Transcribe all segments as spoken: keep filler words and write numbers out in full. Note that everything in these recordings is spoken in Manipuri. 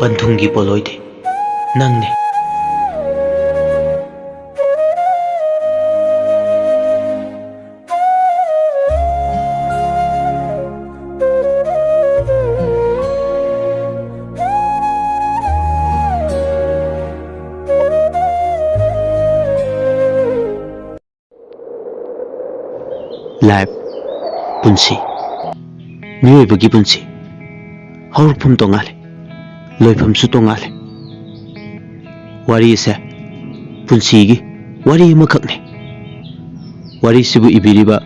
ꯄꯟꯊꯨꯡꯒꯤ ꯄꯣꯠꯂꯣꯏꯗꯤ ꯅꯪꯅꯤ꯫ Life, ꯄꯨꯟꯁꯤ꯫ ꯃꯤꯑꯣꯏꯕꯒꯤ ꯄꯨꯟꯁꯤ꯫ ꯍꯧꯔꯛꯐꯝ ꯇꯣꯉꯥꯜꯂꯤ, ꯂꯣꯏꯐꯝꯁꯨ ꯇꯣꯉꯥꯜꯂꯤ꯫ ꯋꯥꯔꯤ ꯑꯁꯦ ꯄꯨꯟꯁꯤꯒꯤ ꯋꯥꯔꯤ ꯑꯃꯈꯛꯅꯤ꯫ ꯋꯥꯔꯤꯁꯤꯕꯨ ꯏꯕꯤꯔꯤꯕ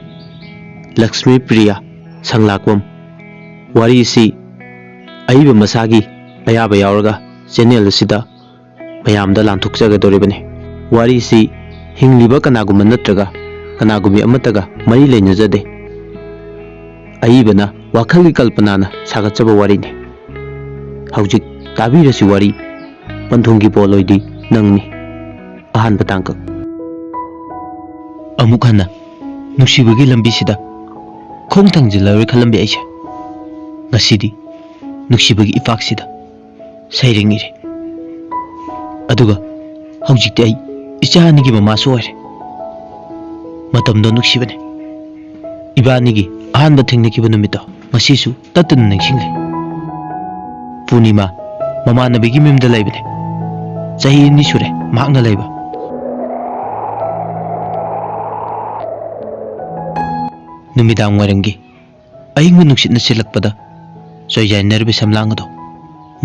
ꯂꯛꯁꯃꯤ ꯄ꯭ꯔꯤꯌꯥ ꯁꯪꯂꯥꯛꯄꯝ꯫ ꯋꯥꯔꯤꯁꯤ ꯑꯏꯕ ꯃꯁꯥꯒꯤ ꯑꯌꯥꯕ ꯌꯥꯎꯔꯒ channel ꯑꯁꯤꯗ ꯃꯌꯥꯝꯗ ꯂꯥꯟꯊꯣꯛꯆꯒꯗꯧꯔꯤꯕꯅꯤ꯫ ꯋꯥꯔꯤꯁꯤ ꯍꯤꯡꯂꯤꯕ ꯀꯅꯥꯒꯨꯝꯕ ꯅꯠꯇ꯭ꯔꯒ ꯀꯅꯥꯒꯨꯝꯕꯤ ꯑꯃꯠꯇꯒ ꯃꯔꯤ ꯂꯩꯅꯖꯗꯦ꯫ ꯑꯏꯕꯅ ꯋꯥꯈꯜꯒꯤ ꯀꯜꯄꯅꯥꯅ ꯁꯥꯒꯠꯆꯕ ꯋꯥꯔꯤꯅꯤ꯫ ꯍꯧꯖꯤꯛ ꯇꯥꯕꯤꯔꯁꯤ ꯋꯥꯔꯤ, ꯄꯟꯊꯨꯡꯒꯤ ꯄꯣꯠꯂꯣꯏꯗꯤ ꯅꯪꯅꯤ꯫ ꯑꯍꯥꯟꯕ ꯇꯥꯡꯀꯛ꯫ ꯑꯃꯨꯛ ꯍꯟꯅ ꯅꯨꯡꯁꯤꯕꯒꯤ ꯂꯝꯕꯤꯁꯤꯗ ꯈꯣꯡ ꯊꯥꯡꯖꯤꯜꯂꯔꯣꯏ ꯈꯜꯂꯝꯕ ꯑꯩꯁꯦ, ꯉꯁꯤꯗꯤ ꯅꯨꯡꯁꯤꯕꯒꯤ ꯏꯄꯥꯛꯁꯤꯗ ꯁꯩꯔꯦꯡ ꯏꯔꯦ꯫ ꯑꯗꯨꯒ ꯍꯧꯖꯤꯛꯇꯤ ꯑꯩ ꯏꯆꯥ ꯑꯅꯤꯒꯤ ꯃꯃꯥꯁꯨ ꯑꯣꯏꯔꯦ꯫ ꯃꯇꯝꯗꯣ ꯅꯨꯡꯁꯤꯕꯅꯦ꯫ ꯏꯕꯥꯅꯤꯒꯤ ꯑꯍꯥꯟꯕ ꯊꯦꯡꯅꯈꯤꯕ ꯅꯨꯃꯤꯠꯇꯣ ꯉꯁꯤꯁꯨ ꯇꯠꯇꯅ ꯅꯤꯡꯁꯤꯡꯂꯤ꯫ ꯄꯨꯔꯅꯤꯃꯥ ꯃꯃꯥꯟꯅꯕꯤꯒꯤ ꯃꯌꯨꯝꯗ ꯂꯩꯕꯅꯦ꯫ ꯆꯍꯤ ꯑꯅꯤ ꯁꯨꯔꯦ ꯃꯍꯥꯛꯅ ꯂꯩꯕ꯫ ꯅꯨꯃꯤꯗꯥꯡ ꯋꯥꯏꯔꯝꯒꯤ ꯑꯏꯪꯕ ꯅꯨꯡꯁꯤꯠꯅ ꯁꯤꯠꯂꯛꯄꯗ ꯆꯣꯏꯖꯥꯏꯅꯔꯤꯕ ꯁꯝꯂꯥꯡ ꯑꯗꯣ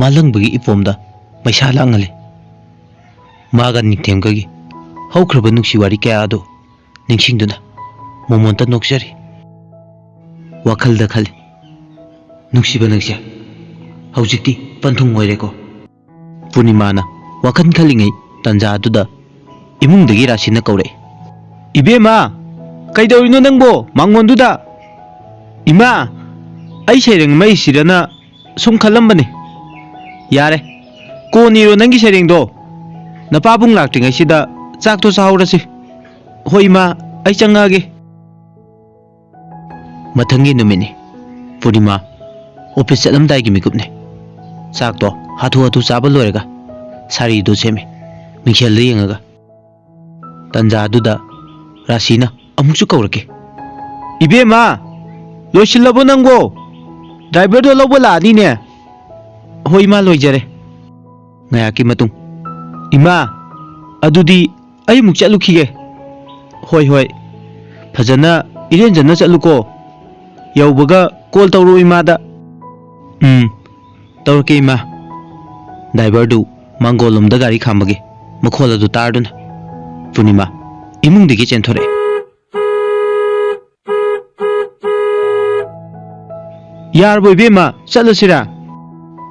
ꯃꯥꯂꯪꯕꯒꯤ ꯏꯄꯣꯝꯗ ꯃꯩꯁꯥ ꯂꯥꯡꯍꯜꯂꯤ꯫ ꯃꯥꯒ ꯅꯤꯡꯊꯦꯝꯒꯒꯤ ꯍꯧꯈ꯭ꯔꯕ ꯅꯨꯡꯁꯤ ꯋꯥꯔꯤ ꯀꯌꯥ ꯑꯗꯨ ꯅꯤꯡꯁꯤꯡꯗꯨꯅ ꯃꯣꯃꯣꯟꯇ ꯅꯣꯛꯆꯔꯤ꯫ ꯋꯥꯈꯜꯗ ꯈꯜꯂꯤ, "ꯅꯨꯡꯁꯤꯕ ꯅꯪꯁꯦ ꯍꯧꯖꯤꯛꯇꯤ ꯄꯟꯊꯨꯡ ꯑꯣꯏꯔꯦꯀꯣ?" ꯄꯨꯔꯅꯤꯃꯥꯅ ꯋꯥꯈꯜ ꯈꯜꯂꯤꯉꯩ ꯇꯟꯖꯥ ꯑꯗꯨꯗ ꯏꯃꯨꯡꯗꯒꯤ ꯔꯥꯁꯤꯅ ꯀꯧꯔꯛꯏ꯫ "ꯏꯕꯦꯝꯃ, ꯀꯩꯗꯧꯔꯤꯅꯣ ꯅꯪꯕꯣ ꯃꯥꯡꯒꯣꯟꯗꯨꯗ?" "ꯏꯃꯥ, ꯑꯩ ꯁꯩꯔꯦꯡ ꯑꯃ ꯏꯁꯤꯔꯅ ꯁꯨꯝ ꯈꯜꯂꯝꯕꯅꯤ꯫" "ꯌꯥꯔꯦ, ꯀꯣꯟꯅ ꯏꯔꯣ ꯅꯪꯒꯤ ꯁꯩꯔꯦꯡꯗꯣ꯫ ꯅꯄꯥꯕꯨꯡ ꯂꯥꯛꯇ꯭ꯔꯤꯉꯩꯁꯤꯗ ꯆꯥꯛꯇꯣ ꯆꯥꯍꯧꯔꯁꯤ꯫" "ꯍꯣꯏ ꯏꯃꯥ, ꯑꯩ ꯆꯪꯉꯛꯑꯒꯦ꯫" ꯃꯊꯪꯒꯤ ꯅꯨꯃꯤꯠꯅꯤ꯫ ꯄꯨꯔꯅꯤꯃꯥ ꯑꯣꯐꯤꯁ ꯆꯠꯂꯝꯗꯥꯏꯒꯤ ꯃꯤꯀꯨꯞꯅꯤ꯫ ꯆꯥꯛꯇꯣ ꯍꯥꯊꯨ ꯍꯥꯊꯨ ꯆꯥꯕ ꯂꯣꯏꯔꯒ ꯁꯥꯔꯤꯗꯨ ꯁꯦꯝꯃꯦ, ꯃꯤꯡꯁꯦꯜꯗ ꯌꯦꯡꯉꯒ꯫ ꯇꯟꯖꯥꯗꯨꯗ ꯔꯥꯁꯤꯅ ꯑꯃꯨꯛꯁꯨ ꯀꯧꯔꯛꯀꯦ꯫ "ꯏꯕꯦꯝꯃ, ꯂꯣꯏꯁꯤꯜꯂꯕꯣ ꯅꯪꯕꯣ? ꯗ꯭ꯔꯥꯏꯚꯔꯗꯣ ꯂꯧꯕ ꯂꯥꯛꯑꯅꯤꯅꯦ꯫" "ꯍꯣꯏ ꯏꯃꯥ, ꯂꯣꯏꯖꯔꯦ꯫" ꯉꯥꯏꯍꯥꯛꯀꯤ ꯃꯇꯨꯡ, "ꯏꯃꯥ, ꯑꯗꯨꯗꯤ ꯑꯩ ꯑꯃꯨꯛ ꯆꯠꯂꯨꯈꯤꯒꯦ꯫" "ꯍꯣꯏ, ꯍꯣꯏ, ꯐꯖꯅ ꯏꯔꯦꯟꯖꯅ ꯆꯠꯂꯨꯀꯣ꯫ ꯌꯧꯕꯒ ꯀꯣꯜ ꯇꯧꯔꯛꯑꯣ ꯏꯃꯥꯗ꯫" "ꯎꯝ, ꯇꯧꯔꯛꯀꯦ ꯏꯃꯥ꯫" ꯗ꯭ꯔꯥꯏꯚꯔꯗꯨ ꯃꯥꯡꯒꯣꯜꯂꯣꯝꯗ ꯒꯥꯔꯤ ꯈꯥꯝꯕꯒꯤ ꯃꯈꯣꯜ ꯑꯗꯨ ꯇꯥꯔꯗꯨꯅ ꯄꯨꯔꯅꯤꯃꯥ ꯏꯃꯨꯡꯗꯒꯤ ꯆꯦꯟꯊꯣꯔꯛꯑꯦ꯫ "ꯌꯥꯔꯕꯣ ꯏꯕꯦꯝꯃ, ꯆꯠꯂꯁꯤꯔꯥ?"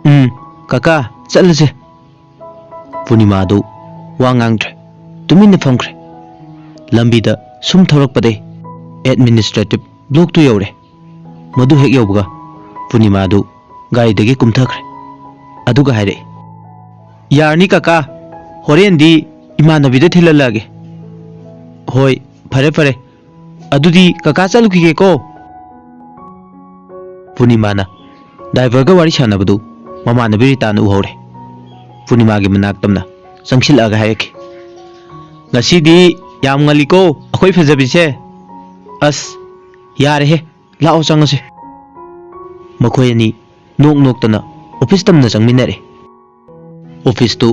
"ꯎꯝ, ꯀꯀꯥ, ꯆꯠꯂꯁꯦ꯫" ꯄꯨꯔꯅꯤꯃꯥꯗꯨ ꯋꯥ ꯉꯥꯡꯗ꯭ꯔꯦ, ꯇꯨꯃꯤꯟꯅ ꯐꯝꯈ꯭ꯔꯦ꯫ ꯂꯝꯕꯤꯗ ꯁꯨꯝ ꯊꯧꯔꯛꯄꯗꯩ ꯑꯦꯗꯃꯤꯅꯤꯁꯇ꯭ꯔꯦꯇꯤꯚ ꯕ꯭ꯂꯣꯛꯇꯨ ꯌꯧꯔꯦ꯫ ꯃꯗꯨ ꯍꯦꯛ ꯌꯧꯕꯒ ꯄꯨꯔꯅꯤꯃꯥꯗꯨ ꯒꯥꯔꯤꯗꯒꯤ ꯀꯨꯝꯊꯈ꯭ꯔꯦ꯫ ꯑꯗꯨꯒ ꯍꯥꯏꯔꯛꯏ, "ꯌꯥꯔꯅꯤ ꯀꯀꯥ, ꯍꯣꯔꯦꯟꯗꯤ ꯏꯃꯥꯟꯅꯕꯤꯗ ꯊꯤꯜꯍꯜꯂꯛꯑꯒꯦ꯫" "ꯍꯣꯏ, ꯐꯔꯦ ꯐꯔꯦ, ꯑꯗꯨꯗꯤ ꯀꯀꯥ ꯆꯠꯂꯨꯈꯤꯒꯦꯀꯣ꯫" ꯄꯨꯔꯅꯤꯃꯥꯅ ꯗ꯭ꯔꯥꯏꯚꯔꯒ ꯋꯥꯔꯤ ꯁꯥꯟꯅꯕꯗꯨ ꯃꯃꯥꯟꯅꯕꯤ ꯔꯤꯇꯥꯅ ꯎꯍꯧꯔꯦ꯫ ꯄꯨꯔꯅꯤꯃꯥꯒꯤ ꯃꯅꯥꯛ ꯇꯝꯅ ꯆꯪꯁꯤꯜꯂꯛꯑꯒ ꯍꯥꯏꯔꯛꯈꯤ, "ꯉꯁꯤꯗꯤ ꯌꯥꯝ ꯉꯜꯂꯤꯀꯣ, ꯑꯩꯈꯣꯏ ꯐꯖꯕꯤꯁꯦ꯫ ꯑꯁ, ꯌꯥꯔꯦꯍꯦ, ꯂꯥꯛꯑꯣ ꯆꯪꯉꯁꯦ꯫" ꯃꯈꯣꯏ ꯑꯅꯤ ꯅꯣꯛ ꯅꯣꯛꯇꯅ ꯑꯣꯐꯤꯁ ꯇꯝꯅ ꯆꯪꯃꯤꯟꯅꯔꯦ꯫ ꯑꯣꯐꯤꯁꯇꯨ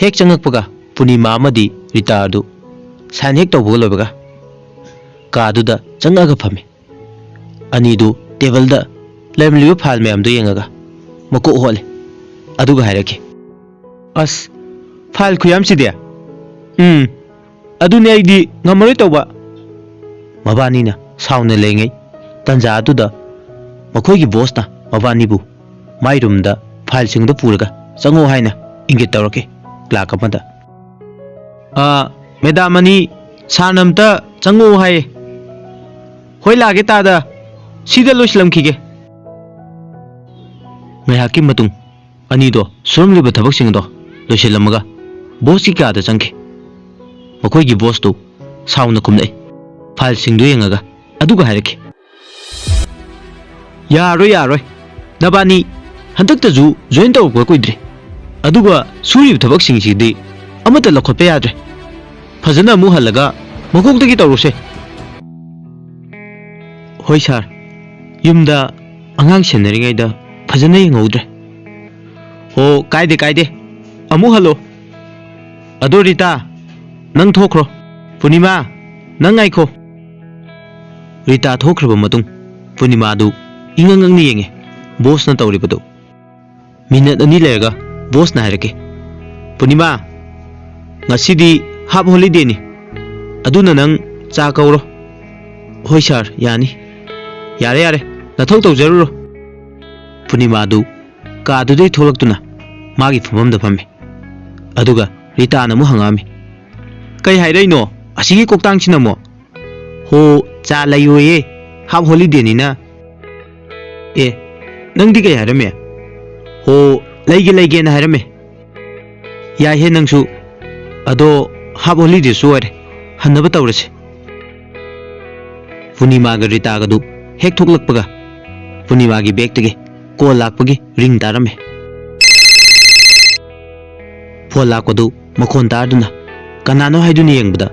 ꯍꯦꯛ ꯆꯪꯉꯛꯄꯒ ꯄꯨꯔꯅꯤꯃꯥ ꯑꯃꯗꯤ ꯔꯤꯇꯥ ꯑꯗꯨ ꯁꯥꯏꯟ ꯍꯦꯛ ꯇꯧꯕꯒ ꯂꯣꯏꯕꯒ ꯀꯥꯗꯨꯗ ꯆꯪꯉꯛꯑꯒ ꯐꯝꯃꯤ꯫ ꯑꯅꯤꯗꯨ ꯇꯦꯕꯜꯗ ꯂꯩꯔꯝꯂꯤꯕ ꯐꯥꯏꯜ ꯃꯌꯥꯝꯗꯨ ꯌꯦꯡꯉꯒ ꯃꯀꯣꯛ ꯍꯣꯠꯂꯦ꯫ ꯑꯗꯨꯒ ꯍꯥꯏꯔꯛꯈꯤ, "ꯑꯁ, ꯐꯥꯏꯜ ꯈꯨꯌꯥꯝꯁꯤꯗꯤ! ꯎꯝ, ꯑꯗꯨꯅꯦ ꯑꯩꯗꯤ ꯉꯝꯃꯔꯣꯏ ꯇꯧꯕ꯫" ꯃꯕꯥꯅꯤꯅ ꯁꯥꯎꯅ ꯂꯩꯉꯩ ꯇꯟꯖꯥ ꯑꯗꯨꯗ ꯃꯈꯣꯏꯒꯤ ꯕꯣꯁꯅ ꯃꯕꯥꯅꯤꯕꯨ ꯃꯥꯏ ꯔꯨꯝꯗ ꯐꯥꯏꯜꯁꯤꯡꯗꯨ ꯄꯨꯔꯒ ꯆꯪꯉꯛꯑꯣ ꯍꯥꯏꯅ ꯏꯪꯒꯤꯠ ꯇꯧꯔꯛꯈꯤ ꯀ꯭ꯂꯥꯔꯛ ꯑꯃꯗ꯫ "ꯑ, ꯃꯦꯗꯥꯝ ꯑꯅꯤ, ꯁꯥꯔꯅ ꯑꯝꯇ ꯆꯪꯉꯛꯑꯣ ꯍꯥꯏꯌꯦ꯫" "ꯍꯣꯏ, ꯂꯥꯛꯑꯒꯦ ꯇꯥꯗ, ꯁꯤꯗ ꯂꯣꯏꯁꯤꯜꯂꯝꯈꯤꯒꯦ꯫" ꯉꯥꯏꯍꯥꯛꯀꯤ ꯃꯇꯨꯡ ꯑꯅꯤꯗꯣ ꯁꯨꯔꯝꯂꯤꯕ ꯊꯕꯛꯁꯤꯡ ꯑꯗꯣ ꯂꯣꯏꯁꯤꯜꯂꯝꯃꯒ ꯕꯣꯁꯀꯤ ꯀꯥꯗ ꯆꯪꯈꯤ꯫ ꯃꯈꯣꯏꯒꯤ ꯕꯣꯁꯇꯨ ꯁꯥꯎꯅ ꯀꯨꯝꯂꯛꯏ꯫ ꯐꯥꯏꯜꯁꯤꯡꯗꯨ ꯌꯦꯡꯉꯒ ꯑꯗꯨꯒ ꯍꯥꯏꯔꯛꯈꯤ, "ꯌꯥꯔꯣꯏ, ꯌꯥꯔꯣꯏ꯫ ꯅꯕꯥꯅꯤ ꯍꯟꯗꯛꯇꯁꯨ ꯖꯣꯏꯟ ꯇꯧꯔꯛꯄ ꯀꯨꯏꯗ꯭ꯔꯤ꯫ ꯑꯗꯨꯒ ꯁꯨꯔꯤꯕ ꯊꯕꯛꯁꯤꯡꯁꯤꯗꯤ ꯑꯃꯠꯇ ꯂꯧꯈꯠꯄ ꯌꯥꯗ꯭ꯔꯦ꯫ ꯐꯖꯅ ꯑꯃꯨꯛ ꯍꯜꯂꯒ ꯃꯀꯣꯛꯇꯒꯤ ꯇꯧꯔꯨꯁꯦ꯫ ꯍꯣꯏ ꯁꯥꯔ, ꯌꯨꯝꯗ ꯑꯉꯥꯡ ꯁꯦꯟꯅꯔꯤꯉꯩꯗ ꯐꯖꯅ ꯌꯦꯡꯍꯧꯗ꯭ꯔꯦ꯫ ꯑꯣ, ꯀꯥꯏꯗꯦ ꯀꯥꯏꯗꯦ, ꯑꯃꯨꯛ ꯍꯜꯂꯣ꯫ ꯑꯗꯣ ꯔꯤꯇꯥ, ꯅꯪ ꯊꯣꯛꯈ꯭ꯔꯣ꯫ ꯄꯨꯔꯅꯤꯃꯥ, ꯅꯪ ꯉꯥꯏꯈꯣ꯫ ꯔꯤꯇꯥ ꯊꯣꯛꯈ꯭ꯔꯕ ꯃꯇꯨꯡ ꯄꯨꯔꯅꯤꯃꯥꯗꯨ ꯏꯉꯛ ꯉꯛꯅ ꯌꯦꯡꯉꯦ ꯕꯣꯁꯅ ꯇꯧꯔꯤꯕꯗꯨ꯫ ꯃꯤꯅꯠ ꯑꯅꯤ ꯂꯩꯔꯒ ꯕꯣꯁꯅ ꯍꯥꯏꯔꯛꯀꯦ, "ꯄꯨꯔꯅꯤꯃꯥ, ꯉꯁꯤꯗꯤ ꯍꯥꯞ ꯍꯣꯂꯤꯗꯦꯅꯤ, ꯑꯗꯨꯅ ꯅꯪ ꯆꯥ ꯀꯧꯔꯣ꯫" "ꯍꯣꯏ ꯁꯥꯔ, ꯌꯥꯅꯤ꯫" "ꯌꯥꯔꯦ ꯌꯥꯔꯦ, ꯅꯊꯧ ꯇꯧꯖꯔꯨꯔꯣ꯫" ꯄꯨꯔꯅꯤꯃꯥꯗꯨ ꯀꯥꯗꯨꯗꯩ ꯊꯣꯛꯂꯛꯇꯨꯅ ꯃꯥꯒꯤ ꯐꯝꯐꯝꯗ ꯐꯝꯃꯤ꯫ ꯑꯗꯨꯒ ꯔꯤꯇꯥꯅ ꯑꯃꯨꯛ ꯍꯪꯉꯛꯑꯝꯃꯤ, "ꯀꯩ ꯍꯥꯏꯔꯛꯏꯅꯣ? ꯑꯁꯤꯒꯤ ꯀꯣꯛꯇꯥꯡꯁꯤꯅ ꯑꯃꯨꯛ?" "ꯍꯣ, ꯆꯥ ꯂꯩꯌꯣꯌꯦ, ꯍꯥꯞ ꯍꯣꯂꯤꯗꯦꯅꯤꯅ꯫" "ꯑꯦ, ꯅꯪꯗꯤ ꯀꯩ ꯍꯥꯏꯔꯝꯃꯦ?" "ꯍꯣ, ꯂꯩꯒꯦ ꯂꯩꯒꯦꯅ ꯍꯥꯏꯔꯝꯃꯦ꯫" "ꯌꯥꯏꯍꯦ ꯅꯪꯁꯨ꯫ ꯑꯗꯣ ꯍꯥꯞ ꯍꯣꯂꯤꯗꯦꯁꯨ ꯑꯣꯏꯔꯦ, ꯍꯟꯅꯕ ꯇꯧꯔꯁꯦ꯫" ꯄꯨꯔꯅꯤꯃꯥꯒ ꯔꯤꯇꯥꯒꯗꯨ ꯍꯦꯛ ꯊꯣꯛꯂꯛꯄꯒ ꯄꯨꯔꯅꯤꯃꯥꯒꯤ ꯕꯦꯛꯇꯒꯤ ꯀꯣꯜ ꯂꯥꯛꯄꯒꯤ ꯔꯤꯡ ꯇꯥꯔꯝꯃꯦ꯫ ꯐꯣꯟ ꯂꯥꯛꯄꯗꯨ ꯃꯈꯣꯟ ꯇꯥꯗꯨꯅ ꯀꯅꯥꯅꯣ ꯍꯥꯏꯗꯨꯅ ꯌꯦꯡꯕꯗ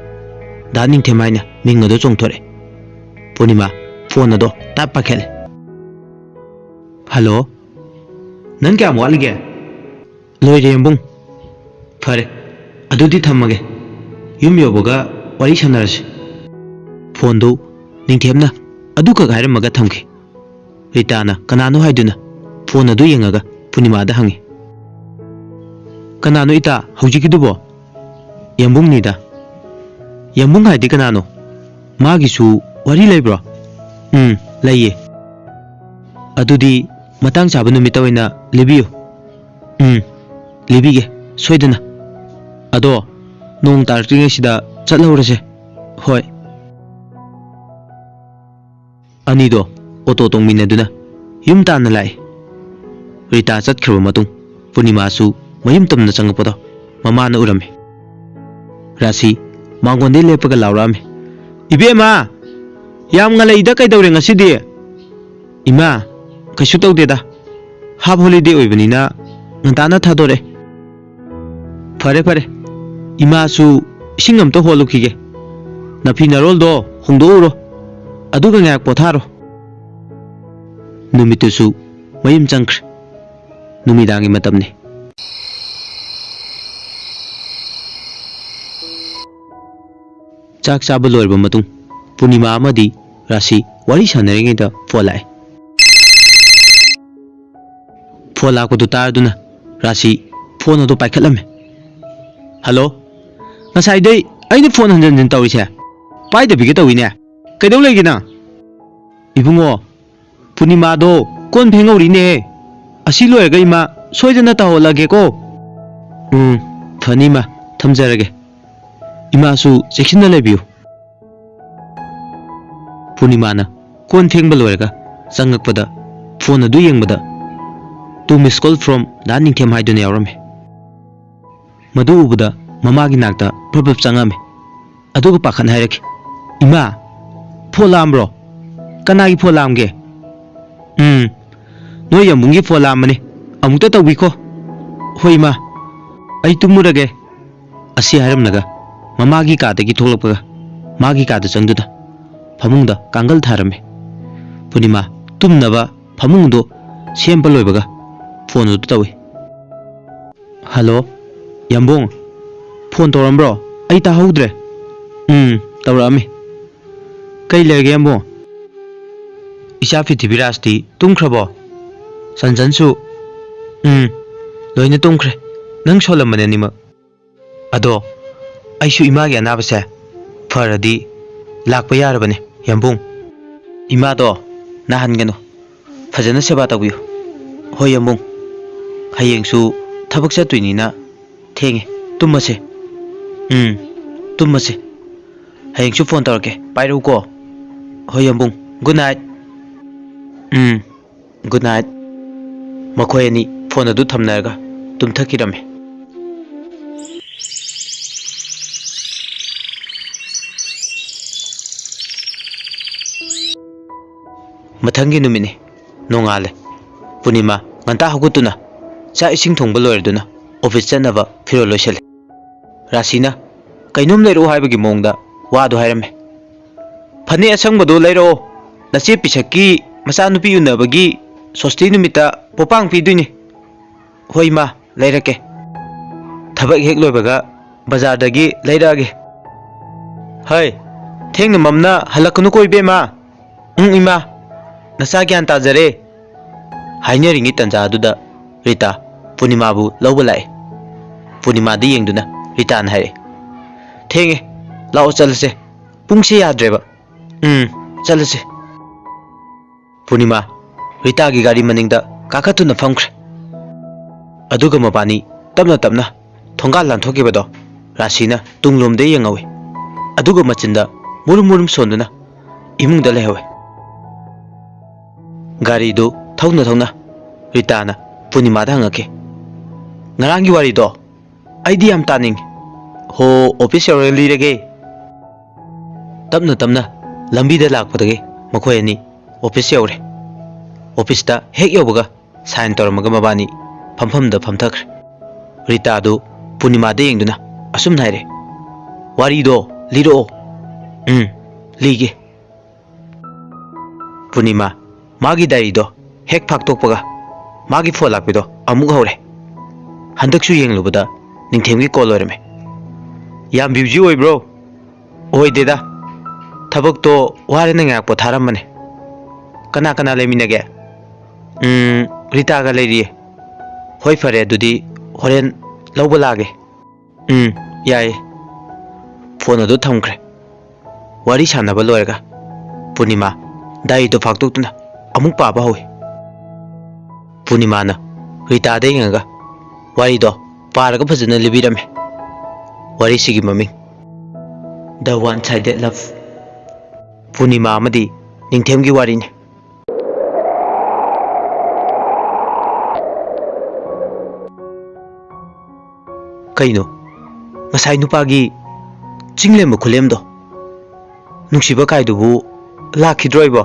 ꯗꯥ ꯅꯤꯡꯊꯦꯝ ꯍꯥꯏꯅ ꯃꯤꯡ ꯑꯗꯨ ꯆꯣꯡꯊꯣꯔꯛꯑꯦ꯫ ꯄꯨꯔꯅꯤꯃꯥ ꯐꯣꯟ ꯑꯗꯣ ꯇꯞ ꯄꯥꯏꯈꯠꯂꯦ꯫ "ꯍꯜꯂꯣ, ꯅꯪ ꯀꯌꯥꯝ ꯋꯥꯠꯂꯤꯒꯦ?" "ꯂꯣꯏꯔꯦ ꯌꯥꯝꯕꯨꯡ꯫" "ꯐꯔꯦ, ꯑꯗꯨꯗꯤ ꯊꯝꯃꯒꯦ, ꯌꯨꯝ ꯌꯧꯕꯒ ꯋꯥꯔꯤ ꯁꯥꯟꯅꯔꯁꯤ꯫" ꯐꯣꯟꯗꯨ ꯅꯤꯡꯊꯦꯝꯅ ꯑꯗꯨꯈꯛ ꯍꯥꯏꯔꯝꯃꯒ ꯊꯝꯈꯤ꯫ ꯔꯤꯇꯥꯅ ꯀꯅꯥꯅꯣ ꯍꯥꯏꯗꯨꯅ ꯐꯣꯟ ꯑꯗꯨ ꯌꯦꯡꯉꯒ ꯄꯨꯔꯅꯤꯃꯥꯗ ꯍꯪꯉꯤ, "ꯀꯅꯥꯅꯣ ꯏꯇꯥ ꯍꯧꯖꯤꯛꯀꯤꯗꯨꯕꯣ?" "ꯌꯥꯝꯕꯨꯡꯅꯤꯗ꯫" "ꯌꯥꯝꯕꯨꯡ ꯍꯥꯏꯗꯤ ꯀꯅꯥꯅꯣ? ꯃꯥꯒꯤꯁꯨ ꯋꯥꯔꯤ ꯂꯩꯕ꯭ꯔꯣ?" "ꯎꯝ, ꯂꯩꯌꯦ꯫" "ꯑꯗꯨꯗꯤ ꯃꯇꯥꯡ ꯆꯥꯕ ꯅꯨꯃꯤꯠꯇ ꯑꯣꯏꯅ ꯂꯤꯕꯤꯌꯨ꯫" "ꯎꯝ, ꯂꯤꯕꯤꯒꯦ ꯁꯣꯏꯗꯅ꯫ ꯑꯗꯣ ꯅꯣꯡ ꯇꯥꯔꯛꯇ꯭ꯔꯤꯉꯩꯁꯤꯗ ꯆꯠꯍꯧꯔꯁꯦ꯫" "ꯍꯣꯏ꯫" ꯑꯅꯤꯗꯣ ꯑꯣꯇꯣ ꯇꯣꯡꯃꯤꯟꯅꯗꯨꯅ ꯌꯨꯝ ꯇꯥꯟꯅ ꯂꯥꯛꯏ꯫ ꯔꯤꯇꯥ ꯆꯠꯈ꯭ꯔꯕ ꯃꯇꯨꯡ ꯄꯨꯔꯅꯤꯃꯥꯁꯨ ꯃꯌꯨꯝ ꯇꯝꯅ ꯆꯪꯉꯛꯄꯗꯣ ꯃꯃꯥꯅ ꯎꯔꯝꯃꯤ꯫ ꯔꯥꯁꯤ ꯃꯥꯡꯒꯣꯟꯗꯩ ꯂꯦꯞꯄꯒ ꯂꯥꯎꯔꯛꯑꯝꯃꯤ, "ꯏꯕꯦꯝꯃ, ꯌꯥꯝ ꯉꯜꯂꯛꯏꯗ, ꯀꯩꯗꯧꯔꯦ ꯉꯁꯤꯗꯤ?" "ꯏꯃꯥ, ꯀꯩꯁꯨ ꯇꯧꯗꯦꯗ, ꯍꯥꯞ ꯍꯣꯂꯤꯗꯦ ꯑꯣꯏꯕꯅꯤꯅ ꯉꯟꯇꯥꯅ ꯊꯥꯗꯣꯔꯛꯑꯦ꯫ "ꯐꯔꯦ, ꯐꯔꯦ꯫ ꯏꯃꯥꯁꯨ ꯏꯁꯤꯡ ꯑꯝꯇ ꯍꯣꯜꯂꯨꯈꯤꯒꯦ꯫ ꯅꯐꯤ ꯅꯔꯣꯜꯗꯣ ꯍꯣꯡꯗꯣꯛꯎꯔꯣ꯫ ꯑꯗꯨꯒ ꯉꯥꯏꯍꯥꯛ ꯄꯣꯊꯥꯔꯣ꯫" ꯅꯨꯃꯤꯠꯇꯨꯁꯨ ꯃꯌꯨꯝ ꯆꯪꯈ꯭ꯔꯦ꯫ ꯅꯨꯃꯤꯗꯥꯡꯒꯤ ꯃꯇꯝꯅꯤ꯫ ꯆꯥꯛ ꯆꯥꯕ ꯂꯣꯏꯔꯕ ꯃꯇꯨꯡ, ꯄꯨꯔꯅꯤꯃꯥ ꯑꯃꯗꯤ ꯔꯥꯁꯤ ꯋꯥꯔꯤ ꯁꯥꯟꯅꯔꯤꯉꯩꯗ ꯐꯣꯟ ꯂꯥꯛꯑꯦ꯫ ꯐꯣꯟ ꯂꯥꯛꯄꯗꯨ ꯇꯥꯔꯗꯨꯅ ꯔꯥꯁꯤ ꯐꯣꯟ ꯑꯗꯨ ꯄꯥꯏꯈꯠꯂꯝꯃꯦ꯫ "ꯍꯜꯂꯣ? ꯉꯁꯥꯏꯗꯩ ꯑꯩꯅ ꯐꯣꯟ ꯍꯟꯖꯟ ꯍꯟꯖꯟ ꯇꯧꯔꯤꯁꯦ, ꯄꯥꯏꯗꯕꯤꯒ ꯇꯧꯏꯅꯦ꯫ ꯀꯩꯗꯧ ꯂꯩꯒꯦ ꯅꯪ?" "ꯏꯕꯨꯡꯉꯣ, ꯄꯨꯔꯅꯤꯃꯥꯗꯣ ꯀꯣꯟ ꯐꯦꯡꯍꯧꯔꯤꯅꯦ꯫ ꯑꯁꯤ ꯂꯣꯏꯔꯒ ꯏꯃꯥ ꯁꯣꯏꯗꯅ ꯇꯧꯍꯜꯂꯒꯦꯀꯣ꯫" "ꯎꯝ, ꯐꯅꯤ ꯏꯃꯥ, ꯊꯝꯖꯔꯒꯦ꯫ ꯏꯃꯥꯁꯨ ꯆꯦꯛꯁꯤꯟꯅ ꯂꯩꯕꯤꯌꯨ꯫" ꯄꯨꯔꯅꯤꯃꯥꯅ ꯀꯣꯟ ꯐꯦꯡꯕ ꯂꯣꯏꯔꯒ ꯆꯪꯉꯛꯄꯗ, ꯐꯣꯟ ꯑꯗꯨ ꯌꯦꯡꯕꯗ, "To miss call from ꯗꯥ ꯅꯤꯡꯊꯦꯝ" ꯍꯥꯏꯗꯨꯅ ꯌꯥꯎꯔꯝꯃꯦ꯫ ꯃꯗꯨ ꯎꯕꯗ ꯃꯃꯥꯒꯤ ꯅꯥꯛꯇ ꯄ꯭ꯔꯞ ꯄ꯭ꯔꯞ ꯆꯪꯉꯝꯃꯦ꯫ ꯑꯗꯨꯒ ꯄꯥꯈꯠꯅ ꯍꯥꯏꯔꯛꯈꯤ, "ꯏꯃꯥ, ꯐꯣꯟ ꯂꯥꯛꯑꯝꯕ꯭ꯔꯣ? ꯀꯅꯥꯒꯤ ꯐꯣꯟ ꯂꯥꯛꯑꯝꯒꯦ?" "ꯎꯝ, ꯅꯣꯏ ꯌꯥꯝꯕꯨꯡꯒꯤ ꯐꯣꯟ ꯂꯥꯛꯑꯝꯕꯅꯤ꯫ ꯑꯃꯨꯛꯇ ꯇꯧꯕꯤꯈꯣ꯫" "ꯍꯣꯏ ꯏꯃꯥ, ꯑꯩ ꯇꯨꯝꯃꯨꯔꯒꯦ꯫" ꯑꯁꯤ ꯍꯥꯏꯔꯝꯂꯒ ꯃꯃꯥꯒꯤ ꯀꯥꯗꯒꯤ ꯊꯣꯛꯂꯛꯄꯒ ꯃꯥꯒꯤ ꯀꯥꯗ ꯆꯪꯗꯨꯅ ꯐꯃꯨꯡꯗ ꯀꯥꯡꯒꯜ ꯊꯥꯔꯝꯃꯤ꯫ ꯄꯨꯔꯅꯤꯃꯥ ꯇꯨꯝꯅꯕ ꯐꯃꯨꯡꯗꯨ ꯁꯦꯝꯕ ꯂꯣꯏꯕꯒ ꯐꯣꯟ ꯑꯗꯨ ꯇꯧꯏ꯫ "ꯍꯜꯂꯣ, ꯌꯥꯝꯕꯨꯡ, ꯐꯣꯟ ꯇꯧꯔꯝꯕ꯭ꯔꯣ? ꯑꯩ ꯇꯥꯍꯧꯗ꯭ꯔꯦ꯫" "ꯎꯝ, ꯇꯧꯔꯛꯑꯝꯃꯤ꯫" "ꯀꯩ ꯂꯩꯔꯒꯦ ꯌꯥꯝꯕꯨꯡ?" "ꯏꯆꯥ ꯄ꯭ꯔꯤꯊꯤꯕꯤꯔꯥꯖꯇꯤ ꯇꯨꯝꯈ꯭ꯔꯕꯣ? ꯆꯟꯆꯟꯁꯨ?" "ꯎꯝ, ꯂꯣꯏꯅ ꯇꯨꯝꯈ꯭ꯔꯦ꯫ ꯅꯪ ꯁꯣꯜꯂꯝꯕꯅꯦ ꯑꯅꯤꯃꯛ꯫ ꯑꯗꯣ ꯑꯩꯁꯨ ꯏꯃꯥꯒꯤ ꯑꯅꯥꯕꯁꯦ ꯐꯔꯗꯤ ꯂꯥꯛꯄ ꯌꯥꯔꯕꯅꯦ ꯌꯥꯝꯕꯨꯡ꯫ ꯏꯃꯥꯗꯣ ꯅꯥꯍꯟꯒꯅꯨ, ꯐꯖꯅ ꯁꯦꯕꯥ ꯇꯧꯕꯤꯌꯨ꯫" "ꯍꯣꯏ ꯌꯥꯝꯕꯨꯡ, ꯍꯌꯦꯡꯁꯨ ꯊꯕꯛ ꯆꯠꯇꯣꯏꯅꯤꯅ ꯊꯦꯡꯉꯦ, ꯇꯨꯝꯃꯁꯦ꯫" "ꯎꯝ, ꯇꯨꯝꯃꯁꯦ꯫ ꯍꯌꯦꯡꯁꯨ ꯐꯣꯟ ꯇꯧꯔꯛꯀꯦ, ꯄꯥꯏꯔꯛꯎꯀꯣ꯫" "ꯍꯣꯏ ꯌꯥꯝꯕꯨꯡ, good night꯫" "ꯎꯝ, good night꯫" ꯃꯈꯣꯏ ꯑꯅꯤ ꯐꯣꯟ ꯑꯗꯨ ꯊꯝꯅꯔꯒ ꯇꯨꯝꯊꯈꯤꯔꯝꯃꯤ꯫ ꯃꯊꯪꯒꯤ ꯅꯨꯃꯤꯠꯅꯤ꯫ ꯅꯣꯡꯉꯥꯜꯂꯦ꯫ ꯄꯨꯔꯅꯤꯃꯥ ꯉꯟꯇꯥ ꯍꯧꯒꯠꯇꯨꯅ ꯆꯥꯛ ꯏꯁꯤꯡ ꯊꯣꯡꯕ ꯂꯣꯏꯔꯗꯨꯅ ꯑꯣꯐꯤꯁ ꯆꯠꯅꯕ ꯐꯤꯔꯣꯜ ꯂꯣꯏꯁꯤꯜꯂꯦ꯫ ꯔꯥꯁꯤꯅ ꯀꯩꯅꯣꯝ ꯂꯩꯔꯛꯑꯣ ꯍꯥꯏꯕꯒꯤ ꯃꯑꯣꯡꯗ ꯋꯥꯗꯣ ꯍꯥꯏꯔꯝꯃꯦ꯫ "ꯐꯅꯦꯛ ꯑꯁꯪꯕꯗꯣ ꯂꯩꯔꯛꯑꯣ, ꯅꯆꯦ ꯄꯤꯁꯛꯀꯤ ꯃꯆꯥꯅꯨꯄꯤ ꯎꯅꯕꯒꯤ ꯁꯣꯁꯇꯤ ꯅꯨꯃꯤꯠꯇ ꯄꯣꯄꯥꯡ ꯄꯤꯗꯣꯏꯅꯤ꯫" "ꯍꯣꯏ ꯏꯃꯥ, ꯂꯩꯔꯛꯀꯦ꯫ ꯊꯕꯛ ꯍꯦꯛ ꯂꯣꯏꯕꯒ ꯕꯖꯥꯔꯗꯒꯤ ꯂꯩꯔꯛꯑꯒꯦ꯫" "ꯍꯩ, ꯊꯦꯡꯅ ꯃꯝꯅ ꯍꯜꯂꯛꯀꯅꯨꯀꯣ ꯏꯕꯦꯝꯃ꯫" "ꯎꯝ ꯏꯃꯥ, ꯅꯆꯥ ꯒ꯭ꯌꯥꯟ ꯇꯥꯖꯔꯦ꯫" ꯍꯥꯏꯅꯔꯤꯉꯩ ꯇꯟꯖꯥꯗꯨꯗ ꯔꯤꯇꯥ ꯄꯨꯔꯅꯤꯃꯥꯕꯨ ꯂꯧꯕ ꯂꯥꯛꯑꯦ꯫ ꯄꯨꯔꯅꯤꯃꯥꯗ ꯌꯦꯡꯗꯨꯅ ꯔꯤꯇꯥꯅ ꯍꯥꯏꯔꯛꯑꯦ, "ꯊꯦꯡꯉꯦ, ꯂꯥꯛꯑꯣ ꯆꯠꯂꯁꯦ, ꯄꯨꯡꯁꯦ ꯌꯥꯗ꯭ꯔꯦꯕ꯫" "ꯎꯝ, ꯆꯠꯂꯁꯦ꯫" ꯄꯨꯔꯅꯤꯃꯥ ꯔꯤꯇꯥꯒꯤ ꯒꯥꯔꯤ ꯃꯅꯤꯡꯗ ꯀꯥꯈꯠꯇꯨꯅ ꯐꯝꯈ꯭ꯔꯦ꯫ ꯑꯗꯨꯒ ꯃꯕꯥꯅꯤ ꯇꯞꯅ ꯇꯞꯅ ꯊꯣꯡꯒꯥꯜ ꯂꯥꯟꯊꯣꯛꯈꯤꯕꯗꯣ ꯔꯥꯁꯤꯅ ꯇꯨꯡꯂꯣꯝꯗ ꯌꯦꯡꯍꯧꯏ꯫ ꯑꯗꯨꯒ ꯃꯆꯤꯟꯗ ꯃꯨꯔꯨꯝ ꯃꯨꯔꯨꯝ ꯁꯣꯟꯗꯨꯅ ꯏꯃꯨꯡꯗ ꯂꯩꯍꯧꯏ꯫ ꯒꯥꯔꯤꯗꯨ ꯊꯧꯅ ꯊꯧꯅ ꯔꯤꯇꯥꯅ ꯄꯨꯔꯅꯤꯃꯥꯗ ꯍꯪꯉꯛꯈꯤ, "ꯉꯔꯥꯡꯒꯤ ꯋꯥꯔꯤꯗꯣ ꯑꯩꯗꯤ ꯌꯥꯝ ꯇꯥꯅꯤꯡꯉꯤ꯫" "ꯍꯣ, ꯑꯣꯐꯤꯁ ꯌꯧꯔꯒ ꯂꯤꯔꯒꯦ꯫" ꯇꯞꯅ ꯇꯞꯅ ꯂꯝꯕꯤꯗ ꯂꯥꯛꯄꯗꯒꯤ ꯃꯈꯣꯏ ꯑꯅꯤ ꯑꯣꯐꯤꯁ ꯌꯧꯔꯦ꯫ ꯑꯣꯐꯤꯁꯇ ꯍꯦꯛ ꯌꯧꯕꯒ ꯁꯥꯏꯟ ꯇꯧꯔꯝꯃꯒ ꯃꯕꯥꯅꯤ ꯐꯝꯐꯝꯗ ꯐꯝꯊꯈ꯭ꯔꯦ꯫ ꯔꯤꯇꯥꯗꯨ ꯄꯨꯔꯅꯤꯃꯥꯗ ꯌꯦꯡꯗꯨꯅ ꯑꯁꯨꯝꯅ ꯍꯥꯏꯔꯦ, "ꯋꯥꯔꯤꯗꯣ ꯂꯤꯔꯛꯑꯣ꯫" "ꯎꯝ, ꯂꯤꯒꯦ꯫" ꯄꯨꯔꯅꯤꯃꯥ ꯃꯥꯒꯤ ꯗꯥꯏꯔꯤꯗꯣ ꯍꯦꯛ ꯐꯥꯛꯇꯣꯛꯄꯒ ꯃꯥꯒꯤ ꯐꯣꯟ ꯂꯥꯛꯄꯤꯗꯣ ꯑꯃꯨꯛ ꯍꯧꯔꯦ꯫ ꯍꯟꯗꯛꯁꯨ ꯌꯦꯡꯂꯨꯕꯗ ꯅꯤꯡꯊꯦꯝꯒꯤ ꯀꯣꯜ ꯑꯣꯏꯔꯝꯃꯦ꯫ "ꯌꯥꯝ ꯕ꯭ꯌꯨꯖꯤ ꯑꯣꯏꯕ꯭ꯔꯣ?" "ꯑꯣꯏꯗꯦꯗ, ꯊꯕꯛꯇꯣ ꯋꯥꯔꯦꯅ ꯉꯥꯏꯍꯥꯛ ꯄꯣꯊꯥꯔꯝꯕꯅꯦ꯫" "ꯀꯅꯥ ꯀꯅꯥ ꯂꯩꯃꯤꯟꯅꯒꯦ?" "ꯎꯝ, ꯔꯤꯇꯥꯒ ꯂꯩꯔꯤꯌꯦ꯫" "ꯍꯣꯏ, ꯐꯔꯦ, ꯑꯗꯨꯗꯤ ꯍꯣꯔꯦꯟ ꯂꯧꯕ ꯂꯥꯛꯑꯒꯦ꯫" "ꯎꯝ, ꯌꯥꯏꯌꯦ꯫" ꯐꯣꯟ ꯑꯗꯨ ꯊꯝꯈ꯭ꯔꯦ꯫ ꯋꯥꯔꯤ ꯁꯥꯟꯅꯕ ꯂꯣꯏꯔꯒ ꯄꯨꯔꯅꯤꯃꯥ ꯗꯥꯏꯔꯤꯗꯨ ꯐꯥꯛꯇꯣꯛꯇꯨꯅ ꯑꯃꯨꯛ ꯄꯥꯕ ꯍꯧꯏ꯫ ꯄꯨꯔꯅꯤꯃꯥꯅ ꯔꯤꯇꯥꯗ ꯌꯦꯡꯉꯒ ꯋꯥꯔꯤꯗꯣ ꯄꯥꯔꯒ ꯐꯖꯅ ꯂꯤꯕꯤꯔꯝꯃꯦ꯫ ꯋꯥꯔꯤꯁꯤꯒꯤ ꯃꯃꯤꯡ The One Sided Love꯫ ꯄꯨꯔꯅꯤꯃꯥ ꯑꯃꯗꯤ ꯅꯤꯡꯊꯦꯝꯒꯤ ꯋꯥꯔꯤꯅꯤ꯫ ꯀꯩꯅꯣ? ꯉꯁꯥꯏ ꯅꯨꯄꯥꯒꯤ ꯆꯤꯡꯂꯦꯝꯕ ꯈꯨꯂꯦꯝꯗꯣ, ꯅꯨꯡꯁꯤꯕ ꯀꯥꯏꯗꯨꯕꯨ ꯂꯥꯛꯈꯤꯗ꯭ꯔꯣ ꯑꯩꯕꯣ?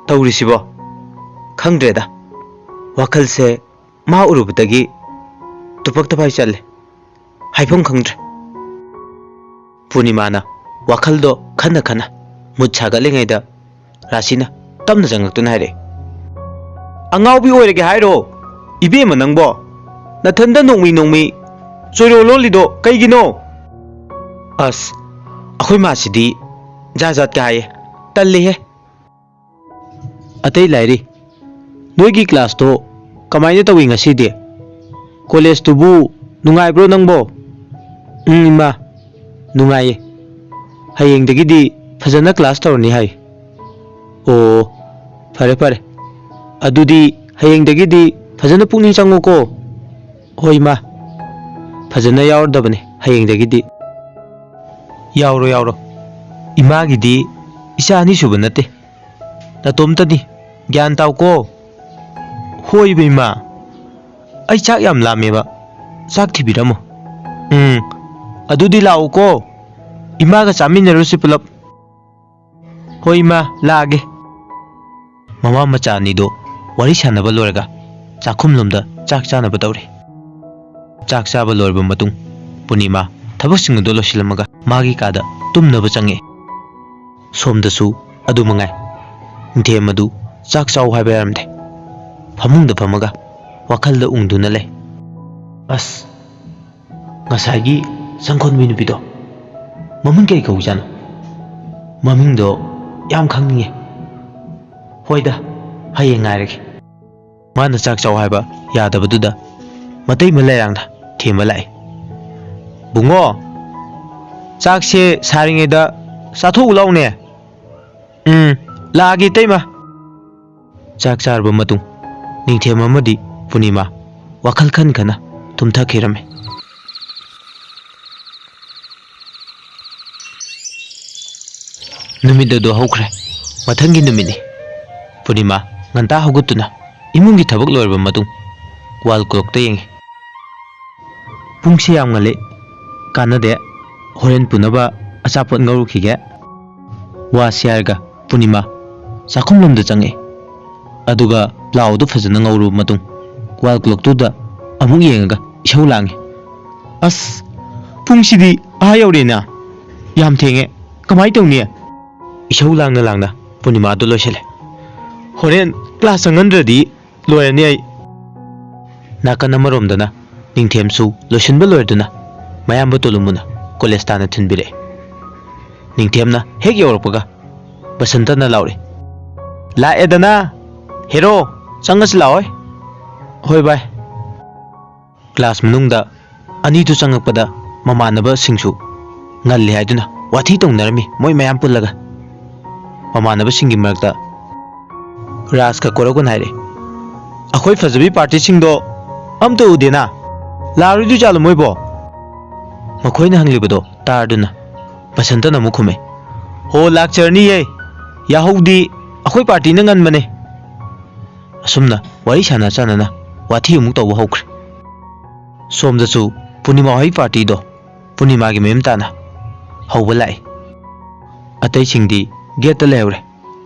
ꯇꯧꯔꯤꯁꯤꯕꯣ? ꯈꯪꯗ꯭ꯔꯦꯗ꯫ ꯋꯥꯈꯜꯁꯦ ꯃꯥ ꯎꯔꯨꯕꯗꯒꯤ ꯇꯨꯄꯛ ꯇꯐꯥꯏ ꯆꯠꯂꯦ꯫ ꯍꯥꯏꯐꯝ ꯈꯪꯗ꯭ꯔꯦ꯫ ꯄꯨꯔꯅꯤꯃꯥꯅ ꯋꯥꯈꯜꯗꯣ ꯈꯟꯅ ꯈꯟꯅ ꯃꯨꯠ ꯁꯥꯒꯠꯂꯤꯉꯩꯗ ꯔꯥꯁꯤꯅ ꯇꯞꯅ ꯆꯪꯂꯛꯇꯨꯅ ꯍꯥꯏꯔꯛꯑꯦ, "ꯑꯉꯥꯎꯕꯤ ꯑꯣꯏꯔꯒꯦ ꯍꯥꯏꯔꯣ? ꯏꯕꯦꯝꯃ ꯅꯪꯕꯣ, ꯅꯊꯟꯗ ꯅꯣꯡꯃꯤ ꯅꯣꯡꯃꯤ ꯆꯣꯏꯔꯣ ꯂꯣꯜꯂꯤꯗꯣ ꯀꯩꯒꯤꯅꯣ?" "ꯑꯁ, ꯑꯩꯈꯣꯏ ꯃꯥꯁꯤꯗꯤ ꯖꯥꯠ ꯖꯥꯠꯀ ꯍꯥꯏꯌꯦ, ꯇꯜꯂꯤꯍꯦ꯫ ꯑꯇꯩ ꯂꯥꯏꯔꯤ, ꯅꯣꯏꯒꯤ ꯀ꯭ꯂꯥꯁꯇꯣ ꯀꯃꯥꯏꯅ ꯇꯧꯏ ꯉꯁꯤꯗꯤ? ꯀꯣꯂꯦꯖꯇꯨꯕꯨ ꯅꯨꯡꯉꯥꯏꯕ꯭ꯔꯣ ꯅꯪꯕꯣ?" "ꯎꯝ, ꯏꯃꯥ, ꯅꯨꯡꯉꯥꯏꯌꯦ꯫ ꯍꯌꯦꯡꯗꯒꯤꯗꯤ ꯐꯖꯅ ꯀ꯭ꯂꯥꯁ ꯇꯧꯔꯅꯤ ꯍꯥꯏ꯫" "ꯑꯣ, ꯐꯔꯦ ꯐꯔꯦ꯫ ꯑꯗꯨꯗꯤ ꯍꯌꯦꯡꯗꯒꯤꯗꯤ ꯐꯖꯅ ꯄꯨꯛꯅꯤꯡ ꯆꯪꯉꯨꯀꯣ꯫" "ꯍꯣꯏ, ꯏꯃꯥ꯫ ꯐꯖꯅ ꯌꯥꯎꯔꯗꯕꯅꯤ ꯍꯌꯦꯡꯗꯒꯤꯗꯤ꯫" "ꯌꯥꯎꯔꯣ, ꯌꯥꯎꯔꯣ꯫ ꯏꯃꯥꯒꯤꯗꯤ ꯏꯆꯥ ꯑꯅꯤꯁꯨꯕ ꯅꯠꯇꯦ, ꯅꯇꯣꯝꯇꯅꯤ꯫ ꯒ꯭ꯌꯥꯟ ꯇꯥꯎꯀꯣ꯫" "ꯍꯣꯏꯕ, ꯏꯃꯥ꯫ ꯑꯩ ꯆꯥꯛ ꯌꯥꯝ ꯂꯥꯝꯃꯦꯕ꯫ ꯆꯥꯛ ꯊꯤꯕꯤꯔꯝꯃꯣ꯫" "ꯎꯝ, ꯑꯗꯨꯗꯤ ꯂꯥꯛꯎꯀꯣ꯫ ꯏꯃꯥꯒ ꯆꯥꯃꯤꯟꯅꯔꯨꯁꯤ ꯄꯨꯂꯞ꯫" "ꯍꯣꯏ, ꯏꯃꯥ, ꯂꯥꯛꯑꯒꯦ꯫" ꯃꯃꯥ ꯃꯆꯥ ꯑꯅꯤꯗꯣ ꯋꯥꯔꯤ ꯁꯥꯟꯅꯕ ꯂꯣꯏꯔꯒ ꯆꯥꯛꯈꯨꯝꯂꯣꯝꯗ ꯆꯥꯛ ꯆꯥꯅꯕ ꯇꯧꯔꯤ꯫ ꯆꯥꯛ ꯆꯥꯕ ꯂꯣꯏꯔꯕ ꯃꯇꯨꯡ ꯄꯨꯔꯅꯤꯃꯥ ꯊꯕꯛꯁꯤꯡ ꯑꯗꯨ ꯂꯣꯏꯁꯤꯜꯂꯝꯃꯒ ꯃꯥꯒꯤ ꯀꯥꯗ ꯇꯨꯝꯅꯕ ꯆꯪꯉꯛꯑꯦ꯫ ꯁꯣꯝꯗꯁꯨ ꯑꯗꯨ ꯃꯉꯥꯏ꯫ ꯅꯤꯡꯊꯦꯝ ꯑꯗꯨ ꯆꯥꯛ ꯆꯥꯎ ꯍꯥꯏꯕ ꯌꯥꯔꯝꯗꯦ꯫ ꯐꯃꯨꯡꯗ ꯐꯝꯃꯒ ꯋꯥꯈꯜꯗ ꯎꯪꯗꯨꯅ ꯂꯩ꯫ "ꯑꯁ, ꯉꯁꯥꯏꯒꯤ ꯁꯪꯈꯣꯟꯕꯤ ꯅꯨꯄꯤꯗꯣ ꯃꯃꯤꯡ ꯀꯩ ꯀꯧꯖꯥꯠꯅꯣ? ꯃꯃꯤꯡꯗꯣ ꯌꯥꯝ ꯈꯪꯅꯤꯡꯉꯦ꯫ ꯍꯣꯏꯗ, ꯍꯌꯦꯡ ꯉꯥꯏꯔꯒꯦ꯫" ꯃꯥꯅ ꯆꯥꯛ ꯆꯥꯎ ꯍꯥꯏꯕ ꯌꯥꯗꯕꯗꯨꯗ ꯃꯇꯩꯃ ꯂꯩꯔꯥꯡꯗ ꯊꯦꯝꯕ ꯂꯥꯛꯑꯦ꯫ "ꯕꯨꯡꯉꯣ, ꯆꯥꯛꯁꯦ ꯁꯥꯔꯤꯉꯩꯗ ꯆꯥꯊꯣꯛꯎ ꯂꯥꯎꯅꯦ꯫" "ꯎꯝ, ꯂꯥꯛꯑꯒꯦ, ꯏꯇꯩꯃ꯫" ꯆꯥꯛ ꯆꯥꯔꯕ ꯃꯇꯨꯡ ꯅꯤꯡꯊꯦꯝ ꯑꯃꯗꯤ ꯄꯨꯔꯅꯤꯃꯥ ꯋꯥꯈꯜ ꯈꯟ ꯈꯟꯅ ꯇꯨꯝꯊꯈꯤꯔꯝꯃꯤ꯫ ꯅꯨꯃꯤꯠ ꯑꯗꯨ ꯍꯧꯈ꯭ꯔꯦ꯫ ꯃꯊꯪꯒꯤ ꯅꯨꯃꯤꯠꯅꯤ꯫ ꯄꯨꯔꯅꯤꯃꯥ ꯉꯟꯇꯥ ꯍꯧꯒꯠꯇꯨꯅ ꯏꯃꯨꯡꯒꯤ ꯊꯕꯛ ꯂꯣꯏꯔꯕ ꯃꯇꯨꯡ ꯋꯥꯜ ꯀ꯭ꯂꯣꯛꯇ ꯌꯦꯡꯉꯤ꯫ "ꯄꯨꯡꯁꯦ ꯌꯥꯝ ꯉꯜꯂꯤ, ꯀꯥꯟꯅꯗꯦ, ꯍꯣꯔꯦꯟ ꯄꯨꯅꯕ ꯑꯆꯥꯄꯣꯠ ꯉꯧꯔꯨꯈꯤꯒꯦ꯫" ꯋꯥꯁꯤ ꯍꯥꯏꯔꯒ ꯄꯨꯔꯅꯤꯃꯥ ꯆꯥꯛꯈꯨꯝꯂꯣꯝꯗ ꯆꯪꯉꯛꯏ꯫ ꯑꯗꯨꯒ ꯄ꯭ꯂꯥꯎꯗꯨ ꯐꯖꯅ ꯉꯧꯔꯕ ꯃꯇꯨꯡ ꯋꯥꯜ ꯀ꯭ꯂꯣꯛꯇꯨꯗ ꯑꯃꯨꯛ ꯌꯦꯡꯉꯒ ꯏꯁꯧ ꯂꯥꯡꯉꯤ꯫ "ꯑꯁ, ꯄꯨꯡꯁꯤꯗꯤ ꯑꯥ ꯌꯧꯔꯦꯅ꯫ ꯌꯥꯝ ꯊꯦꯡꯉꯦ꯫ ꯀꯃꯥꯏ ꯇꯧꯅꯤ?" ꯏꯁꯧ ꯂꯥꯡꯅ ꯂꯥꯡꯅ ꯄꯨꯔꯅꯤꯃꯥꯗꯣ ꯂꯣꯏꯁꯤꯜꯂꯦ꯫ "ꯍꯣꯔꯦꯟ ꯀ꯭ꯂꯥꯁ ꯆꯪꯍꯟꯗ꯭ꯔꯗꯤ ꯂꯣꯏꯔꯅꯤ ꯑꯩ꯫" ꯅꯥꯀꯟ ꯑꯃꯔꯣꯝꯗꯅ ꯅꯤꯡꯊꯦꯝꯁꯨ ꯂꯣꯏꯁꯤꯟꯕ ꯂꯣꯏꯔꯗꯨꯅ ꯃꯌꯥꯝꯕ ꯇꯣꯂꯨꯃꯨꯅ ꯀꯣꯂꯦꯖ ꯇꯥꯟꯅ ꯊꯤꯟꯕꯤꯔꯛꯑꯦ꯫ ꯅꯤꯡꯊꯦꯝꯅ ꯍꯦꯛ ꯌꯧꯔꯛꯄꯒ ꯕꯁꯟꯇꯅ ꯂꯥꯎꯔꯛꯏ, "ꯂꯥꯛꯑꯦꯗꯅ, ꯍꯦꯔꯣ, ꯆꯪꯉꯁꯤ ꯂꯥꯛꯑꯣꯏ?" "ꯍꯣꯏ ꯚꯥꯏ꯫" ꯀ꯭ꯂꯥꯁ ꯃꯅꯨꯡꯗ ꯑꯅꯤꯗꯨ ꯆꯪꯉꯛꯄꯗ ꯃꯃꯥꯟꯅꯕꯁꯤꯡꯁꯨ ꯉꯜꯂꯤ ꯍꯥꯏꯗꯨꯅ ꯋꯥꯊꯤ ꯇꯧꯅꯔꯝꯃꯤ ꯃꯣꯏ ꯃꯌꯥꯝ ꯄꯨꯜꯂꯒ꯫ ꯃꯃꯥꯟꯅꯕꯁꯤꯡꯒꯤ ꯃꯔꯛꯇ ꯔꯥꯖꯀ ꯀꯣꯔꯧꯒꯅ ꯍꯥꯏꯔꯛꯏ, "ꯑꯩꯈꯣꯏ ꯐꯖꯕꯤ ꯄꯥꯔꯇꯤꯁꯤꯡꯗꯣ ꯑꯝꯇ ꯎꯗꯦꯅ, ꯂꯥꯛꯑꯔꯣꯏꯗꯣꯏ ꯖꯥꯠꯂꯣ ꯃꯣꯏꯕꯣ?" ꯃꯈꯣꯏꯅ ꯍꯪꯂꯤꯕꯗꯣ ꯇꯥꯔꯗꯨꯅ ꯕꯁꯟꯇꯅ ꯑꯃꯨꯛ ꯈꯨꯝꯃꯦ, "ꯍꯣ, ꯂꯥꯛꯆꯔꯅꯤꯌꯦ, ꯌꯥꯍꯧꯗꯤ ꯑꯩꯈꯣꯏ ꯄꯥꯔꯇꯤꯅ ꯉꯟꯕꯅꯦ꯫" ꯑꯁꯨꯝꯅ ꯋꯥꯔꯤ ꯁꯥꯟꯅ ꯁꯥꯟꯅꯅ ꯋꯥꯊꯤ ꯑꯃꯨꯛ ꯇꯧꯕ ꯍꯧꯈ꯭ꯔꯦ꯫ ꯁꯣꯝꯗꯁꯨ ꯄꯨꯔꯅꯤꯃꯥ ꯍꯣꯏ ꯄꯥꯔꯇꯤꯗꯣ ꯄꯨꯔꯅꯤꯃꯥꯒꯤ ꯃꯌꯨꯝ ꯇꯥꯅ ꯍꯧꯕ ꯂꯥꯛꯏ꯫ ꯑꯇꯩꯁꯤꯡꯗꯤ ꯒꯦꯠꯇ ꯂꯩꯍꯧꯔꯦ꯫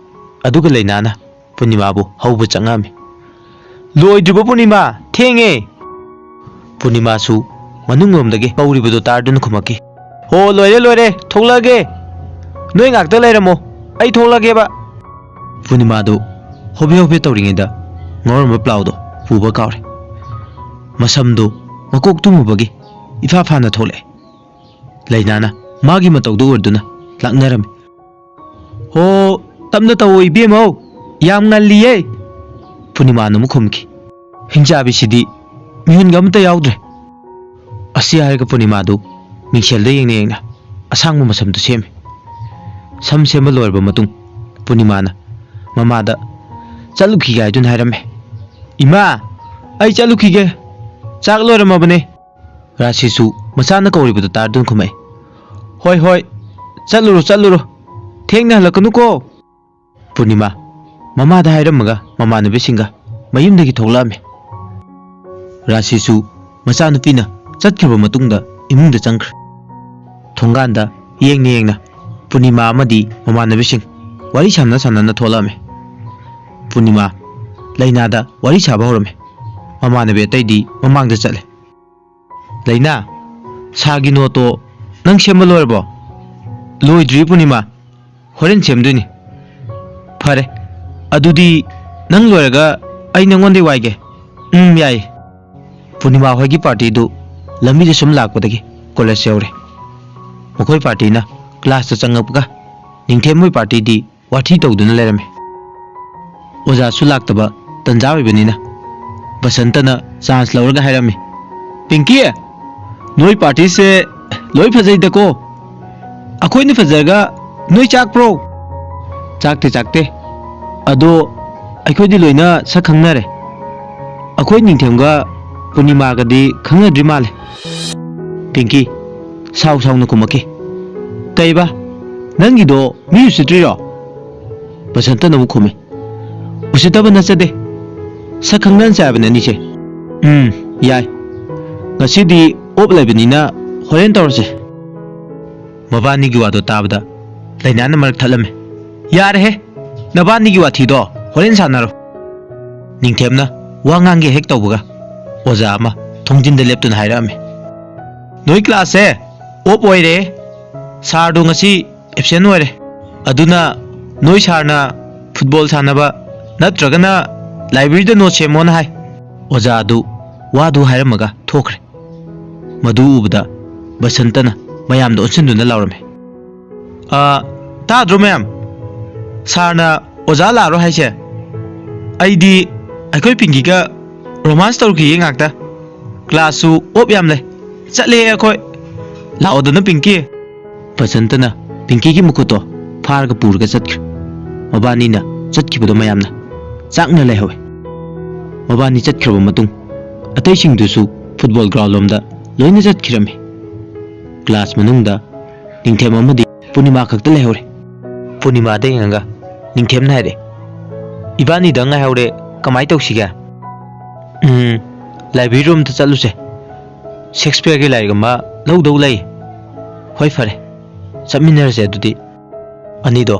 ꯑꯗꯨꯒ ꯂꯩꯅꯥꯅ ꯄꯨꯔꯅꯤꯃꯥꯕꯨ ꯍꯧꯕ ꯆꯪꯉꯛꯑꯝꯃꯤ꯫ "ꯂꯣꯏꯗ꯭ꯔꯤꯕꯣ ꯄꯨꯔꯅꯤꯃꯥ? ꯊꯦꯡꯉꯦ!" ꯄꯨꯔꯅꯤꯃꯥꯁꯨ ꯃꯅꯨꯡꯂꯣꯝꯗꯒꯤ ꯀꯧꯔꯤꯕꯗꯨ ꯇꯥꯔꯗꯨꯅ ꯈꯨꯝꯃꯛꯈꯤ, "ꯍꯣ, ꯂꯣꯏꯔꯦ, ꯂꯣꯏꯔꯦ, ꯊꯣꯛꯂꯛꯑꯒꯦ꯫ ꯅꯣꯏ ꯉꯥꯛꯇ ꯂꯩꯔꯝꯃꯣ, ꯑꯩ ꯊꯣꯛꯂꯛꯑꯒꯦꯕ꯫" ꯄꯨꯔꯅꯤꯃꯥꯗꯨ ꯍꯣꯕꯦ ꯍꯣꯕꯦ ꯇꯧꯔꯤꯉꯩꯗ ꯉꯧꯔꯝꯕ ꯄ꯭ꯂꯥꯎꯗꯣ ꯄꯨꯕ ꯀꯥꯎꯔꯦ꯫ ꯃꯁꯝꯗꯨ ꯃꯀꯣꯛ ꯇꯨꯝꯃꯨꯕꯒꯤ ꯏꯐꯥ ꯐꯥꯅ ꯊꯣꯛꯂꯛꯑꯦ꯫ ꯂꯩꯅꯥꯅ ꯃꯥꯒꯤ ꯃꯇꯧꯗꯨ ꯎꯔꯗꯨꯅ ꯂꯥꯛꯅꯔꯝꯃꯤ꯫ "ꯍꯣ, ꯇꯞꯅ ꯇꯧꯑꯣ ꯏꯕꯦꯝꯃꯧ, ꯌꯥꯝ ꯉꯜꯂꯤꯌꯦ꯫" ꯄꯨꯔꯅꯤꯃꯥꯅ ꯑꯃꯨꯛ ꯈꯨꯝꯈꯤ, "ꯍꯤꯡꯆꯥꯕꯤꯁꯤꯗꯤ ꯃꯤꯍꯨꯟꯒ ꯑꯃꯠꯇ ꯌꯥꯎꯗ꯭ꯔꯦ꯫" ꯑꯁꯤ ꯍꯥꯏꯔꯒ ꯄꯨꯔꯅꯤꯃꯥꯗꯨ ꯃꯤꯡꯁꯦꯜꯗ ꯌꯦꯡꯅ ꯌꯦꯡꯅ ꯑꯁꯥꯡꯕ ꯃꯁꯝꯗꯨ ꯁꯦꯝꯃꯤ꯫ ꯁꯝ ꯁꯦꯝꯕ ꯂꯣꯏꯔꯕ ꯃꯇꯨꯡ ꯄꯨꯔꯅꯤꯃꯥꯅ ꯃꯃꯥꯗ ꯆꯠꯂꯨꯈꯤꯒꯦ ꯍꯥꯏꯗꯨꯅ ꯍꯥꯏꯔꯝꯃꯦ꯫ "ꯏꯃꯥ, ꯑꯩ ꯆꯠꯂꯨꯈꯤꯒꯦ, ꯆꯥꯛ ꯂꯣꯏꯔꯝꯃꯕꯅꯦ꯫" ꯔꯥꯁꯤꯁꯨ ꯃꯆꯥꯅ ꯀꯧꯔꯤꯕꯗꯨ ꯇꯥꯔꯗꯨꯅ ꯈꯨꯝꯃꯛꯏ, "ꯍꯣꯏ, ꯍꯣꯏ, ꯆꯠꯂꯨꯔꯣ, ꯆꯠꯂꯨꯔꯣ, ꯊꯦꯡꯅ ꯍꯜꯂꯛꯀꯅꯨꯀꯣ꯫" ꯄꯨꯔꯅꯤꯃꯥ ꯃꯃꯥꯗ ꯍꯥꯏꯔꯝꯃꯒ ꯃꯃꯥꯟꯅꯕꯤꯁꯤꯡꯒ ꯃꯌꯨꯝꯗꯒꯤ ꯊꯣꯛꯂꯛꯑꯝꯃꯤ꯫ ꯔꯥꯁꯤꯁꯨ ꯃꯆꯥꯅꯨꯄꯤꯅ ꯆꯠꯈ꯭ꯔꯕ ꯃꯇꯨꯡꯗ ꯏꯃꯨꯡꯗ ꯆꯪꯈ꯭ꯔꯦ꯫ ꯊꯣꯡꯒꯥꯟꯗ ꯌꯦꯡꯅ ꯌꯦꯡꯅ ꯄꯨꯔꯅꯤꯃꯥ ꯑꯃꯗꯤ ꯃꯃꯥꯟꯅꯕꯤꯁꯤꯡ ꯋꯥꯔꯤ ꯁꯥꯟꯅ ꯁꯥꯟꯅꯅ ꯊꯣꯛꯂꯛꯑꯝꯃꯤ꯫ ꯄꯨꯔꯅꯤꯃꯥ ꯂꯩꯅꯥꯗ ꯋꯥꯔꯤ ꯁꯥꯕ ꯍꯧꯔꯝꯃꯤ꯫ ꯃꯃꯥꯟꯅꯕꯤ ꯑꯇꯩꯗꯤ ꯃꯃꯥꯡꯗ ꯆꯠꯂꯦ꯫ ꯂꯩꯅꯥ, ꯁꯥꯔꯒꯤ ꯅꯣꯠꯇꯣ ꯅꯪ ꯁꯦꯝꯕ ꯂꯣꯏꯔꯕꯣ? ꯂꯣꯏꯗ꯭ꯔꯤ ꯄꯨꯔꯅꯤꯃꯥ, ꯍꯣꯔꯦꯟ ꯁꯦꯝꯗꯣꯏꯅꯤ꯫ ꯐꯔꯦ, ꯑꯗꯨꯗꯤ ꯅꯪ ꯂꯣꯏꯔꯒ ꯑꯩ ꯅꯪꯉꯣꯟꯗꯩ ꯋꯥꯏꯒꯦ꯫ ꯎꯝ, ꯌꯥꯏ꯫ ꯄꯨꯔꯅꯤꯃꯥ ꯍꯣꯏꯒꯤ ꯄꯥꯔꯇꯤꯗꯨ ꯂꯝꯕꯤꯗ ꯁꯨꯝ ꯂꯥꯛꯄꯗꯒꯤ ꯀꯣꯂꯦꯖ ꯌꯧꯔꯦ꯫ ꯃꯈꯣꯏ ꯄꯥꯔꯇꯤꯅ ꯀ꯭ꯂꯥꯁꯇ ꯆꯪꯉꯛꯄꯒ ꯅꯤꯡꯊꯦꯝ ꯃꯣꯏ ꯄꯥꯔꯇꯤꯗꯤ ꯋꯥꯊꯤ ꯇꯧꯗꯨꯅ ꯂꯩꯔꯝꯃꯤ꯫ ꯑꯣꯖꯥꯁꯨ ꯂꯥꯛꯇꯕ ꯇꯟꯖꯥ ꯑꯣꯏꯕꯅꯤꯅ ꯕꯁꯟꯇꯅ ꯆꯥꯟꯁ ꯂꯧꯔꯒ ꯍꯥꯏꯔꯝꯃꯤ, "ꯄꯤꯡꯀꯤ, ꯅꯣꯏ ꯄꯥꯔꯇꯤꯁꯦ ꯂꯣꯏ ꯐꯖꯩꯗꯀꯣ꯫ ꯑꯩꯈꯣꯏꯅ ꯐꯖꯔꯒ ꯅꯣꯏ ꯆꯥꯛꯄ꯭ꯔꯣ?" "ꯆꯥꯛꯇꯦ, ꯆꯥꯛꯇꯦ꯫ ꯑꯗꯣ ꯑꯩꯈꯣꯏꯗꯤ ꯂꯣꯏꯅ ꯁꯛ ꯈꯪꯅꯔꯦ꯫ ꯑꯩꯈꯣꯏ ꯅꯤꯡꯊꯦꯝꯒ ꯄꯨꯔꯅꯤꯃꯥꯒꯗꯤ ꯈꯪꯅꯗ꯭ꯔꯤ ꯃꯥꯜꯂꯦ꯫" ꯄꯤꯡꯀꯤ ꯁꯥꯎ ꯁꯥꯎꯅ ꯈꯨꯝꯃꯛꯈꯤ, "ꯀꯩꯕ? ꯅꯪꯒꯤꯗꯣ ꯃꯤ ꯎꯁꯤꯠꯇ꯭ꯔꯤꯔꯣ?" ꯕꯁꯟꯇꯅ ꯑꯃꯨꯛ ꯈꯨꯝꯃꯤ, "ꯎꯁꯤꯠꯇꯕ ꯅꯠꯆꯗꯦ꯫ ꯁꯛ ꯈꯪꯅꯍꯟꯁꯦ ꯍꯥꯏꯕꯅꯦ ꯑꯅꯤꯁꯦ꯫" "ꯎꯝ, ꯌꯥꯏ꯫ ꯉꯁꯤꯗꯤ ꯑꯣꯞ ꯂꯩꯕꯅꯤꯅ ꯍꯣꯔꯦꯟ ꯇꯧꯔꯁꯦ꯫" ꯃꯕꯥꯅꯤꯒꯤ ꯋꯥꯗꯣ ꯇꯥꯕꯗ ꯂꯩꯅꯥꯅ ꯃꯔꯛ ꯊꯠꯂꯝꯃꯤ, "ꯌꯥꯔꯦꯍꯦ, ꯅꯕꯥꯅꯤꯒꯤ ꯋꯥꯊꯤꯗꯣ ꯍꯣꯔꯦꯟ ꯁꯥꯟꯅꯔꯣ꯫" ꯅꯤꯡꯊꯦꯝꯅ ꯋꯥ ꯉꯥꯡꯒꯦ ꯍꯦꯛ ꯇꯧꯕꯒ ꯑꯣꯖꯥ ꯑꯃ ꯊꯣꯡꯖꯤꯟꯗ ꯂꯦꯞꯇꯨꯅ ꯍꯥꯏꯔꯛꯑꯝꯃꯤ, "ꯅꯣꯏ ꯀ꯭ꯂꯥꯁꯁꯦ ꯑꯣꯞ ꯑꯣꯏꯔꯦ꯫ ꯁꯥꯔꯗꯣ ꯉꯁꯤ ꯑꯦꯞꯁꯦꯟ ꯑꯣꯏꯔꯦ꯫ ꯑꯗꯨꯅ ꯅꯣꯏ ꯁꯥꯔꯅ ꯐꯨꯠꯕꯣꯜ ꯁꯥꯟꯅꯕ ꯅꯠꯇ꯭ꯔꯒꯅ ꯂꯥꯏꯕ꯭ꯔꯦꯔꯤꯗ ꯅꯣꯠ ꯁꯦꯝꯃꯣꯅ ꯍꯥꯏ꯫" ꯑꯣꯖꯥ ꯑꯗꯨ ꯋꯥꯗꯨ ꯍꯥꯏꯔꯝꯃꯒ ꯊꯣꯛꯈ꯭ꯔꯦ꯫ ꯃꯗꯨ ꯎꯕꯗ ꯕꯁꯟꯇꯅ ꯃꯌꯥꯝꯗ ꯑꯣꯟꯁꯤꯟꯗꯨꯅ ꯂꯥꯎꯔꯝꯃꯤ, "ꯑ, ꯇꯥꯗ꯭ꯔꯣ ꯃꯌꯥꯝ? ꯁꯥꯔꯅ ꯑꯣꯖꯥ ꯂꯥꯛꯑꯔꯣꯏ ꯍꯥꯏꯁꯦ? ꯑꯩꯗꯤ ꯑꯩꯈꯣꯏ ꯄꯤꯡꯀꯤꯒ ꯔꯣꯃꯥꯟꯁ ꯇꯧꯔꯨꯈꯤꯒꯦ ꯉꯥꯛꯇ꯫ ꯀ꯭ꯂꯥꯁꯁꯨ ꯑꯣꯞ ꯌꯥꯝ ꯂꯩ꯫ ꯆꯠꯂꯦ ꯑꯩꯈꯣꯏ꯫ ꯂꯥꯛꯑꯣꯗꯅ ꯄꯤꯡꯀꯤ꯫" ꯕꯁꯟꯇꯅ ꯄꯤꯡꯀꯤꯒꯤ ꯃꯈꯨꯠꯇꯣ ꯐꯥꯔꯒ ꯄꯨꯔꯒ ꯆꯠꯈ꯭ꯔꯦ꯫ ꯃꯕꯥꯅꯤꯅ ꯆꯠꯈꯤꯕꯗꯣ ꯃꯌꯥꯝꯅ ꯆꯥꯛꯅ ꯂꯩꯍꯧꯋꯦ꯫ ꯃꯕꯥꯅꯤ ꯆꯠꯈ꯭ꯔꯕ ꯃꯇꯨꯡ ꯑꯇꯩꯁꯤꯡꯗꯨꯁꯨ ꯐꯨꯠꯕꯣꯜ ꯒ꯭ꯔꯥꯎꯟ ꯂꯣꯝꯗ ꯂꯣꯏꯅ ꯆꯠꯈꯤꯔꯝꯃꯤ꯫ ꯀ꯭ꯂꯥꯁ ꯃꯅꯨꯡꯗ ꯅꯤꯡꯊꯦꯝ ꯑꯃꯗꯤ ꯄꯨꯔꯅꯤꯃꯥ ꯈꯛꯇ ꯂꯩꯍꯧꯔꯦ꯫ ꯄꯨꯔꯅꯤꯃꯥꯗ ꯌꯦꯡꯉꯒ ꯅꯤꯡꯊꯦꯝꯅ ꯍꯥꯏꯔꯦ, "ꯏꯕꯥꯅꯤꯗꯪ ꯉꯥꯏꯍꯧꯔꯦ, ꯀꯃꯥꯏ ꯇꯧꯁꯤꯒꯦ?" "ꯎꯝ, ꯂꯥꯏꯕ꯭ꯔꯦꯔꯤ ꯔꯨꯝꯗ ꯆꯠꯂꯨꯁꯦ꯫ ꯁꯦꯛꯁꯄꯤꯌꯔꯒꯤ ꯂꯥꯏꯔꯤꯛ ꯑꯃ ꯂꯧꯗꯧ ꯂꯩ꯫" "ꯍꯣꯏ, ꯐꯔꯦ, ꯆꯠꯃꯤꯟꯅꯔꯁꯦ ꯑꯗꯨꯗꯤ꯫" ꯑꯅꯤꯗꯣ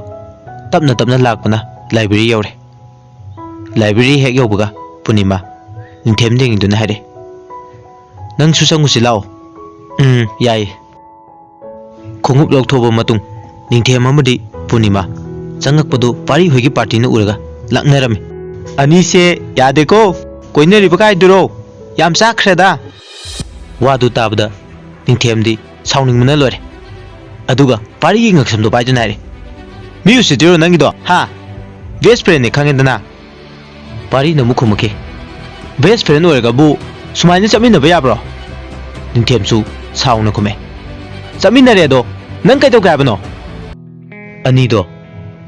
ꯇꯞꯅ ꯇꯞꯅ ꯂꯥꯛꯄꯅ ꯂꯥꯏꯕ꯭ꯔꯦꯔꯤ ꯌꯧꯔꯦ꯫ ꯂꯥꯏꯕ꯭ꯔꯦꯔꯤ ꯍꯦꯛ ꯌꯧꯕꯒ ꯄꯨꯔꯅꯤꯃꯥ ꯅꯤꯡꯊꯦꯝ ꯌꯦꯡꯗꯨꯅ ꯍꯥꯏꯔꯛꯏ, "ꯅꯪꯁꯨ ꯆꯪꯉꯨꯁꯤ ꯂꯥꯛꯑꯣ꯫" "ꯎꯝ, ꯌꯥꯏꯌꯦ꯫" ꯈꯣꯡꯎꯞ ꯂꯧꯊꯣꯛꯑꯕ ꯃꯇꯨꯡ, ꯅꯤꯡꯊꯦꯝ ꯑꯃꯗꯤ ꯄꯨꯔꯅꯤꯃꯥ ꯆꯪꯉꯛꯄꯗꯨ ꯄꯥꯔꯤ ꯍꯣꯏꯒꯤ ꯄꯥꯔꯇꯤꯅ ꯎꯔꯒ ꯂꯛꯅꯔꯝꯃꯤ꯫ "ꯑꯅꯤꯁꯦ ꯌꯥꯗꯦꯀꯣ, ꯀꯣꯏꯅꯔꯤꯕ ꯀꯥꯏꯗꯨꯔꯣ? ꯌꯥꯝ ꯆꯥꯛꯈ꯭ꯔꯦꯗ!" ꯋꯥꯗꯨ ꯇꯥꯕꯗ ꯅꯤꯡꯊꯦꯝꯗꯤ ꯁꯥꯎꯅꯤꯡꯕꯅ ꯂꯣꯏꯔꯦ꯫ ꯑꯗꯨꯒ ꯄꯥꯔꯤꯒꯤ ꯉꯛꯁꯝꯗꯣ ꯄꯥꯏꯗꯨꯅ ꯍꯥꯏꯔꯦ, "ꯃꯤ ꯎꯁꯤꯠꯇ꯭ꯔꯤꯔꯣ ꯅꯪꯒꯤꯗꯣ, ꯍꯥ? ꯕꯦꯁ ꯐ꯭ꯔꯦꯟꯅꯦ ꯈꯪꯉꯦꯗꯅ?" ꯄꯥꯔꯤꯅ ꯑꯃꯨꯛ ꯈꯨꯝꯃꯛꯈꯤ, "ꯕꯦꯁ ꯐ꯭ꯔꯦꯟ ꯑꯣꯏꯔꯒꯕꯨ ꯁꯨꯃꯥꯏꯅ ꯆꯠꯃꯤꯟꯅꯕ ꯌꯥꯕ꯭ꯔꯣ?" ꯅꯤꯡꯊꯦꯝꯁꯨ ꯁꯥꯎꯅ ꯈꯨꯝꯃꯦ, "ꯆꯠꯃꯤꯟꯅꯔꯦ ꯑꯗꯣ, ꯅꯪ ꯀꯩꯗꯧꯒꯦ ꯍꯥꯏꯕꯅꯣ?" ꯑꯅꯤꯗꯣ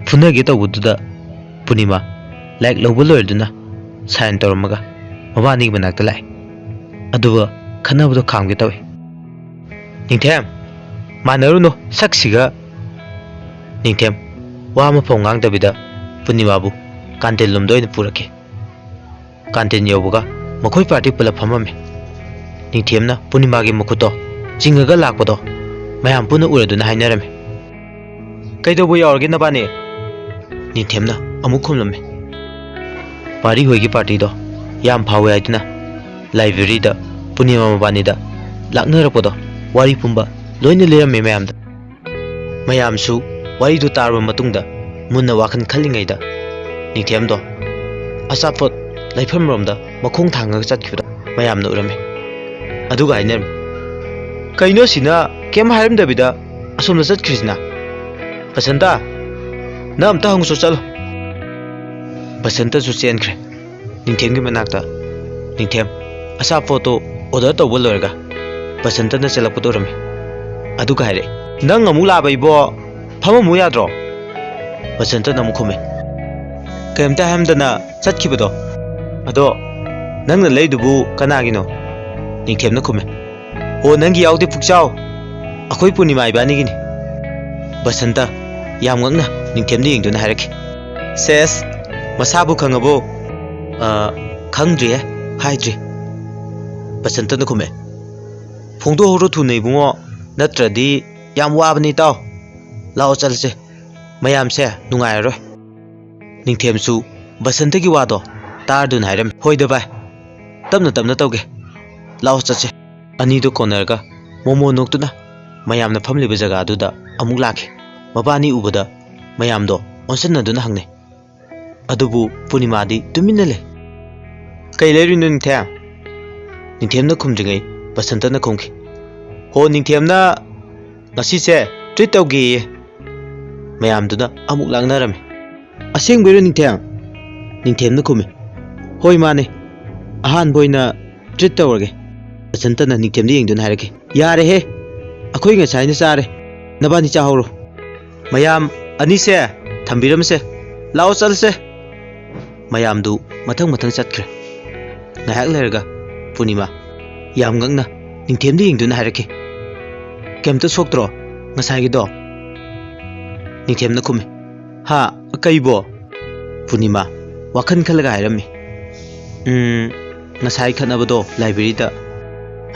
ꯐꯨꯅꯒꯦ ꯇꯧꯕꯗꯨꯗ ꯄꯨꯔꯅꯤꯃꯥ ꯂꯥꯏꯔꯤꯛ ꯂꯧꯕ ꯂꯣꯏꯔꯗꯨꯅ ꯁꯥꯏꯟ ꯇꯧꯔꯝꯃꯒ ꯃꯕꯥꯅꯤꯒꯤ ꯃꯅꯥꯛꯇ ꯂꯥꯛꯑꯦ꯫ ꯑꯗꯨꯒ ꯈꯟꯅꯕꯗꯣ ꯈꯥꯝꯒꯦ ꯇꯧꯏ꯫ "ꯅꯤꯡꯊꯦꯝ, ꯃꯥꯟꯅꯔꯨꯅꯨ ꯁꯛꯁꯤꯒ꯫" ꯅꯤꯡꯊꯦꯝ ꯋꯥ ꯑꯃꯐꯥꯎ ꯉꯥꯡꯗꯕꯤꯗ ꯄꯨꯔꯅꯤꯃꯥꯕꯨ ꯀꯥꯟꯇꯤꯟ ꯂꯣꯝꯗ ꯑꯣꯏꯅ ꯄꯨꯔꯛꯈꯤ꯫ ꯀꯥꯟꯇꯤꯟ ꯌꯧꯕꯒ ꯃꯈꯣꯏ ꯄꯥꯔꯇꯤ ꯄꯨꯂꯞ ꯐꯝꯃꯝꯃꯤ꯫ ꯅꯤꯡꯊꯦꯝꯅ ꯄꯨꯔꯅꯤꯃꯥꯒꯤ ꯃꯈꯨꯠꯇꯣ ꯆꯤꯡꯉꯒ ꯂꯥꯛꯄꯗꯣ ꯃꯌꯥꯝ ꯄꯨꯟꯅ ꯎꯔꯗꯨꯅ ꯍꯥꯏꯅꯔꯝꯃꯤ꯫ "ꯀꯩꯗꯧꯕ ꯌꯥꯎꯔꯒꯦ ꯅꯕꯥꯅꯤ?" ꯅꯤꯡꯊꯦꯝꯅ ꯑꯃꯨꯛ ꯈꯨꯝꯂꯝꯃꯤ꯫ ꯄꯥꯔꯤ ꯍꯣꯏꯒꯤ ꯄꯥꯔꯇꯤꯗꯣ ꯌꯥꯝ ꯐꯥꯎꯋꯦ ꯍꯥꯏꯗꯨꯅ ꯂꯥꯏꯕ꯭ꯔꯦꯔꯤꯗ ꯄꯨꯔꯅꯤꯃꯥ ꯃꯕꯥꯅꯤꯗ ꯂꯥꯛꯅꯔꯛꯄꯗꯣ ꯋꯥꯔꯤ ꯄꯨꯝꯕ ꯂꯣꯏꯅ ꯂꯤꯔꯝꯃꯤ ꯃꯌꯥꯝꯗ꯫ ꯃꯌꯥꯝꯁꯨ ꯋꯥꯔꯤꯗꯨ ꯇꯥꯔꯕ ꯃꯇꯨꯡꯗ ꯃꯨꯟꯅ ꯋꯥꯈꯜ ꯈꯜꯂꯤꯉꯩꯗ ꯅꯤꯡꯊꯦꯝꯗꯣ ꯑꯆꯥꯄꯣꯠ ꯂꯩꯐꯝꯔꯣꯝꯗ ꯃꯈꯣꯡ ꯊꯥꯡꯉꯒ ꯆꯠꯈꯤꯕꯗꯣ ꯃꯌꯥꯝꯅ ꯎꯔꯝꯃꯤ꯫ ꯑꯗꯨꯒ ꯍꯥꯏꯅꯔꯝꯃꯤ, "ꯀꯩꯅꯣ ꯑꯁꯤꯅ ꯀꯩꯝ ꯍꯥꯏꯔꯝꯗꯕꯤꯗ ꯑꯁꯣꯝꯗ ꯆꯠꯈ꯭ꯔꯤꯁꯤꯅ? ꯕꯁꯟꯇ, ꯅꯪ ꯑꯝꯇ ꯍꯪꯉꯨꯆꯣ ꯆꯠꯂꯣ꯫" ꯕꯁꯟꯇꯁꯨ ꯆꯦꯟꯈ꯭ꯔꯦ ꯅꯤꯡꯊꯦꯝꯒꯤ ꯃꯅꯥꯛꯇ꯫ ꯅꯤꯡꯊꯦꯝ ꯑꯆꯥꯄꯣꯠꯇꯣ ꯑꯣꯔꯗꯔ ꯇꯧꯕ ꯂꯣꯏꯔꯒ ꯕꯁꯟꯇꯅ ꯆꯦꯜꯂꯛꯄꯗꯣ ꯎꯔꯝꯃꯤ꯫ ꯑꯗꯨꯒ ꯍꯥꯏꯔꯛꯑꯦ, "ꯅꯪ ꯑꯃꯨꯛ ꯂꯥꯛꯑꯕ ꯏꯕꯣ? ꯐꯝꯃꯝꯃꯨ ꯌꯥꯗ꯭ꯔꯣ?" ꯕꯁꯟꯇꯅ ꯑꯃꯨꯛ ꯈꯨꯝꯃꯦ, "ꯀꯩꯝꯇ ꯍꯥꯏꯔꯝꯗꯅ ꯆꯠꯈꯤꯕꯗꯣ꯫ ꯑꯗꯣ ꯅꯪꯅ ꯂꯩꯗꯨꯕꯨ ꯀꯅꯥꯒꯤꯅꯣ?" ꯅꯤꯡꯊꯦꯝꯅ ꯈꯨꯝꯃꯦ, "ꯑꯣ, ꯅꯪꯒꯤ ꯌꯥꯎꯗꯦ ꯄꯨꯛꯆꯥꯎ, ꯑꯩꯈꯣꯏ ꯄꯨꯔꯅꯤꯃꯥ ꯏꯕꯥꯅꯤꯒꯤꯅꯤ꯫" ꯕꯁꯟꯇ ꯌꯥꯝ ꯉꯛꯅ ꯅꯤꯡꯊꯦꯝꯗ ꯌꯦꯡꯗꯨꯅ ꯍꯥꯏꯔꯛꯈꯤ, "ꯁꯦꯁ, ꯃꯁꯥꯕꯨ ꯈꯪꯉꯕꯣ?" "ꯑ, ꯈꯪꯗ꯭ꯔꯤꯍꯦ, ꯍꯥꯏꯗ꯭ꯔꯤ꯫" ꯕꯁꯟꯇꯅ ꯈꯨꯝꯃꯦ, "ꯐꯣꯡꯗꯣꯛꯍꯧꯔꯣ ꯊꯨꯅ ꯏꯕꯨꯡꯉꯣ, ꯅꯠꯇ꯭ꯔꯗꯤ ꯌꯥꯝ ꯋꯥꯕꯅꯤ ꯏꯇꯥꯎ꯫ ꯂꯥꯛꯑꯣ ꯆꯠꯂꯁꯦ, ꯃꯌꯥꯝꯁꯦ ꯅꯨꯡꯉꯥꯏꯔꯔꯣꯏ꯫" ꯅꯤꯡꯊꯦꯝꯁꯨ ꯕꯁꯟꯇꯒꯤ ꯋꯥꯗꯣ ꯇꯥꯔꯗꯨꯅ ꯍꯥꯏꯔꯝꯃꯤ, "ꯍꯣꯏꯗ ꯚꯥꯏ, ꯇꯞꯅ ꯇꯞꯅ ꯇꯧꯒꯦ, ꯂꯥꯛꯑꯣ ꯆꯠꯁꯦ꯫" ꯑꯅꯤꯗꯨ ꯀꯣꯟꯅꯔꯒ ꯃꯣꯃꯣ ꯅꯣꯛꯇꯨꯅ ꯃꯌꯥꯝꯅ ꯐꯝꯂꯤꯕ ꯖꯒꯥꯗꯨꯗ ꯑꯃꯨꯛ ꯂꯥꯛꯈꯤ꯫ ꯃꯕꯥꯅꯤ ꯎꯕꯗ ꯃꯌꯥꯝꯗꯣ ꯑꯣꯟꯁꯤꯟꯅꯗꯨꯅ ꯍꯪꯅꯩ꯫ ꯑꯗꯨꯕꯨ ꯄꯨꯔꯅꯤꯃꯥꯗꯤ ꯇꯨꯃꯤꯟꯅ ꯂꯩ꯫ "ꯀꯩ ꯂꯩꯔꯨꯏꯅꯣ ꯅꯤꯡꯊꯦꯝ?" ꯅꯤꯡꯊꯦꯝꯅ ꯈꯨꯝꯗ꯭ꯔꯤꯉꯩ ꯕꯁꯟꯇꯅ ꯈꯨꯝꯈꯤ, "ꯍꯣ, ꯅꯤꯡꯊꯦꯝꯅ ꯉꯁꯤꯁꯦ ꯇ꯭ꯔꯤꯠ ꯇꯧꯒꯦꯌꯦ꯫ ꯃꯌꯥꯝꯗꯨꯅ ꯑꯃꯨꯛ ꯂꯥꯡꯅꯔꯝꯃꯤ꯫ "ꯑꯁꯦꯡꯕꯩꯔꯣ ꯅꯤꯡꯊꯦꯝ?" ꯅꯤꯡꯊꯦꯝꯅ ꯈꯨꯝꯃꯤ꯫ "ꯍꯣꯏ, ꯃꯥꯅꯦ꯫ ꯑꯍꯥꯟꯕ ꯑꯣꯏꯅ ꯇ꯭ꯔꯤꯠ ꯇꯧꯔꯒꯦ꯫" ꯕꯁꯟꯇꯅ ꯅꯤꯡꯊꯦꯝꯗ ꯌꯦꯡꯗꯨꯅ ꯍꯥꯏꯔꯛꯈꯤ, "ꯌꯥꯔꯦꯍꯦ, ꯑꯩꯈꯣꯏ ꯉꯁꯥꯏꯅ ꯆꯥꯔꯦ꯫ ꯅꯕꯥꯅꯤ ꯆꯥꯍꯧꯔꯣ꯫ ꯃꯌꯥꯝ, ꯑꯅꯤꯁꯦ ꯊꯝꯕꯤꯔꯝꯃꯁꯦ꯫ ꯂꯥꯛꯑꯣ, ꯆꯠꯂꯁꯦ꯫" ꯃꯌꯥꯝꯗꯨ ꯃꯊꯪ ꯃꯊꯪ ꯆꯠꯈ꯭ꯔꯦ꯫ ꯉꯥꯏꯍꯥꯛ ꯂꯩꯔꯒ ꯄꯨꯔꯅꯤꯃꯥ ꯌꯥꯝ ꯉꯛꯅ ꯅꯤꯡꯊꯦꯝꯗ ꯌꯦꯡꯗꯨꯅ ꯍꯥꯏꯔꯛꯈꯤ, "ꯀꯩꯝꯇ ꯁꯣꯛꯇ꯭ꯔꯣ ꯉꯁꯥꯏꯒꯤꯗꯣ?" ꯅꯤꯡꯊꯦꯝꯅ ꯈꯨꯝꯃꯤ, "ꯍꯥ? ꯀꯩꯕꯣ?" ꯄꯨꯔꯅꯤꯃꯥ ꯋꯥꯈꯜ ꯈꯜꯂꯒ ꯍꯥꯏꯔꯝꯃꯤ, "ꯎꯝ, ꯉꯁꯥꯏ ꯈꯠꯅꯕꯗꯣ ꯂꯥꯏꯕ꯭ꯔꯦꯔꯤꯗ꯫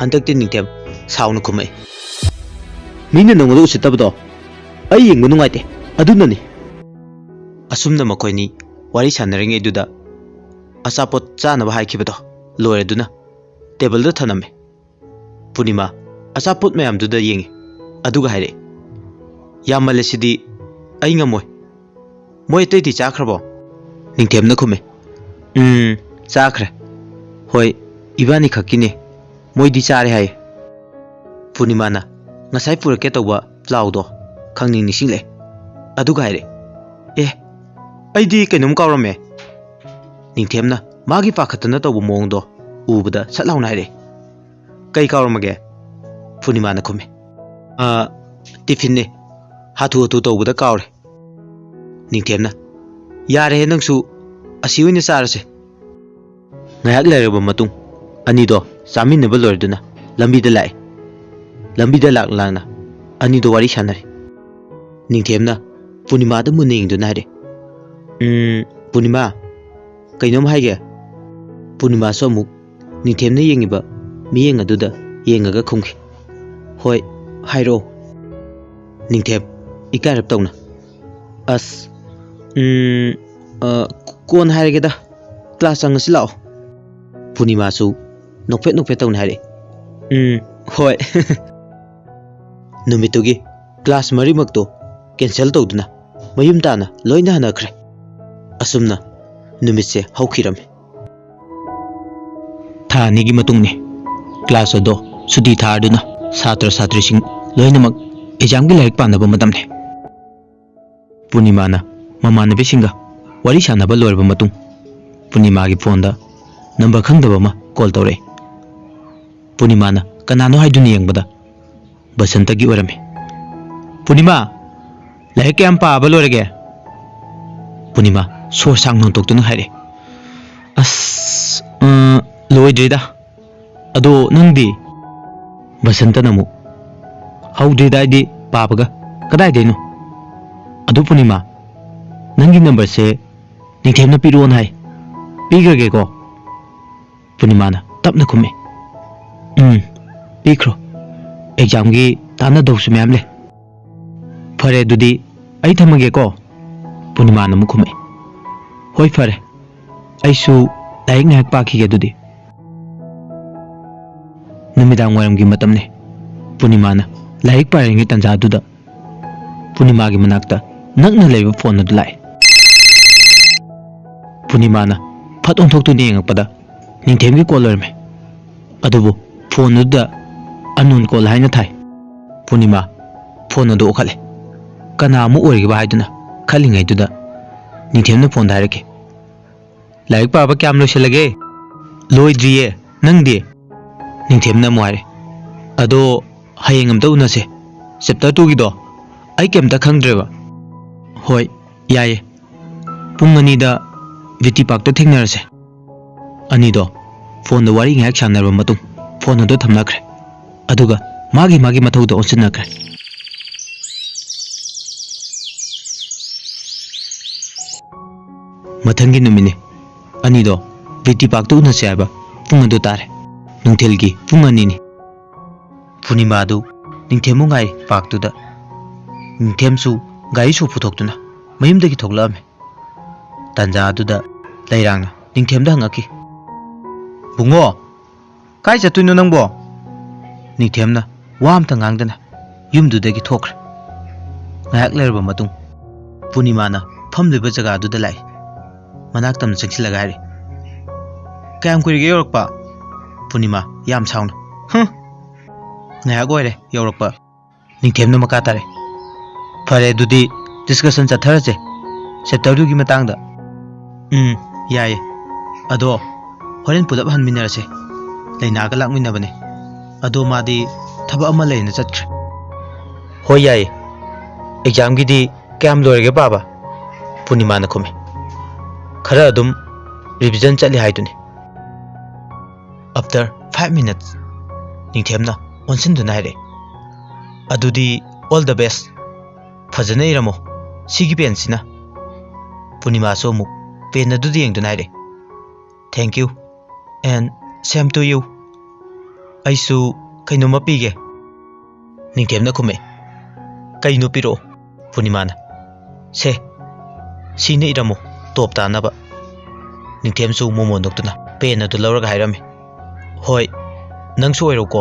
ꯍꯟꯗꯛꯇꯤ ꯅꯤꯡꯊꯦꯝ ꯁꯥꯎꯅ ꯈꯨꯝꯃꯛꯏ, ꯃꯤꯅ ꯅꯪꯉꯣꯟꯗ ꯎꯁꯤꯠꯇꯕꯗꯣ ꯑꯩ ꯌꯦꯡꯕ ꯅꯨꯡꯉꯥꯏꯇꯦ, ꯑꯗꯨꯅꯅꯤ꯫" ꯑꯁꯨꯝꯅ ꯃꯈꯣꯏꯅꯤ ꯋꯥꯔꯤ ꯁꯥꯟꯅꯔꯤꯉꯩꯗꯨꯗ ꯑꯆꯥꯄꯣꯠ ꯆꯥꯅꯕ ꯍꯥꯏꯈꯤꯕꯗꯣ ꯂꯣꯏꯔꯗꯨꯅ ꯇꯦꯕꯜꯗ ꯊꯅꯝꯃꯤ꯫ ꯄꯨꯔꯅꯤꯃꯥ ꯑꯆꯥꯄꯣꯠ ꯃꯌꯥꯝꯗꯨꯗ ꯌꯦꯡꯉꯤ, ꯑꯗꯨꯒ ꯍꯥꯏꯔꯛꯏ, "ꯌꯥꯝꯃꯜꯂꯦ ꯁꯤꯗꯤ, ꯑꯩ ꯉꯝꯃꯣꯏ꯫ ꯃꯣꯏ ꯑꯇꯩꯗꯤ ꯆꯥꯈ꯭ꯔꯕꯣ?" ꯅꯤꯡꯊꯦꯝꯅ ꯈꯨꯝꯃꯤ, "ꯎꯝ, ꯆꯥꯈ꯭ꯔꯦ꯫ ꯍꯣꯏ, ꯏꯕꯥꯅꯤ ꯈꯛꯀꯤꯅꯦ꯫ ꯃꯣꯏꯗꯤ ꯆꯥꯔꯦ ꯍꯥꯏ꯫" ꯄꯨꯔꯅꯤꯃꯥꯅ ꯉꯁꯥꯏ ꯄꯨꯔꯛꯀꯦ ꯇꯧꯕ ꯄ꯭ꯂꯥꯎꯗꯣ ꯈꯪꯅꯤꯡ ꯅꯤꯡꯁꯤꯡꯂꯛꯑꯦ, ꯑꯗꯨꯒ ꯍꯥꯏꯔꯛꯑꯦ, "ꯑꯦ, ꯑꯩꯗꯤ ꯀꯩꯅꯣꯝ ꯀꯥꯎꯔꯝꯃꯦ꯫" ꯅꯤꯡꯊꯦꯝꯅ ꯃꯥꯒꯤ ꯄꯥꯈꯠꯇꯅ ꯇꯧꯕ ꯃꯑꯣꯡꯗꯣ ꯎꯕꯗ ꯁꯠ ꯂꯥꯎꯅ ꯍꯥꯏꯔꯛꯑꯦ, "ꯀꯩ ꯀꯥꯎꯔꯝꯃꯒꯦ?" ꯄꯨꯔꯅꯤꯃꯥꯅ ꯈꯨꯝꯃꯤ, "ꯑ, ꯇꯤꯐꯤꯟꯅꯦ꯫ ꯍꯥꯊꯨ ꯍꯥꯊꯨ ꯇꯧꯕꯗ ꯀꯥꯎꯔꯦ꯫" ꯅꯤꯡꯊꯦꯝꯅ, "ꯌꯥꯔꯦꯍꯦ ꯅꯪꯁꯨ, ꯑꯁꯤ ꯑꯣꯏꯅ ꯆꯥꯔꯁꯦ꯫" ꯉꯥꯏꯍꯥꯛ ꯂꯩꯔꯕ ꯃꯇꯨꯡ ꯑꯅꯤꯗꯣ ꯆꯥꯃꯤꯟꯅꯕ ꯂꯣꯏꯔꯗꯨꯅ ꯂꯝꯕꯤꯗ ꯂꯥꯛꯏ꯫ ꯂꯝꯕꯤꯗ ꯂꯥꯛ ꯂꯥꯛꯅ ꯑꯅꯤꯗꯣ ꯋꯥꯔꯤ ꯁꯥꯟꯅꯔꯤ꯫ ꯅꯤꯡꯊꯦꯝꯅ ꯄꯨꯔꯅꯤꯃꯥꯗ ꯃꯨꯟꯅ ꯌꯦꯡꯗꯨꯅ ꯍꯥꯏꯔꯦ, "ꯎꯝ, ꯄꯨꯔꯅꯤꯃꯥ, ꯀꯩꯅꯣꯝ ꯍꯥꯏꯒꯦ?" ꯄꯨꯔꯅꯤꯃꯥꯁꯨ ꯑꯃꯨꯛ ꯅꯤꯡꯊꯦꯝꯅ ꯌꯦꯡꯉꯤꯕ ꯃꯤꯠꯌꯦꯡ ꯑꯗꯨꯗ ꯌꯦꯡꯉꯒ ꯈꯨꯝꯈꯤ, "ꯍꯣꯏ, ꯍꯥꯏꯔꯛꯑꯣ꯫" ꯅꯤꯡꯊꯦꯝ ꯏꯀꯥꯏꯔꯞ ꯇꯧꯅ, "ꯑꯁ, ꯎꯝ, ꯑ, ꯀꯣꯟꯅ ꯍꯥꯏꯔꯒꯦꯗ, ꯀ꯭ꯂꯥꯁ ꯆꯪꯉꯁꯤ ꯂꯥꯛꯑꯣ꯫" ꯄꯨꯔꯅꯤꯃꯥꯁꯨ ꯅꯣꯛꯐꯦꯠ ꯅꯣꯛꯐꯦꯠ ꯇꯧꯅ ꯍꯥꯏꯔꯛꯏ, ꯎꯝ, ꯍꯣꯏ꯫ ꯅꯨꯃꯤꯠꯇꯨꯒꯤ ꯀ꯭ꯂꯥꯁ ꯃꯔꯤꯃꯛꯇꯨ ꯀꯦꯟꯁꯦꯜ ꯇꯧꯗꯨꯅ ꯃꯌꯨꯝ ꯇꯥꯅ ꯂꯣꯏꯅ ꯍꯟꯅꯈ꯭ꯔꯦ꯫ ꯑꯁꯨꯝꯅ ꯅꯨꯃꯤꯠꯁꯦ ꯍꯧꯈꯤꯔꯝꯃꯤ꯫ ꯊꯥ ꯑꯅꯤꯒꯤ ꯃꯇꯨꯡꯅꯤ꯫ ꯀ꯭ꯂꯥꯁ ꯑꯗꯣ ꯁꯨꯇꯤ ꯊꯥꯔꯗꯨꯅ ꯁꯥꯇ꯭ꯔ ꯁꯥꯇ꯭ꯔꯤꯁꯤꯡ ꯂꯣꯏꯅꯃꯛ ꯑꯦꯛꯖꯥꯝꯒꯤ ꯂꯥꯏꯔꯤꯛ ꯄꯥꯅꯕ ꯃꯇꯝꯅꯤ꯫ ꯄꯨꯔꯅꯤꯃꯥꯅ ꯃꯃꯥꯟꯅꯕꯤꯁꯤꯡꯒ ꯋꯥꯔꯤ ꯁꯥꯟꯅꯕ ꯂꯣꯏꯔꯕ ꯃꯇꯨꯡ, ꯄꯨꯔꯅꯤꯃꯥꯒꯤ ꯐꯣꯟꯗ ꯅꯝꯕꯔ ꯈꯪꯗꯕ ꯑꯃ ꯀꯣꯜ ꯇꯧꯔꯛꯏ꯫ ꯄꯨꯔꯅꯤꯃꯥꯅ ꯀꯅꯥꯅꯣ ꯍꯥꯏꯗꯨꯅ ꯌꯦꯡꯕꯗ, ꯕꯁꯟꯇꯒꯤ ꯑꯣꯏꯔꯝꯃꯤ꯫ "ꯄꯨꯔꯅꯤꯃꯥ, ꯂꯥꯏꯔꯤꯛ ꯀꯌꯥꯝ ꯄꯥꯕ ꯂꯣꯏꯔꯒꯦ?" ꯄꯨꯔꯅꯤꯃꯥ ꯁꯣꯔ ꯁꯥꯡꯅ ꯍꯣꯟꯇꯣꯛꯇꯨꯅ ꯍꯥꯏꯔꯛꯏ꯫ "ꯑꯁ, ꯑ, ꯂꯣꯏꯗ꯭ꯔꯤꯗ꯫ ꯑꯗꯣ ꯅꯪꯗꯤ?" ꯕꯁꯟꯇꯅ ꯑꯃꯨꯛ, "ꯍꯧꯗ꯭ꯔꯤꯗ ꯑꯩꯗꯤ ꯄꯥꯕꯒ꯫ ꯀꯗꯥꯏꯗꯩꯅꯣ? ꯑꯗꯨ ꯄꯨꯔꯅꯤꯃꯥ, ꯅꯪꯒꯤ ꯅꯝꯕꯔꯁꯦ ꯅꯤꯡꯊꯦꯝꯅ ꯄꯤꯔꯛꯑꯣꯅ ꯍꯥꯏ꯫ ꯄꯤꯈ꯭ꯔꯒꯦꯀꯣ?" ꯄꯨꯔꯅꯤꯃꯥꯅ ꯇꯞꯅ ꯈꯨꯝꯃꯤ꯫ "ꯎꯝ, ꯄꯤꯈ꯭ꯔꯣ꯫ ꯑꯦꯛꯖꯥꯝꯒꯤ ꯇꯥꯟꯅꯗꯧꯁꯨ ꯃꯌꯥꯝ ꯂꯩ꯫ ꯐꯔꯦ, ꯑꯗꯨꯗꯤ ꯑꯩ ꯊꯝꯃꯒꯦꯀꯣ?" ꯄꯨꯔꯅꯤꯃꯥꯅ ꯑꯃꯨꯛ ꯈꯨꯝꯃꯛꯏ꯫ "ꯍꯣꯏ, ꯐꯔꯦ꯫ ꯑꯩꯁꯨ ꯂꯥꯏꯔꯤꯛ ꯉꯥꯏꯍꯥꯛ ꯄꯥꯈꯤꯒꯦ ꯑꯗꯨꯗꯤ꯫" ꯅꯨꯃꯤꯗꯥꯡ ꯋꯥꯏꯔꯝꯒꯤ ꯃꯇꯝꯅꯤ꯫ ꯄꯨꯔꯅꯤꯃꯥꯅ ꯂꯥꯏꯔꯤꯛ ꯄꯥꯔꯤꯉꯩ ꯇꯥꯟꯖꯥꯗꯨꯗ ꯄꯨꯔꯅꯤꯃꯥꯒꯤ ꯃꯅꯥꯛꯇ ꯅꯛꯅ ꯂꯩꯕ ꯐꯣꯟ ꯑꯗꯨ ꯂꯥꯛꯑꯦ꯫ ꯄꯨꯔꯅꯤꯃꯥꯅ ꯐꯠ ꯑꯣꯟꯊꯣꯛꯇꯨꯅ ꯌꯦꯡꯉꯛꯄꯗ ꯅꯤꯡꯊꯦꯝꯒꯤ ꯀꯣꯜ ꯑꯣꯏꯔꯝꯃꯦ꯫ ꯑꯗꯨꯕꯨ ꯐꯣꯟ ꯑꯗꯨꯗ unknown call ꯍꯥꯏꯅ ꯊꯥꯏ꯫ ꯄꯨꯔꯅꯤꯃꯥ ꯐꯣꯟ ꯑꯗꯨ ꯑꯣꯛꯈꯠꯂꯦ꯫ ꯀꯅꯥ ꯑꯃꯨꯛ ꯑꯣꯏꯔꯤꯕ ꯍꯥꯏꯗꯨꯅ ꯈꯜꯂꯤꯉꯩꯗꯨꯗ ꯅꯤꯡꯊꯦꯝꯅ ꯐꯣꯟꯗ ꯍꯥꯏꯔꯛꯈꯤ, "ꯂꯥꯏꯔꯤꯛ ꯄꯥꯕ ꯀꯌꯥꯝ ꯂꯣꯏꯁꯤꯜꯂꯒꯦ?" "ꯂꯣꯏꯗ꯭ꯔꯤꯌꯦ, ꯅꯪꯗꯤ?" ꯅꯤꯡꯊꯦꯝꯅ ꯑꯃꯨꯛ ꯍꯥꯏꯔꯦ, "ꯑꯗꯣ ꯍꯌꯦꯡ ꯑꯝꯇ ꯎꯅꯁꯦ, ꯆꯦꯞꯇꯔ ꯇꯨꯒꯤꯗꯣ꯫ ꯑꯩ ꯀꯩꯝꯇ ꯈꯪꯗ꯭ꯔꯦꯕ꯫" "ꯍꯣꯏ, ꯌꯥꯏꯌꯦ, ꯄꯨꯡ ꯑꯅꯤꯗ ꯕꯤ ꯇꯤ ꯄꯥꯔꯛꯇ ꯊꯦꯡꯅꯔꯁꯦ꯫" ꯑꯅꯤꯗꯣ ꯐꯣꯟꯗ ꯋꯥꯔꯤ ꯉꯥꯏꯍꯥꯛ ꯁꯥꯟꯅꯔꯕ ꯃꯇꯨꯡ ꯐꯣꯟ ꯑꯗꯨ ꯊꯝꯅꯈ꯭ꯔꯦ꯫ ꯑꯗꯨꯒ ꯃꯥꯒꯤ ꯃꯥꯒꯤ ꯃꯊꯧꯗ ꯑꯣꯟꯁꯤꯟꯅꯈ꯭ꯔꯦ꯫ ꯃꯊꯪꯒꯤ ꯅꯨꯃꯤꯠꯅꯤ꯫ ꯑꯅꯤꯗꯣ ꯕꯤ ꯇꯤ ꯄꯥꯔꯛꯇ ꯎꯅꯁꯦ ꯍꯥꯏꯕ ꯄꯨꯡ ꯑꯗꯨ ꯇꯥꯔꯦ꯫ ꯅꯨꯡꯊꯤꯜꯒꯤ ꯄꯨꯡ ꯑꯅꯤꯅꯤ꯫ ꯄꯨꯔꯅꯤꯃꯥꯗꯨ ꯅꯤꯡꯊꯦꯝꯕꯨ ꯉꯥꯏꯔꯤ ꯄꯥꯔꯛꯇꯨꯗ꯫ ꯅꯤꯡꯊꯦꯝꯁꯨ ꯒꯥꯔꯤ ꯁꯣ ꯄꯨꯊꯣꯛꯇꯨꯅ ꯃꯌꯨꯝꯗꯒꯤ ꯊꯣꯛꯂꯛꯑꯝꯃꯤ꯫ ꯇꯥꯟꯖꯥ ꯑꯗꯨꯗ ꯂꯩꯔꯥꯡꯅ ꯅꯤꯡꯊꯦꯝꯗ ꯍꯪꯉꯛꯈꯤ, "ꯕꯨꯡꯉꯣ, ꯀꯥꯏ ꯆꯠꯇꯣꯏꯅꯣ ꯅꯪꯕꯣ?" ꯅꯤꯡꯊꯦꯝꯅ ꯋꯥ ꯑꯝꯇ ꯉꯥꯡꯗꯅ ꯌꯨꯝꯗꯨꯗꯒꯤ ꯊꯣꯛꯈ꯭ꯔꯦ꯫ ꯉꯥꯏꯍꯥꯛ ꯂꯩꯔꯕ ꯃꯇꯨꯡ ꯄꯨꯔꯅꯤꯃꯥꯅ ꯐꯝꯂꯤꯕ ꯖꯒꯥꯗꯨꯗ ꯂꯥꯛꯏ꯫ ꯃꯅꯥꯛ ꯇꯝꯅ ꯆꯪꯁꯤꯜꯂꯒ ꯍꯥꯏꯔꯤ, "ꯀꯌꯥꯝ ꯀꯨꯏꯔꯒꯦ ꯌꯧꯔꯛꯄ?" ꯄꯨꯔꯅꯤꯃꯥ ꯌꯥꯝ ꯁꯥꯎꯅ, "ꯍꯨꯝ, ꯉꯥꯏꯍꯥꯛ ꯑꯣꯏꯔꯦ ꯌꯧꯔꯛꯄ꯫" ꯅꯤꯡꯊꯦꯝꯅ ꯃꯈꯥ ꯇꯥꯔꯦ, "ꯐꯔꯦ, ꯑꯗꯨꯗꯤ ꯗꯤꯁꯀꯁꯟ ꯆꯠꯊꯔꯁꯦ ꯆꯦꯞꯇꯔꯗꯨꯒꯤ ꯃꯇꯥꯡꯗ꯫" "ꯎꯝ, ꯌꯥꯏꯌꯦ꯫ ꯑꯗꯣ ꯍꯣꯔꯦꯟ ꯄꯨꯂꯞ ꯍꯟꯃꯤꯟꯅꯔꯁꯦ꯫ ꯂꯩꯅꯥꯒ ꯂꯥꯛꯃꯤꯟꯅꯕꯅꯦ꯫ ꯑꯗꯣ ꯃꯥꯗꯤ ꯊꯕꯛ ꯑꯃ ꯂꯩꯅ ꯆꯠꯈ꯭ꯔꯦ꯫" "ꯍꯣꯏ, ꯌꯥꯏꯌꯦ꯫ ꯑꯦꯛꯖꯥꯝꯒꯤꯗꯤ ꯀꯌꯥꯝ ꯂꯣꯏꯔꯒꯦ ꯄꯥꯕ?" ꯄꯨꯔꯅꯤꯃꯥꯅ ꯈꯨꯝꯃꯤ꯫ "ꯈꯔ ꯑꯗꯨꯝ ꯔꯤꯚꯤꯖꯟ ꯆꯠꯂꯤ ꯍꯥꯏꯗꯨꯅꯤ꯫" After five minutes, ꯅꯤꯡꯊꯦꯝꯅ ꯑꯣꯟꯁꯤꯟꯗꯨꯅ ꯍꯥꯏꯔꯛꯏ, "ꯑꯗꯨꯗꯤ all the best꯫ ꯐꯖꯅ ꯏꯔꯝꯃꯣ ꯁꯤꯒꯤ ꯄꯦꯟꯁꯤꯅ꯫" ꯄꯨꯔꯅꯤꯃꯥꯁꯨ ꯑꯃꯨꯛ ꯄꯦꯟ ꯑꯗꯨꯗ ꯌꯦꯡꯗꯨꯅ ꯍꯥꯏꯔꯛꯏ, "Thank you and same to you꯫ ꯑꯩꯁꯨ ꯀꯩꯅꯣꯝꯃ ꯄꯤꯒꯦ꯫" ꯅꯤꯡꯊꯦꯝꯅ ꯈꯨꯝꯃꯛꯏ, "ꯀꯩꯅꯣ ꯄꯤꯔꯛꯑꯣ꯫" ꯄꯨꯔꯅꯤꯃꯥꯅ, "ꯁꯦ, ꯁꯤꯅ ꯏꯔꯝꯃꯨ, ꯇꯣꯞ ꯇꯥꯅꯕ꯫" ꯅꯤꯡꯊꯦꯝꯁꯨ ꯃꯣꯃꯣꯟ ꯅꯣꯛꯇꯨꯅ ꯄꯦꯟ ꯑꯗꯨ ꯂꯧꯔꯒ ꯍꯥꯏꯔꯝꯃꯤ, "ꯍꯣꯏ, ꯅꯪꯁꯨ ꯑꯣꯏꯔꯣꯀꯣ꯫"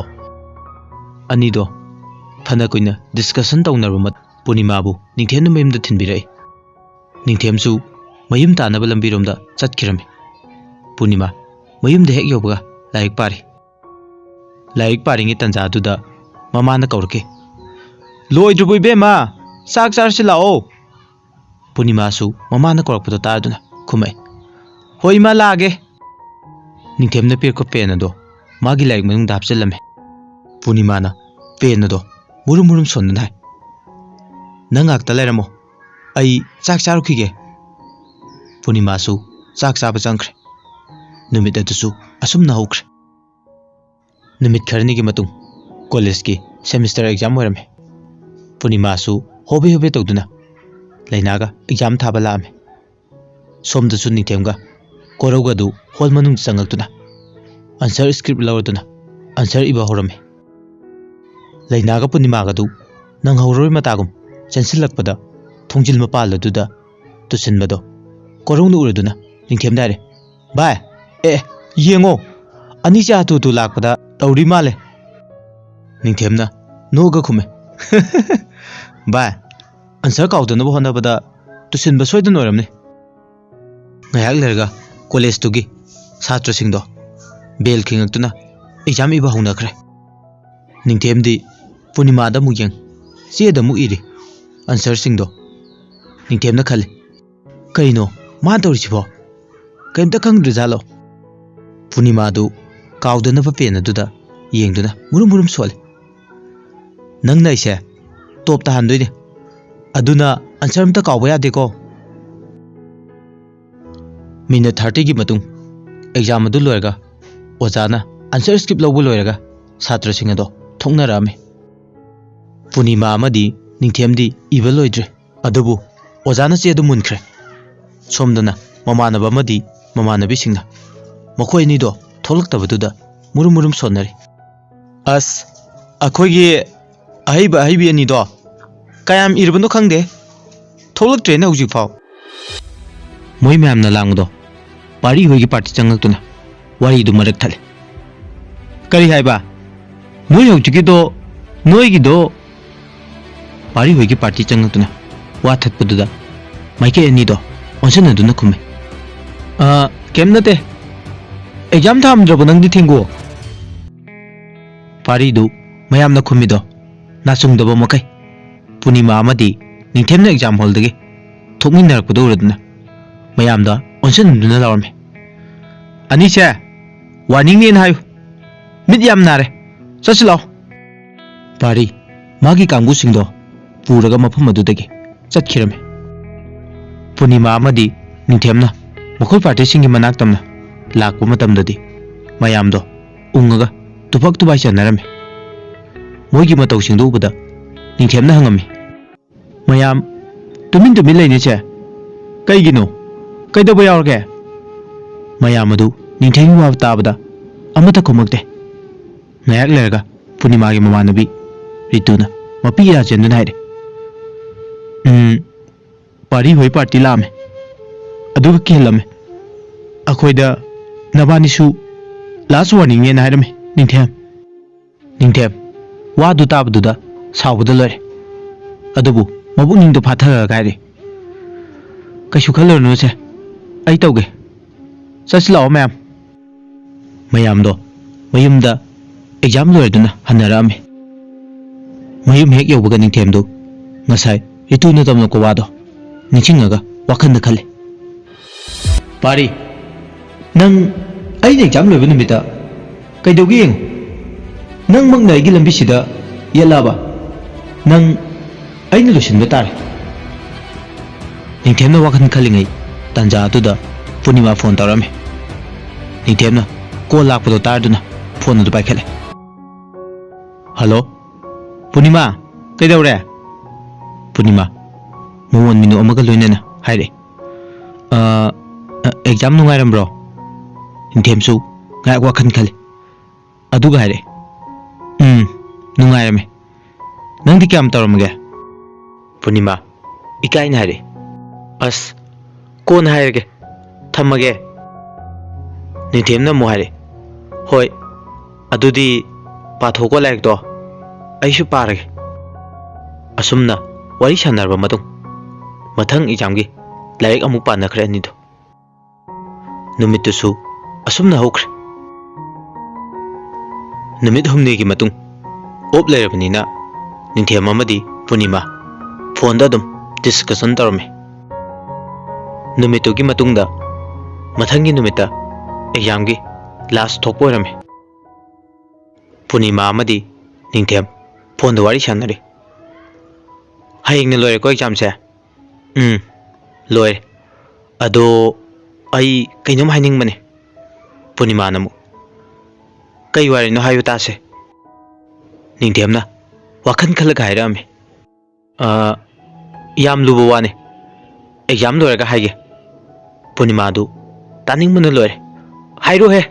ꯑꯅꯤꯗꯣ ꯐꯅ ꯀꯨꯏꯅ ꯗꯤꯁꯀꯁꯟ ꯇꯧꯅꯔꯕ ꯃꯇꯨꯡ ꯄꯨꯔꯅꯤꯃꯥꯕꯨ ꯅꯤꯡꯊꯦꯝꯅ ꯃꯌꯨꯝꯗ ꯊꯤꯟꯕꯤꯔꯛꯏ꯫ ꯅꯤꯡꯊꯦꯝꯁꯨ ꯃꯌꯨꯝ ꯇꯥꯅꯕ ꯂꯝꯕꯤꯔꯣꯝꯗ ꯆꯠꯈꯤꯔꯝꯃꯤ꯫ ꯄꯨꯔꯅꯤꯃꯥ ꯃꯌꯨꯝꯗ ꯍꯦꯛ ꯌꯧꯕꯒ ꯂꯥꯏꯔꯤꯛ ꯄꯥꯔꯤ꯫ ꯂꯥꯏꯔꯤꯛ ꯄꯥꯔꯤꯉꯩ ꯇꯟꯖꯥꯗꯨꯗ ꯃꯃꯥꯅ ꯀꯧꯔꯛꯈꯤ, "ꯂꯣꯏꯗ꯭ꯔꯤꯕꯣ ꯏꯕꯦꯝꯃ? ꯆꯥꯛ ꯆꯥꯔꯁꯤ ꯂꯥꯛꯑꯣ꯫" ꯄꯨꯔꯅꯤꯃꯥꯁꯨ ꯃꯃꯥꯅ ꯀꯧꯔꯛꯄꯗꯣ ꯇꯥꯗꯨꯅ ꯈꯨꯝꯃꯛꯏ, "ꯍꯣꯏ ꯏꯃꯥ, ꯂꯥꯛꯑꯒꯦ꯫" ꯅꯤꯡꯊꯦꯝꯅ ꯄꯤꯔꯛꯄ ꯄꯦꯟ ꯑꯗꯣ ꯃꯥꯒꯤ ꯂꯥꯏꯔꯤꯛ ꯃꯅꯨꯡꯗ ꯍꯥꯞꯆꯤꯜꯂꯝꯃꯤ꯫ ꯄꯨꯔꯅꯤꯃꯥꯅ ꯄꯦꯟ ꯑꯗꯣ ꯃꯨꯔꯨꯝ ꯃꯨꯔꯨꯝ ꯁꯣꯟꯗꯨꯅ ꯍꯥꯏ, "ꯅꯪ ꯉꯥꯛꯇ ꯂꯩꯔꯝꯃꯣ, ꯑꯩ ꯆꯥꯛ ꯆꯥꯔꯨꯈꯤꯒꯦ꯫" ꯄꯨꯔꯅꯤꯃꯥꯁꯨ ꯆꯥꯛ ꯆꯥꯕ ꯆꯪꯈ꯭ꯔꯦ꯫ ꯅꯨꯃꯤꯠ ꯑꯗꯨꯁꯨ ꯑꯁꯨꯝꯅ ꯍꯧꯈ꯭ꯔꯦ꯫ ꯅꯨꯃꯤꯠ ꯈꯔꯅꯤꯒꯤ ꯃꯇꯨꯡ ꯀꯣꯂꯦꯖꯀꯤ ꯁꯦꯃꯤꯁꯇꯔ ꯑꯦꯛꯖꯥꯝ ꯑꯣꯏꯔꯝꯃꯤ꯫ ꯄꯨꯔꯅꯤꯃꯥꯁꯨ ꯍꯣꯕꯦ ꯍꯣꯕꯦ ꯇꯧꯗꯨꯅ ꯂꯩꯅꯥꯒ ꯑꯦꯛꯖꯥꯝ ꯊꯥꯕ ꯂꯥꯛꯑꯝꯃꯤ꯫ ꯁꯣꯝꯗꯁꯨ ꯅꯤꯡꯊꯦꯝꯒ ꯀꯣꯔꯧꯒꯗꯨ ꯍꯣꯜ ꯃꯅꯨꯡꯗ ꯆꯪꯉꯛꯇꯨꯅ ꯑꯟꯁꯔ ꯁ꯭ꯀ꯭ꯔꯤꯞ ꯂꯧꯔꯗꯨꯅ ꯑꯟꯁꯔ ꯏꯕ ꯍꯧꯔꯝꯃꯤ꯫ ꯂꯩꯅꯥꯒ ꯄꯨꯔꯅꯤꯃꯥꯒꯗꯨ ꯅꯪꯍꯧꯔꯔꯣꯏ ꯃꯇꯥꯒꯨꯝ ꯆꯦꯟꯁꯤꯜꯂꯛꯄꯗ ꯊꯣꯡꯖꯤꯜ ꯃꯄꯥꯜ ꯑꯗꯨꯗ ꯇꯨꯁꯤꯟꯕꯗꯣ ꯀꯣꯔꯧꯅ ꯎꯔꯗꯨꯅ ꯅꯤꯡꯊꯦꯝꯗ ꯍꯥꯏꯔꯦ, "ꯚꯥꯏ, ꯑꯦ, ꯌꯦꯡꯉꯣ, ꯑꯅꯤꯁꯦ ꯍꯥꯊꯨ ꯍꯥꯊꯨ ꯂꯥꯛꯄꯗ ꯇꯧꯔꯤ ꯃꯥꯜꯂꯦ꯫" ꯅꯤꯡꯊꯦꯝꯅ ꯅꯣꯛꯑꯒ ꯈꯨꯝꯃꯦ꯫ "ꯚꯥꯏ, ꯑꯟꯁꯔ ꯀꯥꯎꯗꯅꯕ ꯍꯣꯠꯅꯕꯗ ꯇꯨꯁꯤꯟꯕ ꯁꯣꯏꯗꯅ ꯑꯣꯏꯔꯝꯅꯤ"꯫ ꯉꯥꯏꯍꯥꯛ ꯂꯩꯔꯒ ꯀꯣꯂꯦꯖꯇꯨꯒꯤ ꯁꯥꯇ꯭ꯔꯁꯤꯡꯗꯣ ꯕꯦꯜ ꯈꯤꯡꯉꯛꯇꯨꯅ ꯑꯦꯛꯖꯥꯝ ꯏꯕ ꯍꯧꯅꯈ꯭ꯔꯦ꯫ ꯅꯤꯡꯊꯦꯝꯗꯤ ꯄꯨꯔꯅꯤꯃꯥꯗ ꯑꯃꯨꯛ ꯌꯦꯡ, ꯆꯦꯗ ꯑꯃꯨꯛ ꯏꯔꯤ ꯑꯟꯁꯔꯁꯤꯡꯗꯣ꯫ ꯅꯤꯡꯊꯦꯝꯅ ꯈꯜꯂꯤ, "ꯀꯩꯅꯣ ꯃꯥꯅ ꯇꯧꯔꯤꯁꯤꯕꯣ? ꯀꯩꯝꯇ ꯈꯪꯗ꯭ꯔꯤꯖꯥꯠꯂꯣ?" ꯄꯨꯔꯅꯤꯃꯥꯗꯨ ꯀꯥꯎꯗꯅꯕ ꯄꯦꯟ ꯑꯗꯨꯗ ꯌꯦꯡꯗꯨꯅ ꯃꯨꯔꯨꯝ ꯃꯨꯔꯨꯝ ꯁꯣꯜꯂꯤ꯫ "ꯅꯪꯅ ꯑꯩꯁꯦ ꯇꯣꯞ ꯇꯥꯍꯟꯗꯣꯏꯅꯦ, ꯑꯗꯨꯅ ꯑꯟꯁꯔ ꯑꯝꯇ ꯀꯥꯎꯕ ꯌꯥꯗꯦꯀꯣ"꯫ ꯃꯤꯅꯠ ꯊꯥꯔꯇꯤꯒꯤ ꯃꯇꯨꯡ ꯑꯦꯛꯖꯥꯝ ꯑꯗꯨ ꯂꯣꯏꯔꯒ ꯑꯣꯖꯥꯅ ꯑꯟꯁꯔ ꯁ꯭ꯀꯤꯞ ꯂꯧꯕ ꯂꯣꯏꯔꯒ ꯁꯥꯇ꯭ꯔꯁꯤꯡ ꯑꯗꯣ ꯊꯣꯛꯅꯔꯛꯑꯝꯃꯤ꯫ ꯄꯨꯔꯅꯤꯃꯥ ꯑꯃꯗꯤ ꯅꯤꯡꯊꯦꯝꯗꯤ ꯏꯕ ꯂꯣꯏꯗ꯭ꯔꯦ꯫ ꯑꯗꯨꯕꯨ ꯑꯣꯖꯥꯅ ꯆꯦ ꯑꯗꯨ ꯃꯨꯟꯈ꯭ꯔꯦ꯫ ꯁꯣꯝꯗꯅ ꯃꯃꯥꯟꯅꯕ ꯑꯃꯗꯤ ꯃꯃꯥꯟꯅꯕꯤꯁꯤꯡꯅ ꯃꯈꯣꯏ ꯑꯅꯤꯗꯣ ꯊꯣꯛꯂꯛꯇꯕꯗꯨꯗ ꯃꯨꯔꯨꯝ ꯃꯨꯔꯨꯝ ꯁꯣꯟꯅꯔꯤ꯫ "ꯑꯁ, ꯑꯩꯈꯣꯏꯒꯤ ꯑꯍꯩꯕ ꯑꯍꯩꯕꯤ ꯑꯅꯤꯗꯣ ꯀꯌꯥꯝ ꯏꯔꯕꯅꯣ ꯈꯪꯗꯦ, ꯊꯣꯛꯂꯛꯇ꯭ꯔꯦꯅꯦ ꯍꯧꯖꯤꯛꯐꯥꯎ"꯫ ꯃꯣꯏ ꯃꯌꯥꯝꯅ ꯂꯥꯡꯕꯗꯣ ꯄꯥꯔꯤ ꯍꯣꯏꯒꯤ ꯄꯥꯔꯇꯤ ꯆꯪꯂꯛꯇꯨꯅ ꯋꯥꯔꯤꯗꯨ ꯃꯔꯛ ꯊꯠꯂꯦ꯫ "ꯀꯔꯤ ꯍꯥꯏꯕ? ꯅꯣꯏ ꯍꯧꯖꯤꯛꯀꯤꯗꯣ, ꯅꯣꯏꯒꯤꯗꯣ?" ꯄꯥꯔꯤ ꯍꯣꯏꯒꯤ ꯄꯥꯔꯇꯤ ꯆꯪꯂꯛꯇꯨꯅ ꯋꯥ ꯊꯠꯄꯗꯨꯗ ꯃꯥꯏꯀꯩ ꯑꯅꯤꯗꯣ ꯑꯣꯟꯁꯤꯟꯅꯗꯨꯅ ꯈꯨꯝꯃꯤ꯫ "ꯑ, ꯀꯩꯝ ꯅꯠꯇꯦ꯫ ꯑꯦꯛꯖꯥꯝ ꯊꯥꯔꯝꯗ꯭ꯔꯕꯣ ꯅꯪꯗꯤ, ꯊꯦꯡꯒꯨ?" ꯄꯥꯔꯤꯗꯨ ꯃꯌꯥꯝꯅ ꯈꯨꯝꯃꯤꯗꯣ ꯅꯥꯆꯨꯡꯗꯕ ꯃꯈꯩ ꯄꯨꯔꯅꯤꯃꯥ ꯑꯃꯗꯤ ꯅꯤꯡꯊꯦꯝꯅ ꯑꯦꯛꯖꯥꯝ ꯍꯣꯜꯗꯒꯤ ꯊꯣꯛꯃꯤꯟꯅꯔꯛꯄꯗꯨ ꯎꯔꯗꯨꯅ ꯃꯌꯥꯝꯗ ꯑꯣꯟꯁꯤꯟꯅꯗꯨꯅ ꯂꯥꯎꯔꯝꯃꯤ꯫ "ꯑꯅꯤꯁꯦ, ꯋꯥꯔꯅꯤꯡꯅꯦꯅ ꯍꯥꯏꯌꯨ꯫ ꯃꯤꯠ ꯌꯥꯝ ꯅꯥꯔꯦ꯫ ꯆꯠꯁꯤ ꯂꯥꯛꯑꯣ"꯫ ꯄꯥꯔꯤ ꯃꯥꯒꯤ ꯀꯥꯡꯕꯨꯁꯤꯡꯗꯣ ꯄꯨꯔꯒ ꯃꯐꯝ ꯑꯗꯨꯗꯒꯤ ꯆꯠꯈꯤꯔꯝꯃꯤ꯫ ꯄꯨꯔꯅꯤꯃꯥ ꯑꯃꯗꯤ ꯅꯤꯡꯊꯦꯝꯅ ꯃꯈꯣꯏ ꯄꯥꯔꯇꯤꯁꯤꯡꯒꯤ ꯃꯅꯥꯛ ꯇꯝꯅ ꯂꯥꯛꯄ ꯃꯇꯝꯗꯗꯤ ꯃꯌꯥꯝꯗꯣ ꯎꯪꯉꯒ ꯇꯨꯐꯛ ꯇꯨꯐꯥꯏ ꯆꯟꯅꯔꯝꯃꯤ꯫ ꯃꯣꯏꯒꯤ ꯃꯇꯧꯁꯤꯡꯗꯨ ꯎꯕꯗ ꯅꯤꯡꯊꯦꯝꯅ ꯍꯪꯉꯝꯃꯤ, "ꯃꯌꯥꯝ ꯇꯨꯃꯤꯟ ꯇꯨꯃꯤꯟ ꯂꯩꯅꯩꯁꯦ ꯀꯩꯒꯤꯅꯣ? ꯀꯩꯗꯧꯕ ꯌꯥꯎꯔꯒꯦ?" ꯃꯌꯥꯝ ꯑꯗꯨ ꯅꯤꯡꯊꯦꯝꯒꯤ ꯋꯥ ꯇꯥꯕꯗ ꯑꯃꯠꯇ ꯈꯨꯝꯃꯛꯇꯦ꯫ ꯉꯥꯏꯍꯥꯛ ꯂꯩꯔꯒ ꯄꯨꯔꯅꯤꯃꯥꯒꯤ ꯃꯃꯥꯟꯅꯕꯤ ꯔꯤꯇꯨꯅ ꯃꯄꯤ ꯏꯔꯥ ꯆꯦꯟꯗꯨꯅ ꯍꯥꯏꯔꯦ, "ꯎꯝ, ꯄꯥꯔꯤ ꯍꯣꯏ ꯄꯥꯔꯇꯤ ꯂꯥꯛꯑꯝꯃꯦ, ꯑꯗꯨꯒ ꯀꯤꯍꯜꯂꯝꯃꯦ꯫ ꯑꯩꯈꯣꯏꯗ ꯅꯕꯥꯅꯤꯁꯨ ꯂꯥꯁ ꯋꯥꯔꯅꯤꯡꯅꯦꯅ ꯍꯥꯏꯔꯝꯃꯦ, ꯅꯤꯡꯊꯦꯝ"꯫ "ꯅꯤꯡꯊꯦꯝ, ꯋꯥꯗꯨ ꯇꯥꯕꯗꯨꯗ ꯁꯥꯎꯕꯗ ꯂꯣꯏꯔꯦ꯫ ꯑꯗꯨꯕꯨ ꯃꯕꯨꯛꯅꯤꯡꯗꯣ ꯐꯥꯊꯔꯒ ꯍꯥꯏꯔꯦ, "ꯀꯩꯁꯨ ꯈꯜꯂꯨꯔꯅꯨꯁꯦ, ꯑꯩ ꯇꯧꯒꯦ꯫ ꯆꯠꯁꯤ ꯂꯥꯛꯑꯣ ꯃꯌꯥꯝ"꯫ ꯃꯌꯥꯝꯗꯣ ꯃꯌꯨꯝꯗ ꯑꯦꯛꯖꯥꯝ ꯂꯣꯏꯔꯗꯨꯅ ꯍꯟꯅꯔꯛꯑꯝꯃꯤ꯫ ꯃꯌꯨꯝ ꯍꯦꯛ ꯌꯧꯕꯒ ꯅꯤꯡꯊꯦꯝꯗꯨ ꯉꯁꯥꯏ ꯔꯤꯇꯨꯅ ꯇꯝꯂꯛꯄ ꯋꯥꯗꯣ ꯅꯤꯡꯁꯤꯡꯉꯒ ꯋꯥꯈꯜꯗ ꯈꯜꯂꯤ꯫ "ꯄꯥꯔꯤ, ꯅꯪ ꯑꯩꯅ ꯑꯦꯛꯖꯥꯝ ꯂꯣꯏꯕ ꯅꯨꯃꯤꯠꯇ ꯀꯩꯗꯧꯒꯦ ꯌꯦꯡꯉꯨ꯫ ꯅꯪꯃꯛꯅ ꯑꯩꯒꯤ ꯂꯝꯕꯤꯁꯤꯗ ꯌꯦꯠꯂꯛꯑꯕ, ꯅꯪ ꯑꯩꯅ ꯂꯣꯏꯁꯤꯟꯕ ꯇꯥꯔꯦ"꯫ ꯅꯤꯡꯊꯦꯝꯅ ꯋꯥꯈꯜ ꯈꯜꯂꯤꯉꯩ ꯇꯥꯟꯖꯥ ꯑꯗꯨꯗ ꯄꯨꯔꯅꯤꯃꯥ ꯐꯣꯟ ꯇꯧꯔꯝꯃꯤ꯫ ꯅꯤꯡꯊꯦꯝꯅ ꯀꯣꯜ ꯂꯥꯛꯄꯗꯣ ꯇꯥꯔꯗꯨꯅ ꯐꯣꯟ ꯑꯗꯨ ꯄꯥꯏꯈꯠꯂꯦ꯫ "ꯍꯜꯂꯣ, ꯄꯨꯔꯅꯤꯃꯥ, ꯀꯩꯗꯧꯔꯦ?" ꯄꯨꯔꯅꯤꯃꯥ ꯃꯃꯣꯟ ꯃꯤꯅꯣꯛ ꯑꯃꯒ ꯂꯣꯏꯅꯅ ꯍꯥꯏꯔꯛꯑꯦ꯫ "ꯑ, ꯑ, ꯑꯦꯛꯖꯥꯝ ꯅꯨꯡꯉꯥꯏꯔꯝꯕ꯭ꯔꯣ?" ꯅꯤꯡꯊꯦꯝꯁꯨ ꯉꯥꯏꯍꯥꯛ ꯋꯥꯈꯜ ꯈꯜꯂꯤ꯫ ꯑꯗꯨꯒ ꯍꯥꯏꯔꯛꯑꯦ, "ꯎꯝ, ꯅꯨꯡꯉꯥꯏꯔꯝꯃꯦ꯫ ꯅꯪꯗꯤ ꯀꯌꯥꯝ ꯇꯧꯔꯝꯃꯒꯦ?" ꯄꯨꯔꯅꯤꯃꯥ ꯏꯀꯥꯏꯅ ꯍꯥꯏꯔꯛꯑꯦ, "ꯑꯁ, ꯀꯣꯟꯅ ꯍꯥꯏꯔꯒꯦ, ꯊꯝꯃꯒꯦ"꯫ ꯅꯤꯡꯊꯦꯝꯅ ꯑꯃꯨꯛ ꯍꯥꯏꯔꯛꯑꯦ, "ꯍꯣꯏ, ꯑꯗꯨꯗꯤ ꯄꯥꯊꯣꯛꯀꯣ ꯂꯥꯏꯔꯤꯛꯇꯣ, ꯑꯩꯁꯨ ꯄꯥꯔꯒꯦ"꯫ ꯑꯁꯨꯝꯅ ꯋꯥꯔꯤ ꯁꯥꯟꯅꯔꯕ ꯃꯇꯨꯡ, ꯃꯊꯪ ꯑꯦꯛꯖꯥꯝꯒꯤ ꯂꯥꯏꯔꯤꯛ ꯑꯃꯨꯛ ꯄꯥꯅꯈ꯭ꯔꯦ ꯑꯅꯤꯗꯣ꯫ ꯅꯨꯃꯤꯠꯇꯨꯁꯨ ꯑꯁꯨꯝꯅ ꯍꯧꯈ꯭ꯔꯦ꯫ ꯅꯨꯃꯤꯠ ꯍꯨꯝꯅꯤꯒꯤ ꯃꯇꯨꯡ, ꯑꯣꯞ ꯂꯩꯔꯕꯅꯤꯅ ꯅꯤꯡꯊꯦꯝ ꯑꯃꯗꯤ ꯄꯨꯔꯅꯤꯃꯥ ꯐꯣꯟꯗ ꯑꯗꯨꯝ ꯗꯤꯁꯀꯁꯟ ꯇꯧꯔꯝꯃꯤ꯫ ꯅꯨꯃꯤꯠꯇꯨꯒꯤ ꯃꯇꯨꯡꯗ ꯃꯊꯪꯒꯤ ꯅꯨꯃꯤꯠꯇ ꯑꯦꯛꯖꯥꯝꯒꯤ ꯂꯥꯁ ꯊꯣꯛꯄ ꯑꯣꯏꯔꯝꯃꯤ꯫ ꯄꯨꯔꯅꯤꯃꯥ ꯑꯃꯗꯤ ꯅꯤꯡꯊꯦꯝ ꯐꯣꯟꯗ ꯋꯥꯔꯤ ꯁꯥꯟꯅꯔꯤ꯫ "ꯍꯌꯦꯡꯅ ꯂꯣꯏꯔꯦꯀꯣ ꯑꯦꯛꯖꯥꯝꯁꯦ?" "ꯎꯝ, ꯂꯣꯏꯔꯦ꯫ ꯑꯗꯣ ꯑꯩ ꯀꯩꯅꯣꯝ ꯍꯥꯏꯅꯤꯡꯕꯅꯦ"꯫ ꯄꯨꯔꯅꯤꯃꯥꯅ ꯑꯃꯨꯛ, "ꯀꯩ ꯋꯥꯔꯤꯅꯣ ꯍꯥꯏꯌꯨ ꯇꯥꯁꯦ"꯫ ꯅꯤꯡꯊꯦꯝꯅ ꯋꯥꯈꯜ ꯈꯜꯂꯒ ꯍꯥꯏꯔꯛꯑꯝꯃꯤ꯫ "ꯑ, ꯌꯥꯝ ꯂꯨꯕ ꯋꯥꯅꯤ꯫ ꯑꯦꯛꯖꯥꯝ ꯂꯣꯏꯔꯒ ꯍꯥꯏꯒꯦ"꯫ ꯄꯨꯔꯅꯤꯃꯥꯗꯨ ꯇꯥꯅꯤꯡꯕꯅ ꯂꯣꯏꯔꯦ꯫ "ꯍꯥꯏꯔꯣꯍꯦ"꯫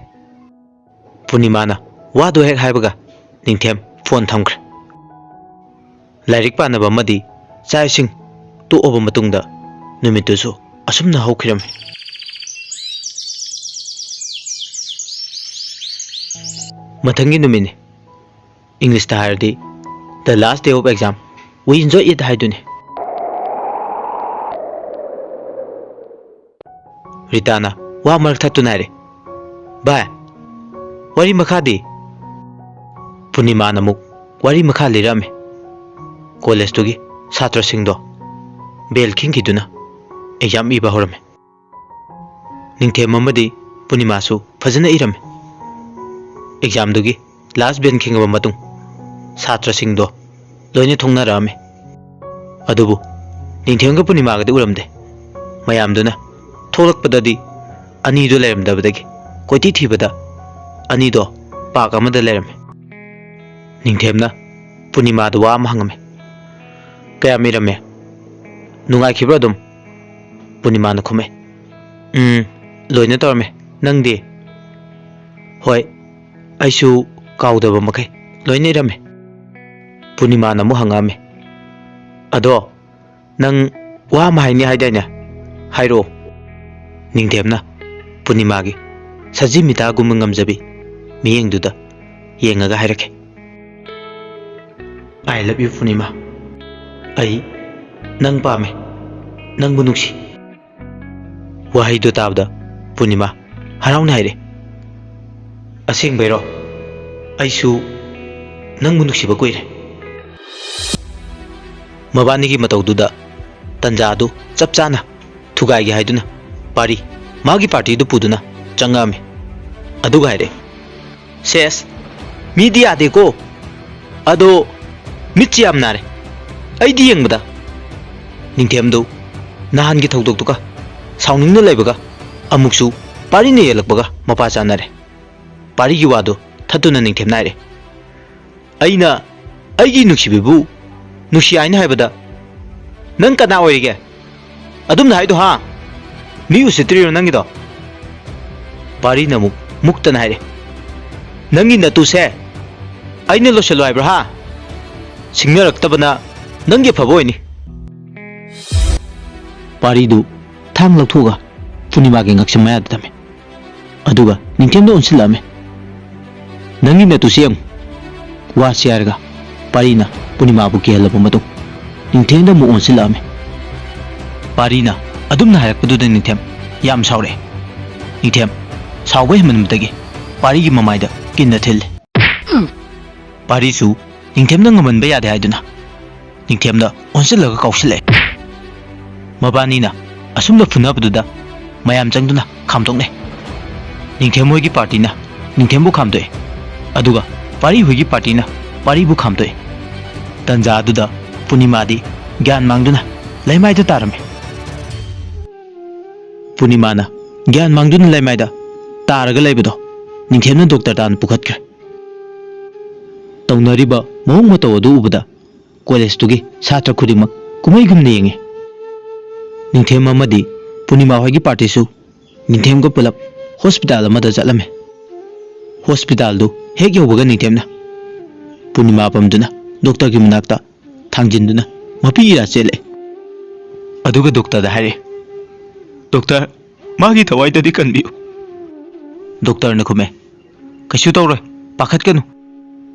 ꯄꯨꯔꯅꯤꯃꯥꯅ ꯋꯥꯗꯨ ꯍꯦꯛ ꯍꯥꯏꯕꯒ ꯅꯤꯡꯊꯦꯝ ꯐꯣꯟ ꯊꯝꯈ꯭ꯔꯦ꯫ ꯂꯥꯏꯔꯤꯛ ꯄꯥꯅꯕ ꯑꯃꯗꯤ ꯆꯥꯛ ꯏꯁꯤꯡ ꯇꯣꯛꯑꯕ ꯃꯇꯨꯡꯗ ꯅꯨꯃꯤꯠꯇꯨꯁꯨ ꯑꯁꯨꯝꯅ ꯍꯧꯈꯤꯔꯝꯃꯤ꯫ ꯃꯊꯪꯒꯤ ꯅꯨꯃꯤꯠꯅꯤ꯫ Englishꯇ ꯍꯥꯏꯔꯗꯤ, "The last day of exam, we enjoy it" ꯍꯥꯏꯗꯨꯅꯤ꯫ ꯔꯤꯇꯥꯅ ꯋꯥ ꯃꯔꯛ ꯊꯠꯇꯨꯅ ꯍꯥꯏꯔꯦ, "ꯚꯥꯏ, ꯋꯥꯔꯤ ꯃꯈꯥꯗꯤ?" ꯄꯨꯔꯅꯤꯃꯥꯅ ꯑꯃꯨꯛ ꯋꯥꯔꯤ ꯃꯈꯥ ꯂꯤꯔꯛꯑꯝꯃꯤ꯫ ꯀꯣꯂꯦꯖꯇꯨꯒꯤ ꯁꯥꯇ꯭ꯔꯁꯤꯡꯗꯣ ꯕꯦꯜ ꯈꯤꯡꯈꯤꯗꯨꯅ ꯑꯦꯛꯖꯥꯝ ꯏꯕ ꯍꯧꯔꯝꯃꯤ꯫ ꯅꯤꯡꯊꯦꯝ ꯑꯃꯗꯤ ꯄꯨꯔꯅꯤꯃꯥꯁꯨ ꯐꯖꯅ ꯏꯔꯝꯃꯤ꯫ ꯑꯦꯛꯖꯥꯝꯗꯨꯒꯤ ꯂꯥꯁ ꯕꯦꯜ ꯈꯤꯡꯉꯕ ꯃꯇꯨꯡ, ꯁꯥꯇ꯭ꯔꯁꯤꯡꯗꯣ ꯂꯣꯏꯅ ꯊꯣꯛꯅꯔꯛꯑꯝꯃꯤ꯫ ꯑꯗꯨꯕꯨ ꯅꯤꯡꯊꯦꯝꯒ ꯄꯨꯔꯅꯤꯃꯥꯒꯗꯤ ꯎꯔꯝꯗꯦ꯫ ꯃꯌꯥꯝꯗꯨꯅ ꯊꯣꯛꯂꯛꯄꯗꯗꯤ ꯑꯅꯤꯗꯨ ꯂꯩꯔꯝꯗꯕꯗꯒꯤ ꯀꯣꯏꯊꯤ ꯊꯤꯕꯗ ꯑꯅꯤꯗꯣ ꯄꯥꯔꯛ ꯑꯃꯗ ꯂꯩꯔꯝꯃꯤ꯫ ꯅꯤꯡꯊꯦꯝꯅ ꯄꯨꯔꯅꯤꯃꯥꯗ ꯋꯥ ꯑꯃ ꯍꯪꯉꯝꯃꯤ꯫ "ꯀꯌꯥꯝ ꯏꯔꯝꯃꯦ? ꯅꯨꯡꯉꯥꯏꯈꯤꯕ꯭ꯔꯣ ꯑꯗꯨꯝ?" ꯄꯨꯔꯅꯤꯃꯥꯅ ꯈꯨꯝꯃꯦ, "ꯎꯝ, ꯂꯣꯏꯅ ꯇꯧꯔꯝꯃꯦ꯫ ꯅꯪꯗꯤ?" "ꯍꯣꯏ, ꯑꯩꯁꯨ ꯀꯥꯎꯗꯕ ꯃꯈꯩ ꯂꯣꯏꯅ ꯏꯔꯝꯃꯦ꯫" ꯄꯨꯔꯅꯤꯃꯥꯅ ꯑꯃꯨꯛ ꯍꯪꯉꯛꯑꯝꯃꯤ, "ꯑꯗꯣ ꯅꯪ ꯋꯥ ꯑꯃ ꯍꯥꯏꯅꯤ ꯍꯥꯏꯗꯥꯏꯅꯦ? ꯍꯥꯏꯔꯛꯑꯣ꯫" ꯅꯤꯡꯊꯦꯝꯅ ꯄꯨꯔꯅꯤꯃꯥꯒꯤ ꯁꯖꯤ ꯃꯤꯇꯥꯒꯨꯝꯕ ꯉꯝꯖꯕꯤ ꯃꯤꯠꯌꯦꯡꯗꯨꯗ ꯌꯦꯡꯉꯒ ꯍꯥꯏꯔꯛꯈꯤ, "I love you, ꯄꯨꯔꯅꯤꯃꯥ꯫ ꯑꯩ ꯅꯪ ꯄꯥꯝꯃꯦ, ꯅꯪꯕꯨ ꯅꯨꯡꯁꯤ꯫" ꯋꯥꯍꯩꯗꯨ ꯇꯥꯕꯗ ꯄꯨꯔꯅꯤꯃꯥ ꯍꯔꯥꯎꯅ ꯍꯥꯏꯔꯦ, "ꯑꯁꯦꯡꯕꯩꯔꯣ? ꯑꯩꯁꯨ ꯅꯪꯕꯨ ꯅꯨꯡꯁꯤꯕ ꯀꯨꯏꯔꯦ꯫" ꯃꯕꯥꯅꯤꯒꯤ ꯃꯇꯧꯗꯨꯗ ꯇꯟꯖꯥ ꯑꯗꯨ ꯆꯞ ꯆꯥꯅ ꯊꯨꯒꯥꯏꯒꯦ ꯍꯥꯏꯗꯨꯅ ꯄꯥꯔꯤ ꯃꯥꯒꯤ ꯄꯥꯔꯇꯤꯗꯨ ꯄꯨꯗꯨꯅ ꯆꯪꯉꯛꯑꯝꯃꯤ꯫ ꯑꯗꯨꯒ ꯍꯥꯏꯔꯦ, "ꯁꯦꯁ, ꯃꯤꯗꯤ ꯌꯥꯗꯦꯀꯣ꯫ ꯑꯗꯣ ꯃꯤꯠꯁꯤ ꯌꯥꯝ ꯅꯥꯔꯦ꯫ ꯑꯩꯗꯤ ꯌꯦꯡꯕꯗ ꯅꯤꯡꯊꯦꯝꯗꯨ ꯅꯍꯥꯟꯒꯤ ꯊꯧꯗꯣꯛꯇꯨꯒ ꯁꯥꯎꯅꯤꯡꯅ ꯂꯩꯕꯒ ꯑꯃꯨꯛꯁꯨ ꯄꯥꯔꯤꯅ ꯌꯦꯜꯂꯛꯄꯒ ꯃꯄꯥ ꯆꯥꯅꯔꯦ꯫" ꯄꯥꯔꯤꯒꯤ ꯋꯥꯗꯨ ꯊꯠꯇꯨꯅ ꯅꯤꯡꯊꯦꯝꯅ ꯍꯥꯏꯔꯦ, "ꯑꯩꯅ ꯑꯩꯒꯤ ꯅꯨꯡꯁꯤꯕꯤꯕꯨ ꯅꯨꯡꯁꯤ ꯍꯥꯏꯅ ꯍꯥꯏꯕꯗ ꯅꯪ ꯀꯅꯥ ꯑꯣꯏꯔꯤꯒꯦ? ꯑꯗꯨꯝꯅ ꯍꯥꯏꯗꯣ ꯍꯥ? ꯃꯤ ꯎꯁꯤꯠꯇ꯭ꯔꯤꯔꯣ ꯅꯪꯒꯤꯗꯣ?" ꯄꯥꯔꯤꯅ ꯑꯃꯨꯛ ꯃꯨꯛꯇꯅ ꯍꯥꯏꯔꯦ, "ꯅꯪꯒꯤ ꯅꯇꯨꯁꯦ ꯑꯩꯅ ꯂꯣꯏꯁꯤꯜꯂꯣ ꯍꯥꯏꯕ꯭ꯔꯥ ꯍꯥ? ꯁꯤꯡꯅꯔꯛꯇꯕꯅ ꯅꯪꯒꯤ ꯑꯐꯕ ꯑꯣꯏꯅꯤ꯫" ꯄꯥꯔꯤꯗꯨ ꯊꯥꯡ ꯂꯧꯊꯣꯛꯑꯒ ꯄꯨꯔꯅꯤꯃꯥꯒꯤ ꯉꯛꯁꯝ ꯃꯌꯥꯗ ꯊꯝꯃꯦ꯫ ꯑꯗꯨꯒ ꯅꯤꯡꯊꯦꯝꯗ ꯑꯣꯟꯁꯤꯜꯂꯛꯑꯝꯃꯦ꯫ "ꯅꯪꯒꯤ ꯅꯇꯨꯁꯤ ꯌꯦꯡꯉꯨ꯫ ꯋꯥꯁꯤ ꯍꯥꯏꯔꯒ ꯄꯥꯔꯤꯅ ꯄꯨꯔꯅꯤꯃꯥꯕꯨ ꯀꯤꯍꯜꯂꯕ ꯃꯇꯨꯡ ꯅꯤꯡꯊꯦꯝꯗ ꯑꯃꯨꯛ ꯑꯣꯟꯁꯤꯜꯂꯛꯑꯝꯃꯤ꯫ ꯄꯥꯔꯤꯅ ꯑꯗꯨꯝꯅ ꯍꯥꯏꯔꯛꯄꯗꯨꯗ ꯅꯤꯡꯊꯦꯝ ꯌꯥꯝ ꯁꯥꯎꯔꯛꯑꯦ꯫ ꯅꯤꯡꯊꯦꯝ ꯁꯥꯎꯕ ꯍꯦꯟꯃꯟꯕꯗꯒꯤ ꯄꯥꯔꯤꯒꯤ ꯃꯃꯥꯏꯗ ꯀꯤꯟꯅ ꯊꯤꯜꯂꯦ꯫ ꯄꯥꯔꯤꯁꯨ ꯅꯤꯡꯊꯦꯝꯅ ꯉꯝꯍꯟꯕ ꯌꯥꯗꯦ ꯍꯥꯏꯗꯨꯅ ꯅꯤꯡꯊꯦꯝꯗ ꯑꯣꯟꯁꯤꯜꯂꯒ ꯀꯥꯎꯁꯤꯜꯂꯛꯑꯦ꯫ ꯃꯕꯥꯅꯤꯅ ꯑꯁꯨꯝꯅ ꯐꯨꯅꯕꯗꯨꯗ ꯃꯌꯥꯝ ꯆꯪꯗꯨꯅ ꯈꯥꯝꯗꯣꯛꯅꯩ꯫ ꯅꯤꯡꯊꯦꯝ ꯍꯣꯏꯒꯤ ꯄꯥꯔꯇꯤꯅ ꯅꯤꯡꯊꯦꯝꯕꯨ ꯈꯥꯝꯗꯣꯛꯑꯦ, ꯑꯗꯨꯒ ꯄꯥꯔꯤ ꯍꯣꯏꯒꯤ ꯄꯥꯔꯇꯤꯅ ꯄꯥꯔꯤꯕꯨ ꯈꯥꯝꯗꯣꯛꯑꯦ꯫ ꯇꯟꯖꯥ ꯑꯗꯨꯗ ꯄꯨꯔꯅꯤꯃꯥꯗꯤ ꯒ꯭ꯌꯥꯟ ꯃꯥꯡꯗꯨꯅ ꯂꯩꯃꯥꯏꯗ ꯇꯥꯔꯝꯃꯤ꯫ ꯄꯨꯔꯅꯤꯃꯥꯅ ꯒ꯭ꯌꯥꯟ ꯃꯥꯡꯗꯨꯅ ꯂꯩꯃꯥꯏꯗ ꯇꯥꯔꯒ ꯂꯩꯕꯗꯣ ꯅꯤꯡꯊꯦꯝꯅ ꯗꯣꯛꯇꯔ ꯇꯥꯟꯅ ꯄꯨꯈꯠꯈ꯭ꯔꯦ꯫ ꯇꯧꯅꯔꯤꯕ ꯃꯑꯣꯡ ꯃꯇꯧ ꯑꯗꯨ ꯎꯕꯗ ꯀꯣꯂꯦꯖꯇꯨꯒꯤ ꯁꯥꯇ꯭ꯔ ꯈꯨꯗꯤꯡꯃꯛ ꯀꯨꯝꯍꯩꯒꯨꯝꯅ ꯌꯦꯡꯉꯤ꯫ ꯅꯤꯡꯊꯦꯝ ꯑꯃꯗꯤ ꯄꯨꯔꯅꯤꯃꯥ ꯍꯣꯏꯒꯤ ꯄꯥꯔꯇꯤꯁꯨ ꯅꯤꯡꯊꯦꯝꯒ ꯄꯨꯂꯞ ꯍꯣꯁꯄꯤꯇꯥꯜ ꯑꯃꯗ ꯆꯠꯂꯝꯃꯤ꯫ ꯍꯣꯁꯄꯤꯇꯥꯜꯗꯨ ꯍꯦꯛ ꯌꯧꯕꯒ ꯅꯤꯡꯊꯦꯝꯅ ꯄꯨꯔꯅꯤꯃꯥ ꯄꯝꯗꯨꯅ ꯗꯣꯛꯇꯔꯒꯤ ꯃꯅꯥꯛꯇ ꯊꯥꯡꯖꯤꯟꯗꯨꯅ ꯃꯄꯤ ꯏꯔꯥ ꯆꯦꯜꯂꯛꯑꯦ꯫ ꯑꯗꯨꯒ ꯗꯣꯛꯇꯔꯗ ꯍꯥꯏꯔꯛꯑꯦ, "ꯗꯣꯛꯇꯔ, ꯃꯥꯒꯤ ꯊꯋꯥꯏꯗꯗꯤ ꯀꯟꯕꯤꯌꯨ꯫" ꯗꯣꯛꯇꯔꯅ ꯈꯨꯝꯃꯦ, "ꯀꯩꯁꯨ ꯇꯧꯔꯣꯏ, ꯄꯥꯈꯠꯀꯅꯨ꯫"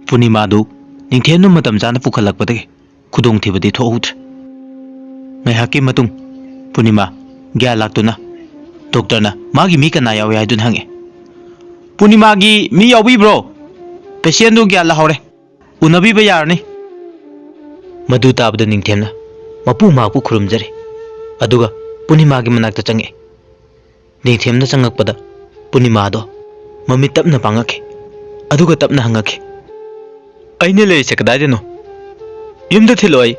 ꯄꯨꯔꯅꯤꯃꯥꯗꯨ ꯅꯤꯡꯊꯦꯝꯅ ꯃꯇꯝ ꯆꯥꯅ ꯄꯨꯈꯠꯂꯛꯄꯗꯒꯤ ꯈꯨꯗꯣꯡꯊꯤꯕꯗꯤ ꯊꯣꯛꯍꯧꯗ꯭ꯔꯦ꯫ ꯉꯥꯏꯍꯥꯛꯀꯤ ꯃꯇꯨꯡ ꯄꯨꯔꯅꯤꯃꯥ ꯒ꯭ꯌꯥꯟ ꯂꯥꯛꯇꯨꯅ ꯗꯣꯛꯇꯔꯅ ꯃꯥꯒꯤ ꯃꯤ ꯀꯅꯥ ꯌꯥꯎꯏ ꯍꯥꯏꯗꯨꯅ ꯍꯪꯉꯦ꯫ "ꯄꯨꯔꯅꯤꯃꯥꯒꯤ ꯃꯤ ꯌꯥꯎꯕꯤꯕ꯭ꯔꯣ? ꯄꯦꯁꯦꯟꯗꯨ ꯒ꯭ꯌꯥꯟ ꯂꯥꯍꯧꯔꯦ, ꯎꯅꯕꯤꯕ ꯌꯥꯔꯅꯤ꯫" ꯃꯗꯨ ꯇꯥꯕꯗ ꯅꯤꯡꯊꯦꯝꯅ ꯃꯄꯨ ꯃꯍꯥꯛꯄꯨ ꯈꯨꯔꯨꯝꯖꯔꯤ, ꯑꯗꯨꯒ ꯄꯨꯔꯅꯤꯃꯥꯒꯤ ꯃꯅꯥꯛꯇ ꯆꯪꯉꯛꯏ꯫ ꯅꯤꯡꯊꯦꯝꯅ ꯆꯪꯉꯛꯄꯗ ꯄꯨꯔꯅꯤꯃꯥꯗꯣ ꯃꯃꯤꯠ ꯇꯞꯅ ꯄꯥꯡꯉꯛꯈꯤ, ꯑꯗꯨꯒ ꯇꯞꯅ ꯍꯪꯉꯛꯈꯤ, "ꯑꯩꯅ ꯂꯩꯔꯤꯁꯦ ꯀꯗꯥꯏꯗꯅꯣ? ꯌꯨꯝꯗ ꯊꯤꯜꯂꯣ ꯑꯩ꯫"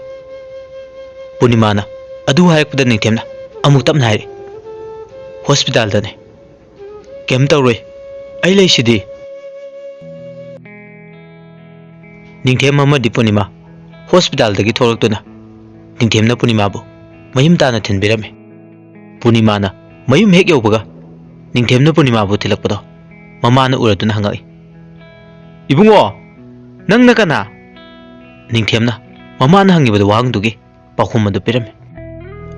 ꯄꯨꯔꯅꯤꯃꯥꯅ ꯑꯗꯨ ꯍꯥꯏꯔꯛꯄꯗ ꯅꯤꯡꯊꯦꯝꯅ ꯑꯃꯨꯛ ꯇꯞꯅ ꯍꯥꯏꯔꯛꯏ, "ꯍꯣꯁꯄꯤꯇꯥꯜꯗꯅꯦ꯫" "ꯀꯩꯝ ꯇꯧꯔꯣꯏ, ꯑꯩ ꯂꯩꯁꯤꯗꯤ꯫" ꯅꯤꯡꯊꯦꯝ ꯑꯃꯗꯤ ꯄꯨꯔꯅꯤꯃꯥ ꯍꯣꯁꯄꯤꯇꯥꯜꯗꯒꯤ ꯊꯣꯛꯂꯛꯇꯨꯅ ꯅꯤꯡꯊꯦꯝꯅ ꯄꯨꯔꯅꯤꯃꯥꯕꯨ ꯃꯌꯨꯝ ꯇꯥꯅ ꯊꯤꯟꯕꯤꯔꯝꯃꯤ꯫ ꯄꯨꯔꯅꯤꯃꯥꯅ ꯃꯌꯨꯝ ꯍꯦꯛ ꯌꯧꯕꯒ ꯅꯤꯡꯊꯦꯝꯅ ꯄꯨꯔꯅꯤꯃꯥꯕꯨ ꯊꯤꯜꯂꯛꯄꯗꯣ ꯃꯃꯥꯅ ꯎꯔꯗꯨꯅ ꯍꯪꯉꯛꯏ, "ꯏꯕꯨꯡꯉꯣ, ꯅꯪꯅ ꯀꯅꯥ?" ꯅꯤꯡꯊꯦꯝꯅ ꯃꯃꯥꯅ ꯍꯪꯉꯤꯕꯗꯨ ꯋꯥꯍꯪꯗꯨꯒꯤ ꯄꯥꯎꯈꯨꯝ ꯑꯗꯨ ꯄꯤꯔꯝꯃꯤ꯫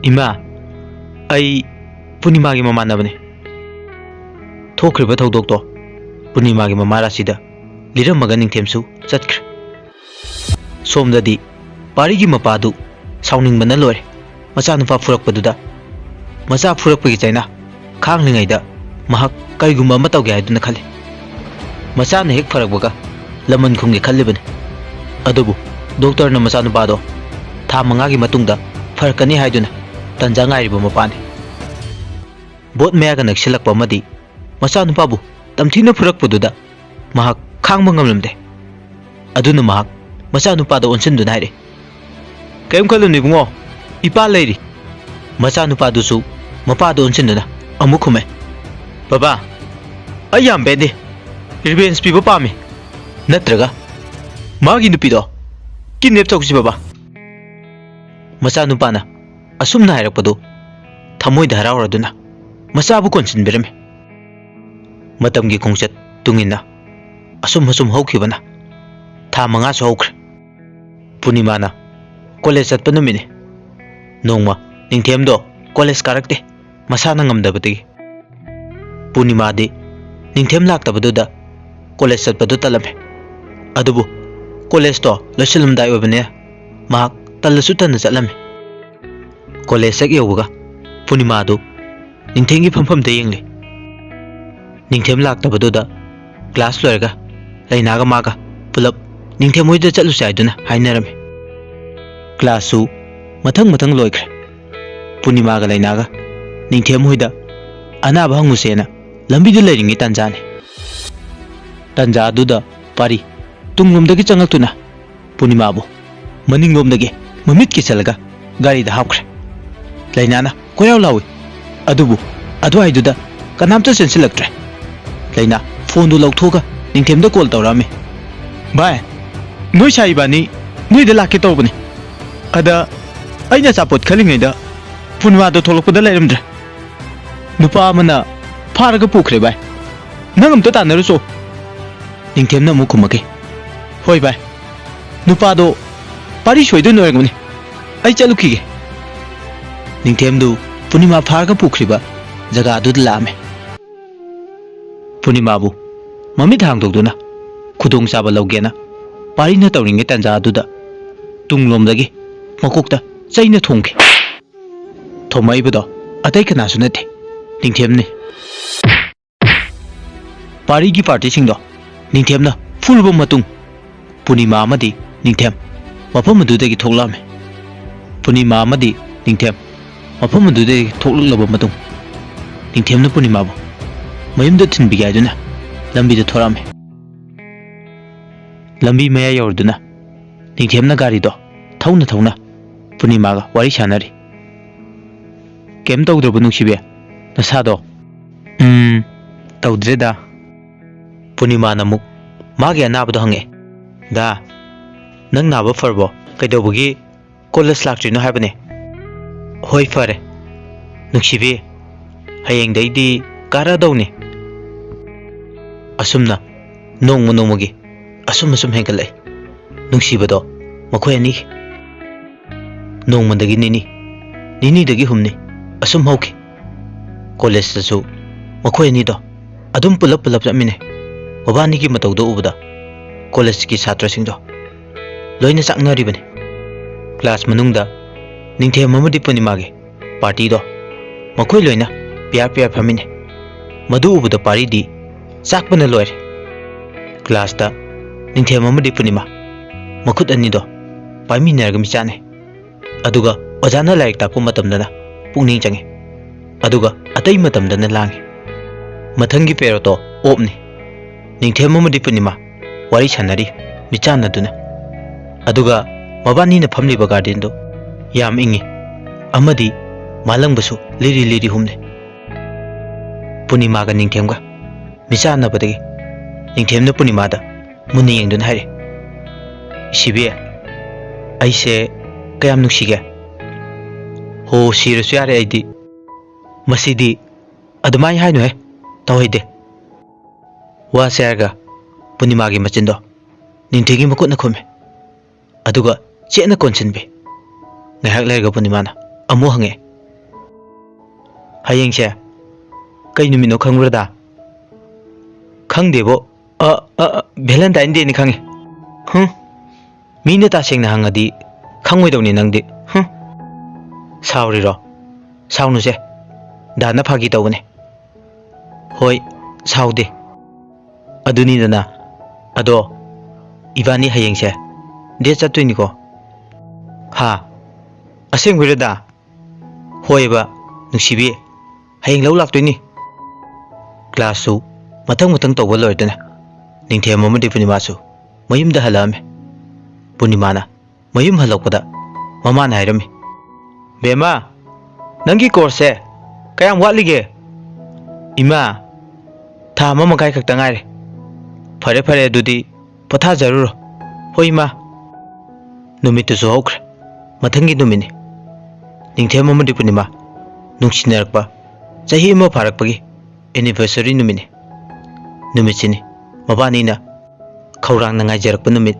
"ꯏꯃꯥ, ꯑꯩ ꯄꯨꯔꯅꯤꯃꯥꯒꯤ ꯃꯃꯥꯟꯅꯕꯅꯤ꯫" ꯊꯣꯛꯈ꯭ꯔꯤꯕ ꯊꯧꯗꯣꯛꯇꯣ ꯄꯨꯔꯅꯤꯃꯥꯒꯤ ꯃꯃꯥ ꯔꯥꯁꯤꯗ ꯂꯤꯔꯝꯃꯒ ꯅꯤꯡꯊꯦꯝꯁꯨ ꯆꯠꯈ꯭ꯔꯦ꯫ ꯁꯣꯝꯗꯗꯤ ꯄꯥꯔꯤꯒꯤ ꯃꯄꯥꯗꯨ ꯁꯥꯎꯅꯤꯡꯕꯅ ꯂꯣꯏꯔꯦ꯫ ꯃꯆꯥꯅꯨꯄꯥ ꯐꯨꯔꯛꯄꯗꯨꯗ, ꯃꯆꯥ ꯐꯨꯔꯛꯄꯒꯤ ꯆꯩꯅꯥ ꯈꯥꯡꯂꯤꯉꯩꯗ ꯃꯍꯥꯛ ꯀꯔꯤꯒꯨꯝꯕ ꯑꯃ ꯇꯧꯒꯦ ꯍꯥꯏꯗꯨꯅ ꯈꯜꯂꯤ꯫ ꯃꯆꯥꯅ ꯍꯦꯛ ꯐꯔꯛꯄꯒ ꯂꯃꯟ ꯈꯨꯝꯒꯦ ꯈꯜꯂꯤꯕꯅꯤ꯫ ꯑꯗꯨꯕꯨ ꯗꯣꯛꯇꯔꯅ ꯃꯆꯥꯅꯨꯄꯥꯗꯣ ꯊꯥ ꯃꯉꯥꯒꯤ ꯃꯇꯨꯡꯗ ꯐꯔꯛꯀꯅꯤ ꯍꯥꯏꯗꯨꯅ ꯇꯟꯖꯥ ꯉꯥꯏꯔꯤꯕ ꯃꯄꯥꯅꯤ꯫ ꯕꯣꯠ ꯃꯌꯥꯒ ꯅꯛꯁꯤꯜꯂꯛꯄ ꯑꯃꯗꯤ ꯃꯆꯥꯅꯨꯄꯥꯕꯨ ꯇꯝꯊꯤꯅ ꯐꯨꯔꯛꯄꯗꯨꯗ ꯃꯍꯥꯛ ꯈꯥꯡꯕ ꯉꯝꯂꯝꯗꯦ꯫ ꯑꯗꯨꯅ ꯃꯍꯥꯛ ꯃꯆꯥꯅꯨꯄꯥꯗ ꯑꯣꯟꯁꯤꯟꯗꯨꯅ ꯍꯥꯏꯔꯛꯏ, "ꯀꯔꯤꯝ ꯈꯜꯂꯨꯅꯨ ꯏꯕꯨꯡꯉꯣ, ꯏꯄꯥ ꯂꯩꯔꯤ꯫" ꯃꯆꯥꯅꯨꯄꯥꯗꯨꯁꯨ ꯃꯄꯥꯗ ꯑꯣꯟꯁꯤꯟꯗꯨꯅ ꯑꯃꯨꯛ ꯈꯨꯝꯃꯦ, "ꯕꯕꯥ, ꯑꯩ ꯌꯥꯝ ꯄꯦꯟꯗꯦ꯫ ꯔꯤꯚꯦꯟꯁ ꯄꯤꯕ ꯄꯥꯝꯃꯤ꯫ ꯅꯠꯇ꯭ꯔꯒ ꯃꯥꯒꯤ ꯅꯨꯄꯤꯗꯣ ꯀꯤꯗꯅꯦꯞ ꯇꯧꯁꯤ ꯕꯕꯥ꯫" ꯃꯆꯥꯅꯨꯄꯥꯅ ꯑꯁꯨꯝꯅ ꯍꯥꯏꯔꯛꯄꯗꯨ ꯊꯃꯣꯏꯗ ꯍꯔꯥꯎꯔꯗꯨꯅ ꯃꯆꯥꯕꯨ ꯀꯣꯟꯁꯤꯟꯕꯤꯔꯝꯃꯤ꯫ ꯃꯇꯝꯒꯤ ꯈꯣꯡꯆꯠ ꯇꯨꯡꯏꯟꯅ ꯑꯁꯨꯝ ꯑꯁꯨꯝ ꯍꯧꯈꯤꯕꯅ ꯊꯥ ꯃꯉꯥꯁꯨ ꯍꯧꯈ꯭ꯔꯦ꯫ ꯄꯨꯔꯅꯤꯃꯥꯅ ꯀꯣꯂꯦꯖ ꯆꯠꯄ ꯅꯨꯃꯤꯠꯅꯤ꯫ ꯅꯣꯡꯃ ꯅꯤꯡꯊꯦꯝꯗꯣ ꯀꯣꯂꯦꯖ ꯀꯥꯔꯛꯇꯦ, ꯃꯁꯥꯅ ꯉꯝꯗꯕꯗꯒꯤ꯫ ꯄꯨꯔꯅꯤꯃꯥꯗꯤ ꯅꯤꯡꯊꯦꯝ ꯂꯥꯛꯇꯕꯗꯨꯗ ꯀꯣꯂꯦꯖ ꯆꯠꯄꯗꯨ ꯇꯜꯂꯝꯃꯤ꯫ ꯑꯗꯨꯕꯨ ꯀꯣꯂꯦꯖꯇꯣ ꯂꯣꯏꯁꯤꯜꯂꯝꯗꯥꯏ ꯑꯣꯏꯕꯅꯤꯅ ꯃꯍꯥꯛ ꯇꯜꯂꯁꯨ ꯇꯟꯅ ꯆꯠꯂꯝꯃꯤ꯫ ꯀꯣꯂꯦꯖ ꯍꯦꯛ ꯌꯧꯕꯒ ꯄꯨꯔꯅꯤꯃꯥꯗꯨ ꯅꯤꯡꯊꯦꯝꯒꯤ ꯐꯝꯐꯝꯗ ꯌꯦꯡꯂꯤ꯫ ꯅꯤꯡꯊꯦꯝ ꯂꯥꯛꯇꯕꯗꯨꯗ ꯀ꯭ꯂꯥꯁ ꯂꯣꯏꯔꯒ ꯂꯩꯅꯥꯒ ꯃꯥꯒ ꯄꯨꯂꯞ ꯅꯤꯡꯊꯦꯝ ꯍꯣꯏꯗ ꯆꯠꯂꯨꯁꯦ ꯍꯥꯏꯗꯨꯅ ꯍꯥꯏꯅꯔꯝꯃꯤ꯫ ꯀ꯭ꯂꯥꯁꯁꯨ ꯃꯊꯪ ꯃꯊꯪ ꯂꯣꯏꯈ꯭ꯔꯦ꯫ ꯄꯨꯔꯅꯤꯃꯥꯒ ꯂꯩꯅꯥꯒ ꯅꯤꯡꯊꯦꯝ ꯍꯣꯏꯗ ꯑꯅꯥꯕ ꯍꯪꯉꯨꯁꯦꯅ ꯂꯝꯕꯤꯗ ꯂꯩꯔꯤꯉꯩ ꯇꯥꯟꯖꯥꯅꯤ꯫ ꯇꯥꯟꯖꯥ ꯑꯗꯨꯗ ꯄꯥꯔꯤ ꯇꯨꯡꯂꯣꯝꯗꯒꯤ ꯆꯪꯂꯛꯇꯨꯅ ꯄꯨꯔꯅꯤꯃꯥꯕꯨ ꯃꯅꯤꯡꯂꯣꯝꯗꯒꯤ ꯃꯃꯤꯠ ꯀꯤꯁꯜꯂꯒ ꯒꯥꯔꯤꯗ ꯍꯥꯞꯈ꯭ꯔꯦ꯫ ꯂꯩꯅꯥꯅ ꯀꯣꯏꯔꯥꯎ ꯂꯥꯎꯏ꯫ ꯑꯗꯨꯕꯨ ꯑꯗꯨꯋꯥꯏꯗꯨꯗ ꯀꯅꯥꯝꯇ ꯆꯦꯟꯁꯤꯜꯂꯛꯇ꯭ꯔꯦ꯫ ꯂꯩꯅꯥ ꯐꯣꯟꯗꯨ ꯂꯧꯊꯣꯛꯑꯒ ꯅꯤꯡꯊꯦꯝꯗ ꯀꯣꯜ ꯇꯧꯔꯛꯑꯝꯃꯤ꯫ "ꯚꯥꯏ, ꯅꯣꯏ ꯁꯥꯏ ꯏꯕꯥꯅꯤ ꯅꯣꯏꯗ ꯂꯥꯛꯀꯦ ꯇꯧꯕꯅꯤ꯫ ꯑꯗ ꯑꯩꯅ ꯑꯆꯥꯄꯣꯠ ꯈꯜꯂꯤꯉꯩꯗ ꯄꯨꯔꯅꯤꯃꯥꯗꯣ ꯊꯣꯛꯂꯛꯄꯗ ꯂꯩꯔꯝꯗ꯭ꯔꯦ꯫ ꯅꯨꯄꯥ ꯑꯃꯅ ꯐꯥꯔꯒ ꯄꯨꯈ꯭ꯔꯦ ꯚꯥꯏ꯫ ꯅꯪ ꯑꯝꯇ ꯇꯥꯟꯅꯔꯨꯆꯣ꯫" ꯅꯤꯡꯊꯦꯝꯅ ꯑꯃꯨꯛ ꯈꯨꯝꯃꯛꯈꯤ, "ꯍꯣꯏ ꯚꯥꯏ, ꯅꯨꯄꯥꯗꯣ ꯄꯥꯔꯤ ꯁꯣꯏꯗꯅ ꯑꯣꯏꯔꯝꯒꯅꯤ꯫ ꯑꯩ ꯆꯠꯂꯨꯈꯤꯒꯦ꯫" ꯅꯤꯡꯊꯦꯝꯗꯨ ꯄꯨꯔꯅꯤꯃꯥ ꯐꯥꯔꯒ ꯄꯨꯈ꯭ꯔꯤꯕ ꯖꯒꯥ ꯑꯗꯨꯗ ꯂꯥꯛꯑꯝꯃꯦ꯫ ꯄꯨꯔꯅꯤꯃꯥꯕꯨ ꯃꯃꯤꯠ ꯍꯥꯡꯗꯣꯛꯇꯨꯅ ꯈꯨꯗꯣꯡꯆꯥꯕ ꯂꯧꯒꯦꯅ ꯄꯥꯔꯤꯅ ꯇꯧꯔꯤꯉꯩ ꯇꯥꯟꯖꯥ ꯑꯗꯨꯗ ꯇꯨꯡꯂꯣꯝꯗꯒꯤ ꯃꯀꯣꯛꯇ ꯆꯩꯅ ꯊꯣꯝꯈꯤ꯫ ꯊꯣꯝꯃꯛꯏꯕꯗꯣ ꯑꯇꯩ ꯀꯅꯥꯁꯨ ꯅꯠꯇꯦ, ꯅꯤꯡꯊꯦꯝꯅꯤ꯫ ꯄꯥꯔꯤꯒꯤ ꯄꯥꯔꯇꯤꯁꯤꯡꯗꯣ ꯅꯤꯡꯊꯦꯝꯅ ꯐꯨꯔꯕ ꯃꯇꯨꯡ, ꯄꯨꯔꯅꯤꯃꯥ ꯑꯃꯗꯤ ꯅꯤꯡꯊꯦꯝ ꯃꯐꯝ ꯑꯗꯨꯗꯒꯤ ꯊꯣꯛꯂꯛꯂꯝꯃꯤ꯫ ꯄꯨꯔꯅꯤꯃꯥ ꯑꯃꯗꯤ ꯅꯤꯡꯊꯦꯝ ꯃꯐꯝ ꯑꯗꯨꯗꯒꯤ ꯊꯣꯛꯂꯛꯂꯕ ꯃꯇꯨꯡ, ꯅꯤꯡꯊꯦꯝꯅ ꯄꯨꯔꯅꯤꯃꯥꯕꯨ ꯃꯌꯨꯝꯗ ꯊꯤꯟꯕꯤꯒꯦ ꯍꯥꯏꯗꯨꯅ ꯂꯝꯕꯤꯗ ꯊꯣꯔꯛꯂꯝꯃꯤ꯫ ꯂꯝꯕꯤ ꯃꯌꯥ ꯌꯧꯔꯗꯨꯅ ꯅꯤꯡꯊꯦꯝꯅ ꯒꯥꯔꯤꯗꯣ ꯊꯧꯅ ꯊꯧꯅ ꯄꯨꯔꯅꯤꯃꯥꯒ ꯋꯥꯔꯤ ꯁꯥꯟꯅꯔꯤ꯫ "ꯀꯩꯝ ꯇꯧꯗ꯭ꯔꯕꯣ ꯅꯨꯡꯁꯤꯕꯤ? ꯅꯁꯥꯗꯣ?" "ꯎꯝ, ꯇꯧꯗ꯭ꯔꯦꯗ꯫" ꯄꯨꯔꯅꯤꯃꯥꯅ ꯑꯃꯨꯛ ꯃꯥꯒꯤ ꯑꯅꯥꯕꯗꯣ ꯍꯪꯉꯛꯑꯦ꯫ "ꯗꯥ, ꯅꯪ ꯅꯥꯕ ꯐꯔꯕꯣ? ꯀꯩꯗꯧꯕꯒꯤ ꯀꯣꯂꯦꯖ ꯂꯥꯛꯇ꯭ꯔꯤꯅꯣ ꯍꯥꯏꯕꯅꯦ?" "ꯍꯣꯏ, ꯐꯔꯦ ꯅꯨꯡꯁꯤꯕꯤ, ꯍꯌꯦꯡꯗꯩꯗꯤ ꯀꯥꯔꯛꯑꯗꯧꯅꯤ꯫" ꯑꯁꯨꯝꯅ ꯅꯣꯡꯃ ꯅꯣꯡꯃꯒꯤ ꯑꯁꯨꯝ ꯑꯁꯨꯝ ꯍꯦꯟꯒꯠꯂꯛꯏ ꯅꯨꯡꯁꯤꯕꯗꯣ ꯃꯈꯣꯏ ꯑꯅꯤꯒꯤ꯫ ꯅꯣꯡꯃꯗꯒꯤ ꯅꯤꯅꯤ, ꯅꯤꯅꯤꯗꯒꯤ ꯍꯨꯝꯅꯤ, ꯑꯁꯨꯝ ꯍꯧꯈꯤ꯫ ꯀꯣꯂꯦꯖꯇꯁꯨ ꯃꯈꯣꯏ ꯑꯅꯤꯗꯣ ꯑꯗꯨꯝ ꯄꯨꯂꯞ ꯄꯨꯂꯞ ꯆꯠꯃꯤꯟꯅꯩ꯫ ꯃꯕꯥꯅꯤꯒꯤ ꯃꯇꯧꯗꯣ ꯎꯕꯗ ꯀꯣꯂꯦꯖꯀꯤ ꯁꯥꯇ꯭ꯔꯁꯤꯡꯗꯣ ꯂꯣꯏꯅ ꯆꯥꯛꯅꯔꯤꯕꯅꯤ꯫ ꯀ꯭ꯂꯥꯁ ꯃꯅꯨꯡꯗ ꯅꯤꯡꯊꯦꯝ ꯑꯃꯗꯤ ꯄꯨꯔꯅꯤꯃꯥꯒꯤ ꯄꯥꯔꯇꯤꯗꯣ ꯃꯈꯣꯏ ꯂꯣꯏꯅ ꯄꯤꯌꯥꯔ ꯄꯤꯌꯥꯔ ꯐꯝꯃꯤꯟꯅꯩ꯫ ꯃꯗꯨ ꯎꯕꯗ ꯄꯥꯔꯤꯗꯤ ꯆꯥꯛꯄꯅ ꯂꯣꯏꯔꯦ꯫ ꯀ꯭ꯂꯥꯁꯇ ꯅꯤꯡꯊꯦꯝ ꯑꯃꯗꯤ ꯄꯨꯔꯅꯤꯃꯥ ꯃꯈꯨꯠ ꯑꯅꯤꯗꯣ ꯄꯥꯏꯃꯤꯟꯅꯔꯒ ꯃꯤꯆꯥꯟꯅꯩ꯫ ꯑꯗꯨꯒ ꯑꯣꯖꯥꯅ ꯂꯥꯏꯔꯤꯛ ꯇꯥꯛꯄ ꯃꯇꯝꯗꯅ ꯄꯨꯛꯅꯤꯡ ꯆꯪꯉꯤ, ꯑꯗꯨꯒ ꯑꯇꯩ ꯃꯇꯝꯗꯅ ꯂꯥꯡꯉꯤ꯫ ꯃꯊꯪꯒꯤ ꯄꯦꯔꯣꯠꯇꯣ ꯑꯣꯞꯅꯤ꯫ ꯅꯤꯡꯊꯦꯝ ꯑꯃꯗꯤ ꯄꯨꯔꯅꯤꯃꯥ ꯋꯥꯔꯤ ꯁꯥꯟꯅꯔꯤ, ꯃꯤꯆꯥꯟꯅꯗꯨꯅ꯫ ꯑꯗꯨꯒ ꯃꯕꯥꯅꯤꯅ ꯐꯝꯂꯤꯕ ꯒꯥꯔꯗꯦꯟꯗꯨ ꯌꯥꯝ ꯏꯪꯉꯤ, ꯑꯃꯗꯤ ꯃꯥꯂꯪꯕꯁꯨ ꯂꯤꯔꯤ ꯂꯤꯔꯤ ꯍꯨꯝꯂꯤ꯫ ꯄꯨꯔꯅꯤꯃꯥꯒ ꯅꯤꯡꯊꯦꯝꯒ ꯃꯤꯆꯥꯟꯅꯕꯗꯒꯤ ꯅꯤꯡꯊꯦꯝꯅ ꯄꯨꯔꯅꯤꯃꯥꯗ ꯃꯨꯟꯅ ꯌꯦꯡꯗꯨꯅ ꯍꯥꯏꯔꯦ, "ꯏꯁꯤꯕꯤ, ꯑꯩꯁꯦ ꯀꯌꯥꯝ ꯅꯨꯡꯁꯤꯒꯦ?" "ꯍꯣ, ꯁꯤꯔꯁꯨ ꯌꯥꯔꯦ ꯑꯩꯗꯤ꯫" "ꯃꯁꯤꯗꯤ ꯑꯗꯨꯃꯥꯏꯅ ꯍꯥꯏꯅꯨꯍꯦ, ꯇꯧꯍꯩꯗꯦ꯫" ꯋꯥꯁꯦ ꯍꯥꯏꯔꯒ ꯄꯨꯔꯅꯤꯃꯥꯒꯤ ꯃꯆꯤꯟꯗꯣ ꯅꯤꯡꯊꯦꯝꯒꯤ ꯃꯈꯨꯠꯅ ꯈꯨꯝꯃꯦ꯫ ꯑꯗꯨꯒ ꯆꯦꯠꯅ ꯀꯣꯟꯁꯤꯟꯕꯤ꯫ ꯉꯥꯏꯍꯥꯛ ꯂꯩꯔꯒ ꯄꯨꯔꯅꯤꯃꯥꯅ ꯑꯃꯨꯛ ꯍꯪꯉꯛꯑꯦ, "ꯍꯌꯦꯡꯁꯦ ꯀꯩ ꯅꯨꯃꯤꯠꯅꯣ ꯈꯪꯕ꯭ꯔꯗ?" "ꯈꯪꯗꯦꯕꯣ꯫ ꯑ, ꯑ, ꯑ, ꯚꯦꯂꯦꯟꯇꯥꯏꯟ ꯗꯦꯅꯤ ꯈꯪꯉꯤ꯫" "ꯍꯨꯝ, ꯃꯤꯅ ꯇꯁꯦꯡꯅ ꯍꯪꯉꯗꯤ ꯈꯪꯉꯣꯏꯗꯧꯅꯤ ꯅꯪꯗꯤ꯫ ꯍꯨꯝ꯫ ꯁꯥꯎꯔꯤꯔꯣ? ꯁꯥꯎꯅꯨꯁꯦ꯫ ꯗꯥꯅ ꯐꯥꯒꯤ ꯇꯧꯕꯅꯦ꯫ ꯍꯣꯏ, ꯁꯥꯎꯗꯦ꯫ ꯑꯗꯨꯅꯤꯗꯅ꯫ ꯑꯗꯣ, ꯏꯕꯥꯅꯤ ꯍꯌꯦꯡꯁꯦ date ꯆꯠꯇꯣꯏꯅꯤꯀꯣ? ꯍꯥ? ꯑꯁꯦꯡꯕꯩꯔꯣ ꯗꯥ? ꯍꯣꯏꯕ, ꯅꯨꯡꯁꯤꯕꯤ꯫ ꯍꯌꯦꯡ ꯂꯧ ꯂꯥꯛꯇꯣꯏꯅꯤ꯫ Classꯁꯨ ꯃꯊꯪ ꯃꯊꯪ ꯇꯧꯕ ꯂꯣꯏꯔꯗꯅ ꯅꯤꯡꯊꯦꯝ ꯑꯃꯗꯤ ꯄꯨꯔꯅꯤꯃꯥꯁꯨ ꯃꯌꯨꯝꯗ ꯍꯜꯂꯛꯑꯝꯃꯦ꯫ ꯄꯨꯔꯅꯤꯃꯥꯅ ꯃꯌꯨꯝ ꯍꯜꯂꯛꯄꯗ ꯃꯃꯥꯅ ꯍꯥꯏꯔꯝꯃꯤ, "ꯕꯦꯝꯃ, ꯅꯪꯒꯤ courseꯁꯦ ꯀꯌꯥꯝ ꯋꯥꯠꯂꯤꯒꯦ?" "ꯏꯃꯥ, ꯊꯥ ꯑꯃ ꯃꯈꯥꯏ ꯈꯛꯇ ꯉꯥꯏꯔꯦ꯫" "ꯐꯔꯦ, ꯐꯔꯦ, ꯑꯗꯨꯗꯤ ꯄꯣꯊꯥꯖꯔꯨꯔꯣ꯫" "ꯍꯣꯏ, ꯏꯃꯥ꯫" ꯅꯨꯃꯤꯠꯇꯨꯁꯨ ꯍꯧꯈ꯭ꯔꯦ꯫ ꯃꯊꯪꯒꯤ ꯅꯨꯃꯤꯠꯅꯤ꯫ ꯅꯤꯡꯊꯦꯝ ꯑꯃꯗꯤ ꯄꯨꯔꯅꯤꯃꯥ ꯅꯨꯡꯁꯤꯅꯔꯛꯄ ꯆꯍꯤ ꯑꯃ ꯐꯥꯔꯛꯄꯒꯤ anniversary ꯅꯨꯃꯤꯠꯅꯤ꯫ ꯅꯨꯃꯤꯠꯁꯤꯅꯤ ꯃꯕꯥꯅꯤꯅ ꯈꯧꯔꯥꯡꯅ ꯉꯥꯏꯖꯔꯛꯄ ꯅꯨꯃꯤꯠ꯫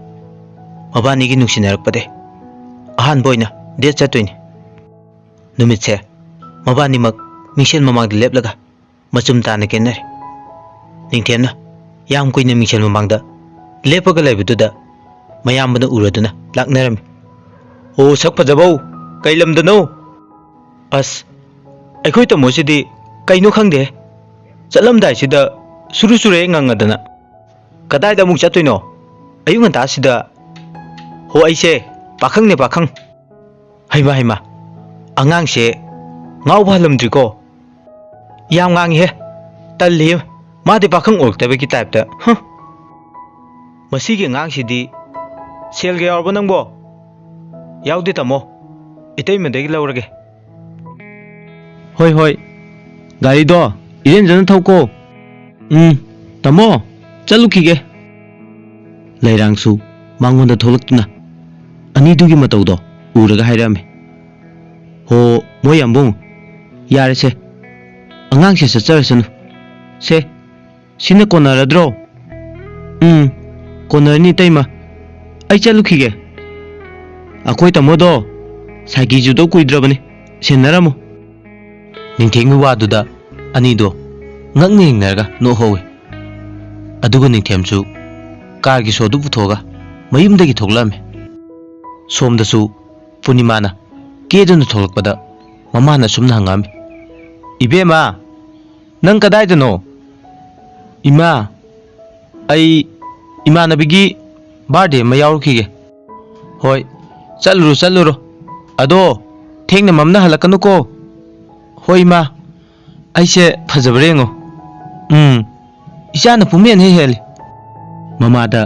ꯃꯕꯥꯅꯤꯒꯤ ꯅꯨꯡꯁꯤꯅꯔꯛꯄꯗꯤ ꯑꯍꯥꯟꯕ ꯑꯣꯏꯅ date ꯆꯠꯇꯣꯏꯅꯤ꯫ ꯅꯨꯃꯤꯠꯁꯦ ꯃꯕꯥꯅꯤꯃꯛ ꯃꯤꯡꯁꯦꯜ ꯃꯃꯥꯡꯗ ꯂꯦꯞꯂꯒ ꯃꯆꯨꯝ ꯇꯥꯅ ꯀꯦꯟꯅꯔꯦ꯫ ꯅꯤꯡꯊꯦꯝꯅ ꯌꯥꯝ ꯀꯨꯏꯅ ꯃꯤꯡꯁꯦꯜ ꯃꯃꯥꯡꯗ ꯂꯦꯞꯄꯒ ꯂꯩꯕꯗꯨꯗ ꯃꯌꯥꯝꯕꯅ ꯎꯔꯗꯨꯅ ꯂꯥꯛꯅꯔꯝꯃꯤ꯫ "ꯑꯣ, ꯁꯛ ꯐꯖꯕꯧ, ꯀꯩ ꯂꯝꯗꯅꯣ?" "ꯑꯁ, ꯑꯩꯈꯣꯏ ꯇꯥꯃꯣꯁꯤꯗꯤ ꯀꯩꯅꯣ ꯈꯪꯗꯦ, ꯆꯠꯂꯝꯗꯥꯏꯁꯤꯗ ꯁꯨꯔꯨ ꯁꯨꯔꯦ ꯉꯪꯉꯗꯅ꯫ ꯀꯗꯥꯏꯗ ꯑꯃꯨꯛ ꯆꯠꯇꯣꯏꯅꯣ ꯑꯌꯨꯛ ꯉꯟꯇꯥꯁꯤꯗ?" "ꯍꯣ, ꯑꯩꯁꯦ ꯄꯥꯈꯪꯅꯦ, ꯄꯥꯈꯪ꯫" "ꯍꯩꯃꯥ, ꯍꯩꯃꯥ, ꯑꯉꯥꯡꯁꯦ ꯉꯥꯎꯕ ꯍꯜꯂꯝꯗ꯭ꯔꯤꯀꯣ?" "ꯌꯥꯝ ꯉꯥꯡꯉꯤꯍꯦ, ꯇꯜꯂꯤꯍꯦ, ꯃꯥꯗꯤ ꯄꯥꯈꯪ ꯑꯣꯏꯔꯛꯇꯕꯒꯤ typeꯇ, ꯍꯨꯝ꯫ ꯃꯁꯤꯒꯤ ꯑꯉꯥꯡꯁꯤꯗꯤ ꯁꯦꯜꯒ ꯌꯥꯎꯔꯕꯣ ꯅꯪꯕꯣ?" "ꯌꯥꯎꯗꯦ ꯇꯥꯃꯣ, ꯏꯇꯩꯃꯗꯒꯤ ꯂꯧꯔꯒꯦ꯫" "ꯍꯣꯏ, ꯍꯣꯏ, ꯒꯥꯔꯤꯗꯣ ꯏꯔꯦꯟꯖꯅ ꯊꯧꯀꯣ꯫" "ꯎꯝ, ꯇꯥꯃꯣ, ꯆꯠꯂꯨꯈꯤꯒꯦ꯫" ꯂꯩꯔꯥꯡꯁꯨ ꯃꯉꯣꯟꯗ ꯊꯣꯛꯂꯛꯇꯨꯅ ꯑꯅꯤꯗꯨꯒꯤ ꯃꯇꯧꯗꯣ ꯎꯔꯒ ꯍꯥꯏꯔꯛꯑꯝꯃꯤ꯫ "ꯍꯣ, ꯃꯣꯏ ꯌꯥꯝꯕꯨꯡ, ꯌꯥꯔꯦꯁꯦ, ꯑꯉꯥꯡꯁꯦ ꯆꯠꯆꯔꯁꯅꯨ꯫ ꯁꯦ, ꯁꯤꯅ ꯀꯣꯟꯅꯔꯗ꯭ꯔꯣ?" "ꯎꯝ, ꯀꯣꯟꯅꯔꯅꯤ ꯏꯇꯩꯃ꯫ ꯑꯩ ꯆꯠꯂꯨꯈꯤꯒꯦ꯫ ꯑꯩꯈꯣꯏ ꯇꯥꯃꯣꯗꯣ ꯁꯥꯏꯀꯤ ꯆꯨꯗꯧ ꯀꯨꯏꯗ꯭ꯔꯕꯅꯤ, ꯁꯦꯟꯅꯔꯝꯃꯨ꯫" ꯅꯤꯡꯊꯦꯝꯒꯤ ꯋꯥꯗꯨꯗ ꯑꯅꯤꯗꯣ ꯉꯛꯅ ꯌꯦꯡꯅꯔꯒ ꯅꯣꯛꯍꯧꯏ꯫ ꯑꯗꯨꯒ ꯅꯤꯡꯊꯦꯝꯁꯨ ꯀꯥꯔꯒꯤ ꯁꯣꯗꯨ ꯄꯨꯊꯣꯛꯑꯒ ꯃꯌꯨꯝꯗꯒꯤ ꯊꯣꯛꯂꯛꯑꯝꯃꯤ꯫ ꯁꯣꯝꯗꯁꯨ ꯄꯨꯔꯅꯤꯃꯥꯅ ꯀꯦꯗꯨꯅ ꯊꯣꯛꯂꯛꯄꯗ ꯃꯃꯥꯅ ꯑꯁꯨꯝꯅ ꯍꯪꯉꯛꯑꯝꯃꯤ, "ꯏꯕꯦꯝꯃ, ꯅꯪ ꯀꯗꯥꯏꯗꯅꯣ?" "ꯏꯃꯥ, ꯑꯩ ꯏꯃꯥꯟꯅꯕꯤꯒꯤ ꯕꯥꯔꯗꯦ ꯑꯃ ꯌꯥꯎꯔꯨꯈꯤꯒꯦ꯫" "ꯍꯣꯏ, ꯆꯠꯂꯨꯔꯣ, ꯆꯠꯂꯨꯔꯣ꯫ ꯑꯗꯣ ꯊꯦꯡꯅ ꯃꯝꯅ ꯍꯜꯂꯛꯀꯅꯨꯀꯣ꯫" "ꯍꯣꯏ, ꯏꯃꯥ꯫ ꯑꯩꯁꯦ ꯐꯖꯕ꯭ꯔꯥ ꯌꯦꯡꯉꯣ꯫ ꯎꯝ, ꯏꯆꯥꯅ ꯄꯨꯝꯍꯦꯟ ꯍꯦꯛ ꯍꯦꯜꯂꯤ꯫" ꯃꯃꯥꯗ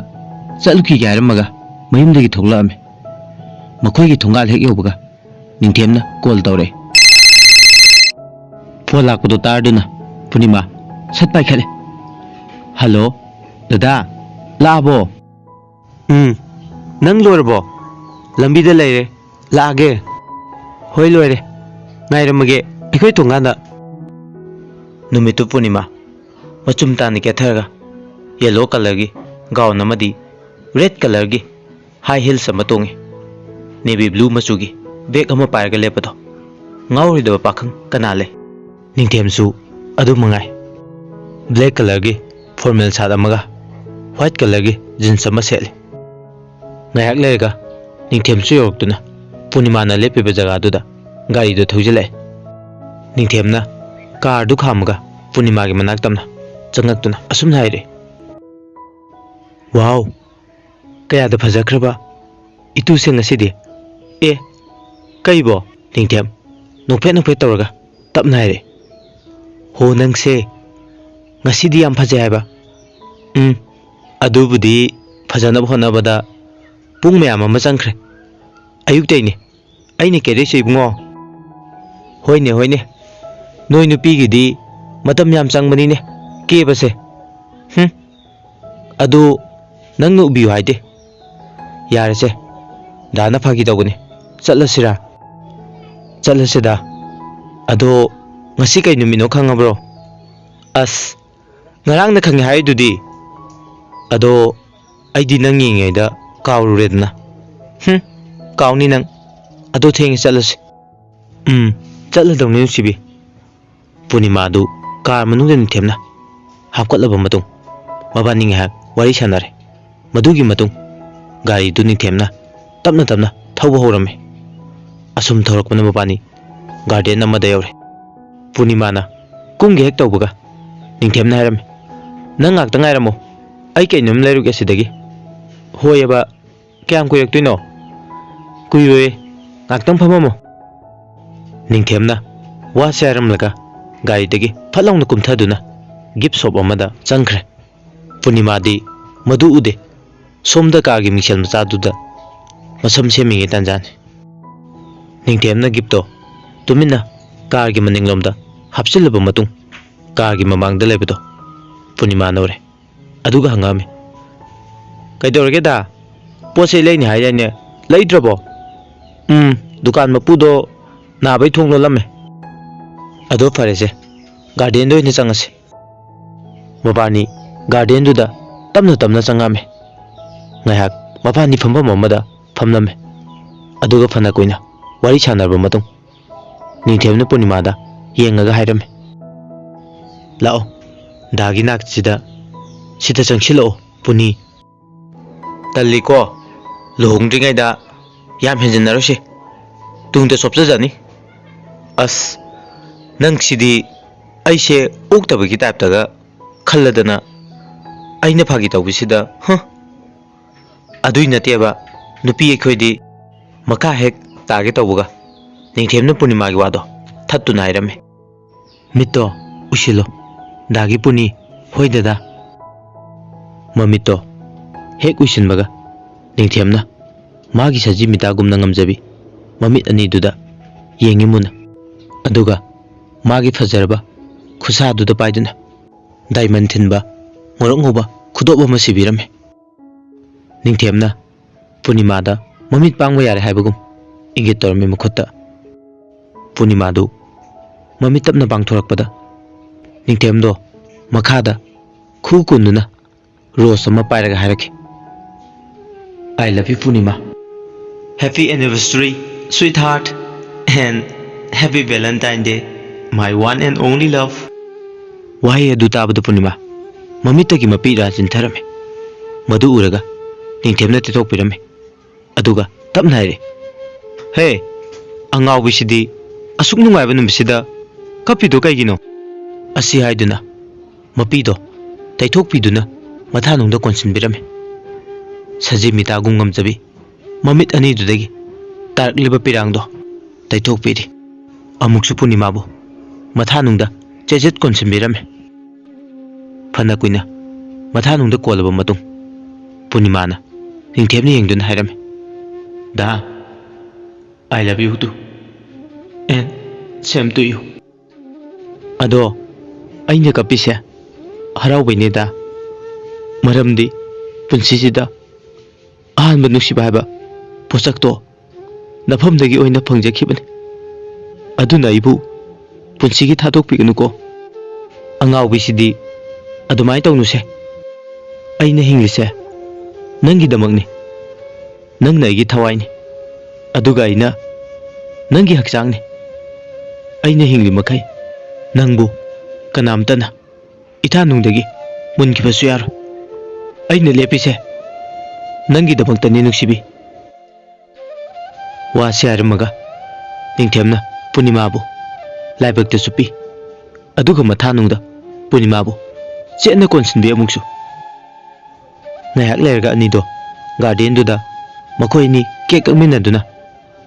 ꯆꯠꯂꯨꯈꯤꯒꯦ ꯍꯥꯏꯔꯝꯃꯒ ꯃꯌꯨꯝꯗꯒꯤ ꯊꯣꯛꯂꯛꯑꯝꯃꯤ꯫ ꯃꯈꯣꯏꯒꯤ ꯊꯣꯡꯒꯥꯜ ꯍꯦꯛ ꯌꯧꯕꯒ ꯅꯤꯡꯊꯦꯝꯅ ꯀꯣꯜ ꯇꯧꯔꯛꯑꯦ꯫ ꯐꯣꯟ ꯂꯥꯛꯄꯗꯣ ꯇꯥꯔꯗꯨꯅ ꯄꯨꯔꯅꯤꯃꯥ ꯁꯠ ꯄꯥꯏꯈꯠꯂꯦ꯫ "ꯍꯜꯂꯣ, ꯗꯗꯥ, ꯂꯥꯛꯑꯕꯣ?" "ꯎꯝ, ꯅꯪ ꯂꯣꯏꯔꯕꯣ?" "ꯂꯝꯕꯤꯗ ꯂꯩꯔꯦ, ꯂꯥꯛꯑꯒꯦ꯫" "ꯍꯣꯏ, ꯂꯣꯏꯔꯦ, ꯉꯥꯏꯔꯝꯃꯒꯦ ꯑꯩꯈꯣꯏ ꯊꯣꯡꯒꯥꯟꯗ꯫" ꯅꯨꯃꯤꯠꯇꯨ ꯄꯨꯔꯅꯤꯃꯥ ꯃꯆꯨꯝ ꯇꯥꯅ ꯀꯦꯊꯔꯒ ꯌꯦꯜꯂꯣ ꯀꯂꯔꯒꯤ ꯒꯥꯎꯟ ꯑꯃꯗꯤ ꯔꯦꯗ ꯀꯂꯔꯒꯤ ꯍꯥꯏ ꯍꯤꯜꯁ ꯑꯃ ꯇꯣꯡꯉꯤ꯫ ꯅꯦꯚꯤ ꯕ꯭ꯂꯨ ꯃꯆꯨꯒꯤ ꯕꯦꯒ ꯑꯃ ꯄꯥꯏꯔꯒ ꯂꯦꯞꯄꯗꯣ ꯉꯥꯎꯔꯣꯏꯗꯕ ꯄꯥꯈꯪ ꯀꯅꯥ ꯂꯩ? ꯅꯤꯡꯊꯦꯝꯁꯨ ꯑꯗꯨ ꯃꯉꯥꯏ꯫ ꯕ꯭ꯂꯦꯛ ꯀꯂꯔꯒꯤ ꯐꯣꯔꯃꯦꯜ ꯁꯥꯔꯠ ꯑꯃꯒ ꯋꯥꯏꯠ ꯀꯂꯔꯒꯤ ꯖꯤꯟꯁ ꯑꯃ ꯁꯦꯠꯂꯤ꯫ ꯉꯥꯏꯍꯥꯛ ꯂꯩꯔꯒ ꯅꯤꯡꯊꯦꯝꯁꯨ ꯌꯧꯔꯛꯇꯨꯅ ꯄꯨꯔꯅꯤꯃꯥꯅ ꯂꯦꯞꯄꯤꯕ ꯖꯒꯥꯗꯨꯗ ꯒꯥꯔꯤꯗꯨ ꯊꯧꯖꯤꯜꯂꯛꯑꯦ꯫ ꯅꯤꯡꯊꯦꯝꯅ ꯀꯥꯔꯗꯨ ꯈꯥꯝꯃꯒ ꯄꯨꯔꯅꯤꯃꯥꯒꯤ ꯃꯅꯥꯛ ꯇꯝꯅ ꯆꯪꯉꯛꯇꯨꯅ ꯑꯁꯨꯝꯅ ꯍꯥꯏꯔꯛꯑꯦ, "ꯋꯥꯎ, ꯀꯌꯥꯗ ꯐꯖꯈ꯭ꯔꯕ ꯏꯇꯨꯁꯦ ꯉꯁꯤꯗꯤ!" "ꯑꯦ, ꯀꯩꯕꯣ?" ꯅꯤꯡꯊꯦꯝ ꯅꯣꯛꯐꯦꯠ ꯅꯣꯛꯐꯦꯠ ꯇꯧꯔꯒ ꯇꯞꯅ ꯍꯥꯏꯔꯛꯑꯦ, "ꯍꯣ, ꯅꯪꯁꯦ ꯉꯁꯤꯗꯤ ꯌꯥꯝ ꯐꯖꯩ ꯍꯥꯏꯕ꯫ ꯎꯝ, ꯑꯗꯨꯕꯨꯗꯤ ꯐꯖꯅꯕ ꯍꯣꯠꯅꯕꯗ ꯄꯨꯡ ꯃꯌꯥꯝ ꯑꯃ ꯆꯪꯈ꯭ꯔꯦ꯫ ꯑꯌꯨꯛꯇꯩꯅꯦ ꯑꯩꯅ ꯀꯦꯔꯛꯏꯁꯦ, ꯏꯕꯨꯡꯉꯣ꯫" "ꯍꯣꯏꯅꯦ, ꯍꯣꯏꯅꯦ, ꯅꯣꯏ ꯅꯨꯄꯤꯒꯤꯗꯤ ꯃꯇꯝ ꯌꯥꯝ ꯆꯪꯕꯅꯤꯅꯦ ꯀꯦꯕꯁꯦ꯫ ꯍꯨꯝ, ꯑꯗꯨ ꯅꯪꯅ ꯎꯕꯤꯌꯨ ꯍꯥꯏꯗꯦ꯫ ꯌꯥꯔꯦꯁꯦ, ꯗꯥꯅ ꯐꯥꯒꯤ ꯇꯧꯕꯅꯤ꯫ ꯆꯠꯂꯁꯤꯔꯥ?" "ꯆꯠꯂꯁꯤꯗ꯫ ꯑꯗꯣ ꯉꯁꯤ ꯀꯩ ꯅꯨꯃꯤꯠꯅꯣ ꯈꯪꯉꯕ꯭ꯔꯣ?" "ꯑꯁ, ꯉꯔꯥꯡꯅ ꯈꯪꯉꯦ ꯍꯥꯏꯗꯨꯗꯤ꯫ ꯑꯗꯣ ꯑꯩꯗꯤ ꯅꯪ ꯌꯦꯡꯉꯤꯉꯩꯗ ꯀꯥꯎꯔꯨꯔꯦꯗꯅ꯫" "ꯍꯨꯝ, ꯀꯥꯎꯅꯤ ꯅꯪ꯫ ꯑꯗꯣ ꯊꯦꯡꯉꯦ, ꯆꯠꯂꯁꯤ꯫" "ꯎꯝ, ꯆꯠꯂꯗꯧꯅꯤ ꯅꯨꯡꯁꯤꯕꯤ꯫" ꯄꯨꯔꯅꯤꯃꯥꯗꯨ ꯀꯥꯔ ꯃꯅꯨꯡꯗ ꯅꯤꯡꯊꯦꯝꯅ ꯍꯥꯞꯀꯠꯂꯕ ꯃꯇꯨꯡ ꯃꯕꯥꯅꯤ ꯉꯥꯏꯍꯥꯛ ꯋꯥꯔꯤ ꯁꯥꯟꯅꯔꯦ꯫ ꯃꯗꯨꯒꯤ ꯃꯇꯨꯡ ꯒꯥꯔꯤꯗꯨ ꯅꯤꯡꯊꯦꯝꯅ ꯇꯞꯅ ꯇꯞꯅ ꯊꯧꯕ ꯍꯧꯔꯝꯃꯤ꯫ ꯑꯁꯨꯝ ꯊꯧꯔꯛꯄꯅ ꯃꯕꯥꯅꯤ ꯒꯥꯔꯗꯦꯟ ꯑꯃꯗ ꯌꯧꯔꯦ꯫ ꯄꯨꯔꯅꯤꯃꯥꯅ ꯀꯨꯝꯒꯦ ꯍꯦꯛ ꯇꯧꯕꯒ ꯅꯤꯡꯊꯦꯝꯅ ꯍꯥꯏꯔꯝꯃꯤ, "ꯅꯪ ꯉꯥꯛꯇ ꯉꯥꯏꯔꯝꯃꯣ, ꯑꯩ ꯀꯩꯅꯣꯝ ꯂꯩꯔꯨꯒꯦ ꯁꯤꯗꯒꯤ꯫" "ꯍꯣꯏꯑꯕ, ꯀꯌꯥꯝ ꯀꯨꯏꯔꯛꯇꯣꯏꯅꯣ?" "ꯀꯨꯏꯔꯣꯏꯌꯦ, ꯉꯥꯛꯇꯪ ꯐꯝꯃꯝꯃꯣ꯫" ꯅꯤꯡꯊꯦꯝꯅ ꯋꯥꯁꯦ ꯍꯥꯏꯔꯝꯂꯒ ꯒꯥꯔꯤꯗꯒꯤ ꯐꯠ ꯂꯥꯎꯅ ꯀꯨꯝꯊꯗꯨꯅ ꯒꯤꯐ ꯁꯣꯞ ꯑꯃꯗ ꯆꯪꯈ꯭ꯔꯦ꯫ ꯄꯨꯔꯅꯤꯃꯥꯗꯤ ꯃꯗꯨ ꯎꯗꯦ꯫ ꯁꯣꯝꯗ ꯀꯥꯔꯒꯤ ꯃꯤꯡꯁꯦꯜ ꯃꯆꯥꯗꯨꯗ ꯃꯁꯝ ꯁꯦꯝꯃꯤꯉꯩ ꯇꯥꯟꯖꯥꯅꯤ꯫ ꯅꯤꯡꯊꯦꯝꯅ ꯒꯤꯐꯇꯣ ꯇꯨꯃꯤꯟꯅ ꯀꯥꯔꯒꯤ ꯃꯅꯤꯡꯂꯣꯝꯗ ꯍꯥꯞꯆꯤꯜꯂꯕ ꯃꯇꯨꯡ, ꯀꯥꯔꯒꯤ ꯃꯃꯥꯡꯗ ꯂꯩꯕꯗꯣ ꯄꯨꯔꯅꯤꯃꯥꯅ ꯎꯔꯦ꯫ ꯑꯗꯨꯒ ꯍꯪꯉꯛꯑꯝꯃꯤ, "ꯀꯩꯗꯧꯔꯒꯦꯗ? ꯄꯣꯠ ꯆꯩ ꯂꯩꯅꯤ ꯍꯥꯏꯗꯥꯏꯅꯦ? ꯂꯩꯗ꯭ꯔꯕꯣ?" "ꯎꯝ, ꯗꯨꯀꯥꯟ ꯃꯄꯨꯗꯣ ꯅꯥꯕꯩ ꯊꯣꯡ ꯂꯣꯜꯂꯝꯃꯦ꯫" "ꯑꯗꯣ ꯐꯔꯦꯁꯦ, ꯒꯥꯔꯗꯦꯟꯗ ꯑꯣꯏꯅ ꯆꯪꯉꯁꯤ꯫" ꯃꯕꯥꯅꯤ ꯒꯥꯔꯗꯦꯟꯗꯨꯗ ꯇꯞꯅ ꯇꯞꯅ ꯆꯪꯉꯛꯑꯝꯃꯤ꯫ ꯉꯥꯏꯍꯥꯛ ꯃꯕꯥꯅꯤ ꯐꯝꯐꯝ ꯑꯃꯗ ꯐꯝꯂꯝꯃꯤ꯫ ꯑꯗꯨꯒ ꯐꯅ ꯀꯨꯏꯅ ꯋꯥꯔꯤ ꯁꯥꯟꯅꯔꯕ ꯃꯇꯨꯡ, ꯅꯤꯡꯊꯦꯝꯅ ꯄꯨꯔꯅꯤꯃꯥꯗ ꯌꯦꯡꯉꯒ ꯍꯥꯏꯔꯝꯃꯤ, "ꯂꯥꯛꯑꯣ, ꯗꯥꯒꯤ ꯅꯥꯛꯁꯤꯗ, ꯁꯤꯗ ꯆꯪꯁꯤꯜꯂꯛꯑꯣ, ꯄꯨꯅꯤ꯫" "ꯇꯜꯂꯤꯀꯣ, ꯂꯨꯍꯣꯡꯗ꯭ꯔꯤꯉꯩꯗ ꯌꯥꯝ ꯍꯦꯟꯖꯤꯟꯅꯔꯣꯏꯁꯦ, ꯇꯨꯡꯗ ꯆꯣꯞꯆꯖꯅꯤ꯫" "ꯑꯁ, ꯅꯪꯁꯤꯗꯤ ꯑꯩꯁꯦ ꯑꯣꯛꯇꯕꯒꯤ ꯇꯥꯏꯞꯇꯒ ꯈꯜꯂꯗꯅ ꯑꯩꯅ ꯐꯥꯒꯤ ꯇꯧꯕꯁꯤꯗ, ꯍ?" "ꯑꯗꯨꯏ ꯅꯠꯇꯦꯕ, ꯅꯨꯄꯤ ꯑꯩꯈꯣꯏꯗꯤ ꯃꯈꯥ ꯍꯦꯛ ꯇꯥꯒꯦ ꯇꯧꯕꯒ ꯅꯤꯡꯊꯦꯝꯅ ꯄꯨꯔꯅꯤꯃꯥꯒꯤ ꯋꯥꯗꯣ ꯊꯠꯇꯨꯅ ꯍꯥꯏꯔꯝꯃꯤ꯫ "ꯃꯤꯠꯇꯣ ꯎꯏꯁꯤꯜꯂꯣ, ꯗꯥꯒꯤ ꯄꯨꯅꯤ꯫" "ꯍꯣꯏ ꯗꯗꯥ꯫" ꯃꯃꯤꯠꯇꯣ ꯍꯦꯛ ꯎꯏꯁꯤꯟꯕꯒ ꯅꯤꯡꯊꯦꯝꯅ ꯃꯥꯒꯤ ꯁꯖꯤ ꯃꯤꯇꯥꯒꯨꯝꯅ ꯉꯝꯖꯕꯤ ꯃꯃꯤꯠ ꯑꯅꯤꯗꯨꯗ ꯌꯦꯡꯉꯤ ꯃꯨꯟꯅ꯫ ꯑꯗꯨꯒ ꯃꯥꯒꯤ ꯐꯖꯔꯕ ꯈꯨꯠꯁꯥꯗꯨꯗ ꯄꯥꯏꯗꯨꯅ ꯗꯥꯏꯃꯟ ꯊꯤꯟꯕ ꯉꯧꯔꯣꯛ ꯉꯧꯕ ꯈꯨꯗꯣꯞ ꯑꯃ ꯁꯤꯕꯤꯔꯝꯃꯤ꯫ ꯅꯤꯡꯊꯦꯝꯅ ꯄꯨꯔꯅꯤꯃꯥꯗ ꯃꯃꯤꯠ ꯄꯥꯡꯕ ꯌꯥꯔꯦ ꯍꯥꯏꯕꯒꯨꯝ ꯏꯪꯒꯤꯠ ꯇꯧꯔꯝꯃꯤ ꯃꯈꯨꯠꯇ꯫ ꯄꯨꯔꯅꯤꯃꯥꯗꯨ ꯃꯃꯤꯠ ꯇꯞꯅ ꯄꯥꯡꯊꯣꯔꯛꯄꯗ ꯅꯤꯡꯊꯦꯝꯗꯣ ꯃꯈꯥꯗ ꯈꯨ ꯀꯨꯟꯗꯨꯅ ꯔꯣꯁ ꯑꯃ ꯄꯥꯏꯔꯒ ꯍꯥꯏꯔꯛꯈꯤ, "I love you, Purnima. Happy anniversary, sweetheart, and happy Valentine Day, my one and only love." ꯋꯥꯍꯩ ꯑꯗꯨ ꯇꯥꯕꯗ ꯄꯨꯔꯅꯤꯃꯥ ꯃꯃꯤꯠꯇꯒꯤ ꯃꯄꯤ ꯏꯔꯥ ꯆꯤꯟꯊꯔꯝꯃꯤ꯫ ꯃꯗꯨ ꯎꯔꯒ ꯅꯤꯡꯊꯦꯝꯅ ꯇꯩꯊꯣꯛꯄꯤꯔꯝꯃꯤ꯫ ꯑꯗꯨꯒ ꯇꯞꯅ ꯍꯥꯏꯔꯛꯏ, "ꯍꯦ, ꯑꯉꯥꯎꯕꯤꯁꯤꯗꯤ ꯑꯁꯨꯛ ꯅꯨꯡꯉꯥꯏꯕ ꯅꯨꯃꯤꯠꯁꯤꯗ ꯀꯞꯄꯤꯗꯣ ꯀꯩꯒꯤꯅꯣ?" ꯑꯁꯤ ꯍꯥꯏꯗꯨꯅ ꯃꯄꯤꯗꯣ ꯇꯩꯊꯣꯛꯄꯤꯗꯨꯅ ꯃꯊꯥꯅꯨꯡꯗ ꯀꯣꯟꯁꯤꯟꯕꯤꯔꯝꯃꯤ꯫ ꯁꯖꯤ ꯃꯤꯇꯥꯒꯨꯝ ꯉꯝꯖꯕꯤ ꯃꯃꯤꯠ ꯑꯅꯤꯗꯨꯗꯒꯤ ꯇꯥꯔꯛꯂꯤꯕ ꯄꯤꯔꯥꯡꯗꯣ ꯇꯩꯊꯣꯛꯄꯤꯔꯤ꯫ ꯑꯃꯨꯛꯁꯨ ꯄꯨꯔꯅꯤꯃꯥꯕꯨ ꯃꯊꯥꯅꯨꯡꯗ ꯆꯦꯖꯦꯠ ꯀꯣꯟꯁꯤꯟꯕꯤꯔꯝꯃꯤ꯫ ꯐꯅ ꯀꯨꯏꯅ ꯃꯊꯥꯅꯨꯡꯗ ꯀꯣꯜꯂꯕ ꯃꯇꯨꯡ ꯄꯨꯔꯅꯤꯃꯥꯅ ꯅꯤꯡꯊꯦꯝꯅ ꯌꯦꯡꯗꯨꯅ ꯍꯥꯏꯔꯝꯃꯤ, "Da, I love you too, and same to you." ꯑꯗꯣ ꯑꯩꯅ ꯀꯞꯄꯤꯁꯦ ꯍꯔꯥꯎꯕꯩꯅꯦꯗ, ꯃꯔꯝꯗꯤ ꯄꯨꯟꯁꯤꯁꯤꯗ ꯑꯍꯥꯟꯕ ꯅꯨꯡꯁꯤꯕ ꯍꯥꯏꯕ ꯄꯣꯠꯁꯛꯇꯣ ꯅꯐꯝꯗꯒꯤ ꯑꯣꯏꯅ ꯐꯪꯖꯈꯤꯕꯅꯤ꯫ ꯑꯗꯨꯅ ꯑꯩꯕꯨ ꯄꯨꯟꯁꯤꯒꯤ ꯊꯥꯗꯣꯛꯄꯤꯒꯅꯨꯀꯣ꯫ ꯑꯉꯥꯎꯕꯤꯁꯤꯗꯤ ꯑꯗꯨꯃꯥꯏꯅ ꯇꯧꯅꯨꯁꯦ꯫ ꯑꯩꯅ ꯍꯤꯡꯂꯤꯁꯦ ꯅꯪꯒꯤꯗꯃꯛꯅꯤ꯫ ꯅꯪꯅ ꯑꯩꯒꯤ ꯊꯋꯥꯏꯅꯤ, ꯑꯗꯨꯒ ꯑꯩꯅ ꯅꯪꯒꯤ ꯍꯛꯆꯥꯡꯅꯤ꯫ ꯑꯩꯅ ꯍꯤꯡꯂꯤ ꯃꯈꯩ ꯅꯪꯕꯨ ꯀꯅꯥꯝꯇꯅ ꯏꯊꯥꯅꯨꯡꯗꯒꯤ ꯃꯨꯟꯈꯤꯕꯁꯨ ꯌꯥꯔꯣꯏ꯫ ꯑꯩꯅ ꯂꯦꯞꯄꯤꯁꯦ ꯅꯪꯒꯤꯗꯃꯛꯇꯅꯤ, ꯅꯨꯡꯁꯤꯕꯤ꯫ ꯋꯥꯁꯤ ꯍꯥꯏꯔꯝꯃꯒ ꯅꯤꯡꯊꯦꯝꯅ ꯄꯨꯔꯅꯤꯃꯥꯕꯨ ꯂꯥꯏꯕꯛꯇ ꯆꯨꯞꯄꯤ꯫ ꯑꯗꯨꯒ ꯃꯊꯥꯅꯨꯡꯗ ꯄꯨꯔꯅꯤꯃꯥꯕꯨ ꯆꯦꯠꯅ ꯀꯣꯟꯁꯤꯟꯕꯤ ꯑꯃꯨꯛꯁꯨ꯫ ꯉꯥꯏꯍꯥꯛ ꯂꯩꯔꯒ ꯑꯅꯤꯗꯣ ꯒꯥꯔꯗꯦꯟꯗꯨꯗ ꯃꯈꯣꯏ ꯑꯅꯤ ꯀꯦꯛ ꯀꯛꯃꯤꯟꯅꯗꯨꯅ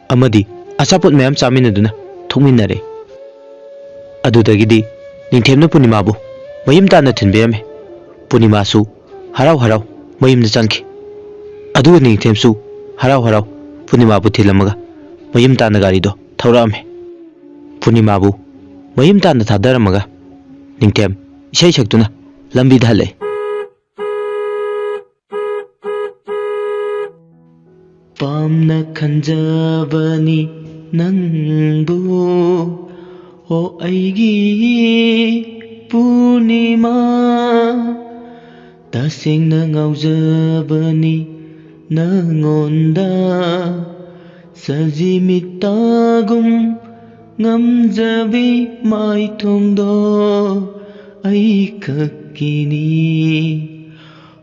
ꯑꯃꯗꯤ ꯑꯆꯥꯄꯣꯠ ꯃꯌꯥꯝ ꯆꯥꯃꯤꯟꯅꯗꯨꯅ ꯊꯣꯛꯃꯤꯟꯅꯔꯦ꯫ ꯑꯗꯨꯗꯒꯤꯗꯤ ꯅꯤꯡꯊꯦꯝꯅ ꯄꯨꯔꯅꯤꯃꯥꯕꯨ ꯃꯌꯨꯝ ꯇꯥꯟꯅ ꯊꯤꯟꯕꯤꯔꯝꯃꯤ꯫ ꯄꯨꯔꯅꯤꯃꯥꯁꯨ ꯍꯔꯥꯎ ꯍꯔꯥꯎ ꯃꯌꯨꯝꯗ ꯆꯪꯈꯤ꯫ ꯑꯗꯨꯒ ꯅꯤꯡꯊꯦꯝꯁꯨ ꯍꯔꯥꯎ ꯍꯔꯥꯎ ꯄꯨꯔꯅꯤꯃꯥꯕꯨ ꯊꯤꯜꯂꯝꯃꯒ ꯃꯌꯨꯝ ꯇꯥꯟꯅ ꯒꯥꯔꯤꯗꯣ ꯊꯧꯔꯛꯑꯝꯃꯤ꯫ ꯄꯨꯔꯅꯤꯃꯥꯕꯨ ꯃꯌꯨꯝ ꯇꯥꯟꯅ ꯊꯥꯗꯔꯝꯃꯒ ꯅꯤꯡꯊꯦꯝ ꯏꯁꯩ ꯁꯛꯇꯨꯅ ꯂꯝꯕꯤꯗ ꯍꯜꯂꯛꯏ꯫ ꯄꯥꯝꯅ ꯈꯟꯖꯕꯅꯤ ꯅꯪꯕꯨ, ꯑꯣ ꯑꯩꯒꯤ ꯄꯨꯔꯅꯤꯃꯥ꯫ ꯇꯁꯦꯡꯅ ꯉꯥꯎꯖꯕꯅꯤ ꯅꯉꯣꯟꯗ, ꯁꯖꯤ ꯃꯤꯠꯇꯥꯒꯨꯝ ꯉꯝꯖꯕꯤ ꯃꯥꯏꯊꯣꯡꯗꯣ ꯑꯩ ꯈꯛꯀꯤꯅꯤ꯫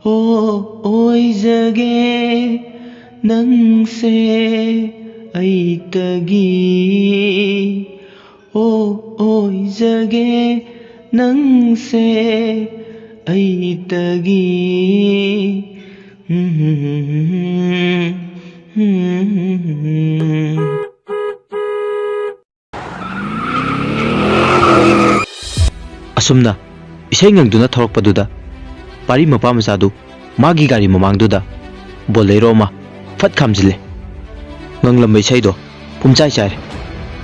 ꯑꯣ ꯑꯣꯏꯖꯒꯦ ꯅꯪꯁꯦ ꯑꯩꯇꯒꯤ ꯑꯣ ꯑꯣꯏꯖꯒꯦ, ꯅꯪꯁꯦ ꯑꯩꯇꯒꯤ꯫ ꯑꯁꯨꯝꯅ ꯏꯁꯩ ꯉꯪꯗꯨꯅ ꯊꯧꯔꯛꯄꯗꯨꯗ ꯄꯥꯔꯤ ꯃꯄꯥ ꯃꯆꯥꯗꯨ ꯃꯥꯒꯤ ꯒꯥꯔꯤ ꯃꯃꯥꯡꯗꯨꯗ ꯕꯣꯂꯦꯔꯣ ꯑꯃ ꯐꯠ ꯈꯥꯝꯖꯤꯜꯂꯦ꯫ ꯉꯪꯂꯝꯕ ꯏꯁꯩꯗꯣ ꯄꯨꯝꯆꯥꯏ ꯆꯥꯏꯔꯦ꯫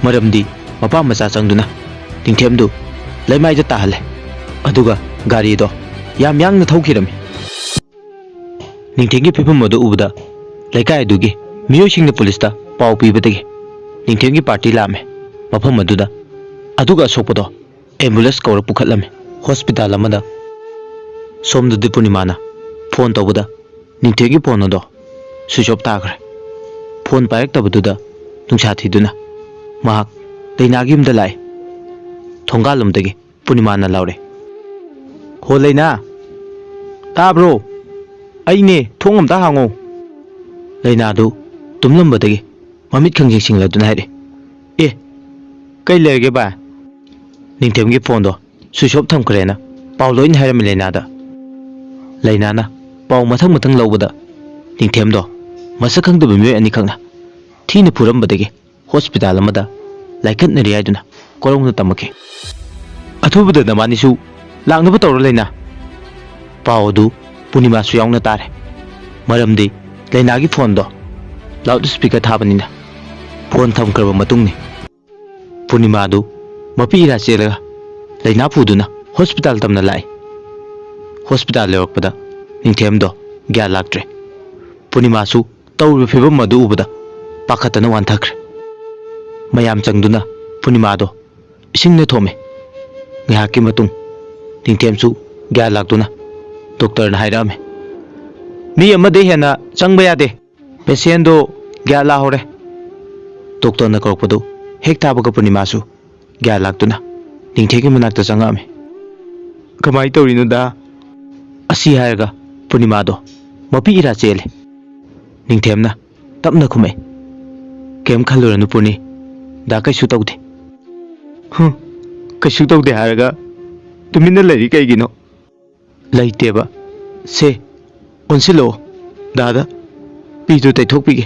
ꯃꯔꯝꯗꯤ ꯃꯄꯥ ꯃꯆꯥ ꯆꯪꯗꯨꯅ ꯅꯤꯡꯊꯦꯝꯗꯨ ꯂꯩꯃꯥꯏꯗ ꯇꯥꯍꯜꯂꯦ꯫ ꯑꯗꯨꯒ ꯒꯥꯔꯤꯗꯣ ꯌꯥꯝ ꯌꯥꯡꯅ ꯊꯧꯈꯤꯔꯝꯃꯤ꯫ ꯅꯤꯡꯊꯦꯝꯒꯤ ꯐꯤꯕꯝ ꯑꯗꯨ ꯎꯕꯗ ꯂꯩꯀꯥꯏ ꯑꯗꯨꯒꯤ ꯃꯤꯑꯣꯏꯁꯤꯡꯅ ꯄꯨꯂꯤꯁꯇ ꯄꯥꯎ ꯄꯤꯕꯗꯒꯤ ꯅꯤꯡꯊꯦꯝꯒꯤ ꯄꯥꯔꯇꯤ ꯂꯥꯛꯑꯝꯃꯦ ꯃꯐꯝ ꯑꯗꯨꯗ꯫ ꯑꯗꯨꯒ ꯑꯁꯣꯛꯄꯗꯣ ꯑꯦꯝꯕꯨꯂꯦꯟꯁ ꯀꯧꯔ ꯄꯨꯈꯠꯂꯝꯃꯤ ꯍꯣꯁꯄꯤꯇꯥꯜ ꯑꯃꯗ꯫ ꯁꯣꯝꯗꯗꯤ ꯄꯨꯔꯅꯤꯃꯥꯅ ꯐꯣꯟ ꯇꯧꯕꯗ ꯅꯤꯡꯊꯦꯝꯒꯤ ꯐꯣꯟ ꯑꯗꯣ ꯁ꯭ꯋꯤꯆ ꯑꯣꯐ ꯇꯥꯈ꯭ꯔꯦ꯫ ꯐꯣꯟ ꯄꯥꯏꯔꯛꯇꯕꯗꯨꯗ ꯅꯨꯡꯁꯥ ꯊꯤꯗꯨꯅ ꯃꯍꯥꯛ ꯂꯩꯅꯥꯒꯤ ꯌꯨꯝꯗ ꯂꯥꯛꯏ꯫ ꯊꯣꯡꯒꯥꯜꯂꯣꯝꯗꯒꯤ ꯄꯨꯔꯅꯤꯃꯥꯅ ꯂꯥꯎꯔꯦ, "ꯍꯣ ꯂꯩꯅꯥ, ꯇꯥꯕ꯭ꯔꯣ? ꯑꯩꯅꯦ, ꯊꯣꯡ ꯑꯝꯇ ꯍꯥꯡꯉꯣ!" ꯂꯩꯅꯥꯗꯨ ꯇꯨꯝꯂꯝꯕꯗꯒꯤ ꯃꯃꯤꯠ ꯈꯪꯁꯤꯡ ꯁꯤꯡꯂꯗꯨꯅ ꯍꯥꯏꯔꯛꯏ, "ꯑꯦ, ꯀꯩ ꯂꯩꯔꯒꯦ ꯚꯥꯏ?" ꯅꯤꯡꯊꯦꯝꯒꯤ ꯐꯣꯟꯗꯣ ꯁ꯭ꯋꯤꯆ ꯑꯣꯐ ꯊꯝꯈ꯭ꯔꯦꯅ ꯄꯥꯎ ꯂꯣꯏꯅ ꯍꯥꯏꯔꯝꯃꯤ ꯂꯩꯅꯥꯗ꯫ ꯂꯩꯅꯥꯅ ꯄꯥꯎ ꯃꯊꯪ ꯃꯊꯪ ꯂꯧꯕꯗ ꯅꯤꯡꯊꯦꯝꯗꯣ ꯃꯁꯛ ꯈꯪꯗꯕ ꯃꯤꯑꯣꯏ ꯑꯅꯤꯈꯛꯅ ꯊꯤꯅ ꯐꯨꯔꯝꯕꯗꯒꯤ ꯍꯣꯁꯄꯤꯇꯥꯜ ꯑꯃꯗ ꯂꯥꯏꯀꯠꯅꯔꯤ ꯍꯥꯏꯗꯨꯅ ꯀꯣꯔꯧꯅ ꯇꯝꯃꯛꯈꯤ꯫ "ꯑꯊꯨꯕꯗ ꯅꯕꯥꯅꯤꯁꯨ ꯂꯥꯛꯅꯕ ꯇꯧꯔꯣ ꯂꯩꯅꯥ꯫ ꯄꯥꯎ ꯑꯗꯨ ꯄꯨꯔꯅꯤꯃꯥꯁꯨ ꯌꯥꯎꯅ ꯇꯥꯔꯦ꯫ ꯃꯔꯝꯗꯤ ꯂꯩꯅꯥꯒꯤ ꯐꯣꯟꯗꯣ ꯂꯥꯎꯗ ꯁ꯭ꯄꯤꯀꯔ ꯊꯥꯕꯅꯤꯅ ꯐꯣꯟ ꯊꯝꯈ꯭ꯔꯕ ꯃꯇꯨꯡꯅꯤ꯫" ꯄꯨꯔꯅꯤꯃꯥꯗꯨ ꯃꯄꯤ ꯏꯔꯥ ꯆꯦꯜꯂꯒ ꯂꯩꯅꯥ ꯄꯨꯗꯨꯅ ꯍꯣꯁꯄꯤꯇꯥꯜ ꯇꯝꯅ ꯂꯥꯛꯏ꯫ ꯍꯣꯁꯄꯤꯇꯥꯜ ꯌꯧꯔꯛꯄꯗ ꯅꯤꯡꯊꯦꯝꯗꯣ ꯒ꯭ꯌꯥꯟ ꯂꯥꯛꯇ꯭ꯔꯦ꯫ ꯄꯨꯔꯅꯤꯃꯥꯁꯨ ꯇꯧꯔꯤꯕ ꯐꯤꯕꯝ ꯑꯗꯨ ꯎꯕꯗ ꯄꯥꯈꯠꯇꯅ ꯋꯥꯟꯊꯈ꯭ꯔꯦ꯫ ꯃꯌꯥꯝ ꯆꯪꯗꯨꯅ ꯄꯨꯔꯅꯤꯃꯥꯗꯣ ꯏꯁꯤꯡꯅ ꯊꯣꯝꯃꯦ꯫ ꯉꯥꯏꯍꯥꯛꯀꯤ ꯃꯇꯨꯡ ꯅꯤꯡꯊꯦꯝꯁꯨ ꯒ꯭ꯌꯥꯟ ꯂꯥꯛꯇꯨꯅ ꯗꯣꯛꯇꯔꯅ ꯍꯥꯏꯔꯛꯑꯝꯃꯤ, "ꯃꯤ ꯑꯃꯗꯩ ꯍꯦꯟꯅ ꯆꯪꯕ ꯌꯥꯗꯦ꯫ ꯄꯦꯁꯦꯟꯗꯣ ꯒ꯭ꯌꯥꯟ ꯂꯥꯛꯍꯧꯔꯦ꯫" ꯗꯣꯛꯇꯔꯅ ꯀꯧꯔꯛꯄꯗꯨ ꯍꯦꯛ ꯇꯥꯕꯒ ꯄꯨꯔꯅꯤꯃꯥꯁꯨ ꯒ꯭ꯌꯥꯟ ꯂꯥꯛꯇꯨꯅ ꯅꯤꯡꯊꯦꯝꯒꯤ ꯃꯅꯥꯛꯇ ꯆꯪꯉꯛꯑꯝꯃꯤ꯫ "ꯀꯃꯥꯏꯅ ꯇꯧꯔꯤꯅꯣꯗ?" ꯑꯁꯤ ꯍꯥꯏꯔꯒ ꯄꯨꯔꯅꯤꯃꯥꯗꯣ ꯃꯄꯤ ꯏꯔꯥ ꯆꯦꯜꯂꯦ꯫ ꯅꯤꯡꯊꯦꯝꯅ ꯇꯞꯅ ꯈꯨꯝꯃꯛꯏ, "ꯀꯩꯝ ꯈꯜꯂꯨꯔꯅꯨ ꯄꯨꯅꯤ, ꯗꯥ ꯀꯩꯁꯨ ꯇꯧꯗꯦ"꯫ "ꯍꯨꯝ, ꯀꯩꯁꯨ ꯇꯧꯗꯦ ꯍꯥꯏꯔꯒ ꯇꯨꯃꯤꯟꯅ ꯂꯩꯔꯤ ꯀꯩꯒꯤꯅꯣ?" "ꯂꯩꯇꯦꯕ꯫ ꯁꯦ, ꯑꯣꯟꯁꯤꯜꯂꯛꯑꯣ ꯗꯥꯗ, ꯄꯤꯗꯨ ꯇꯩꯊꯣꯛꯄꯤꯒꯦ"꯫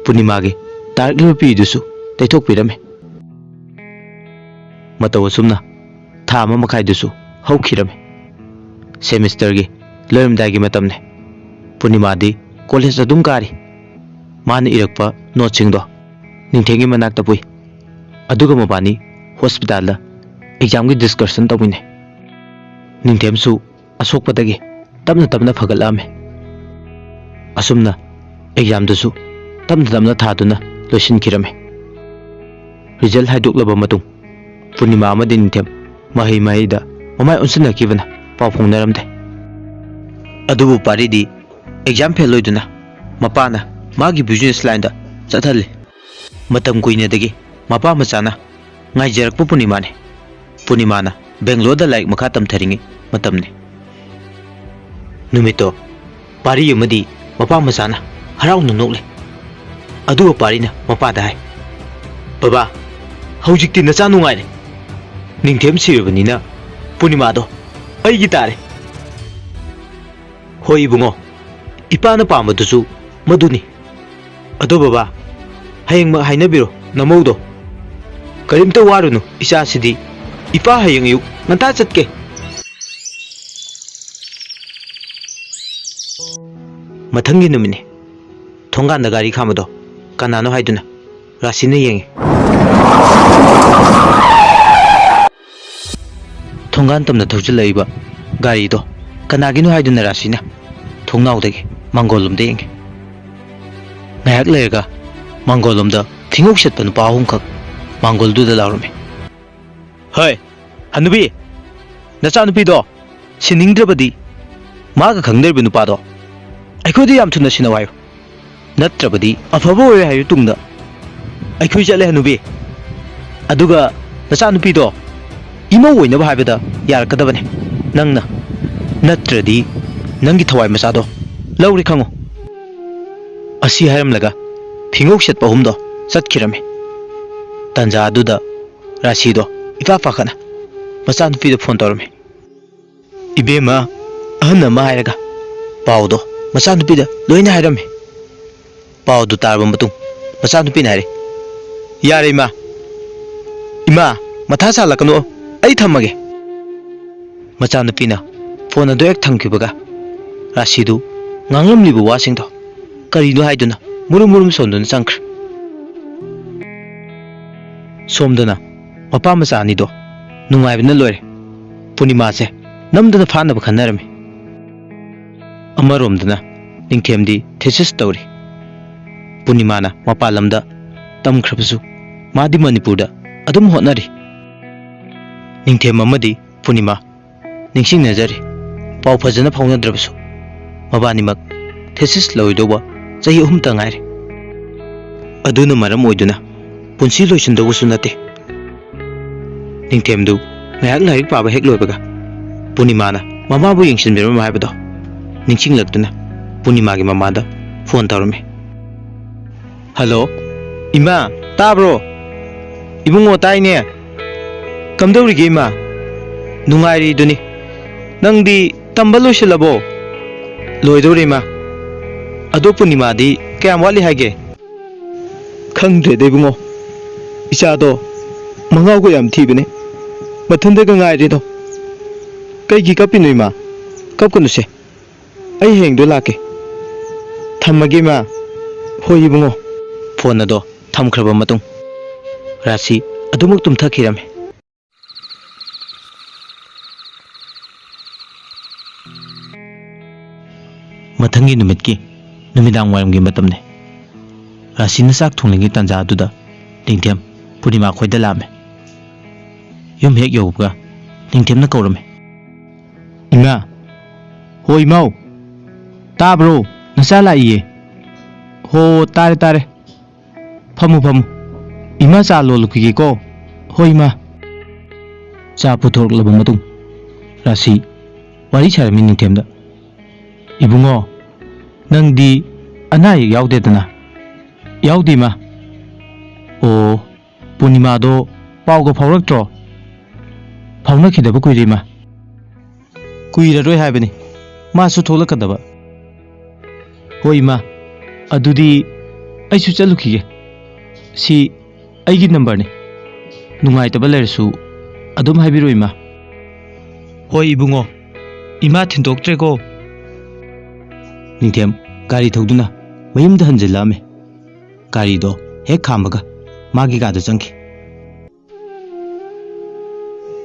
ꯄꯨꯔꯅꯤꯃꯥꯒꯤ ꯇꯥꯔꯛꯂꯤꯕ ꯄꯤꯗꯨꯁꯨ ꯇꯩꯊꯣꯛꯄꯤꯔꯝꯃꯤ꯫ ꯃꯇꯧ ꯑꯁꯨꯝꯅ ꯊꯥ ꯑꯃ ꯃꯈꯥꯏꯗꯨꯁꯨ ꯍꯧꯈꯤꯔꯝꯃꯤ꯫ ꯁꯦꯃꯤꯁꯇꯔꯒꯤ ꯂꯣꯏꯔꯝꯗꯥꯏꯒꯤ ꯃꯇꯝꯅꯤ꯫ ꯄꯨꯔꯅꯤꯃꯥꯗꯤ ꯀꯣꯂꯦꯖ ꯑꯗꯨꯝ ꯀꯥꯔꯤ꯫ ꯃꯥꯅ ꯏꯔꯛꯄ ꯅꯣꯠꯁꯤꯡꯗꯣ ꯅꯤꯡꯊꯦꯝꯒꯤ ꯃꯅꯥꯛꯇ ꯄꯨꯏ꯫ ꯑꯗꯨꯒ ꯃꯕꯥꯅꯤ ꯍꯣꯁꯄꯤꯇꯥꯜꯗ ꯑꯦꯛꯖꯥꯝꯒꯤ ꯗꯤꯁꯀꯁꯟ ꯇꯧꯃꯤꯟꯅꯩ꯫ ꯅꯤꯡꯊꯦꯝꯁꯨ ꯑꯁꯣꯛꯄꯗꯒꯤ ꯇꯞꯅ ꯇꯞꯅ ꯐꯒꯠꯂꯛꯑꯝꯃꯤ꯫ ꯑꯁꯨꯝꯅ ꯑꯦꯛꯖꯥꯝꯗꯨꯁꯨ ꯇꯞꯅ ꯇꯞꯅ ꯊꯥꯗꯨꯅ ꯂꯣꯏꯁꯤꯟꯈꯤꯔꯝꯃꯤ꯫ ꯔꯤꯖꯜ ꯍꯥꯏꯗꯣꯛꯂꯕ ꯃꯇꯨꯡ ꯄꯨꯔꯅꯤꯃꯥ ꯑꯃꯗꯤ ꯅꯤꯡꯊꯦꯝ ꯃꯍꯩ ꯃꯍꯩꯗ ꯃꯃꯥꯏ ꯑꯣꯟꯁꯤꯟꯅꯈꯤꯕꯅ ꯄꯥꯎ ꯐꯥꯎꯅꯔꯝꯗꯦ꯫ ꯑꯗꯨꯕꯨ ꯄꯥꯔꯤꯗꯤ ꯑꯦꯛꯖꯥꯝ ꯐꯦꯜ ꯑꯣꯏꯗꯨꯅ ꯃꯄꯥꯅ ꯃꯥꯒꯤ ꯕꯤꯖꯤꯅꯦꯁ ꯂꯥꯏꯟꯗ ꯆꯠꯍꯜꯂꯤ꯫ ꯃꯇꯝ ꯀꯨꯏꯅꯗꯒꯤ ꯃꯄꯥ ꯃꯆꯥꯅ ꯉꯥꯏꯖꯔꯛꯄ ꯄꯨꯔꯅꯤꯃꯥꯅꯤ꯫ ꯄꯨꯔꯅꯤꯃꯥꯅ ꯕꯦꯡꯒ꯭ꯂꯣꯔꯗ ꯂꯥꯏꯔꯤꯛ ꯃꯈꯥ ꯇꯝꯊꯔꯤꯉꯩ ꯃꯇꯝꯅꯤ꯫ ꯅꯨꯃꯤꯠꯇꯣ ꯄꯥꯔꯤ ꯑꯃꯗꯤ ꯃꯄꯥ ꯃꯆꯥꯅ ꯍꯔꯥꯎꯅ ꯅꯣꯛꯂꯤ꯫ ꯑꯗꯨꯒ ꯄꯥꯔꯤꯅ ꯃꯄꯥꯗ ꯍꯥꯏ, "ꯕꯕꯥ, ꯍꯧꯖꯤꯛꯇꯤ ꯅꯆꯥ ꯅꯨꯡꯉꯥꯏꯔꯦ꯫ ꯅꯤꯡꯊꯦꯝ ꯁꯤꯔꯕꯅꯤꯅ ꯄꯨꯔꯅꯤꯃꯥꯗꯣ ꯑꯩꯒꯤ ꯇꯥꯔꯦ"꯫ "ꯍꯣꯏ ꯏꯕꯨꯡꯉꯣ, ꯏꯄꯥꯅ ꯄꯥꯝꯕꯗꯨꯁꯨ ꯃꯗꯨꯅꯤ꯫ ꯑꯗꯣ ꯕꯕꯥ, ꯍꯌꯦꯡꯃꯛ ꯍꯥꯏꯅꯕꯤꯔꯣ ꯅꯃꯧꯗꯣ꯫ ꯀꯔꯤꯝꯇ ꯋꯥꯔꯨꯅꯨ ꯏꯆꯥꯁꯤꯗꯤ꯫ ꯏꯄꯥ ꯍꯌꯦꯡ ꯑꯌꯨꯛ ꯉꯟꯇꯥ ꯆꯠꯀꯦ"꯫ ꯃꯊꯪꯒꯤ ꯅꯨꯃꯤꯠꯅꯤ꯫ ꯊꯣꯡꯒꯥꯟꯗ ꯒꯥꯔꯤ ꯈꯥꯝꯕꯗꯣ ꯀꯅꯥꯅꯣ ꯍꯥꯏꯗꯨꯅ ꯔꯥꯁꯤꯅ ꯌꯦꯡꯉꯤ꯫ ꯊꯣꯡꯒꯥꯟ ꯇꯝꯅ ꯊꯧꯖꯤꯜꯂꯛꯏꯕ ꯒꯥꯔꯤꯗꯣ ꯀꯅꯥꯒꯤꯅꯣ ꯍꯥꯏꯗꯨꯅ ꯔꯥꯁꯤꯅ ꯊꯣꯡꯅꯥꯎꯗꯒꯤ ꯃꯥꯡꯒꯣꯜ ꯂꯣꯝꯗ ꯌꯦꯡꯉꯤ꯫ ꯉꯥꯏꯍꯥꯛ ꯂꯩꯔꯒ ꯃꯥꯡꯒꯣꯜ ꯂꯣꯝꯗ ꯐꯤꯉꯧ ꯆꯠꯄ ꯅꯨꯄꯥ ꯑꯍꯨꯝꯈꯛ ꯃꯥꯡꯒꯣꯜꯗꯨꯗ ꯂꯥꯎꯔꯝꯃꯤ꯫ "ꯍꯣꯏ, ꯍꯅꯨꯕꯤ, ꯅꯆꯥꯅꯨꯄꯤꯗꯣ ꯁꯤꯟꯅꯤꯡꯗ꯭ꯔꯕꯗꯤ ꯃꯥꯒ ꯈꯪꯅꯔꯤꯕ ꯅꯨꯄꯥꯗꯣ ꯑꯩꯈꯣꯏꯗ ꯌꯥꯝ ꯊꯨꯅ ꯁꯤꯟꯅꯧ ꯍꯥꯏꯌꯨ꯫ ꯅꯠꯇ꯭ꯔꯕꯗꯤ ꯑꯐꯕ ꯑꯣꯏꯔꯣꯏ ꯍꯥꯏꯌꯨ ꯇꯨꯡꯗ꯫ ꯑꯩꯈꯣꯏ ꯆꯠꯂꯦ ꯍꯅꯨꯕꯤ꯫ ꯑꯗꯨꯒ ꯅꯆꯥꯅꯨꯄꯤꯗꯣ ꯏꯃꯧ ꯑꯣꯏꯅꯕ ꯍꯥꯏꯕꯗ ꯌꯥꯔꯛꯀꯗꯕꯅꯦ ꯅꯪꯅ꯫ ꯅꯠꯇ꯭ꯔꯗꯤ ꯅꯪꯒꯤ ꯊꯋꯥꯏ ꯃꯆꯥꯗꯣ ꯂꯧꯔꯦ ꯈꯪꯉꯨ"꯫ ꯑꯁꯤ ꯍꯥꯏꯔꯝꯂꯒ ꯐꯤꯉꯧ ꯁꯦꯠꯄ ꯑꯍꯨꯝꯗꯣ ꯆꯠꯈꯤꯔꯝꯃꯤ꯫ ꯇꯥꯟꯖꯥ ꯑꯗꯨꯗ ꯔꯥꯁꯤꯗꯣ ꯏꯄꯥ ꯄꯥꯈꯠꯅ ꯃꯆꯥꯅꯨꯄꯤꯗ ꯐꯣꯟ ꯇꯧꯔꯝꯃꯤ꯫ "ꯏꯕꯦꯝꯃ, ꯑꯍꯟ ꯑꯃ ꯍꯥꯏꯔꯒ" ꯄꯥꯎꯗꯣ ꯃꯆꯥꯅꯨꯄꯤꯗ ꯂꯣꯏꯅ ꯍꯥꯏꯔꯝꯃꯤ꯫ ꯄꯥꯎꯗꯨ ꯇꯥꯔꯕ ꯃꯇꯨꯡ ꯃꯆꯥꯅꯨꯄꯤꯅ ꯍꯥꯏꯔꯦ, "ꯌꯥꯔꯦ ꯏꯃꯥ, ꯏꯃꯥ, ꯃꯊꯥ ꯁꯥꯍꯜꯂꯛꯀꯅꯨ, ꯑꯩ ꯊꯝꯃꯒꯦ"꯫ ꯃꯆꯥꯅꯨꯄꯤꯅ ꯐꯣꯟ ꯑꯗꯨ ꯍꯦꯛ ꯊꯝꯈꯤꯕꯒ ꯔꯥꯁꯤꯗꯨ ꯉꯥꯡꯂꯝꯂꯤꯕ ꯋꯥꯁꯤꯡꯗꯣ ꯀꯔꯤꯅꯣ ꯍꯥꯏꯗꯨꯅ ꯃꯨꯔꯨꯝ ꯃꯨꯔꯨꯝ ꯁꯣꯟꯗꯨꯅ ꯆꯪꯈ꯭ꯔꯦ꯫ ꯁꯣꯝꯗꯅ ꯃꯄꯥ ꯃꯆꯥ ꯑꯅꯤꯗꯣ ꯅꯨꯡꯉꯥꯏꯕꯅ ꯂꯣꯏꯔꯦ꯫ ꯄꯨꯔꯅꯤꯃꯥꯁꯦ ꯅꯝꯗꯅ ꯐꯥꯅꯕ ꯈꯟꯅꯔꯝꯃꯤ꯫ ꯑꯃꯔꯣꯝꯗꯅ ꯅꯤꯡꯊꯦꯝꯗꯤ ꯊꯦꯁꯤꯁ ꯇꯧꯔꯤ꯫ ꯄꯨꯔꯅꯤꯃꯥꯅ ꯃꯄꯥꯟ ꯂꯝꯗ ꯇꯝꯈ꯭ꯔꯕꯁꯨ ꯃꯥꯗꯤ ꯃꯅꯤꯄꯨꯔꯗ ꯑꯗꯨꯝ ꯍꯣꯠꯅꯔꯤ꯫ ꯅꯤꯡꯊꯦꯝ ꯑꯃꯗꯤ ꯄꯨꯔꯅꯤꯃꯥ ꯅꯤꯡꯁꯤꯡꯅꯖꯔꯤ꯫ ꯄꯥꯎ ꯐꯖꯅ ꯐꯥꯎꯅꯗ꯭ꯔꯕꯁꯨ ꯃꯕꯥꯅꯤꯃꯛ ꯊꯦꯁꯤꯁ ꯂꯣꯏꯗꯧꯕ ꯆꯍꯤ ꯑꯍꯨꯝꯇ ꯉꯥꯏꯔꯦ꯫ ꯑꯗꯨꯅ ꯃꯔꯝ ꯑꯣꯏꯗꯨꯅ ꯄꯨꯟꯁꯤ ꯂꯣꯏꯁꯤꯟꯗꯧꯕꯁꯨ ꯅꯠꯇꯦ꯫ ꯅꯤꯡꯊꯦꯝꯗꯨ ꯉꯥꯏꯍꯥꯛ ꯂꯥꯏꯔꯤꯛ ꯄꯥꯕ ꯍꯦꯛ ꯂꯣꯏꯕꯒ ꯄꯨꯔꯅꯤꯃꯥꯅ ꯃꯃꯥꯕꯨ ꯌꯦꯡꯁꯤꯟꯕꯤꯔꯝꯃꯣ ꯍꯥꯏꯕꯗꯣ ꯅꯤꯡꯁꯤꯡꯂꯛꯇꯨꯅ ꯄꯨꯔꯅꯤꯃꯥꯒꯤ ꯃꯃꯥꯗ ꯐꯣꯟ ꯇꯧꯔꯝꯃꯤ꯫ "ꯍꯜꯂꯣ, ꯏꯃꯥ, ꯇꯥꯕ꯭ꯔꯣ?" "ꯏꯕꯨꯡꯉꯣ, ꯇꯥꯏꯅꯦ꯫ ꯀꯝꯗꯧꯔꯤꯒꯦ ꯏꯃꯥ?" "ꯅꯨꯡꯉꯥꯏꯔꯤꯗꯨꯅꯤ꯫ ꯅꯪꯗꯤ ꯇꯝꯕ ꯂꯣꯏꯁꯤꯜꯂꯕꯣ?" "ꯂꯣꯏꯗꯧꯔꯦ ꯏꯃꯥ꯫ ꯑꯗꯣ ꯄꯨꯔꯅꯤꯃꯥꯗꯤ ꯀꯌꯥꯝ ꯋꯥꯠꯂꯤ ꯍꯥꯏꯒꯦ?" "ꯈꯪꯗ꯭ꯔꯦꯗ ꯏꯕꯨꯡꯉꯣ, ꯏꯆꯥꯗꯣ ꯃꯉꯥꯎꯒ ꯌꯥꯝ ꯊꯤꯕꯅꯦ, ꯃꯊꯟꯗꯒ ꯉꯥꯏꯔꯦꯗꯣ꯫ ꯀꯩꯒꯤ ꯀꯞꯄꯤꯅꯣ ꯏꯃꯥ? ꯀꯞꯀꯅꯨꯁꯦ, ꯑꯩ ꯍꯌꯦꯡꯗꯣ ꯂꯥꯛꯀꯦ꯫ ꯊꯝꯃꯒꯦ ꯏꯃꯥ꯫" "ꯍꯣꯏ ꯏꯕꯨꯡꯉꯣ꯫" ꯐꯣꯟ ꯑꯗꯣ ꯊꯝꯈ꯭ꯔꯕ ꯃꯇꯨꯡ ꯔꯥꯁꯤ ꯑꯗꯨꯃꯛ ꯇꯨꯝꯊꯈꯤꯔꯝꯃꯤ꯫ ꯃꯊꯪꯒꯤ ꯅꯨꯃꯤꯠꯀꯤ ꯅꯨꯃꯤꯗꯥꯡ ꯋꯥꯏꯔꯝꯒꯤ ꯃꯇꯝꯅꯤ꯫ ꯔꯥꯁꯤꯅ ꯆꯥꯛ ꯊꯣꯡꯂꯤꯉꯩ ꯇꯥꯟꯖꯥ ꯑꯗꯨꯗ ꯅꯤꯡꯊꯦꯝ ꯄꯨꯔꯅꯤꯃꯥ ꯈꯣꯏꯗ ꯂꯥꯛꯑꯝꯃꯤ꯫ ꯌꯨꯝ ꯍꯦꯛ ꯌꯧꯕꯒ ꯅꯤꯡꯊꯦꯝꯅ ꯀꯧꯔꯝꯃꯤ꯫ "ꯏꯃꯥ!" "ꯍꯣ ꯏꯃꯥꯎ!" "ꯇꯥꯕ꯭ꯔꯣ? ꯅꯆꯥ ꯂꯥꯛꯏꯌꯦ꯫" "ꯍꯣ, ꯇꯥꯔꯦ, ꯇꯥꯔꯦ꯫ ꯐꯝꯃꯨ, ꯐꯝꯃꯨ꯫ ꯏꯃꯥ ꯆꯥ ꯂꯣꯜꯂꯨꯈꯤꯒꯦꯀꯣ꯫" "ꯍꯣꯏ ꯏꯃꯥ꯫" ꯆꯥ ꯄꯨꯊꯣꯔꯛꯂꯕ ꯃꯇꯨꯡ ꯔꯥꯁꯤ ꯋꯥꯔꯤ ꯁꯥꯔꯝꯃꯤ ꯅꯤꯡꯊꯦꯝꯗ꯫ "ꯏꯕꯨꯡꯉꯣ, ꯅꯪꯗꯤ ꯑꯅꯥ ꯑꯌꯦꯛ ꯌꯥꯎꯗꯦꯗꯅ? ꯌꯥꯎꯗꯦ, ꯏꯃꯥ꯫ ꯑꯣ, ꯄꯨꯔꯅꯤꯃꯥꯗꯣ ꯄꯥꯎꯒ ꯐꯥꯎꯔꯛꯇ꯭ꯔꯣ? ꯐꯥꯎꯅꯈꯤꯗꯕ ꯀꯨꯏꯔꯦ, ꯏꯃꯥ꯫ ꯀꯨꯏꯔꯔꯣꯏ ꯍꯥꯏꯕꯅꯤ, ꯃꯥꯁꯨ ꯊꯣꯛꯂꯛꯀꯗꯕ꯫ ꯍꯣꯏ, ꯏꯃꯥ, ꯑꯗꯨꯗꯤ ꯑꯩꯁꯨ ꯆꯠꯂꯨꯈꯤꯒꯦ꯫ ꯁꯤ ꯑꯩꯒꯤ ꯅꯝꯕꯔꯅꯤ꯫ ꯅꯨꯡꯉꯥꯏꯇꯕ ꯂꯩꯔꯁꯨ ꯑꯗꯨꯝ ꯍꯥꯏꯕꯤꯔꯛꯑꯣ, ꯏꯃꯥ꯫ ꯍꯣꯏ, ꯏꯕꯨꯡꯉꯣ, ꯏꯃꯥ ꯊꯤꯟꯗꯣꯛꯇ꯭ꯔꯦꯀꯣ꯫ ꯅꯤꯡꯊꯦꯝ ꯒꯥꯔꯤ ꯊꯧꯗꯨꯅ ꯃꯌꯨꯝꯗ ꯍꯟꯖꯤꯜꯂꯛꯑꯝꯃꯦ꯫ ꯒꯥꯔꯤꯗꯣ ꯍꯦꯛ ꯈꯥꯝꯕꯒ ꯃꯥꯒꯤ ꯀꯥꯗ ꯆꯪꯈꯤ꯫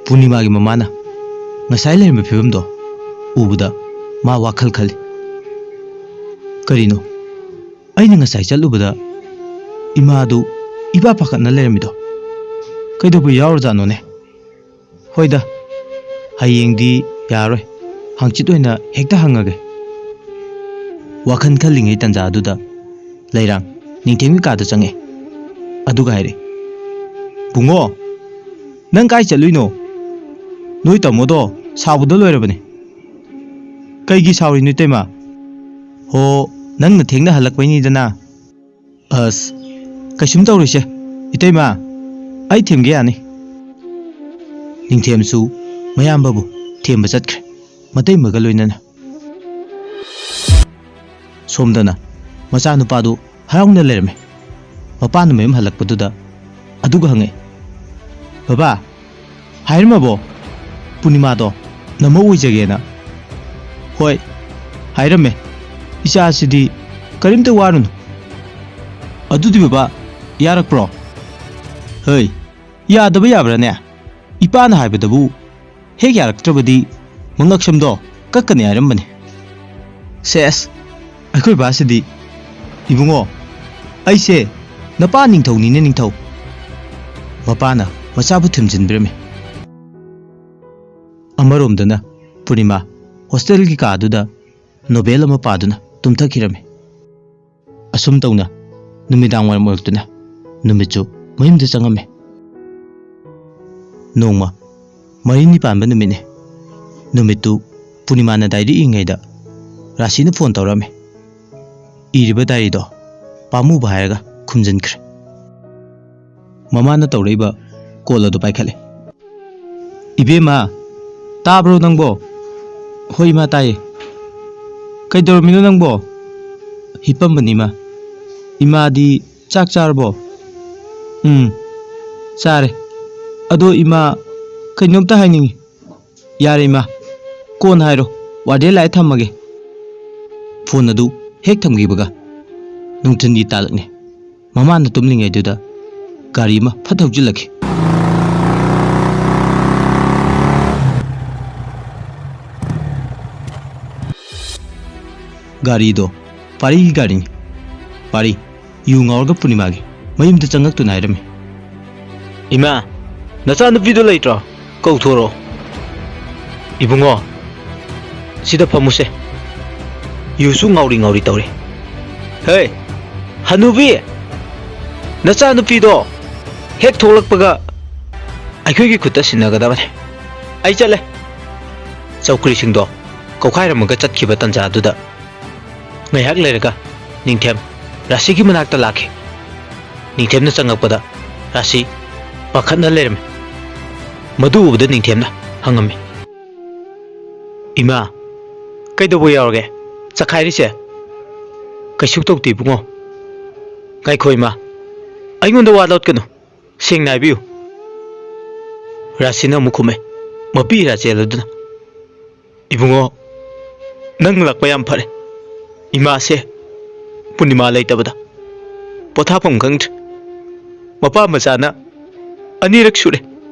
ꯄꯨꯔꯅꯤꯃꯥꯒꯤ ꯃꯃꯥꯅ ꯉꯁꯥꯏ ꯂꯩꯔꯝꯕ ꯐꯤꯕꯝꯗꯣ ꯎꯕꯗ ꯃꯥ ꯋꯥꯈꯜ ꯈꯜꯂꯤ꯫ ꯀꯔꯤꯅꯣ? ꯑꯩꯅ ꯉꯁꯥꯏ ꯆꯠꯂꯨꯕꯗ ꯏꯃꯥꯗꯨ ꯏꯄꯥ ꯄꯥꯈꯠꯅ ꯂꯩꯔꯝꯃꯤꯗꯣ? ꯀꯩꯗꯧꯕ ꯌꯥꯎꯔꯖꯥꯠꯅꯣꯅꯦ? ꯍꯣꯏꯗ, ꯍꯌꯦꯡꯗꯤ ꯌꯥꯔꯔꯣꯏ, ꯍꯪꯆꯤꯠ ꯑꯣꯏꯅ ꯍꯦꯛꯇ ꯍꯪꯉꯒꯦ꯫ ꯋꯥꯈꯜ ꯈꯜꯂꯤꯉꯩ ꯇꯟꯖꯥ ꯑꯗꯨꯗ ꯂꯩꯔꯥꯡ ꯅꯤꯡꯊꯦꯝꯒꯤ ꯀꯥꯗ ꯆꯪꯉꯛꯑꯦ꯫ ꯑꯗꯨꯒ ꯍꯥꯏꯔꯛꯑꯦ, "ꯕꯨꯡꯉꯣ, ꯅꯪ ꯀꯥꯏ ꯆꯠꯂꯨꯏꯅꯣ? ꯅꯣꯏ ꯇꯥꯃꯣꯗꯣ ꯁꯥꯎꯕꯗ ꯂꯣꯏꯔꯕꯅꯦ꯫" "ꯀꯩꯒꯤ ꯁꯥꯎꯔꯤꯅꯣ, ꯏꯇꯩꯃ?" "ꯍꯣ, ꯅꯪꯅ ꯊꯦꯡꯅ ꯍꯜꯂꯛꯄꯩꯅꯤꯗꯅ꯫" "ꯑꯁ, ꯀꯩꯁꯨꯝ ꯇꯧꯔꯣꯏꯁꯦ, ꯏꯇꯩꯃ, ꯑꯩ ꯊꯦꯝꯒꯦ ꯌꯥꯅꯤ꯫" ꯅꯤꯡꯊꯦꯝꯁꯨ ꯃꯌꯥꯝꯕꯕꯨ ꯊꯦꯝꯕ ꯆꯠꯈ꯭ꯔꯦ, ꯃꯇꯩꯃꯒ ꯂꯣꯏꯅꯅ꯫ ꯁꯣꯝꯗꯅ ꯃꯆꯥꯅꯨꯄꯥꯗꯨ ꯍꯔꯥꯎꯅ ꯂꯩꯔꯝꯃꯦ꯫ ꯃꯄꯥꯅ ꯃꯌꯨꯝ ꯍꯜꯂꯛꯄꯗꯨꯗ ꯑꯗꯨꯒ ꯍꯪꯉꯛꯏ, "ꯕꯕꯥ, ꯍꯥꯏꯔꯝꯃꯕꯣ ꯄꯨꯔꯅꯤꯃꯥꯗꯣ ꯅꯃꯧ ꯑꯣꯏꯖꯒꯦꯅ?" "ꯍꯣꯏ, ꯍꯥꯏꯔꯝꯃꯦ꯫ ꯏꯆꯥꯁꯤꯗꯤ ꯀꯔꯤꯝꯇ ꯋꯥꯔꯨꯅꯨ꯫" "ꯑꯗꯨꯗꯤ ꯕꯕꯥ, ꯌꯥꯔꯛꯄ꯭ꯔꯣ?" "ꯍꯩ, ꯌꯥꯗꯕ ꯌꯥꯕ꯭ꯔꯥꯅꯦ? ꯏꯄꯥꯅ ꯍꯥꯏꯕꯗꯕꯨ ꯍꯦꯛ ꯌꯥꯔꯛꯇ꯭ꯔꯕꯗꯤ ꯃꯉꯛꯁꯝꯗꯣ ꯀꯛꯀꯅꯤ ꯍꯥꯏꯔꯝꯕꯅꯤ꯫" "ꯁꯦꯁ, ꯑꯩꯈꯣꯏ ꯕꯥꯁꯤꯗꯤ꯫ ꯏꯕꯨꯡꯉꯣ, ꯑꯩꯁꯦ ꯅꯄꯥ ꯅꯤꯡꯊꯧꯅꯤꯅꯦ, ꯅꯤꯡꯊꯧ꯫" ꯃꯄꯥꯅ ꯃꯆꯥꯕꯨ ꯊꯦꯝꯖꯤꯟꯕꯤꯔꯝꯃꯤ꯫ ꯑꯃꯔꯣꯝꯗꯅ ꯄꯨꯔꯅꯤꯃꯥ ꯍꯣꯁꯇꯦꯜꯒꯤ ꯀꯥꯗꯨꯗ ꯅꯣꯕꯦꯜ ꯑꯃ ꯄꯥꯗꯨꯅ ꯇꯨꯝꯊꯈꯤꯔꯝꯃꯤ꯫ ꯑꯁꯨꯝ ꯇꯧꯅ ꯅꯨꯃꯤꯗꯥꯡ ꯋꯥꯏꯔꯝ ꯑꯣꯏꯔꯛꯇꯨꯅ ꯅꯨꯃꯤꯠꯁꯨ ꯃꯌꯨꯝꯗ ꯆꯪꯉꯝꯃꯤ꯫ ꯅꯣꯡꯃ ꯃꯔꯤꯅꯤ ꯄꯥꯟꯕ ꯅꯨꯃꯤꯠꯅꯤ꯫ ꯅꯨꯃꯤꯠꯇꯨ ꯄꯨꯔꯅꯤꯃꯥꯅ ꯗꯥꯏꯔꯤ ꯏꯔꯤꯉꯩꯗ ꯔꯥꯁꯤꯅ ꯐꯣꯟ ꯇꯧꯔꯛꯑꯝꯃꯤ꯫ ꯏꯔꯤꯕ ꯗꯥꯏꯔꯤꯗꯣ ꯄꯥꯝꯃꯨꯕ ꯍꯥꯏꯔꯒ ꯈꯨꯝꯖꯤꯟꯈ꯭ꯔꯦ꯫ ꯃꯃꯥꯅ ꯇꯧꯔꯛꯏꯕ ꯀꯣꯜ ꯑꯗꯨ ꯄꯥꯏꯈꯠꯂꯦ꯫ "ꯏꯕꯦꯝꯃ, ꯇꯥꯕ꯭ꯔꯣ ꯅꯪꯕꯣ?" "ꯍꯣꯏ ꯏꯃꯥ, ꯇꯥꯏꯌꯦ꯫ ꯀꯩꯗꯧꯔꯝꯃꯤꯅꯣ ꯅꯪꯕꯣ?" "ꯍꯤꯞꯄꯝꯕꯅꯤ ꯏꯃꯥ꯫ ꯏꯃꯥꯗꯤ ꯆꯥꯛ ꯆꯥꯔꯕꯣ?" "ꯎꯝ, ꯆꯥꯔꯦ꯫ ꯑꯗꯣ ꯏꯃꯥ, ꯀꯩꯅꯣꯝꯇ ꯍꯥꯏꯅꯤꯡꯉꯤ꯫" "ꯌꯥꯔꯦ ꯏꯃꯥ, ꯀꯣꯟꯅ ꯍꯥꯏꯔꯣ, ꯋꯥꯔꯗꯦꯟ ꯂꯥꯛꯑꯦ, ꯊꯝꯃꯒꯦ꯫" ꯐꯣꯟ ꯑꯗꯨ ꯍꯦꯛ ꯊꯝꯈꯤꯕꯒ ꯅꯨꯡꯊꯤꯜꯒꯤ ꯇꯥꯂꯛꯅꯤ꯫ ꯃꯃꯥꯅ ꯇꯨꯝꯂꯤꯉꯩꯗꯨꯗ ꯒꯥꯔꯤ ꯑꯃ ꯐꯠ ꯊꯧꯖꯤꯜꯂꯛꯈꯤ꯫ ꯒꯥꯔꯤꯗꯣ ꯄꯥꯔꯤꯒꯤ ꯒꯥꯔꯤꯅꯤ꯫ ꯄꯥꯔꯤ ꯌꯨ ꯉꯥꯎꯔꯒ ꯄꯨꯔꯅꯤꯃꯥꯒꯤ ꯃꯌꯨꯝꯗ ꯆꯪꯉꯛꯇꯨꯅ ꯍꯥꯏꯔꯝꯃꯤ꯫ "ꯏꯃꯥ, ꯅꯆꯥꯅꯨꯄꯤꯗꯣ ꯂꯩꯇ꯭ꯔꯣ? ꯀꯧꯊꯣꯔꯛꯑꯣ꯫" "ꯏꯕꯨꯡꯉꯣ, ꯁꯤꯗ ꯐꯝꯃꯨꯁꯦ꯫ ꯌꯨꯁꯨ ꯉꯥꯎꯔꯤ ꯉꯥꯎꯔꯤ ꯇꯧꯔꯤ꯫" "ꯍꯦ, ꯍꯅꯨꯕꯤ, ꯅꯆꯥꯅꯨꯄꯤꯗꯣ ꯍꯦꯛ ꯊꯣꯛꯂꯛꯄꯒ ꯑꯩꯈꯣꯏꯒꯤ ꯈꯨꯠꯇ ꯁꯤꯟꯅꯒꯗꯕꯅꯦ꯫ ꯑꯩ ꯆꯠꯂꯦ꯫" ꯆꯧꯀ꯭ꯔꯤꯁꯤꯡꯗꯣ ꯀꯧꯈꯥꯏꯔꯝꯃꯒ ꯆꯠꯈꯤꯕ ꯇꯟꯖꯥꯗꯨꯗ ꯉꯥꯏꯍꯥꯛ ꯂꯩꯔꯒ ꯅꯤꯡꯊꯦꯝ ꯔꯥꯁꯤꯒꯤ ꯃꯅꯥꯛꯇ ꯂꯥꯛꯈꯤ꯫ ꯅꯤꯡꯊꯦꯝꯅ ꯆꯪꯉꯛꯄꯗ ꯔꯥꯁꯤ ꯄꯥꯈꯠꯅ ꯂꯩꯔꯝꯃꯤ꯫ ꯃꯗꯨ ꯎꯕꯗ ꯅꯤꯡꯊꯦꯝꯅ ꯍꯪꯉꯝꯃꯤ, "ꯏꯃꯥ, ꯀꯩꯗꯧꯕ ꯌꯥꯎꯔꯒꯦ? ꯆꯈꯥꯏꯔꯤꯁꯦ?" "ꯀꯩꯁꯨ ꯇꯧꯗꯦ ꯏꯕꯨꯡꯉꯣ꯫" "ꯉꯥꯏꯈꯣ ꯏꯃꯥ, ꯑꯩꯉꯣꯟꯗ ꯋꯥ ꯂꯣꯠꯀꯅꯨ꯫ ꯁꯦꯡꯅ ꯍꯥꯏꯕꯤꯌꯨ꯫" ꯔꯥꯁꯤꯅ ꯑꯃꯨꯛ ꯈꯨꯝꯃꯦ, ꯃꯄꯤ ꯏꯔꯥ ꯆꯦꯜꯂꯗꯨꯅ꯫ "ꯏꯕꯨꯡꯉꯣ, ꯅꯪ ꯂꯥꯛꯄ ꯌꯥꯝ ꯐꯔꯦ꯫ ꯏꯃꯥꯁꯦ ꯄꯨꯔꯅꯤꯃꯥ ꯂꯩꯇꯕꯗ ꯄꯣꯊꯥꯐꯝ ꯈꯪꯗ꯭ꯔꯦ꯫ ꯃꯄꯥ ꯃꯆꯥꯅ ꯑꯅꯤꯔꯛ ꯁꯨꯔꯦ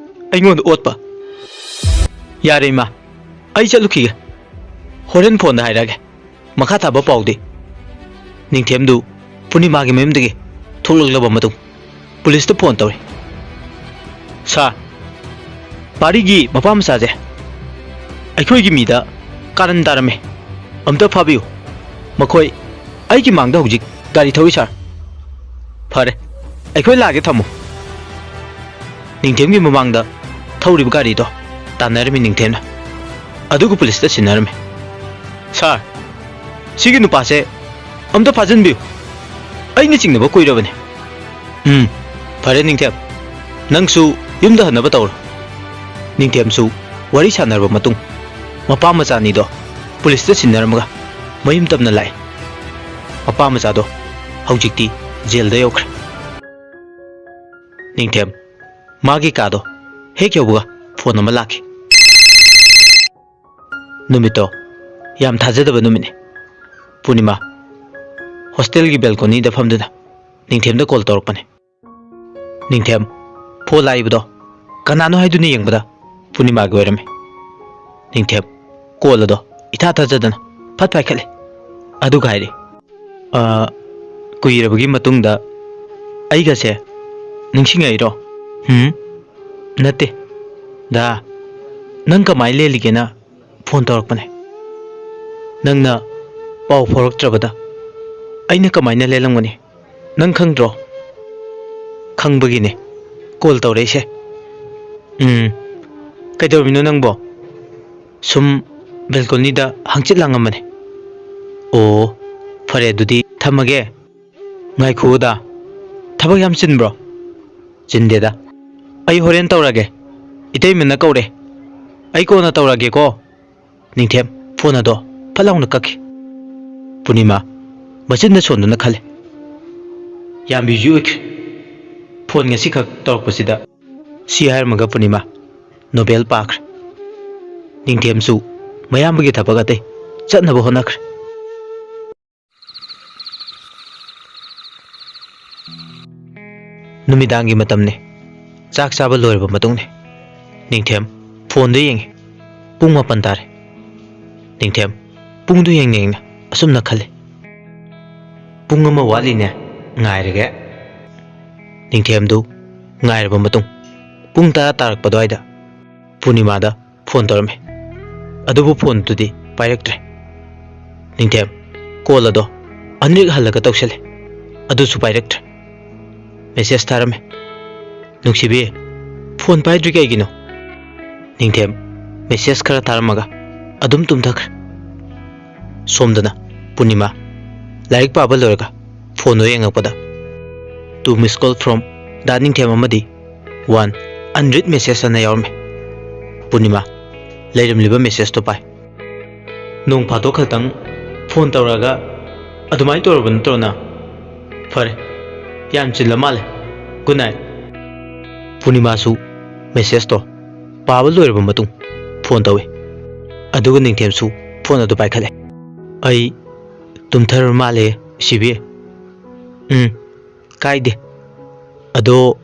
ꯑꯩꯉꯣꯟꯗ ꯑꯣꯠꯄ꯫" "ꯌꯥꯔꯦ ꯏꯃꯥ, ꯑꯩ ꯆꯠꯂꯨꯈꯤꯒꯦ꯫ ꯍꯣꯔꯦꯟ ꯐꯣꯟꯗ ꯍꯥꯏꯔꯛꯑꯒꯦ ꯃꯈꯥ ꯇꯥꯕ ꯄꯥꯎꯗꯤ꯫" ꯅꯤꯡꯊꯦꯝꯗꯨ ꯄꯨꯔꯅꯤꯃꯥꯒꯤ ꯃꯌꯨꯝꯗꯒꯤ ꯊꯣꯛꯂꯛꯂꯕ ꯃꯇꯨꯡ ꯄꯨꯂꯤꯁꯇ ꯐꯣꯟ ꯇꯧꯔꯤ꯫ "ꯁꯥꯔ, ꯄꯥꯔꯤꯒꯤ ꯃꯄꯥ ꯃꯆꯥꯁꯦ ꯑꯩꯈꯣꯏꯒꯤ ꯃꯤꯗ ꯀꯥꯔꯟ ꯇꯥꯔꯝꯃꯦ꯫ ꯑꯝꯇ ꯐꯥꯕꯤꯌꯨ꯫ ꯃꯈꯣꯏ ꯑꯩꯒꯤ ꯃꯥꯡꯗ ꯍꯧꯖꯤꯛ ꯒꯥꯔꯤ ꯊꯧꯔꯤ, ꯁꯥꯔ꯫" "ꯐꯔꯦ, ꯑꯩꯈꯣꯏ ꯂꯥꯛꯑꯒꯦ, ꯊꯝꯃꯨ꯫" ꯅꯤꯡꯊꯦꯝꯒꯤ ꯃꯃꯥꯡꯗ ꯊꯧꯔꯤꯕ ꯒꯥꯔꯤꯗꯣ ꯇꯥꯟꯅꯔꯝꯃꯤ ꯅꯤꯡꯊꯦꯝꯅ꯫ ꯑꯗꯨꯒ ꯄꯨꯂꯤꯁꯇ ꯁꯤꯟꯅꯔꯝꯃꯤ꯫ "ꯁꯥꯔ, ꯁꯤꯒꯤ ꯅꯨꯄꯥꯁꯦ ꯑꯝꯇ ꯐꯥꯖꯤꯟꯕꯤꯌꯨ꯫ ꯑꯩꯅ ꯆꯤꯡꯅꯕ ꯀꯨꯏꯔꯕꯅꯤ꯫ ꯎꯝ, ꯐꯔꯦ ꯅꯤꯡꯊꯦꯝ, ꯅꯪꯁꯨ ꯌꯨꯝꯗ ꯍꯟꯅꯕ ꯇꯧꯔꯣ꯫ ꯅꯤꯡꯊꯦꯝꯁꯨ ꯋꯥꯔꯤ ꯁꯥꯟꯅꯔꯕ ꯃꯇꯨꯡ ꯃꯄꯥ ꯃꯆꯥ ꯑꯅꯤꯗꯣ ꯄꯨꯂꯤꯁꯇ ꯁꯤꯟꯅꯔꯝꯃꯒ ꯃꯌꯨꯝ ꯇꯝꯅ ꯂꯥꯛꯏ꯫ ꯃꯄꯥ ꯃꯆꯥꯗꯣ ꯍꯧꯖꯤꯛꯇꯤ ꯖꯦꯜꯗ ꯌꯧꯈ꯭ꯔꯦ꯫ ꯅꯤꯡꯊꯦꯝ ꯃꯥꯒꯤ ꯀꯥꯗꯣ ꯍꯦꯛ ꯌꯧꯕꯒ ꯐꯣꯟ ꯑꯃ ꯂꯥꯛꯈꯤ꯫ ꯅꯨꯃꯤꯠꯇꯣ ꯌꯥꯝ ꯊꯥꯖꯗꯕ ꯅꯨꯃꯤꯠꯅꯤ꯫ ꯄꯨꯔꯅꯤꯃꯥ ꯍꯣꯁꯇꯦꯜꯒꯤ ꯕꯦꯜꯀꯣꯅꯤꯗ ꯐꯝꯗꯨꯅ ꯅꯤꯡꯊꯦꯝꯗ ꯀꯣꯜ ꯇꯧꯔꯛꯄꯅꯤ꯫ ꯅꯤꯡꯊꯦꯝ ꯐꯣꯟ ꯂꯥꯛꯏꯕꯗꯣ ꯀꯅꯥꯅꯣ ꯍꯥꯏꯗꯨꯅ ꯌꯦꯡꯕꯗ ꯄꯨꯔꯅꯤꯃꯥꯒꯤ ꯑꯣꯏꯔꯝꯃꯤ꯫ ꯅꯤꯡꯊꯦꯝ ꯀꯣꯜ ꯑꯗꯣ ꯏꯊꯥ ꯊꯥꯖꯗꯅ ꯐꯠ ꯄꯥꯏꯈꯠꯂꯦ꯫ ꯑꯗꯨꯒ ꯍꯥꯏꯔꯦ, "ꯑ, ꯀꯨꯏꯔꯕꯒꯤ ꯃꯇꯨꯡꯗ ꯑꯩꯒꯁꯦ ꯅꯤꯡꯁꯤꯡꯉꯛꯏꯔꯣ?" "ꯍꯨꯝ, ꯅꯠꯇꯦ꯫ ꯗꯥ, ꯅꯪ ꯀꯃꯥꯏ ꯂꯦꯜꯂꯤꯒꯦꯅ ꯐꯣꯟ ꯇꯧꯔꯛꯄꯅꯦ꯫ ꯅꯪꯅ ꯄꯥꯎ ꯐꯥꯎꯔꯛꯇ꯭ꯔꯕꯗ ꯑꯩꯅ ꯀꯃꯥꯏꯅ ꯂꯦꯜꯂꯝꯒꯅꯤ? ꯅꯪ ꯈꯪꯗ꯭ꯔꯣ?" "ꯈꯪꯕꯒꯤꯅꯦ ꯀꯣꯜ ꯇꯧꯔꯛꯏꯁꯦ꯫" "ꯎꯝ, ꯀꯩꯗꯧꯔꯝꯃꯤꯅꯣ ꯅꯪꯕꯣ?" "ꯁꯨꯝ ꯕꯦꯜꯀꯣꯅꯤꯗ ꯍꯪꯆꯤꯠ ꯂꯥꯡꯉꯝꯕꯅꯦ꯫" "ꯑꯣ, ꯐꯔꯦ ꯑꯗꯨꯗꯤ ꯊꯝꯃꯒꯦ꯫" "ꯉꯥꯏꯈꯣꯗ, ꯊꯕꯛ ꯌꯥꯝ ꯆꯤꯟꯕ꯭ꯔꯣ?" "ꯆꯤꯟꯗꯦꯗ꯫" "ꯑꯩ ꯍꯣꯔꯦꯟ ꯇꯧꯔꯒꯦ, ꯏꯇꯩꯃꯅ ꯀꯧꯔꯦ, ꯑꯩ ꯀꯣꯟꯅ ꯇꯧꯔꯒꯦꯀꯣ꯫" ꯅꯤꯡꯊꯦꯝ ꯐꯣꯟ ꯑꯗꯣ ꯐꯠ ꯂꯥꯎꯅ ꯀꯛꯈꯤ꯫ ꯄꯨꯔꯅꯤꯃꯥ ꯃꯆꯤꯟꯗ ꯁꯣꯟꯗꯨꯅ ꯈꯜꯂꯤ, "ꯌꯥꯝ ꯕꯤꯖꯤ ꯑꯣꯏꯈ꯭ꯔꯦ ꯐꯣꯟ ꯉꯁꯤꯈꯛ ꯇꯧꯔꯛꯄꯁꯤꯗ꯫" ꯁꯤ ꯍꯥꯏꯔꯝꯃꯒ ꯄꯨꯔꯅꯤꯃꯥ ꯅꯣꯕꯦꯜ ꯄꯥꯈ꯭ꯔꯦ꯫ ꯅꯤꯡꯊꯦꯝꯁꯨ ꯃꯌꯥꯝꯕꯒꯤ ꯊꯕꯛ ꯑꯇꯩ ꯆꯠꯅꯕ ꯍꯣꯠꯅꯈ꯭ꯔꯦ꯫ ꯅꯨꯃꯤꯗꯥꯡꯒꯤ ꯃꯇꯝꯅꯤ꯫ ꯆꯥꯛ ꯆꯥꯕ ꯂꯣꯏꯔꯕ ꯃꯇꯨꯡꯅꯤ꯫ ꯅꯤꯡꯊꯦꯝ ꯐꯣꯟꯗꯨ ꯌꯦꯡꯉꯤ꯫ ꯄꯨꯡ ꯃꯥꯄꯟ ꯇꯥꯔꯦ꯫ ꯅꯤꯡꯊꯦꯝ ꯄꯨꯡꯗꯨ ꯌꯦꯡꯅ ꯌꯦꯡꯅ ꯑꯁꯨꯝꯅ ꯈꯜꯂꯤ, "ꯄꯨꯡ ꯑꯃ ꯋꯥꯠꯂꯤꯅꯦ, ꯉꯥꯏꯔꯒꯦ꯫" ꯅꯤꯡꯊꯦꯝꯗꯨ ꯉꯥꯏꯔꯕ ꯃꯇꯨꯡ ꯄꯨꯡ ꯇꯔꯥ ꯇꯥꯔꯛꯄ ꯑꯗꯨꯋꯥꯏꯗ ꯄꯨꯔꯅꯤꯃꯥꯗ ꯐꯣꯟ ꯇꯧꯔꯝꯃꯤ꯫ ꯑꯗꯨꯕꯨ ꯐꯣꯟꯗꯨꯗꯤ ꯄꯥꯏꯔꯛꯇ꯭ꯔꯦ꯫ ꯅꯤꯡꯊꯦꯝ ꯀꯣꯜ ꯑꯗꯣ ꯑꯅꯤꯔꯛ ꯍꯜꯂꯒ ꯇꯧꯁꯜꯂꯦ꯫ ꯑꯗꯨꯁꯨ ꯄꯥꯏꯔꯛꯇ꯭ꯔꯦ꯫ ꯃꯦꯁꯦꯖ ꯊꯥꯔꯝꯃꯦ꯫ "ꯅꯨꯡꯁꯤꯕꯤ, ꯐꯣꯟ ꯄꯥꯏꯗ꯭ꯔꯤ ꯀꯩꯒꯤꯅꯣ?" ꯅꯤꯡꯊꯦꯝ ꯃꯦꯁꯦꯖ ꯈꯔ ꯊꯥꯔꯝꯃꯒ ꯑꯗꯨꯝ ꯇꯨꯝꯊꯈ꯭ꯔꯦ꯫ ꯁꯣꯝꯗꯅ ꯄꯨꯔꯅꯤꯃꯥ ꯂꯥꯏꯔꯤꯛ ꯄꯥꯕ ꯂꯣꯏꯔꯒ ꯐꯣꯟꯗꯣ ꯌꯦꯡꯉꯛꯄꯗ, "Two missed call from ꯗꯥ ꯅꯤꯡꯊꯦꯝ" ꯑꯃꯗꯤ "One unread message" ꯑꯅ ꯌꯥꯎꯔꯝꯃꯤ꯫ "ꯄꯨꯔꯅꯤꯃꯥ, ꯂꯩꯔꯝꯂꯤꯕ ꯃꯦꯁꯦꯖꯇꯣ ꯄꯥꯏ꯫ ꯅꯣꯡ ꯐꯥꯗꯣꯛ ꯈꯛꯇꯪ ꯐꯣꯟ ꯇꯧꯔꯛꯑꯒ ꯑꯗꯨꯃꯥꯏꯅ ꯇꯧꯔꯕ ꯅꯠꯇ꯭ꯔꯣ ꯅꯪ? ꯐꯔꯦ, ꯌꯥꯝ ꯆꯤꯜꯂ ꯃꯥꯜꯂꯦ꯫ Good night"꯫ ꯄꯨꯔꯅꯤꯃꯥꯁꯨ ꯃꯦꯁꯦꯖꯇꯣ ꯄꯥꯕ ꯂꯣꯏꯔꯕ ꯃꯇꯨꯡ ꯐꯣꯟ ꯇꯧꯏ꯫ ꯑꯗꯨꯒ ꯅꯤꯡꯊꯦꯝꯁꯨ ꯐꯣꯟ ꯑꯗꯨ ꯄꯥꯏꯈꯠꯂꯦ꯫ "ꯑꯩ ꯇꯨꯝꯊꯔꯕ ꯃꯥꯜꯂꯦ, ꯁꯤꯕꯤ"꯫ "ꯎꯝ, ꯀꯥꯏꯗꯦ꯫ ꯑꯗꯣ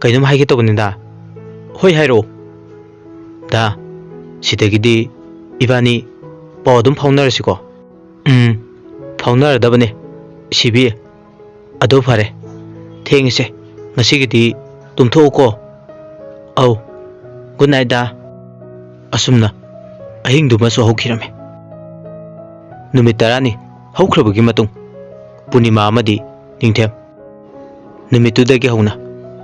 ꯀꯩꯅꯣꯝ ꯍꯥꯏꯒꯦ ꯇꯧꯕꯅꯤꯗ"꯫ "ꯍꯣꯏ, ꯍꯥꯏꯔꯛꯑꯣ"꯫ "ꯗꯥ, ꯁꯤꯗꯒꯤꯗꯤ ꯏꯕꯥꯅꯤ ꯄꯥꯎ ꯑꯗꯨꯝ ꯐꯥꯎꯅꯔꯁꯤꯀꯣ"꯫ "ꯎꯝ, ꯐꯥꯎꯅꯔꯗꯕꯅꯦ, ꯁꯤꯕꯤ"꯫ "ꯑꯗꯣ ꯐꯔꯦ, ꯊꯦꯡꯉꯁꯦ, ꯉꯁꯤꯒꯤꯗꯤ ꯇꯨꯝꯊꯣꯛꯎꯀꯣ"꯫ "ꯑꯧ, good night, ꯗꯥ"꯫ ꯑꯁꯨꯝꯅ ꯑꯍꯤꯡꯗꯨꯃꯁꯨ ꯍꯧꯈꯤꯔꯝꯃꯤ꯫ ꯅꯨꯃꯤꯠ ꯇꯔꯥꯅꯤ ꯍꯧꯈ꯭ꯔꯕꯒꯤ ꯃꯇꯨꯡ, ꯄꯨꯔꯅꯤꯃꯥ ꯑꯃꯗꯤ ꯅꯤꯡꯊꯦꯝ ꯅꯨꯃꯤꯠꯇꯨꯗꯒꯤ ꯍꯧꯅ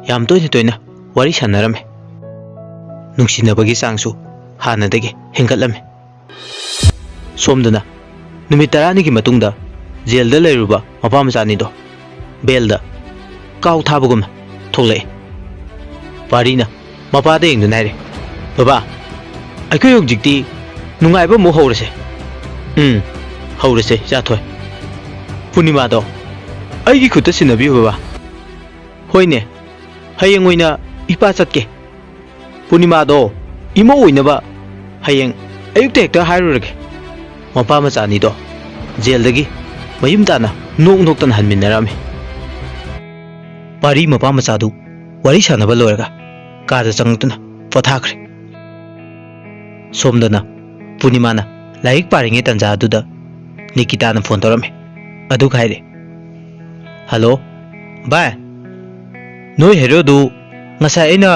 ꯌꯥꯝ ꯇꯣꯏꯅ ꯇꯣꯏꯅ ꯋꯥꯔꯤ ꯁꯥꯟꯅꯔꯝꯃꯤ꯫ ꯅꯨꯡꯁꯤꯅꯕꯒꯤ ꯆꯥꯡꯁꯨ ꯍꯥꯟꯅꯗꯒꯤ ꯍꯦꯟꯒꯠꯂꯝꯃꯤ꯫ ꯁꯣꯝꯗꯅ ꯅꯨꯃꯤꯠ ꯇꯔꯥꯅꯤꯒꯤ ꯃꯇꯨꯡꯗ ꯖꯦꯜꯗ ꯂꯩꯔꯨꯕ ꯃꯄꯥ ꯃꯆꯥ ꯑꯅꯤꯗꯣ ꯕꯦꯜꯗ ꯀꯥꯎ ꯊꯥꯕꯒꯨꯝꯅ ꯊꯣꯛꯂꯛꯏ꯫ ꯄꯥꯔꯤꯅ ꯃꯄꯥꯗ ꯌꯦꯡꯗꯨꯅ ꯍꯥꯏꯔꯦ, "ꯕꯕꯥ, ꯑꯩꯈꯣꯏ ꯍꯧꯖꯤꯛꯇꯤ ꯅꯨꯡꯉꯥꯏꯕ ꯑꯃꯨꯛ ꯍꯧꯔꯁꯦ"꯫ "ꯎꯝ, ꯍꯧꯔꯁꯦ, ꯏꯆꯥꯊꯣꯏ"꯫ ꯄꯨꯔꯅꯤꯃꯥꯗꯣ ꯑꯩꯒꯤ ꯈꯨꯠꯇ ꯁꯤꯟꯅꯕꯤꯌꯨ, ꯕꯕꯥ꯫ "ꯍꯣꯏꯅꯦ, ꯍꯌꯦꯡ ꯑꯣꯏꯅ ꯏꯄꯥ ꯆꯠꯀꯦ"꯫ ꯄꯨꯔꯅꯤꯃꯥꯗꯣ ꯏꯃꯧ ꯑꯣꯏꯅꯕ ꯍꯌꯦꯡ ꯑꯌꯨꯛꯇ ꯍꯦꯛꯇ ꯍꯥꯏꯔꯨꯔꯒꯦ꯫ ꯃꯄꯥ ꯃꯆꯥ ꯑꯅꯤꯗꯣ ꯖꯦꯜꯗꯒꯤ ꯃꯌꯨꯝ ꯇꯥꯅ ꯅꯣꯛ ꯅꯣꯛꯇꯅ ꯍꯟꯃꯤꯟꯅꯔꯝꯃꯤ꯫ ꯄꯥꯔꯤ ꯃꯄꯥ ꯃꯆꯥꯗꯨ ꯋꯥꯔꯤ ꯁꯥꯟꯅꯕ ꯂꯣꯏꯔꯒ ꯀꯥꯗ ꯆꯪꯂꯛꯇꯨꯅ ꯄꯣꯊꯥꯈ꯭ꯔꯦ꯫ ꯁꯣꯝꯗꯅ ꯄꯨꯔꯅꯤꯃꯥꯅ ꯂꯥꯏꯔꯤꯛ ꯄꯥꯔꯤꯉꯩ ꯇꯥꯟꯖꯥ ꯑꯗꯨꯗ ꯅꯤꯀꯤꯇꯥꯅ ꯐꯣꯟ ꯇꯧꯔꯝꯃꯤ꯫ ꯑꯗꯨꯒ ꯍꯥꯏꯔꯦ, "ꯍꯜꯂꯣ, ꯚꯥꯏ, ꯅꯣꯏ ꯍꯦꯔꯣꯗꯨ ꯉꯁꯥꯏ ꯑꯩꯅ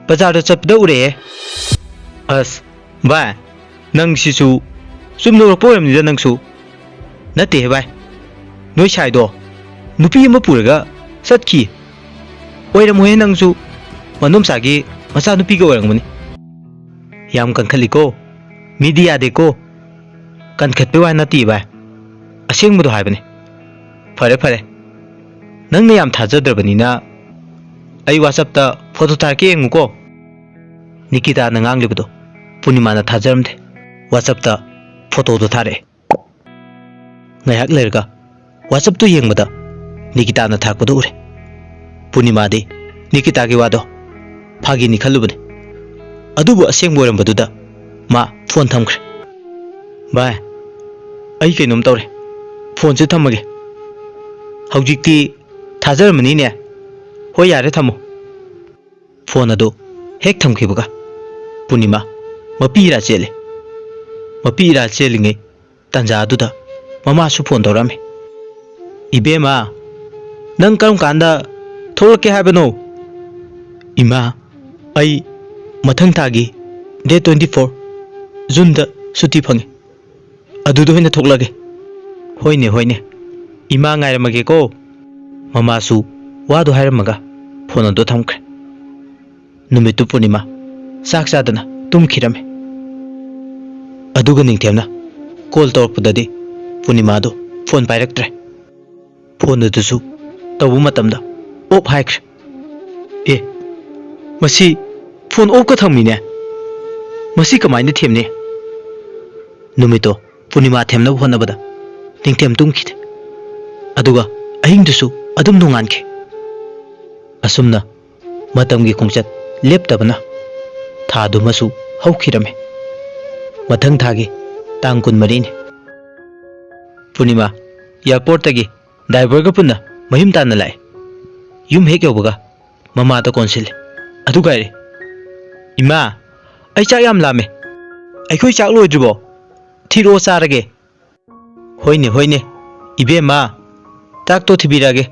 ꯕꯖꯥꯔꯗ ꯆꯠꯄꯗ ꯎꯔꯛꯑꯦ"꯫ "ꯑꯁ, ꯚꯥꯏ, ꯅꯪꯁꯤꯁꯨ ꯆꯨꯝꯅ ꯎꯔꯛꯄ ꯑꯣꯏꯔꯝꯅꯤꯗ ꯅꯪꯁꯨ"꯫ "ꯅꯠꯇꯦꯍꯦ ꯚꯥꯏ, ꯅꯣꯏ ꯁꯥꯏꯗꯣ ꯅꯨꯄꯤ ꯑꯃ ꯄꯨꯔꯒ ꯆꯠꯈꯤ"꯫ "ꯑꯣꯏꯔꯝꯃꯣꯏꯍꯦ, ꯅꯪꯁꯨ ꯃꯅꯣꯝꯆꯥꯒꯤ ꯃꯆꯥꯅꯨꯄꯤꯒ ꯑꯣꯏꯔꯝꯒꯅꯤ"꯫ "ꯌꯥꯝ ꯀꯟꯈꯠꯂꯤꯀꯣ, ꯃꯤꯗꯤ ꯌꯥꯗꯦꯀꯣ"꯫ "ꯀꯟꯈꯠꯄꯩ ꯋꯥ ꯅꯠꯇꯦ ꯚꯥꯏ, ꯑꯁꯦꯡꯕꯗꯣ ꯍꯥꯏꯕꯅꯦ"꯫ ꯐꯔꯦ ꯐꯔꯦ, ꯅꯪꯅ ꯌꯥꯝ ꯊꯥꯖꯗ꯭ꯔꯕꯅꯤꯅ ꯑꯩ WhatsApp-ꯇ ꯐꯣꯇꯣ ꯊꯥꯔꯛꯀꯦ, ꯌꯦꯡꯉꯨꯀꯣ꯫ ꯅꯤꯀꯤꯇꯥꯅ ꯉꯥꯡꯂꯤꯕꯗꯣ ꯄꯨꯔꯅꯤꯃꯥꯅ ꯊꯥꯖꯔꯝꯗꯦ꯫ WhatsApp-ꯇ ꯐꯣꯇꯣꯗꯣ ꯊꯥꯔꯛꯑꯦ꯫ ꯉꯥꯏꯍꯥꯛ ꯂꯩꯔꯒ WhatsApp-ꯇꯨ ꯌꯦꯡꯕꯗ ꯅꯤꯀꯤꯇꯥꯅ ꯊꯥꯔꯛꯄꯗꯨ ꯎꯔꯦ꯫ ꯄꯨꯔꯅꯤꯃꯥꯗꯤ ꯅꯤꯀꯤꯇꯥꯒꯤ ꯋꯥꯗꯣ ꯐꯥꯒꯤꯅꯤ ꯈꯜꯂꯨꯕꯅꯤ꯫ ꯑꯗꯨꯕꯨ ꯑꯁꯦꯡꯕ ꯑꯣꯏꯔꯝꯕꯗꯨꯗ ꯃꯥ ꯐꯣꯟ ꯊꯝꯈ꯭ꯔꯦ꯫ "ꯚꯥꯏ, ꯑꯩ ꯀꯩꯅꯣꯝ ꯇꯧꯔꯦ꯫ ꯐꯣꯟꯁꯦ ꯊꯝꯃꯒꯦ꯫ ꯍꯧꯖꯤꯛꯇꯤ ꯊꯥꯖꯔꯝꯃꯅꯤꯅꯦ꯫ ꯍꯣꯏ, ꯌꯥꯔꯦ, ꯊꯝꯃꯣ꯫" ꯐꯣꯟ ꯑꯗꯨ ꯍꯦꯛ ꯊꯝꯈꯤꯕꯒ ꯄꯨꯔꯅꯤꯃꯥ ꯃꯄꯤ ꯏꯔꯥ ꯆꯦꯜꯂꯦ꯫ ꯃꯄꯤ ꯏꯔꯥ ꯆꯦꯜꯂꯤꯉꯩ ꯇꯥꯟꯖꯥ ꯑꯗꯨꯗ ꯃꯃꯥꯁꯨ ꯐꯣꯟ ꯇꯧꯔꯛꯑꯝꯃꯤ꯫ "ꯏꯕꯦꯝꯃ, ꯅꯪ ꯀꯔꯝ ꯀꯥꯟꯗ ꯊꯣꯛꯂꯛꯀꯦ ꯍꯥꯏꯕꯅꯣ?" "ꯏꯃꯥ, ꯑꯩ ꯃꯊꯪ ꯊꯥꯒꯤ date twenty four, June-ꯗ ꯁꯨꯇꯤ ꯐꯪꯉꯤ꯫ ꯑꯗꯨꯗ ꯑꯣꯏꯅ ꯊꯣꯛꯂꯒꯦ꯫" "ꯍꯣꯏꯅꯦ, ꯍꯣꯏꯅꯦ, ꯏꯃꯥ ꯉꯥꯏꯔꯝꯃꯒꯦꯀꯣ꯫" ꯃꯃꯥꯁꯨ ꯋꯥꯗꯨ ꯍꯥꯏꯔꯝꯃꯒ ꯐꯣꯟ ꯑꯗꯨ ꯊꯝꯈ꯭ꯔꯦ꯫ ꯅꯨꯃꯤꯠꯇꯨ ꯄꯨꯔꯅꯤꯃꯥ ꯆꯥꯛ ꯆꯥꯗꯅ ꯇꯨꯝꯈꯤꯔꯝꯃꯤ꯫ ꯑꯗꯨꯒ ꯅꯤꯡꯊꯦꯝꯅ ꯀꯣꯜ ꯇꯧꯔꯛꯄꯗꯗꯤ ꯄꯨꯔꯅꯤꯃꯥꯗꯨ ꯐꯣꯟ ꯄꯥꯏꯔꯛꯇ꯭ꯔꯦ꯫ ꯐꯣꯟ ꯑꯗꯨꯁꯨ ꯇꯧꯕ ꯃꯇꯝꯗ ꯑꯣꯐ ꯍꯥꯏꯈ꯭ꯔꯦ꯫ "ꯑꯦ, ꯃꯁꯤ ꯐꯣꯟ ꯑꯣꯐꯀ ꯊꯝꯃꯤꯅꯦ꯫ ꯃꯁꯤ ꯀꯃꯥꯏꯅ ꯊꯦꯝꯅꯤ?" ꯅꯨꯃꯤꯠꯇꯣ ꯄꯨꯔꯅꯤꯃꯥ ꯊꯦꯝꯅꯕ ꯍꯣꯠꯅꯕꯗ ꯅꯤꯡꯊꯦꯝ ꯇꯨꯝꯈꯤꯗꯦ꯫ ꯑꯗꯨꯒ ꯑꯍꯤꯡꯗꯨꯁꯨ ꯑꯗꯨꯝ ꯅꯣꯡꯉꯥꯟꯈꯤ꯫ ꯑꯁꯨꯝꯅ ꯃꯇꯝꯒꯤ ꯈꯣꯡꯆꯠ ꯂꯦꯞꯇꯕꯅ ꯊꯥꯗꯨꯃꯁꯨ ꯍꯧꯈꯤꯔꯝꯃꯤ꯫ ꯃꯊꯪ ꯊꯥꯒꯤ ꯇꯥꯡ ꯀꯨꯟꯃꯔꯤꯅꯤ꯫ ꯄꯨꯔꯅꯤꯃꯥ ꯑꯦꯌꯥꯔꯄꯣꯔꯠꯇꯒꯤ ꯗ꯭ꯔꯥꯏꯚꯔꯒ ꯄꯨꯟꯅ ꯃꯌꯨꯝ ꯇꯥꯟꯅ ꯂꯥꯛꯑꯦ꯫ ꯌꯨꯝ ꯍꯦꯛ ꯌꯧꯕꯒ ꯃꯃꯥꯗ ꯀꯣꯟꯁꯤꯜꯂꯦ꯫ ꯑꯗꯨꯒ ꯍꯥꯏꯔꯦ, "ꯏꯃꯥ, ꯑꯩ ꯆꯥꯛ ꯌꯥꯝ ꯂꯥꯝꯃꯦ꯫ ꯑꯩꯈꯣꯏ ꯆꯥꯛ ꯂꯣꯏꯗ꯭ꯔꯤꯕꯣ? ꯊꯤꯔꯛꯑꯣ, ꯆꯥꯔꯒꯦ꯫" "ꯍꯣꯏꯅꯦ, ꯍꯣꯏꯅꯦ, ꯏꯕꯦꯝꯃ, ꯆꯥꯛꯇꯣ ꯊꯤꯕꯤꯔꯛꯑꯒꯦ꯫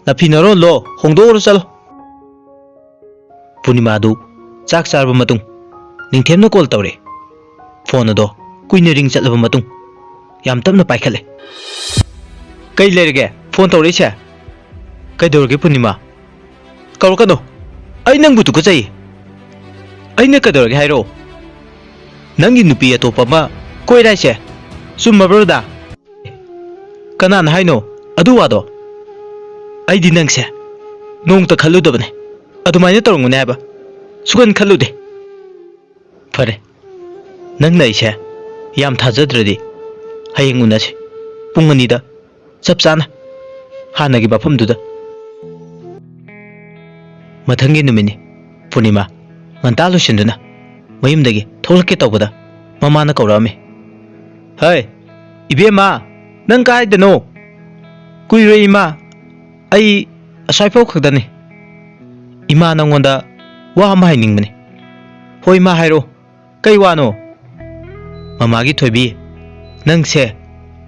ꯅꯐꯤ ꯅꯔꯣꯜꯗꯣ ꯍꯣꯡꯗꯣꯛꯎꯔꯣ, ꯆꯠꯂꯣ꯫" ꯄꯨꯔꯅꯤꯃꯥꯗꯨ ꯆꯥꯛ ꯆꯥꯔꯕ ꯃꯇꯨꯡ ꯅꯤꯡꯊꯦꯝꯅ ꯀꯣꯜ ꯇꯧꯔꯛꯑꯦ꯫ ꯐꯣꯟ ꯑꯗꯣ ꯀꯨꯏꯅ ꯔꯤꯡ ꯆꯠꯂꯕ ꯃꯇꯨꯡ ꯌꯥꯝ ꯇꯞꯅ ꯄꯥꯏꯈꯠꯂꯦ꯫ "ꯀꯩ ꯂꯩꯔꯒꯦ ꯐꯣꯟ ꯇꯧꯔꯛꯏꯁꯦ? ꯀꯩꯗꯧꯔꯒꯦ ꯄꯨꯔꯅꯤꯃꯥ? ꯀꯧꯔꯛꯀꯅꯨ꯫ ꯑꯩ ꯅꯪꯕꯨ ꯇꯨꯀꯠꯆꯩ꯫" "ꯑꯩꯅ ꯀꯩꯗꯧꯔꯒꯦ ꯍꯥꯏꯔꯣ? ꯅꯪꯒꯤ ꯅꯨꯄꯤ ꯑꯇꯣꯞꯄ ꯑꯃ ꯀꯣꯏꯔꯦ ꯍꯥꯏꯁꯦ ꯆꯨꯝꯃꯕ꯭ꯔꯣꯗ?" "ꯀꯅꯥꯅ ꯍꯥꯏꯅꯣ? ꯑꯗꯨ ꯋꯥꯗꯣ ꯑꯩꯗꯤ ꯅꯪꯁꯦ ꯅꯣꯡꯇ ꯈꯜꯂꯨꯗꯕꯅꯦ꯫ ꯑꯗꯨꯃꯥꯏꯅ ꯇꯧꯔꯝꯒꯅꯤ ꯍꯥꯏꯕ ꯁꯨꯈꯟ ꯈꯜꯂꯨꯗꯦ꯫ ꯐꯔꯦ, ꯅꯪꯅ ꯑꯩꯁꯦ ꯌꯥꯝ ꯊꯥꯖꯗ꯭ꯔꯗꯤ ꯍꯌꯦꯡ ꯎꯅꯁꯤ꯫ ꯄꯨꯡ ꯑꯅꯤꯗ ꯆꯞ ꯆꯥꯅ ꯍꯥꯟꯅꯒꯤ ꯃꯐꯝꯗꯨꯗ꯫ ꯃꯊꯪꯒꯤ ꯅꯨꯃꯤꯠꯅꯤ꯫ ꯄꯨꯔꯅꯤꯃꯥ ꯉꯟꯇꯥ ꯂꯣꯏꯁꯤꯟꯗꯨꯅ ꯃꯌꯨꯝꯗꯒꯤ ꯊꯣꯛꯂꯛꯀꯦ ꯇꯧꯕꯗ ꯃꯃꯥꯅ ꯀꯧꯔꯛꯑꯝꯃꯤ꯫ "ꯍꯩ, ꯏꯕꯦꯝꯃ, ꯅꯪ ꯀꯥꯏꯗꯅꯣ? ꯀꯨꯏꯔꯣꯏ ꯏꯃꯥ, ꯑꯩ ꯑꯁ꯭ꯋꯥꯏꯐꯥꯎ ꯈꯛꯇꯅꯤ꯫ ꯏꯃꯥ, ꯅꯪꯉꯣꯟꯗ ꯋꯥ ꯑꯃ ꯍꯥꯏꯅꯤꯡꯕꯅꯤ꯫" "ꯍꯣꯏ ꯏꯃꯥ, ꯍꯥꯏꯔꯛꯑꯣ꯫ ꯀꯩ ꯋꯥꯅꯣ?" "ꯃꯃꯥꯒꯤ ꯊꯣꯏꯕꯤ, ꯅꯪꯁꯦ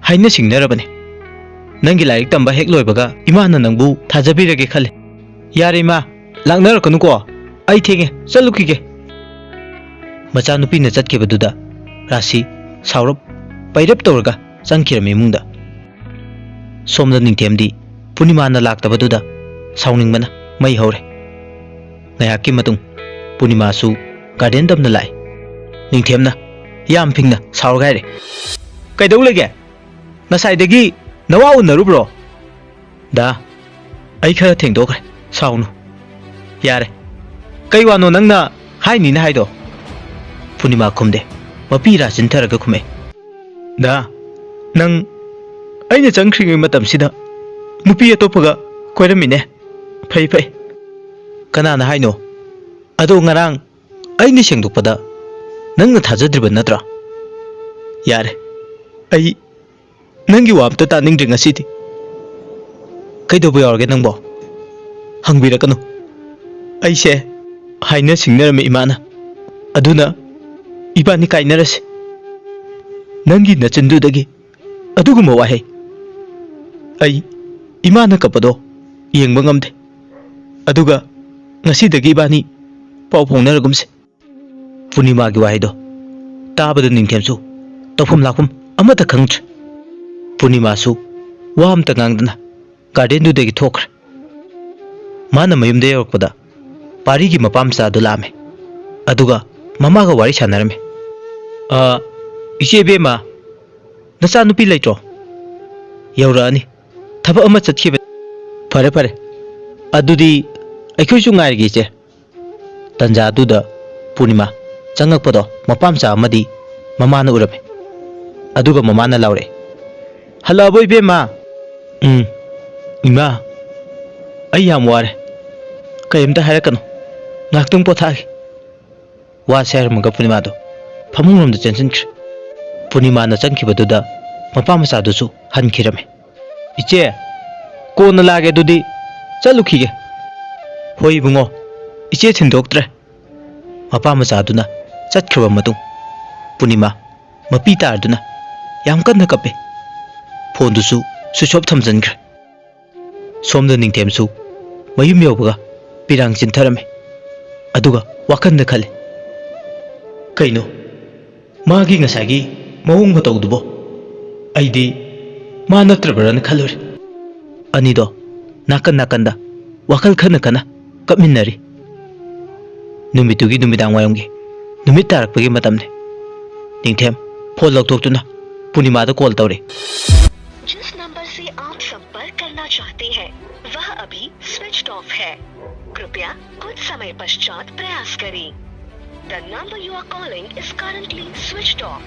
ꯍꯥꯏꯅ ꯁꯤꯡꯅꯔꯕꯅꯤ꯫ ꯅꯪꯒꯤ ꯂꯥꯏꯔꯤꯛ ꯇꯝꯕ ꯍꯦꯛ ꯂꯣꯏꯕꯒ ꯏꯃꯥꯅ ꯅꯪꯕꯨ ꯊꯥꯖꯕꯤꯔꯒꯦ ꯈꯜꯂꯤ꯫" "ꯌꯥꯔꯦ ꯏꯃꯥ, ꯂꯥꯛꯅꯔꯛꯀꯅꯨꯀꯣ꯫ ꯑꯩ ꯊꯦꯡꯉꯦ, ꯆꯠꯂꯨꯈꯤꯒꯦ꯫" ꯃꯆꯥꯅꯨꯄꯤꯅ ꯆꯠꯈꯤꯕꯗꯨꯗ ꯔꯥꯁꯤ ꯁꯥꯎꯔꯞ ꯄꯩꯔꯞ ꯇꯧꯔꯒ ꯆꯪꯈꯤꯔꯝꯃꯤ ꯏꯃꯨꯡꯗ꯫ ꯁꯣꯝꯗ ꯅꯤꯡꯊꯦꯝꯗꯤ ꯄꯨꯔꯅꯤꯃꯥꯅ ꯂꯥꯛꯇꯕꯗꯨꯗ ꯁꯥꯎꯅꯤꯡꯕꯅ ꯃꯩ ꯍꯧꯔꯦ꯫ ꯉꯥꯏꯍꯥꯛꯀꯤ ꯃꯇꯨꯡ ꯄꯨꯔꯅꯤꯃꯥꯁꯨ ꯒꯥꯔꯗꯦꯟ ꯇꯝꯅ ꯂꯥꯛꯏ꯫ ꯅꯤꯡꯊꯦꯝꯅ ꯌꯥꯝ ꯐꯤꯡꯅ ꯁꯥꯎꯔꯒ ꯍꯥꯏꯔꯦ, "ꯀꯩꯗꯧ ꯂꯩꯒꯦ? ꯉꯁꯥꯏꯗꯒꯤ ꯅꯋꯥ ꯎꯅꯔꯨꯕ꯭ꯔꯣ?" "ꯗꯥ, ꯑꯩ ꯈꯔ ꯊꯦꯡꯗꯣꯛꯈ꯭ꯔꯦ, ꯁꯥꯎꯅꯨ꯫" "ꯌꯥꯔꯦ, ꯀꯩ ꯋꯥꯅꯣ ꯅꯪꯅ ꯍꯥꯏꯅꯤꯅ ꯍꯥꯏꯗꯣ?" ꯄꯨꯔꯅꯤꯃꯥ ꯈꯨꯝꯗꯦ, ꯃꯄꯤ ꯔꯥ ꯆꯤꯟꯊꯔꯒ ꯈꯨꯝꯃꯦ꯫ "ꯗꯥ, ꯅꯪ ꯑꯩꯅ ꯆꯪꯈ꯭ꯔꯤꯉꯩ ꯃꯇꯝꯁꯤꯗ ꯅꯨꯄꯤ ꯑꯇꯣꯞꯄꯒ ꯀꯣꯏꯔꯝꯃꯤꯅꯦ꯫ ꯐꯩ, ꯐꯩ꯫" "ꯀꯅꯥꯅ ꯍꯥꯏꯅꯣ? ꯑꯗꯣ ꯉꯔꯥꯡ ꯑꯩꯅ ꯁꯦꯡꯗꯣꯛꯄꯗ ꯅꯪꯅ ꯊꯥꯖꯗ꯭ꯔꯤꯕ ꯅꯠꯇ꯭ꯔꯥ?" "ꯌꯥꯔꯦ, ꯑꯩ ꯅꯪꯒꯤ ꯋꯥ ꯑꯝꯇ ꯇꯥꯅꯤꯡꯗ꯭ꯔꯦ ꯉꯁꯤꯗꯤ꯫" "ꯀꯩꯗꯧꯕ ꯌꯥꯎꯔꯒꯦ ꯅꯪꯕꯣ? ꯍꯪꯕꯤꯔꯛꯀꯅꯨ꯫ ꯑꯩꯁꯦ ꯍꯥꯏꯅ ꯁꯤꯡꯅꯔꯝꯃꯦ ꯏꯃꯥꯅ꯫ ꯑꯗꯨꯅ ꯏꯕꯥꯅꯤ ꯀꯥꯏꯅꯔꯁꯤ꯫" "ꯅꯪꯒꯤ ꯅꯆꯤꯟꯗꯨꯗꯒꯤ ꯑꯗꯨꯒꯨꯝꯕ ꯋꯥꯍꯩ꯫ ꯑꯩ ꯏꯃꯥꯅ ꯀꯞꯄꯗꯣ ꯌꯦꯡꯕ ꯉꯝꯗꯦ꯫ ꯑꯗꯨꯒ ꯉꯁꯤꯗꯒꯤ ꯏꯕꯥꯅꯤ ꯄꯥꯎ ꯐꯥꯎꯅꯔꯒꯨꯝꯁꯦ꯫" ꯄꯨꯔꯅꯤꯃꯥꯒꯤ ꯋꯥꯍꯩꯗꯣ ꯇꯥꯕꯗ ꯅꯤꯡꯊꯦꯝꯁꯨ ꯇꯧꯐꯝ ꯂꯥꯛꯐꯝ ꯑꯃꯠꯇ ꯈꯪꯗ꯭ꯔꯦ꯫ ꯄꯨꯔꯅꯤꯃꯥꯁꯨ ꯋꯥ ꯑꯃꯇ ꯉꯥꯡꯗꯅ ꯒꯥꯔꯗꯦꯟꯗꯨꯗꯒꯤ ꯊꯣꯛꯈ꯭ꯔꯦ꯫ ꯃꯥꯅ ꯃꯌꯨꯝꯗ ꯌꯧꯔꯛꯄꯗ ꯄꯥꯔꯤꯒꯤ ꯃꯄꯥ ꯃꯆꯥꯗꯨ ꯂꯥꯛꯑꯝꯃꯦ꯫ ꯑꯗꯨꯒ ꯃꯃꯥꯒ ꯋꯥꯔꯤ ꯁꯥꯟꯅꯔꯝꯃꯦ꯫ "ꯑ, ꯏꯆꯦ ꯏꯕꯦꯝꯃ, ꯅꯆꯥꯅꯨꯄꯤ ꯂꯩꯇ꯭ꯔꯣ?" "ꯌꯧꯔꯛꯑꯅꯤ꯫ ꯊꯕꯛ ꯑꯃ ꯆꯠꯈꯤꯕ꯫ ꯐꯔꯦ, ꯐꯔꯦ꯫ ꯑꯗꯨꯗꯤ ꯑꯩꯈꯣꯏꯁꯨ ꯉꯥꯏꯔꯒꯦ, ꯏꯆꯦ꯫ ꯇꯟꯖꯥꯗꯨꯗ ꯄꯨꯔꯅꯤꯃꯥ ꯆꯪꯉꯛꯄꯗꯣ ꯃꯄꯥ ꯃꯆꯥ ꯑꯃꯗꯤ ꯃꯃꯥꯅ ꯎꯔꯝꯃꯤ꯫ ꯑꯗꯨꯒ ꯃꯃꯥꯅ ꯂꯥꯎꯔꯛꯑꯦ, "ꯍꯜꯂꯛꯑꯕꯣ, ꯏꯕꯦꯝꯃ?" "ꯎꯝ, ꯏꯃꯥ, ꯑꯩ ꯌꯥꯝ ꯋꯥꯔꯦ꯫ ꯀꯔꯤꯝꯇ ꯍꯥꯏꯔꯛꯀꯅꯨ꯫ ꯉꯥꯏꯍꯥꯛꯇꯪ ꯄꯣꯊꯥꯒꯦ꯫" ꯋꯥꯁꯦ ꯍꯥꯏꯔꯝꯃꯒ ꯄꯨꯔꯅꯤꯃꯥꯗꯣ ꯐꯃꯨꯡꯂꯣꯝꯗ ꯆꯦꯟꯁꯤꯟꯈ꯭ꯔꯦ꯫ ꯄꯨꯔꯅꯤꯃꯥꯅ ꯆꯪꯈꯤꯕꯗꯨꯗ ꯃꯄꯥ ꯃꯆꯥꯗꯨꯁꯨ ꯍꯟꯈꯤꯔꯝꯃꯤ꯫ "ꯏꯆꯦ, ꯀꯣꯟꯅ ꯂꯥꯛꯑꯒꯦ, ꯑꯗꯨꯗꯤ ꯆꯠꯂꯨꯈꯤꯒꯦ꯫" "ꯍꯣꯏ ꯏꯕꯨꯡꯉꯣ, ꯏꯆꯦ ꯊꯤꯟꯗꯣꯛꯇ꯭ꯔꯦ꯫" ꯃꯄꯥ ꯃꯆꯥꯗꯨꯅ ꯆꯠꯈ꯭ꯔꯕ ꯃꯇꯨꯡ, ꯄꯨꯔꯅꯤꯃꯥ ꯃꯄꯤ ꯇꯥꯔꯗꯨꯅ ꯌꯥꯝ ꯀꯟꯅ ꯀꯞꯄꯦ꯫ ꯐꯣꯟꯗꯨꯁꯨ ꯁ꯭ꯋꯤꯆ ꯑꯣꯐ ꯊꯝꯖꯤꯟꯈ꯭ꯔꯦ꯫ ꯁꯣꯝꯗ ꯅꯤꯡꯊꯦꯝꯁꯨ ꯃꯌꯨꯝ ꯌꯧꯕꯒ ꯄꯤꯔꯥꯡ ꯆꯤꯟꯊꯔꯝꯃꯤ꯫ ꯑꯗꯨꯒ ꯋꯥꯈꯜꯗ ꯈꯜꯂꯤ, "ꯀꯩꯅꯣ ꯃꯥꯒꯤ ꯉꯁꯥꯏꯒꯤ ꯃꯑꯣꯡ ꯃꯇꯧꯗꯨꯕꯣ? ꯑꯩꯗꯤ ꯃꯥ ꯅꯠꯇ꯭ꯔꯕ꯭ꯔꯅ ꯈꯜꯂꯨꯔꯦ꯫" ꯑꯅꯤꯗꯣ ꯅꯥꯀꯟ ꯅꯥꯀꯟꯗ ꯋꯥꯈꯜ ꯈꯟꯅ ꯈꯟꯅ ꯀꯞꯃꯤꯟꯅꯔꯤ꯫ ꯅꯨꯃꯤꯠꯇꯨꯒꯤ ꯅꯨꯃꯤꯗꯥꯡ ꯋꯥꯏꯔꯝꯒꯤ ꯅꯨꯃꯤꯠ ꯇꯥꯔꯛꯄꯒꯤ ꯃꯇꯝꯅꯤ꯫ ꯅꯤꯡꯊꯦꯝ ꯐꯣꯟ ꯂꯧꯊꯣꯛꯇꯨꯅ ꯄꯨꯔꯅꯤꯃꯥꯗ ꯀꯣꯜ ꯇꯧꯔꯦ꯫ जिस नंबर से आप संपर्क करना चाहते हैं, वह अभी स्विच ऑफ है। कृपया कुछ समय पश्चात प्रयास करें। The number you are calling is currently switched off.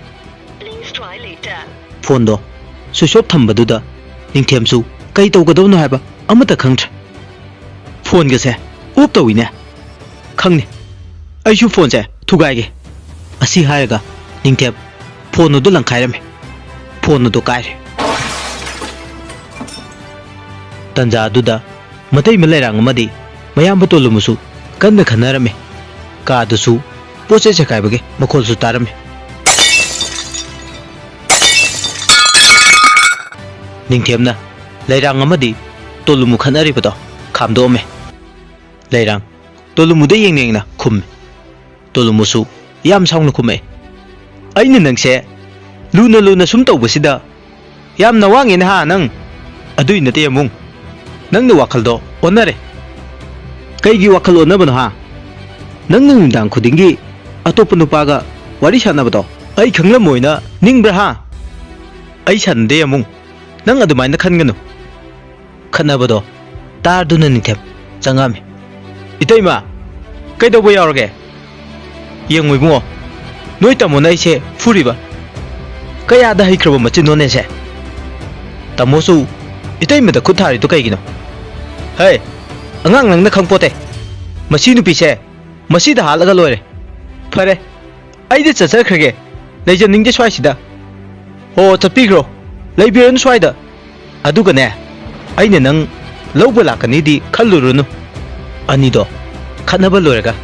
Please try later. ꯐꯣꯟꯗꯣ ꯁ꯭ꯋꯤꯆ ꯑꯣꯐ ꯊꯝꯕꯗꯨꯗ ꯅꯤꯡꯊꯦꯝꯁꯨ ꯀꯩ ꯇꯧꯒꯗꯕꯅꯣ ꯍꯥꯏꯕ ꯑꯃꯠꯇ ꯈꯪꯗ꯭ꯔꯦ꯫ "ꯐꯣꯟꯒꯁꯦ ꯑꯣꯐ ꯇꯧꯏꯅꯦ꯫ ꯈꯪꯅꯤ, ꯑꯩꯁꯨ ꯐꯣꯟꯁꯦ ꯊꯨꯒꯥꯏꯒꯦ꯫" ꯑꯁꯤ ꯍꯥꯏꯔꯒ ꯅꯤꯡꯊꯦꯝ ꯐꯣꯟ ꯑꯗꯨ ꯂꯪꯈꯥꯏꯔꯝꯃꯤ꯫ ꯐꯣꯟ ꯑꯗꯨ ꯀꯥꯏꯔꯦ꯫ ꯇꯟꯖꯥ ꯑꯗꯨꯗ ꯃꯇꯩꯃ ꯂꯩꯔꯥꯡ ꯑꯃꯗꯤ ꯃꯌꯥꯝꯕ ꯇꯣꯂꯨꯃꯨꯁꯨ ꯀꯟꯅ ꯈꯟꯅꯔꯝꯃꯤ꯫ ꯀꯥꯗꯨꯁꯨ ꯄꯣꯠ ꯆꯩ ꯆꯈꯥꯏꯕꯒꯤ ꯃꯈꯣꯜꯁꯨ ꯇꯥꯔꯝꯃꯤ꯫ ꯅꯤꯡꯊꯦꯝꯅ ꯂꯩꯔꯥꯡ ꯑꯃꯗꯤ ꯇꯣꯂꯨꯃꯨ ꯈꯠꯅꯔꯤꯕꯗꯣ ꯈꯥꯝꯗꯣꯛꯑꯝꯃꯤ꯫ ꯂꯩꯔꯥꯡ ꯇꯣꯂꯨꯃꯨꯗ ꯌꯦꯡꯅ ꯌꯦꯡꯅ ꯈꯨꯝꯃꯤ꯫ ꯇꯣꯂꯨꯃꯨꯁꯨ ꯌꯥꯝ ꯁꯥꯎꯅ ꯈꯨꯝꯃꯛꯑꯦ, "ꯑꯩꯅ ꯅꯪꯁꯦ ꯂꯨꯅ ꯂꯨꯅ ꯁꯨꯝ ꯇꯧꯕꯁꯤꯗ ꯌꯥꯝꯅ ꯋꯥꯡꯉꯦꯅꯦ ꯍꯥ ꯅꯪ?" "ꯑꯗꯨꯏ ꯅꯠꯇꯦ ꯌꯥꯝꯕꯨꯡ, ꯅꯪꯅ ꯋꯥꯈꯜꯗꯣ ꯑꯣꯟꯅꯔꯦ꯫" "ꯀꯩꯒꯤ ꯋꯥꯈꯜ ꯑꯣꯟꯅꯕꯅꯣ ꯍꯥ? ꯅꯪꯅ ꯅꯨꯡꯗꯥꯡ ꯈꯨꯗꯤꯡꯒꯤ ꯑꯇꯣꯞꯄ ꯅꯨꯄꯥꯒ ꯋꯥꯔꯤ ꯁꯥꯟꯅꯕꯗꯣ ꯑꯩ ꯈꯪꯂꯝꯃꯣꯏꯅ ꯅꯤꯡꯕ꯭ꯔꯥ ꯍꯥ?" "ꯑꯩ ꯁꯥꯟꯅꯗꯦ ꯌꯥꯝꯕꯨꯡ, ꯅꯪ ꯑꯗꯨꯃꯥꯏꯅ ꯈꯟꯒꯅꯨ꯫ ꯈꯠꯅꯕꯗꯣ ꯇꯥꯔꯗꯨꯅ ꯅꯤꯡꯊꯦꯝ ꯆꯪꯉꯛꯑꯝꯃꯤ꯫ "ꯏꯇꯩꯃ, ꯀꯩꯗꯧꯕ ꯌꯥꯎꯔꯒꯦ? ꯌꯦꯡꯉꯨ ꯏꯕꯨꯡꯉꯣ, ꯅꯣꯏ ꯇꯥꯃꯣꯅ ꯑꯩꯁꯦ ꯐꯨꯔꯤꯕ꯫ ꯀꯌꯥꯗ ꯍꯩꯈ꯭ꯔꯕ ꯃꯆꯤꯟꯅꯣꯅꯦꯁꯦ? ꯇꯥꯃꯣꯁꯨ ꯏꯇꯩꯃꯗ ꯈꯨꯠ ꯊꯥꯔꯤꯗꯨ ꯀꯩꯒꯤꯅꯣ? ꯍꯩ, ꯑꯉꯥꯡ ꯅꯪꯅ ꯈꯪꯄꯣꯠꯇꯦ꯫ ꯃꯁꯤ ꯅꯨꯄꯤꯁꯦ ꯃꯁꯤꯗ ꯍꯥꯠꯂꯒ ꯂꯣꯏꯔꯦ꯫ ꯐꯔꯦ, ꯑꯩꯗꯤ ꯆꯠꯆꯈ꯭ꯔꯒꯦ꯫ ꯂꯩꯖꯅꯤꯡꯗꯦ ꯁ꯭ꯋꯥꯏꯁꯤꯗ꯫ ꯍꯣ, ꯆꯠꯄꯤꯈ꯭ꯔꯣ꯫ ꯂꯩꯕꯤꯔꯅꯨ ꯁ꯭ꯋꯥꯏꯗ꯫ ꯑꯗꯨꯒꯅꯦ, ꯑꯩꯅ ꯅꯪ ꯂꯧꯕ ꯂꯥꯛꯀꯅꯤꯗꯤ ꯈꯜꯂꯨꯔꯨꯅꯨ꯫" ꯑꯅꯤꯗꯣ ꯈꯠꯅꯕ ꯂꯣꯏꯔꯒ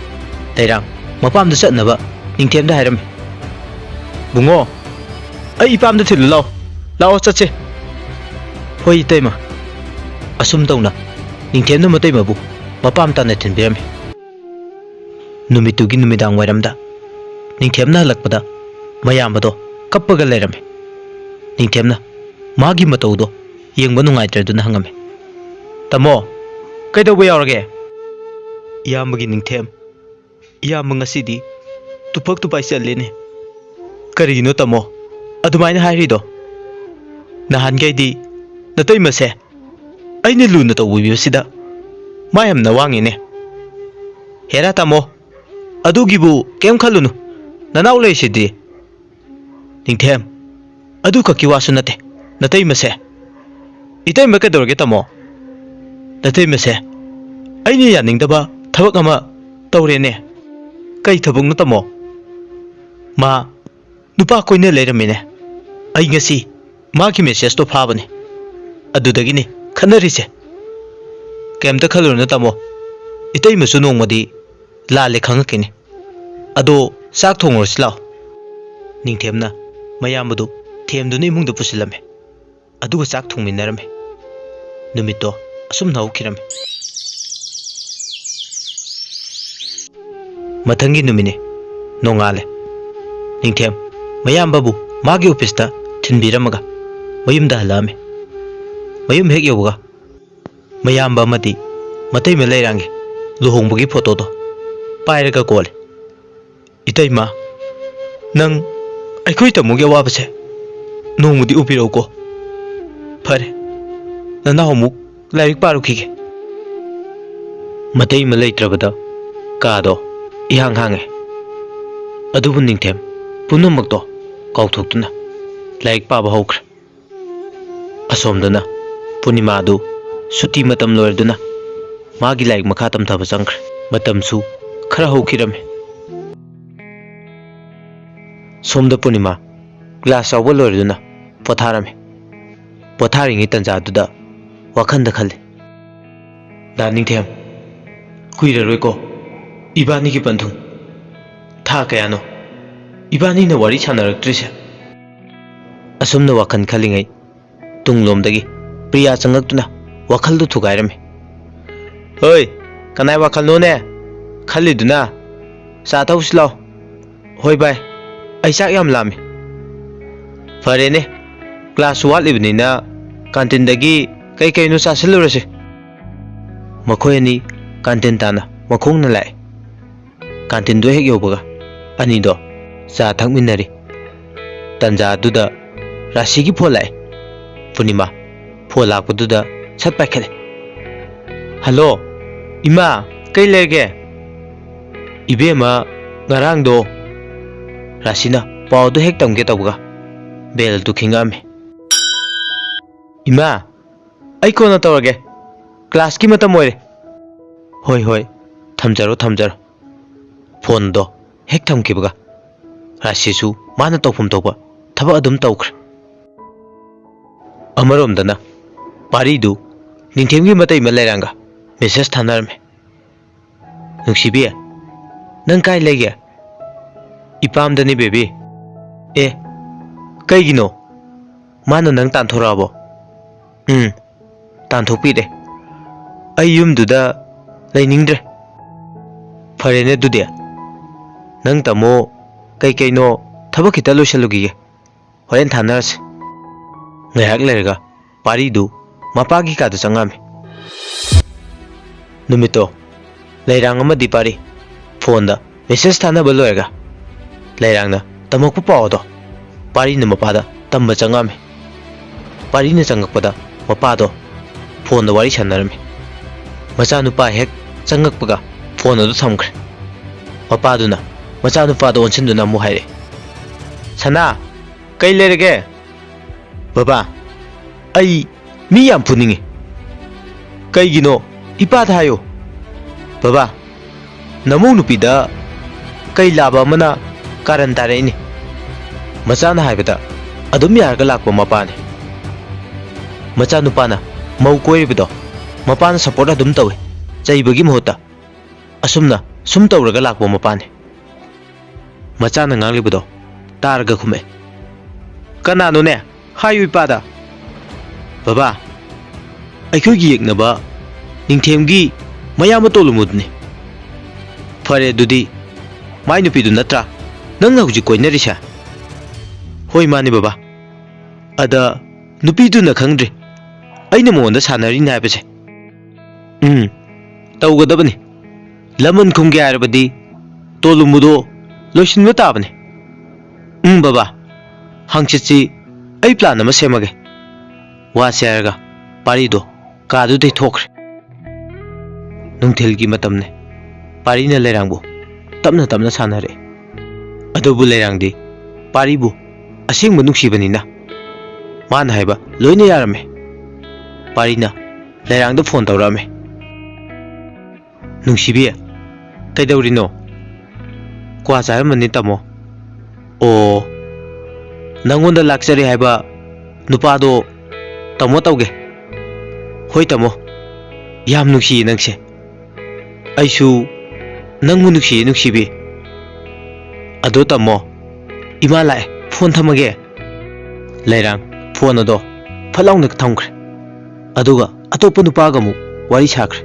ꯂꯩꯔꯥꯡ ꯃꯄꯥꯝꯗ ꯆꯠꯅꯕ ꯅꯤꯡꯊꯦꯝꯗ ꯍꯥꯏꯔꯝꯃꯤ꯫ "ꯕꯨꯡꯉꯣ, ꯑꯩ ꯏꯄꯥꯝꯗ ꯊꯤꯜꯂꯨ ꯂꯥꯎ꯫ ꯂꯥꯛꯑꯣ, ꯆꯠꯁꯦ꯫" "ꯍꯣꯏ ꯏꯇꯩꯃ꯫" ꯑꯁꯨꯝ ꯇꯧꯅ ꯅꯤꯡꯊꯦꯝꯅ ꯃꯇꯩꯃꯕꯨ ꯃꯄꯥꯝ ꯇꯥꯟꯅ ꯊꯤꯟꯕꯤꯔꯝꯃꯤ꯫ ꯅꯨꯃꯤꯠꯇꯨꯒꯤ ꯅꯨꯃꯤꯗꯥꯡ ꯋꯥꯏꯔꯝꯗ ꯅꯤꯡꯊꯦꯝꯅ ꯍꯜꯂꯛꯄꯗ ꯃꯌꯥꯝꯕꯗꯣ ꯀꯞꯄꯒ ꯂꯩꯔꯝꯃꯤ꯫ ꯅꯤꯡꯊꯦꯝꯅ ꯃꯥꯒꯤ ꯃꯇꯧꯗꯣ ꯌꯦꯡꯕ ꯅꯨꯡꯉꯥꯏꯇ꯭ꯔꯗꯨꯅ ꯍꯪꯉꯝꯃꯤ, "ꯇꯥꯃꯣ, ꯀꯩꯗꯧꯕ ꯌꯥꯎꯔꯒꯦ?" "ꯏꯌꯥꯝꯕꯒꯤ ꯅꯤꯡꯊꯦꯝ, ꯏꯌꯥꯝꯕ ꯉꯁꯤꯗꯤ ꯇꯨꯐꯛ ꯇꯨꯄꯥꯏ ꯆꯠꯂꯦꯅꯦ꯫" "ꯀꯔꯤꯒꯤꯅꯣ ꯇꯥꯃꯣ? ꯑꯗꯨꯃꯥꯏꯅ ꯍꯥꯏꯔꯤꯗꯣ? ꯅꯍꯥꯟꯈꯩꯗꯤ ꯅꯇꯩꯃꯁꯦ ꯑꯩꯅ ꯂꯨꯅ ꯇꯧꯕꯤꯕꯁꯤꯗ ꯃꯥ ꯌꯥꯝꯅ ꯋꯥꯡꯉꯤꯅꯦ꯫" "ꯍꯦꯔꯥ ꯇꯥꯃꯣ, ꯑꯗꯨꯒꯤꯕꯨ ꯀꯩꯝ ꯈꯜꯂꯨꯅꯨ, ꯅꯅꯥꯎ ꯂꯩꯔꯤꯁꯤꯗꯤ꯫" "ꯅꯤꯡꯊꯦꯝ, ꯑꯗꯨꯈꯛꯀꯤ ꯋꯥꯁꯨ ꯅꯠꯇꯦ, ꯅꯇꯩꯃꯁꯦ꯫" "ꯏꯇꯩꯃ ꯀꯩꯗꯧꯔꯒꯦ ꯇꯥꯃꯣ?" "ꯅꯇꯩꯃꯁꯦ ꯑꯩꯅ ꯌꯥꯅꯤꯡꯗꯕ ꯊꯕꯛ ꯑꯃ ꯇꯧꯔꯦꯅꯦ꯫" "ꯀꯩ ꯊꯕꯛꯅꯣ ꯇꯥꯃꯣ?" "ꯃꯥ ꯅꯨꯄꯥ ꯀꯣꯏꯅ ꯂꯩꯔꯝꯃꯤꯅꯦ꯫ ꯑꯩ ꯉꯁꯤ ꯃꯥꯒꯤ ꯃꯦꯁꯦꯖꯇꯣ ꯐꯥꯕꯅꯦ, ꯑꯗꯨꯗꯒꯤꯅꯤ ꯈꯠꯅꯔꯤꯁꯦ꯫" "ꯀꯩꯝꯇ ꯈꯜꯂꯨꯔꯅꯨ ꯇꯥꯃꯣ, ꯏꯇꯩꯃꯁꯨ ꯅꯣꯡꯃꯗꯤ ꯂꯥꯜꯂꯦ ꯈꯪꯉꯛꯈꯤꯅꯤ꯫ ꯑꯗꯣ ꯆꯥꯛ ꯊꯣꯡꯉꯨꯔꯁꯤ ꯂꯥꯛꯑꯣ꯫" ꯅꯤꯡꯊꯦꯝꯅ ꯃꯌꯥꯝꯕꯗꯨ ꯊꯦꯝꯗꯨꯅ ꯏꯃꯨꯡꯗ ꯄꯨꯁꯤꯜꯂꯝꯃꯦ꯫ ꯑꯗꯨꯒ ꯆꯥꯛ ꯊꯣꯡꯃꯤꯟꯅꯔꯝꯃꯤ꯫ ꯅꯨꯃꯤꯠꯇꯣ ꯑꯁꯨꯝꯅ ꯍꯧꯈꯤꯔꯝꯃꯤ꯫ ꯃꯊꯪꯒꯤ ꯅꯨꯃꯤꯠꯅꯤ꯫ ꯅꯣꯡꯉꯥꯜꯂꯦ꯫ ꯅꯤꯡꯊꯦꯝ ꯃꯌꯥꯝꯕꯕꯨ ꯃꯥꯒꯤ ꯑꯣꯐꯤꯁꯇ ꯊꯤꯟꯕꯤꯔꯝꯃꯒ ꯃꯌꯨꯝꯗ ꯍꯜꯂꯛꯑꯝꯃꯤ꯫ ꯃꯌꯨꯝ ꯍꯦꯛ ꯌꯧꯕꯒ ꯃꯌꯥꯝꯕ ꯑꯃꯗꯤ ꯃꯇꯩꯃ ꯂꯩꯔꯥꯡꯒꯤ ꯂꯨꯍꯣꯡꯕꯒꯤ ꯐꯣꯇꯣꯗꯣ ꯄꯥꯏꯔꯒ ꯀꯣꯜꯂꯤ꯫ "ꯏꯇꯩꯃ, ꯅꯪ ꯑꯩꯈꯣꯏ ꯇꯥꯃꯣꯒꯤ ꯑꯋꯥꯕꯁꯦ ꯅꯣꯡꯃꯗꯤ ꯎꯕꯤꯔꯧꯀꯣ꯫ ꯐꯔꯦ, ꯅꯅꯥꯎ ꯑꯃꯨꯛ ꯂꯥꯏꯔꯤꯛ ꯄꯥꯔꯨꯈꯤꯒꯦ꯫ ꯃꯇꯩ ꯑꯃ ꯂꯩꯇ꯭ꯔꯕꯗ ꯀꯥꯗꯣ ꯏꯍꯥꯡ ꯍꯥꯡꯉꯦ꯫ ꯑꯗꯨꯕꯨ ꯅꯤꯡꯊꯦꯝ ꯄꯨꯝꯅꯃꯛꯇꯣ ꯀꯥꯎꯊꯣꯛꯇꯨꯅ ꯂꯥꯏꯔꯤꯛ ꯄꯥꯕ ꯍꯧꯈ꯭ꯔꯦ꯫ ꯑꯁꯣꯝꯗꯅ ꯄꯨꯔꯅꯤꯃꯥꯗꯨ ꯁꯨꯇꯤ ꯃꯇꯝ ꯂꯣꯏꯔꯗꯨꯅ ꯃꯥꯒꯤ ꯂꯥꯏꯔꯤꯛ ꯃꯈꯥ ꯇꯝꯊꯕ ꯆꯪꯈ꯭ꯔꯦ꯫ ꯃꯇꯝꯁꯨ ꯈꯔ ꯍꯧꯈꯤꯔꯝꯃꯤ꯫ ꯁꯣꯝꯗ ꯄꯨꯔꯅꯤꯃꯥ ꯀ꯭ꯂꯥꯁ ꯌꯥꯎꯕ ꯂꯣꯏꯔꯗꯨꯅ ꯄꯣꯊꯥꯔꯝꯃꯤ꯫ ꯄꯣꯊꯥꯔꯤꯉꯩ ꯇꯟꯖꯥꯗꯨꯗ ꯋꯥꯈꯜꯗ ꯈꯜꯂꯤ, "ꯗꯥ ꯅꯤꯡꯊꯦꯝ, ꯀꯨꯏꯔꯔꯣꯏꯀꯣ ꯏꯕꯥꯅꯤꯒꯤ ꯄꯟꯊꯨꯡ꯫ ꯊꯥ ꯀꯌꯥꯅꯣ ꯏꯕꯥꯅꯤꯅ ꯋꯥꯔꯤ ꯁꯥꯟꯅꯔꯛꯇ꯭ꯔꯤꯁꯦ?" ꯑꯁꯨꯝꯅ ꯋꯥꯈꯜ ꯈꯜꯂꯤꯉꯩ ꯇꯨꯡꯂꯣꯝꯗꯒꯤ ꯄ꯭ꯔꯤꯌꯥ ꯆꯪꯂꯛꯇꯨꯅ ꯋꯥꯈꯜꯗꯨ ꯊꯨꯒꯥꯏꯔꯝꯃꯤ꯫ "ꯍꯣꯏ, ꯀꯅꯥꯏ ꯋꯥꯈꯜꯅꯣꯅꯦ ꯈꯜꯂꯤꯗꯨꯅ? ꯆꯥ ꯊꯛꯎꯁꯤ ꯂꯥꯎ꯫" "ꯍꯣꯏ ꯚꯥꯏ, ꯑꯩ ꯆꯥꯛ ꯌꯥꯝ ꯂꯥꯝꯃꯤ꯫" "ꯐꯔꯦꯅꯦ, ꯀ꯭ꯂꯥꯁꯁꯨ ꯋꯥꯠꯂꯤꯕꯅꯤꯅ ꯀꯥꯟꯇꯤꯟꯗꯒꯤ ꯀꯩ ꯀꯩꯅꯣ ꯆꯥꯁꯤꯜꯂꯨꯔꯁꯤ꯫" ꯃꯈꯣꯏ ꯑꯅꯤ ꯀꯥꯟꯇꯤꯟ ꯇꯥꯟꯅ ꯃꯈꯣꯡꯅ ꯂꯥꯛꯏ꯫ ꯀꯥꯟꯇꯤꯟꯗꯨ ꯍꯦꯛ ꯌꯧꯕꯒ ꯑꯅꯤꯗꯣ ꯆꯥ ꯊꯛꯃꯤꯟꯅꯔꯤ꯫ ꯇꯟꯖꯥꯗꯨꯗ ꯔꯥꯁꯤꯒꯤ ꯐꯣꯟ ꯂꯥꯛꯑꯦ꯫ ꯄꯨꯔꯅꯤꯃꯥ ꯐꯣꯟ ꯂꯥꯛꯄꯗꯨꯗ ꯁꯠ ꯄꯥꯏꯈꯠꯂꯦ꯫ "ꯍꯜꯂꯣ, ꯏꯃꯥ, ꯀꯩ ꯂꯩꯔꯒꯦ?" "ꯏꯕꯦꯝꯃ, ꯉꯔꯥꯡꯗꯣ꯫" ꯔꯥꯁꯤꯅ ꯄꯥꯎꯗꯨ ꯍꯦꯛ ꯇꯝꯒꯦ ꯇꯧꯕꯒ ꯕꯦꯜꯗꯨ ꯈꯤꯡꯉꯛꯑꯝꯃꯤ꯫ "ꯏꯃꯥ, ꯑꯩ ꯀꯣꯟꯅ ꯇꯧꯔꯒꯦ, ꯀ꯭ꯂꯥꯁꯀꯤ ꯃꯇꯝ ꯑꯣꯏꯔꯦ꯫" "ꯍꯣꯏ, ꯍꯣꯏ, ꯊꯝꯖꯔꯣ, ꯊꯝꯖꯔꯣ꯫" ꯐꯣꯟꯗꯣ ꯍꯦꯛ ꯊꯝꯈꯤꯕꯒ ꯔꯥꯁꯤꯁꯨ ꯃꯥꯅ ꯇꯧꯐꯝ ꯊꯣꯛꯄ ꯊꯕꯛ ꯑꯗꯨꯝ ꯇꯧꯈ꯭ꯔꯦ꯫ ꯑꯃꯔꯣꯝꯗꯅ ꯄꯥꯔꯤꯗꯨ ꯅꯤꯡꯊꯦꯝꯒꯤ ꯃꯇꯩ ꯑꯃ ꯂꯩꯔꯥꯡꯒ ꯃꯦꯁꯦꯖ ꯊꯥꯅꯔꯝꯃꯤ꯫ "ꯅꯨꯡꯁꯤꯕꯤ, ꯅꯪ ꯀꯥꯏ ꯂꯩꯒꯦ?" "ꯏꯄꯥꯝꯗꯅꯤ ꯕꯦꯕꯤ꯫" "ꯑꯦ, ꯀꯩꯒꯤꯅꯣ? ꯃꯥꯅ ꯅꯪ ꯇꯥꯟꯊꯣꯔꯛꯑꯕꯣ?" "ꯎꯝ, ꯇꯥꯟꯊꯣꯛꯄꯤꯔꯦ꯫ ꯑꯩ ꯌꯨꯝꯗꯨꯗ ꯂꯩꯅꯤꯡꯗ꯭ꯔꯦ꯫" "ꯐꯔꯦꯅꯦ ꯑꯗꯨꯗꯤ, ꯅꯪ ꯇꯥꯃꯣ ꯀꯩꯀꯩꯅꯣ ꯊꯕꯛ ꯈꯤꯇ ꯂꯣꯏꯁꯜꯂꯨꯈꯤꯒꯦ, ꯍꯣꯔꯦꯟ ꯊꯥꯅꯔꯁꯤ꯫" ꯉꯥꯏꯍꯥꯛ ꯂꯩꯔꯒ ꯄꯥꯔꯤꯗꯨ ꯃꯄꯥꯒꯤ ꯀꯥꯗ ꯆꯪꯉꯛꯑꯝꯃꯤ꯫ ꯅꯨꯃꯤꯠꯇꯣ ꯂꯩꯔꯥꯡ ꯑꯃꯗꯤ ꯄꯥꯔꯤ ꯐꯣꯟꯗ ꯃꯦꯁꯦꯖ ꯊꯥꯅꯕ ꯂꯣꯏꯔꯒ ꯂꯩꯔꯥꯡꯅ ꯇꯝꯃꯛꯄ ꯄꯥꯎ ꯑꯗꯣ ꯄꯥꯔꯤꯅ ꯃꯄꯥꯗ ꯇꯝꯕ ꯆꯪꯉꯛꯑꯝꯃꯤ꯫ ꯄꯥꯔꯤꯅ ꯆꯪꯉꯛꯄꯗ ꯃꯄꯥꯗꯣ ꯐꯣꯟꯗ ꯋꯥꯔꯤ ꯁꯥꯟꯅꯔꯝꯃꯤ꯫ ꯃꯆꯥꯅꯨꯄꯥ ꯍꯦꯛ ꯆꯪꯉꯛꯄꯒ ꯐꯣꯟ ꯑꯗꯨ ꯊꯝꯈ꯭ꯔꯦ꯫ ꯃꯄꯥꯗꯨꯅ ꯃꯆꯥꯅꯨꯄꯥꯗ ꯑꯣꯟꯁꯤꯟꯗꯨꯅ ꯑꯃꯨꯛ ꯍꯥꯏꯔꯛꯑꯦ, "ꯁꯅꯥ, ꯀꯩ ꯂꯩꯔꯒꯦ?" "ꯕꯕꯥ, ꯑꯩ ꯃꯤ ꯌꯥꯝ ꯐꯨꯅꯤꯡꯉꯤ꯫" "ꯀꯩꯒꯤꯅꯣ? ꯏꯄꯥꯗ ꯍꯥꯏꯌꯣ꯫" "ꯕꯕꯥ, ꯅꯃꯧ ꯅꯨꯄꯤꯗ ꯀꯩ ꯂꯥꯕ ꯑꯃꯅ ꯀꯥꯔꯟ ꯇꯥꯔꯛꯏꯅꯤ꯫" ꯃꯆꯥꯅ ꯍꯥꯏꯕꯗ ꯑꯗꯨꯝ ꯌꯥꯔꯒ ꯂꯥꯛꯄ ꯃꯄꯥꯅꯤ꯫ ꯃꯆꯥꯅꯨꯄꯥꯅ ꯃꯧ ꯀꯣꯏꯔꯤꯕꯗꯣ ꯃꯄꯥꯅ ꯁꯞꯄꯣꯔꯠ ꯑꯗꯨꯝ ꯇꯧꯏ, ꯆꯩꯕꯒꯤ ꯃꯍꯨꯠꯇ꯫ ꯑꯁꯨꯝꯅ ꯁꯨꯝ ꯇꯧꯔꯒ ꯂꯥꯛꯄ ꯃꯄꯥꯅꯤ꯫ ꯃꯆꯥꯅ ꯉꯥꯡꯂꯤꯕꯗꯣ ꯇꯥꯔꯒ ꯈꯨꯝꯃꯛꯑꯦ, "ꯀꯅꯥꯅꯣꯅꯦ? ꯍꯥꯏꯌꯨ ꯏꯄꯥꯗ꯫" "ꯕꯕꯥ, ꯑꯩꯈꯣꯏꯒꯤ ꯌꯦꯛꯅꯕ ꯅꯤꯡꯊꯦꯝꯒꯤ ꯃꯌꯥꯝꯕ ꯇꯣꯂꯨꯃꯨꯗꯨꯅꯤ꯫" "ꯐꯔꯦ ꯑꯗꯨꯗꯤ, ꯃꯥꯏ ꯅꯨꯄꯤꯗꯨ ꯅꯠꯇ꯭ꯔꯥ ꯅꯪꯅ ꯍꯧꯖꯤꯛ ꯀꯣꯏꯅꯔꯤꯁꯦ?" "ꯍꯣꯏ, ꯃꯥꯅꯤ ꯕꯕꯥ꯫ ꯑꯗ ꯅꯨꯄꯤꯗꯨꯅ ꯈꯪꯗ꯭ꯔꯤ ꯑꯩꯅ ꯃꯉꯣꯟꯗ ꯁꯥꯟꯅꯔꯤꯅꯦ ꯍꯥꯏꯕꯁꯦ꯫" "ꯎꯝ, ꯇꯧꯒꯗꯕꯅꯤ꯫ ꯂꯃꯟ ꯈꯨꯝꯒꯦ ꯍꯥꯏꯔꯕꯗꯤ ꯇꯣꯂꯨꯃꯨꯗꯣ ꯂꯣꯏꯁꯤꯟꯕ ꯇꯥꯕꯅꯤ꯫" "ꯎꯝ ꯕꯕꯥ, ꯍꯪꯆꯤꯠꯁꯤ ꯑꯩ ꯄ꯭ꯂꯥꯟ ꯑꯃ ꯁꯦꯝꯃꯒꯦ꯫" ꯋꯥꯁꯦ ꯍꯥꯏꯔꯒ ꯄꯥꯔꯤꯗꯣ ꯀꯥꯗꯨꯗꯩ ꯊꯣꯛꯈ꯭ꯔꯦ꯫ ꯅꯨꯡꯊꯤꯜꯒꯤ ꯃꯇꯝꯅꯤ꯫ ꯄꯥꯔꯤꯅ ꯂꯩꯔꯥꯡꯕꯨ ꯇꯞꯅ ꯇꯞꯅ ꯁꯥꯟꯅꯔꯛꯏ꯫ ꯑꯗꯨꯕꯨ ꯂꯩꯔꯥꯡꯗꯤ ꯄꯥꯔꯤꯕꯨ ꯑꯁꯦꯡꯕ ꯅꯨꯡꯁꯤꯕꯅꯤꯅ ꯃꯥꯅ ꯍꯥꯏꯕ ꯂꯣꯏꯅ ꯌꯥꯔꯝꯃꯦ꯫ ꯄꯥꯔꯤꯅ ꯂꯩꯔꯥꯡꯗ ꯐꯣꯟ ꯇꯧꯔꯛꯑꯝꯃꯦ꯫ "ꯅꯨꯡꯁꯤꯕꯤ, ꯀꯩꯗꯧꯔꯤꯅꯣ?" "ꯀ꯭ꯋꯥ ꯆꯥꯔꯝꯕꯅꯤ ꯇꯥꯃꯣ꯫" "ꯑꯣ, ꯅꯪꯉꯣꯟꯗ ꯂꯥꯛꯆꯔꯦ ꯍꯥꯏꯕ ꯅꯨꯄꯥꯗꯣ ꯇꯥꯃꯣ ꯇꯧꯒꯦ꯫" "ꯍꯣꯏ ꯇꯥꯃꯣ, ꯌꯥꯝ ꯅꯨꯡꯁꯤꯌꯦ ꯅꯪꯁꯦ꯫ ꯑꯩꯁꯨ ꯅꯪꯕꯨ ꯅꯨꯡꯁꯤꯌꯦ ꯅꯨꯡꯁꯤꯕꯤ꯫" "ꯑꯗꯣ ꯇꯥꯃꯣ, ꯏꯃꯥ ꯂꯥꯛꯑꯦ, ꯐꯣꯟ ꯊꯝꯃꯒꯦ꯫" ꯂꯩꯔꯥꯡ ꯐꯣꯟ ꯑꯗꯣ ꯐꯠ ꯂꯥꯎꯅ ꯊꯝꯈ꯭ꯔꯦ꯫ ꯑꯗꯨꯒ ꯑꯇꯣꯞꯄ ꯅꯨꯄꯥꯒ ꯑꯃꯨꯛ ꯋꯥꯔꯤ ꯁꯥꯈ꯭ꯔꯦ꯫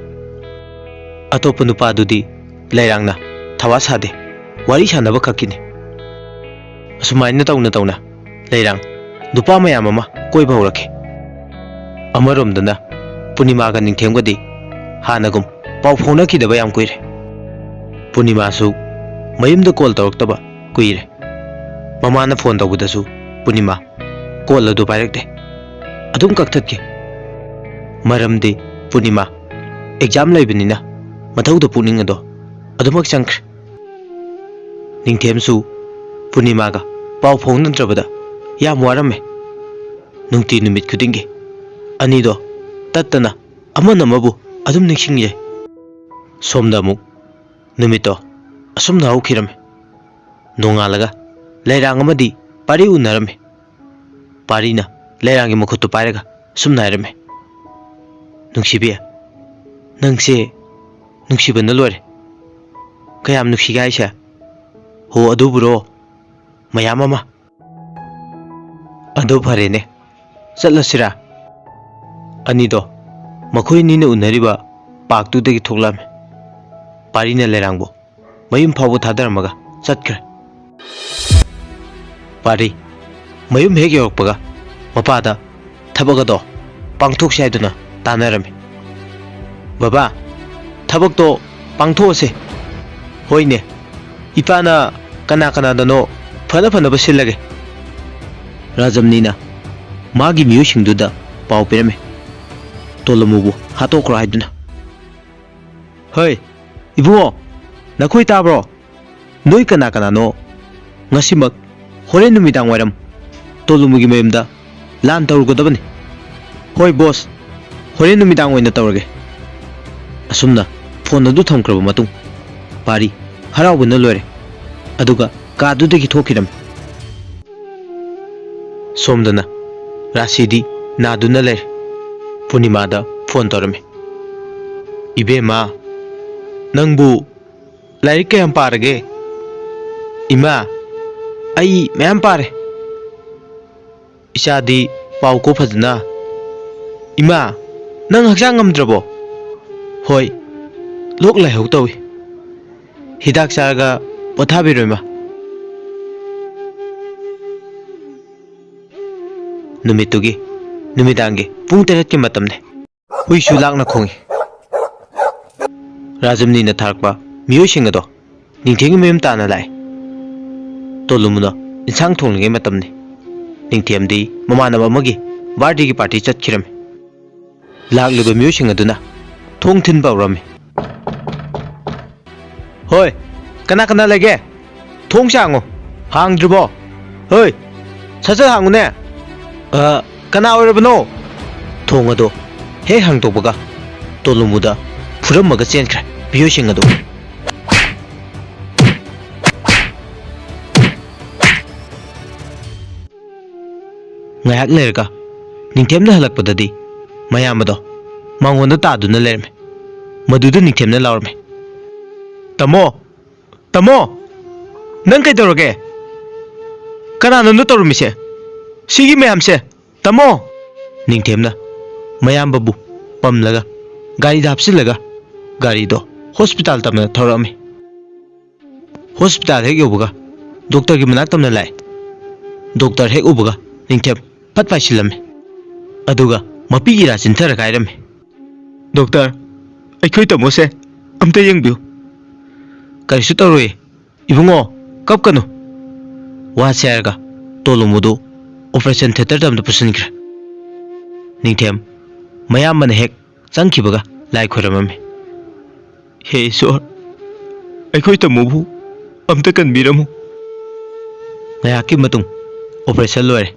ꯑꯇꯣꯞꯄ ꯅꯨꯄꯥꯗꯨꯗꯤ ꯂꯩꯔꯥꯡꯅ ꯊꯋꯥ ꯁꯥꯗꯦ, ꯋꯥꯔꯤ ꯁꯥꯟꯅꯕ ꯈꯛꯀꯤꯅꯤ꯫ ꯑꯁꯨꯃꯥꯏꯅ ꯇꯧꯅ ꯇꯧꯅ ꯂꯩꯔꯥꯡ ꯅꯨꯄꯥ ꯃꯌꯥꯝ ꯑꯃ ꯀꯣꯏꯕ ꯍꯧꯔꯛꯈꯤ꯫ ꯑꯃꯔꯣꯝꯗꯅ ꯄꯨꯔꯅꯤꯃꯥꯒ ꯅꯤꯡꯊꯦꯝꯒꯗꯤ ꯍꯥꯟꯅꯒꯨꯝ ꯄꯥꯎ ꯐꯥꯎꯅꯈꯤꯗꯕ ꯌꯥꯝ ꯀꯨꯏꯔꯦ꯫ ꯄꯨꯔꯅꯤꯃꯥꯁꯨ ꯃꯌꯨꯝꯗ ꯀꯣꯜ ꯇꯧꯔꯛꯇꯕ ꯀꯨꯏꯔꯦ꯫ ꯃꯃꯥꯅ ꯐꯣꯟ ꯇꯧꯕꯗꯁꯨ ꯄꯨꯔꯅꯤꯃꯥ ꯀꯣꯜ ꯑꯗꯨ ꯄꯥꯏꯔꯛꯇꯦ꯫ ꯑꯗꯨꯝ ꯀꯛꯊꯠꯈꯤ꯫ ꯃꯔꯝꯗꯤ ꯄꯨꯔꯅꯤꯃꯥ ꯑꯦꯛꯖꯥꯝ ꯂꯩꯕꯅꯤꯅ ꯃꯊꯧꯗ ꯄꯨꯛꯅꯤꯡ ꯑꯗꯣ ꯑꯗꯨꯃꯛ ꯆꯪꯈ꯭ꯔꯦ꯫ ꯅꯤꯡꯊꯦꯝꯁꯨ ꯄꯨꯔꯅꯤꯃꯥꯒ ꯄꯥꯎ ꯐꯥꯎꯅꯗ꯭ꯔꯕꯗ ꯌꯥꯝ ꯋꯥꯔꯝꯃꯦ꯫ ꯅꯨꯡꯇꯤ ꯅꯨꯃꯤꯠ ꯈꯨꯗꯤꯡꯒꯤ ꯑꯅꯤꯗꯣ ꯇꯠꯇꯅ ꯑꯃꯅ ꯑꯃꯕꯨ ꯑꯗꯨꯝ ꯅꯤꯡꯁꯤꯡꯖꯩ꯫ ꯁꯣꯝꯗ ꯑꯃꯨꯛ ꯅꯨꯃꯤꯠꯇꯣ ꯑꯁꯨꯝꯅ ꯍꯧꯈꯤꯔꯝꯃꯤ꯫ ꯅꯣꯡꯉꯥꯜꯂꯒ ꯂꯩꯔꯥꯡ ꯑꯃꯗꯤ ꯄꯥꯔꯤ ꯎꯅꯔꯝꯃꯤ꯫ ꯄꯥꯔꯤꯅ ꯂꯩꯔꯥꯡꯒꯤ ꯃꯈꯨꯠꯇꯨ ꯄꯥꯏꯔꯒ ꯑꯁꯨꯝꯅ ꯍꯥꯏꯔꯝꯃꯤ, "ꯅꯨꯡꯁꯤꯕꯤ, ꯅꯪꯁꯦ ꯅꯨꯡꯁꯤꯕꯅ ꯂꯣꯏꯔꯦ꯫ ꯀꯌꯥꯝ ꯅꯨꯡꯁꯤꯒꯦ ꯍꯥꯏꯁꯦ? ꯍꯣ, ꯑꯗꯨꯕꯨꯔꯣ? ꯃꯌꯥꯝ ꯑꯃ꯫ ꯑꯗꯨ ꯐꯔꯦꯅꯦ, ꯆꯠꯂꯁꯤꯔꯥ?" ꯑꯅꯤꯗꯣ ꯃꯈꯣꯏ ꯑꯅꯤꯅ ꯎꯅꯔꯤꯕ ꯄꯥꯔꯛꯇꯨꯗꯒꯤ ꯊꯣꯛꯂꯛꯑꯝꯃꯤ꯫ ꯄꯥꯔꯤꯅ ꯂꯩꯔꯥꯡꯕꯨ ꯃꯌꯨꯝ ꯐꯥꯎꯕ ꯊꯥꯗꯔꯝꯃꯒ ꯆꯠꯈ꯭ꯔꯦ꯫ ꯄꯥꯔꯤ ꯃꯌꯨꯝ ꯍꯦꯛ ꯌꯧꯔꯛꯄꯒ ꯃꯄꯥꯗ ꯊꯕꯛ ꯑꯗꯣ ꯄꯥꯡꯊꯣꯛꯁꯤ ꯍꯥꯏꯗꯨꯅ ꯇꯥꯟꯅꯔꯝꯃꯤ꯫ "ꯕꯕꯥ, ꯊꯕꯛꯇꯣ ꯄꯥꯡꯊꯣꯛꯑꯁꯦ꯫" "ꯍꯣꯏꯅꯦ, ꯏꯄꯥꯅ ꯀꯅꯥ ꯀꯅꯥꯗꯅꯣ ꯐꯅ ꯐꯅꯕ ꯁꯤꯜꯂꯒꯦ꯫" ꯔꯥꯖꯝꯅꯤꯅ ꯃꯥꯒꯤ ꯃꯤꯑꯣꯏꯁꯤꯡꯗꯨꯗ ꯄꯥꯎ ꯄꯤꯔꯝꯃꯤ, ꯇꯣꯂꯨꯃꯨꯕꯨ ꯍꯥꯠꯇꯣꯛꯈ꯭ꯔꯣ ꯍꯥꯏꯗꯨꯅ꯫ "ꯍꯣꯏ, ꯏꯕꯨꯡꯉꯣ, ꯅꯈꯣꯏ ꯇꯥꯕ꯭ꯔꯣ? ꯅꯣꯏ ꯀꯅꯥ ꯀꯅꯥꯅꯣ ꯉꯁꯤꯃꯛ ꯍꯣꯔꯦꯟ ꯅꯨꯃꯤꯗꯥꯡ ꯋꯥꯏꯔꯝ ꯇꯣꯂꯨꯃꯨꯒꯤ ꯃꯌꯨꯝꯗ ꯂꯥꯟ ꯇꯧꯔꯨꯒꯗꯕꯅꯤ꯫" "ꯍꯣꯏ ꯕꯣꯁ, ꯍꯣꯔꯦꯟ ꯅꯨꯃꯤꯗꯥꯡ ꯑꯣꯏꯅ ꯇꯧꯔꯒꯦ꯫" ꯑꯁꯨꯝꯅ ꯐꯣꯟ ꯑꯗꯨ ꯊꯝꯈ꯭ꯔꯕ ꯃꯇꯨꯡ ꯄꯥꯔꯤ ꯍꯔꯥꯎꯕꯅ ꯂꯣꯏꯔꯦ꯫ ꯑꯗꯨꯒ ꯀꯥꯗꯨꯗꯒꯤ ꯊꯣꯛꯈꯤꯔꯝꯃꯤ꯫ ꯁꯣꯝꯗꯅ ꯔꯥꯁꯤꯗꯤ ꯅꯥꯗꯨꯅ ꯂꯩꯔꯦ꯫ ꯄꯨꯔꯅꯤꯃꯥꯗ ꯐꯣꯟ ꯇꯧꯔꯝꯃꯤ꯫ "ꯏꯕꯦꯝꯃ, ꯅꯪꯕꯨ ꯂꯥꯏꯔꯤꯛ ꯀꯌꯥꯝ ꯄꯥꯔꯒꯦ?" "ꯏꯃꯥ, ꯑꯩ ꯃꯌꯥꯝ ꯄꯥꯔꯦ꯫" "ꯏꯆꯥꯗꯤ ꯄꯥꯎꯀꯣ ꯐꯖꯅ꯫" "ꯏꯃꯥ, ꯅꯪ ꯍꯛꯆꯥꯡ ꯉꯝꯗ꯭ꯔꯕꯣ?" "ꯍꯣꯏ, ꯂꯣꯛ ꯂꯥꯏꯍꯧ ꯇꯧꯏ꯫ ꯍꯤꯗꯥꯛ ꯆꯥꯔꯒ ꯄꯣꯊꯥꯕꯤꯔꯣ, ꯏꯃꯥ꯫" ꯅꯨꯃꯤꯠꯇꯨꯒꯤ ꯅꯨꯃꯤꯗꯥꯡꯒꯤ ꯄꯨꯡ ꯇꯔꯦꯠꯀꯤ ꯃꯇꯝꯅꯤ꯫ ꯍꯨꯏꯁꯨ ꯂꯥꯡꯅ ꯈꯣꯡꯏ꯫ ꯔꯥꯖꯝꯅꯤꯅ ꯊꯥꯔꯛꯄ ꯃꯤꯑꯣꯏꯁꯤꯡ ꯑꯗꯣ ꯅꯤꯡꯊꯦꯝꯒꯤ ꯃꯌꯨꯝ ꯇꯥꯟꯅ ꯂꯥꯛꯑꯦ꯫ ꯇꯣꯂꯨꯃꯨꯅ ꯏꯟꯁꯥꯡ ꯊꯣꯡꯂꯤꯉꯩ ꯃꯇꯝꯅꯤ꯫ ꯅꯤꯡꯊꯦꯝꯗꯤ ꯃꯃꯥꯟꯅꯕ ꯑꯃꯒꯤ ꯕꯥꯔꯗꯦꯒꯤ ꯄꯥꯔꯇꯤ ꯆꯠꯈꯤꯔꯝꯃꯤ꯫ ꯂꯥꯛꯂꯤꯕ ꯃꯤꯑꯣꯏꯁꯤꯡ ꯑꯗꯨꯅ ꯊꯣꯡ ꯊꯤꯟꯕ ꯍꯧꯔꯝꯃꯤ꯫ "ꯍꯣꯏ, ꯀꯅꯥ ꯀꯅꯥ ꯂꯩꯒꯦ? ꯊꯣꯡꯁꯦ ꯍꯥꯡꯉꯣ꯫ ꯍꯥꯡꯗ꯭ꯔꯤꯕꯣ? ꯍꯣꯏ, ꯁꯠ ꯁꯠ ꯍꯥꯡꯉꯨꯅꯦ꯫ ꯑ, ꯀꯅꯥ ꯑꯣꯏꯔꯕꯅꯣ?" ꯊꯣꯡ ꯑꯗꯣ ꯍꯦꯛ ꯍꯥꯡꯗꯣꯛꯄꯒ ꯇꯣꯂꯨꯃꯨꯗ ꯐꯨꯔꯝꯃꯒ ꯆꯦꯟꯈ꯭ꯔꯦ ꯃꯤꯑꯣꯏꯁꯤꯡ ꯑꯗꯨ꯫ ꯉꯥꯏꯍꯥꯛ ꯂꯩꯔꯒ ꯅꯤꯡꯊꯦꯝꯅ ꯍꯜꯂꯛꯄꯗꯗꯤ ꯃꯌꯥꯝꯕꯗꯣ ꯃꯉꯣꯟꯗ ꯇꯥꯗꯨꯅ ꯂꯩꯔꯝꯃꯦ꯫ ꯃꯗꯨꯗ ꯅꯤꯡꯊꯦꯝꯅ ꯂꯥꯎꯔꯝꯃꯦ, "ꯇꯥꯃꯣ! ꯇꯥꯃꯣ! ꯅꯪ ꯀꯩꯗꯧꯔꯒꯦ? ꯀꯅꯥꯅꯣꯅꯣ ꯇꯧꯔꯝꯃꯤꯁꯦ? ꯁꯤꯒꯤ ꯃꯌꯥꯝꯁꯦ, ꯇꯥꯃꯣ!" ꯅꯤꯡꯊꯦꯝꯅ ꯃꯌꯥꯝꯕꯕꯨ ꯄꯝꯂꯒ ꯒꯥꯔꯤꯗ ꯍꯥꯞꯆꯤꯜꯂꯒ ꯒꯥꯔꯤꯗꯣ ꯍꯣꯁꯄꯤꯇꯥꯜ ꯇꯝꯅ ꯊꯧꯔꯛꯑꯝꯃꯤ꯫ ꯍꯣꯁꯄꯤꯇꯥꯜ ꯍꯦꯛ ꯌꯧꯕꯒ ꯗꯣꯛꯇꯔꯒꯤ ꯃꯅꯥꯛ ꯇꯝꯅ ꯂꯥꯛꯑꯦ꯫ ꯗꯣꯛꯇꯔ ꯍꯦꯛ ꯎꯕꯒ ꯅꯤꯡꯊꯦꯝ ꯐꯠ ꯄꯥꯏꯁꯤꯜꯂꯝꯃꯤ꯫ ꯑꯗꯨꯒ ꯃꯄꯤꯒꯤ ꯏꯔꯥ ꯆꯤꯟꯊꯔꯒ ꯍꯥꯏꯔꯝꯃꯤ, "ꯗꯣꯛꯇꯔ, ꯑꯩꯈꯣꯏ ꯇꯥꯃꯣꯁꯦ ꯑꯝꯇ ꯌꯦꯡꯕꯤꯌꯨ꯫" "ꯀꯔꯤꯁꯨ ꯇꯧꯔꯣꯏ ꯏꯕꯨꯡꯉꯣ, ꯀꯞꯀꯅꯨ꯫" ꯋꯥꯁꯦ ꯍꯥꯏꯔꯒ ꯇꯣꯂꯨꯃꯨꯗꯨ ꯑꯣꯄꯔꯦꯁꯟ ꯊꯤꯌꯦꯇꯔꯗ ꯑꯝꯇ ꯄꯨꯁꯤꯟꯈ꯭ꯔꯦ꯫ ꯅꯤꯡꯊꯦꯝ ꯃꯌꯥꯝꯕꯅ ꯍꯦꯛ ꯆꯪꯈꯤꯕꯒ ꯂꯥꯏ ꯈꯣꯏꯔꯝꯃꯝꯃꯤ꯫ "ꯍꯦ ꯏꯁꯣꯔ, ꯑꯩꯈꯣꯏ ꯇꯥꯃꯣꯕꯨ ꯑꯝꯇ ꯀꯟꯕꯤꯔꯝꯃꯨ꯫" ꯉꯥꯏꯍꯥꯛꯀꯤ ꯃꯇꯨꯡ ꯑꯣꯄꯔꯦꯁꯟ ꯂꯣꯏꯔꯦ꯫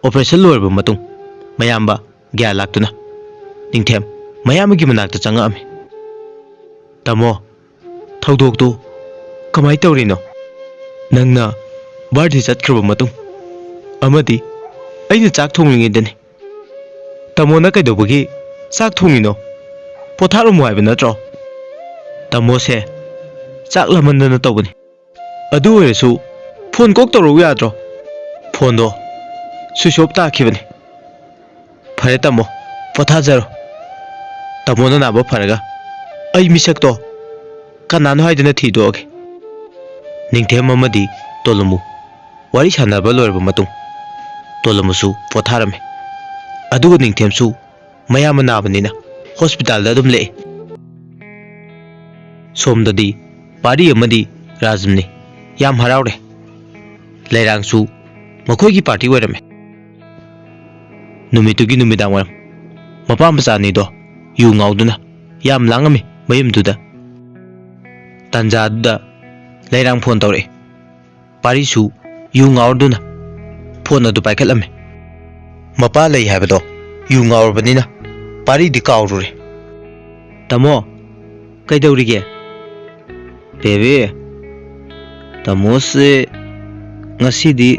ꯑꯣꯄꯔꯦꯁꯟ ꯂꯣꯏꯔꯕ ꯃꯇꯨꯡ ꯃꯌꯥꯝꯕ ꯒ꯭ꯌꯥꯟ ꯂꯥꯛꯇꯨꯅ ꯅꯤꯡꯊꯦꯝ ꯃꯌꯥꯝꯕꯒꯤ ꯃꯅꯥꯛꯇ ꯆꯪꯉꯛꯑꯝꯃꯤ꯫ "ꯇꯥꯃꯣ, ꯊꯧꯗꯣꯛꯇꯨ ꯀꯃꯥꯏ ꯇꯧꯔꯤꯅꯣ? ꯅꯪꯅ ꯕꯥꯔꯗꯦ ꯆꯠꯈ꯭ꯔꯕ ꯃꯇꯨꯡ ꯑꯃꯗꯤ ꯑꯩꯅ ꯆꯥꯛ ꯊꯣꯡꯂꯤꯉꯩꯗꯅꯤ꯫ ꯇꯥꯃꯣꯅ ꯀꯩꯗꯧꯕꯒꯤ ꯆꯥꯛ ꯊꯣꯡꯉꯤꯅꯣ? ꯄꯣꯊꯥꯔꯝꯃꯣ ꯍꯥꯏꯕ ꯅꯠꯇ꯭ꯔꯣ?" "ꯇꯥꯃꯣꯁꯦ ꯆꯥꯛ ꯂꯥꯝꯃꯟꯗꯅ ꯇꯧꯕꯅꯤ꯫ ꯑꯗꯨ ꯑꯣꯏꯔꯁꯨ ꯐꯣꯟ ꯀꯣꯛ ꯇꯧꯔꯛꯎ ꯌꯥꯗ꯭ꯔꯣ?" "ꯐꯣꯟꯗꯣ ꯁ꯭ꯋꯤꯆ ꯑꯣꯐ ꯇꯥꯈꯤꯕꯅꯤ꯫" "ꯐꯔꯦ ꯇꯥꯃꯣ, ꯄꯣꯊꯥꯖꯔꯣ꯫ ꯇꯥꯃꯣꯅ ꯅꯥꯕ ꯐꯔꯒ ꯑꯩ ꯃꯤꯁꯛꯇꯣ ꯀꯅꯥꯅꯣ ꯍꯥꯏꯗꯨꯅ ꯊꯤꯗꯣꯛꯑꯒꯦ꯫" ꯅꯤꯡꯊꯦꯝ ꯑꯃꯗꯤ ꯇꯣꯂꯨꯃꯨ ꯋꯥꯔꯤ ꯁꯥꯟꯅꯕ ꯂꯣꯏꯔꯕ ꯃꯇꯨꯡ ꯇꯣꯂꯨꯃꯨꯁꯨ ꯄꯣꯊꯥꯔꯝꯃꯤ꯫ ꯑꯗꯨꯒ ꯅꯤꯡꯊꯦꯝꯁꯨ ꯃꯌꯥꯝꯕ ꯅꯥꯕꯅꯤꯅ ꯍꯣꯁꯄꯤꯇꯥꯜꯗ ꯑꯗꯨꯝ ꯂꯦꯛꯏ꯫ ꯁꯣꯝꯗꯗꯤ ꯄꯥꯔꯤ ꯑꯃꯗꯤ ꯔꯥꯖꯝꯅꯤ ꯌꯥꯝ ꯍꯔꯥꯎꯔꯦ꯫ ꯂꯩꯔꯥꯡꯁꯨ ꯃꯈꯣꯏꯒꯤ ꯄꯥꯔꯇꯤ ꯑꯣꯏꯔꯝꯃꯦ꯫ ꯅꯨꯃꯤꯠꯇꯨꯒꯤ ꯅꯨꯃꯤꯗꯥꯡ ꯋꯥꯏꯔꯝ ꯃꯄꯥ ꯃꯆꯥ ꯑꯅꯤꯗꯣ ꯌꯨ ꯉꯥꯎꯗꯨꯅ ꯌꯥꯝ ꯂꯥꯡꯉꯝꯃꯤ ꯃꯌꯨꯝꯗꯨꯗ꯫ ꯇꯥꯟꯖꯥꯗꯨꯗ ꯂꯩꯔꯥꯡ ꯐꯣꯟ ꯇꯧꯔꯛꯏ꯫ ꯄꯥꯔꯤꯁꯨ ꯌꯨ ꯉꯥꯎꯔꯗꯨꯅ ꯐꯣꯟ ꯑꯗꯨ ꯄꯥꯏꯈꯠꯂꯝꯃꯤ꯫ ꯃꯄꯥ ꯂꯩ ꯍꯥꯏꯕꯗꯣ ꯌꯨ ꯉꯥꯎꯔꯕꯅꯤꯅ ꯄꯥꯔꯤꯗꯤ ꯀꯥꯎꯔꯨꯔꯦ꯫ "ꯇꯥꯃꯣ, ꯀꯩꯗꯧꯔꯤꯒꯦ?" "ꯕꯦꯕꯤ, ꯇꯥꯃꯣꯁꯦ ꯉꯁꯤꯗꯤ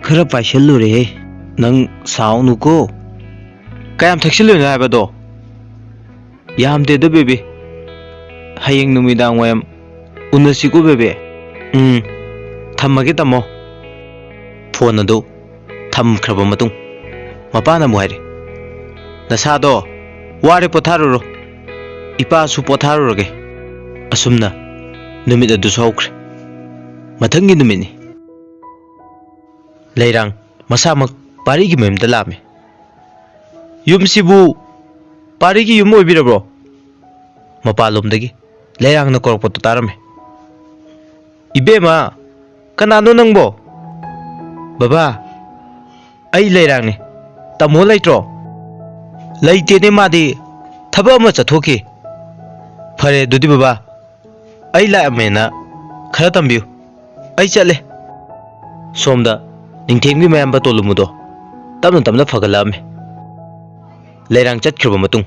ꯈꯔ ꯄꯥꯏꯁꯜꯂꯨꯔꯦꯍꯦ꯫ ꯅꯪ ꯁꯥꯎꯅꯨꯀꯣ꯫ ꯀꯌꯥꯝ ꯊꯛꯆꯤꯜꯂꯨꯏꯅꯣ ꯍꯥꯏꯕꯗꯣ?" "ꯌꯥꯝꯗꯦꯗ ꯕꯦꯕꯤ꯫ ꯍꯌꯦꯡ ꯅꯨꯃꯤꯗꯥꯡ ꯋꯥꯏꯔꯝ ꯎꯅꯁꯤꯀꯣ ꯕꯦꯕꯤ꯫ ꯎꯝ, ꯊꯝꯃꯒꯦ ꯇꯥꯃꯣ꯫" ꯐꯣꯟ ꯑꯗꯨ ꯊꯝꯈ꯭ꯔꯕ ꯃꯇꯨꯡ ꯃꯄꯥꯅ ꯑꯃꯨꯛ ꯍꯥꯏꯔꯦ, "ꯅꯁꯥꯗꯣ ꯋꯥꯔꯦ, ꯄꯣꯊꯥꯔꯨꯔꯣ꯫ ꯏꯄꯥꯁꯨ ꯄꯣꯊꯥꯔꯨꯔꯒꯦ꯫" ꯑꯁꯨꯝꯅ ꯅꯨꯃꯤꯠ ꯑꯗꯨꯁꯨ ꯍꯧꯈ꯭ꯔꯦ꯫ ꯃꯊꯪꯒꯤ ꯅꯨꯃꯤꯠꯅꯤ꯫ ꯂꯩꯔꯥꯡ ꯃꯁꯥꯃꯛ ꯄꯥꯔꯤꯒꯤ ꯃꯌꯨꯝꯗ ꯂꯥꯛꯑꯝꯃꯤ꯫ "ꯌꯨꯝꯁꯤꯕꯨ ꯄꯥꯔꯤꯒꯤ ꯌꯨꯝ ꯑꯣꯏꯕꯤꯔꯕ꯭ꯔꯣ?" ꯃꯄꯥꯟꯂꯣꯝꯗꯒꯤ ꯂꯩꯔꯥꯡꯅ ꯀꯧꯔꯛꯄꯗꯨ ꯇꯥꯔꯝꯃꯤ꯫ "ꯏꯕꯦꯝꯃ, ꯀꯅꯥꯅꯣ ꯅꯪꯕꯣ?" "ꯕꯕꯥ, ꯑꯩ ꯂꯩꯔꯥꯡꯅꯤ꯫ ꯇꯥꯃꯣ ꯂꯩꯇ꯭ꯔꯣ?" "ꯂꯩꯇꯦꯅꯦ, ꯃꯥꯗꯤ ꯊꯕꯛ ꯑꯃ ꯆꯠꯊꯣꯛꯈꯤ꯫" "ꯐꯔꯦ ꯑꯗꯨꯗꯤ ꯕꯕꯥ, ꯑꯩ ꯂꯥꯛꯑꯝꯃꯦꯅ ꯈꯔ ꯇꯝꯕꯤꯌꯨ꯫ ꯑꯩ ꯆꯠꯂꯦ꯫" ꯁꯣꯝꯗ ꯅꯤꯡꯊꯦꯝꯒꯤ ꯃꯌꯥꯝꯕ ꯇꯣꯂꯨꯃꯨꯗꯣ ꯇꯞꯅ ꯇꯞꯅ ꯐꯒꯠꯂꯛꯑꯝꯃꯤ꯫ ꯂꯩꯔꯥꯡ ꯆꯠꯈ꯭ꯔꯕ ꯃꯇꯨꯡ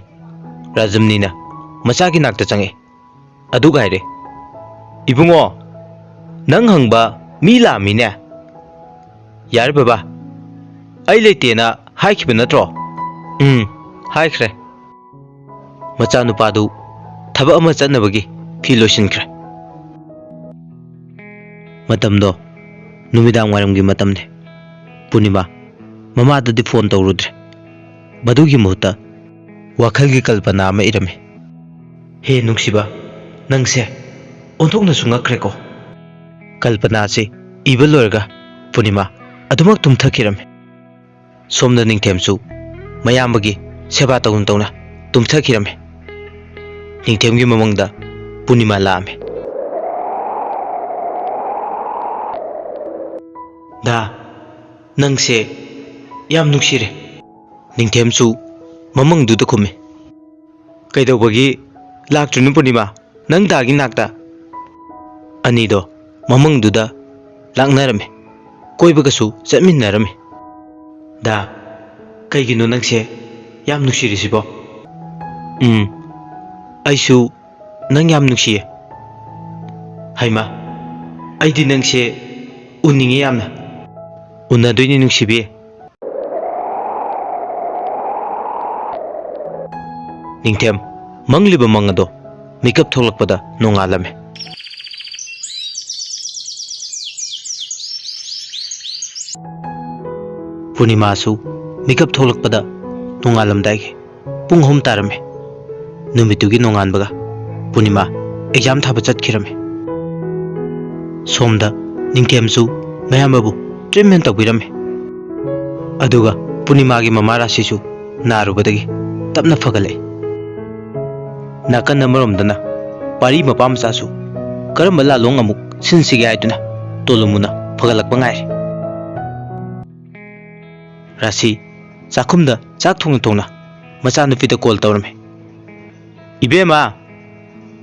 ꯔꯥꯖꯝꯅꯤꯅ ꯃꯆꯥꯒꯤ ꯅꯥꯛꯇ ꯆꯪꯉꯛꯏ꯫ ꯑꯗꯨꯒ ꯍꯥꯏꯔꯦ, "ꯏꯕꯨꯡꯉꯣ, ꯅꯪ ꯍꯪꯕ ꯃꯤ ꯂꯥꯛꯑꯝꯃꯤꯅꯦ꯫" "ꯌꯥꯔꯦ ꯕꯕꯥ, ꯑꯩ ꯂꯩꯇꯦꯅ ꯍꯥꯏꯈꯤꯕ ꯅꯠꯇ꯭ꯔꯣ?" "ꯎꯝ, ꯍꯥꯏꯈ꯭ꯔꯦ꯫" ꯃꯆꯥꯅꯨꯄꯥꯗꯨ ꯊꯕꯛ ꯑꯃ ꯆꯠꯅꯕꯒꯤ ꯐꯤ ꯂꯣꯏꯁꯤꯟꯈ꯭ꯔꯦ꯫ ꯃꯇꯝꯗꯣ ꯅꯨꯃꯤꯗꯥꯡ ꯋꯥꯏꯔꯝꯒꯤ ꯃꯇꯝꯅꯤ꯫ ꯄꯨꯔꯅꯤꯃꯥ ꯃꯃꯥꯗꯗꯤ ꯐꯣꯟ ꯇꯧꯔꯨꯗ꯭ꯔꯦ꯫ ꯃꯗꯨꯒꯤ ꯃꯍꯨꯠꯇ ꯋꯥꯈꯜꯒꯤ ꯀꯜꯄꯅꯥ ꯑꯃ ꯏꯔꯝꯃꯤ꯫ "ꯍꯦ ꯅꯨꯡꯁꯤꯕ, ꯅꯪꯁꯦ ꯑꯣꯟꯊꯣꯛꯅꯁꯨ ꯉꯛꯈ꯭ꯔꯦꯀꯣ꯫" ꯀꯜꯄꯅꯥꯁꯤ ꯏꯕ ꯂꯣꯏꯔꯒ ꯄꯨꯔꯅꯤꯃꯥ ꯑꯗꯨꯃꯛ ꯇꯨꯝꯊꯈꯤꯔꯝꯃꯤ꯫ ꯁꯣꯝꯗ ꯅꯤꯡꯊꯦꯝꯁꯨ ꯃꯌꯥꯝꯕꯒꯤ ꯁꯦꯕꯥ ꯇꯧꯅ ꯇꯧꯅ ꯇꯨꯝꯊꯈꯤꯔꯝꯃꯤ꯫ ꯅꯤꯡꯊꯦꯝꯒꯤ ꯃꯃꯪꯗ ꯄꯨꯔꯅꯤꯃꯥ ꯂꯥꯛꯑꯝꯃꯤ꯫ "ꯗꯥ, ꯅꯪꯁꯦ ꯌꯥꯝ ꯅꯨꯡꯁꯤꯔꯦ꯫" ꯅꯤꯡꯊꯦꯝꯁꯨ ꯃꯃꯪꯗꯨꯗ ꯈꯨꯝꯃꯤ꯫ "ꯀꯩꯗꯧꯕꯒꯤ ꯂꯥꯛꯇ꯭ꯔꯤꯅꯣ ꯄꯨꯔꯅꯤꯃꯥ, ꯅꯪ ꯗꯥꯒꯤ ꯅꯥꯛꯇ?" ꯑꯅꯤꯗꯣ ꯃꯃꯪꯗꯨꯗ ꯂꯥꯛꯅꯔꯝꯃꯤ꯫ ꯀꯣꯏꯕꯒꯁꯨ ꯆꯠꯃꯤꯟꯅꯔꯝꯃꯤ꯫ "ꯗꯥ, ꯀꯩꯒꯤꯅꯣ ꯅꯪꯁꯦ ꯌꯥꯝ ꯅꯨꯡꯁꯤꯔꯤꯁꯤꯕꯣ?" "ꯎꯝ, ꯑꯩꯁꯨ ꯅꯪ ꯌꯥꯝ ꯅꯨꯡꯁꯤꯌꯦ꯫ ꯍꯩꯃꯥ, ꯑꯩꯗꯤ ꯅꯪꯁꯦ ꯎꯅꯤꯡꯉꯦ ꯌꯥꯝꯅ꯫ ꯎꯅꯗꯣꯏꯅꯤ ꯅꯨꯡꯁꯤꯕꯤ꯫" ꯅꯤꯡꯊꯦꯝ ꯃꯪꯂꯤꯕ ꯃꯪ ꯑꯗꯣ ꯃꯤꯀꯞ ꯊꯣꯛꯂꯛꯄꯗ ꯅꯣꯡꯉꯥꯜꯂꯝꯃꯤ꯫ ꯄꯨꯔꯅꯤꯃꯥꯁꯨ ꯃꯤꯀꯞ ꯊꯣꯛꯂꯛꯄꯗ ꯅꯣꯡꯉꯥꯜꯂꯝꯗꯥꯏꯒꯤ ꯄꯨꯡ ꯑꯍꯨꯝ ꯇꯥꯔꯝꯃꯤ꯫ ꯅꯨꯃꯤꯠꯇꯨꯒꯤ ꯅꯣꯡꯉꯥꯟꯕꯒ ꯄꯨꯔꯅꯤꯃꯥ ꯑꯦꯛꯖꯥꯝ ꯊꯥꯕ ꯆꯠꯈꯤꯔꯝꯃꯤ꯫ ꯁꯣꯝꯗ ꯅꯤꯡꯊꯦꯝꯁꯨ ꯃꯌꯥꯝꯕꯕꯨ ꯇ꯭ꯔꯤꯠꯃꯦꯟ ꯇꯧꯕꯤꯔꯝꯃꯤ꯫ ꯑꯗꯨꯒ ꯄꯨꯔꯅꯤꯃꯥꯒꯤ ꯃꯃꯥ ꯔꯥꯁꯤꯁꯨ ꯅꯥꯔꯨꯕꯗꯒꯤ ꯇꯞꯅ ꯐꯒꯠꯂꯛꯏ꯫ ꯅꯥꯀꯟ ꯑꯃꯔꯣꯝꯗꯅ ꯄꯥꯔꯤ ꯃꯄꯥ ꯃꯆꯥꯁꯨ ꯀꯔꯝꯕ ꯂꯥꯜꯂꯣꯡ ꯑꯃꯨꯛ ꯁꯤꯟꯁꯤꯒꯦ ꯍꯥꯏꯗꯨꯅ ꯇꯣꯂꯨꯃꯨꯅ ꯐꯒꯠꯂꯛꯄ ꯉꯥꯏꯔꯤ꯫ ꯔꯥꯁꯤ ꯆꯥꯛꯈꯨꯝꯗ ꯆꯥꯛ ꯊꯣꯡꯅ ꯊꯣꯡꯅ ꯃꯆꯥꯅꯨꯄꯤꯗ ꯀꯣꯜ ꯇꯧꯔꯝꯃꯤ꯫ "ꯏꯕꯦꯝꯃ,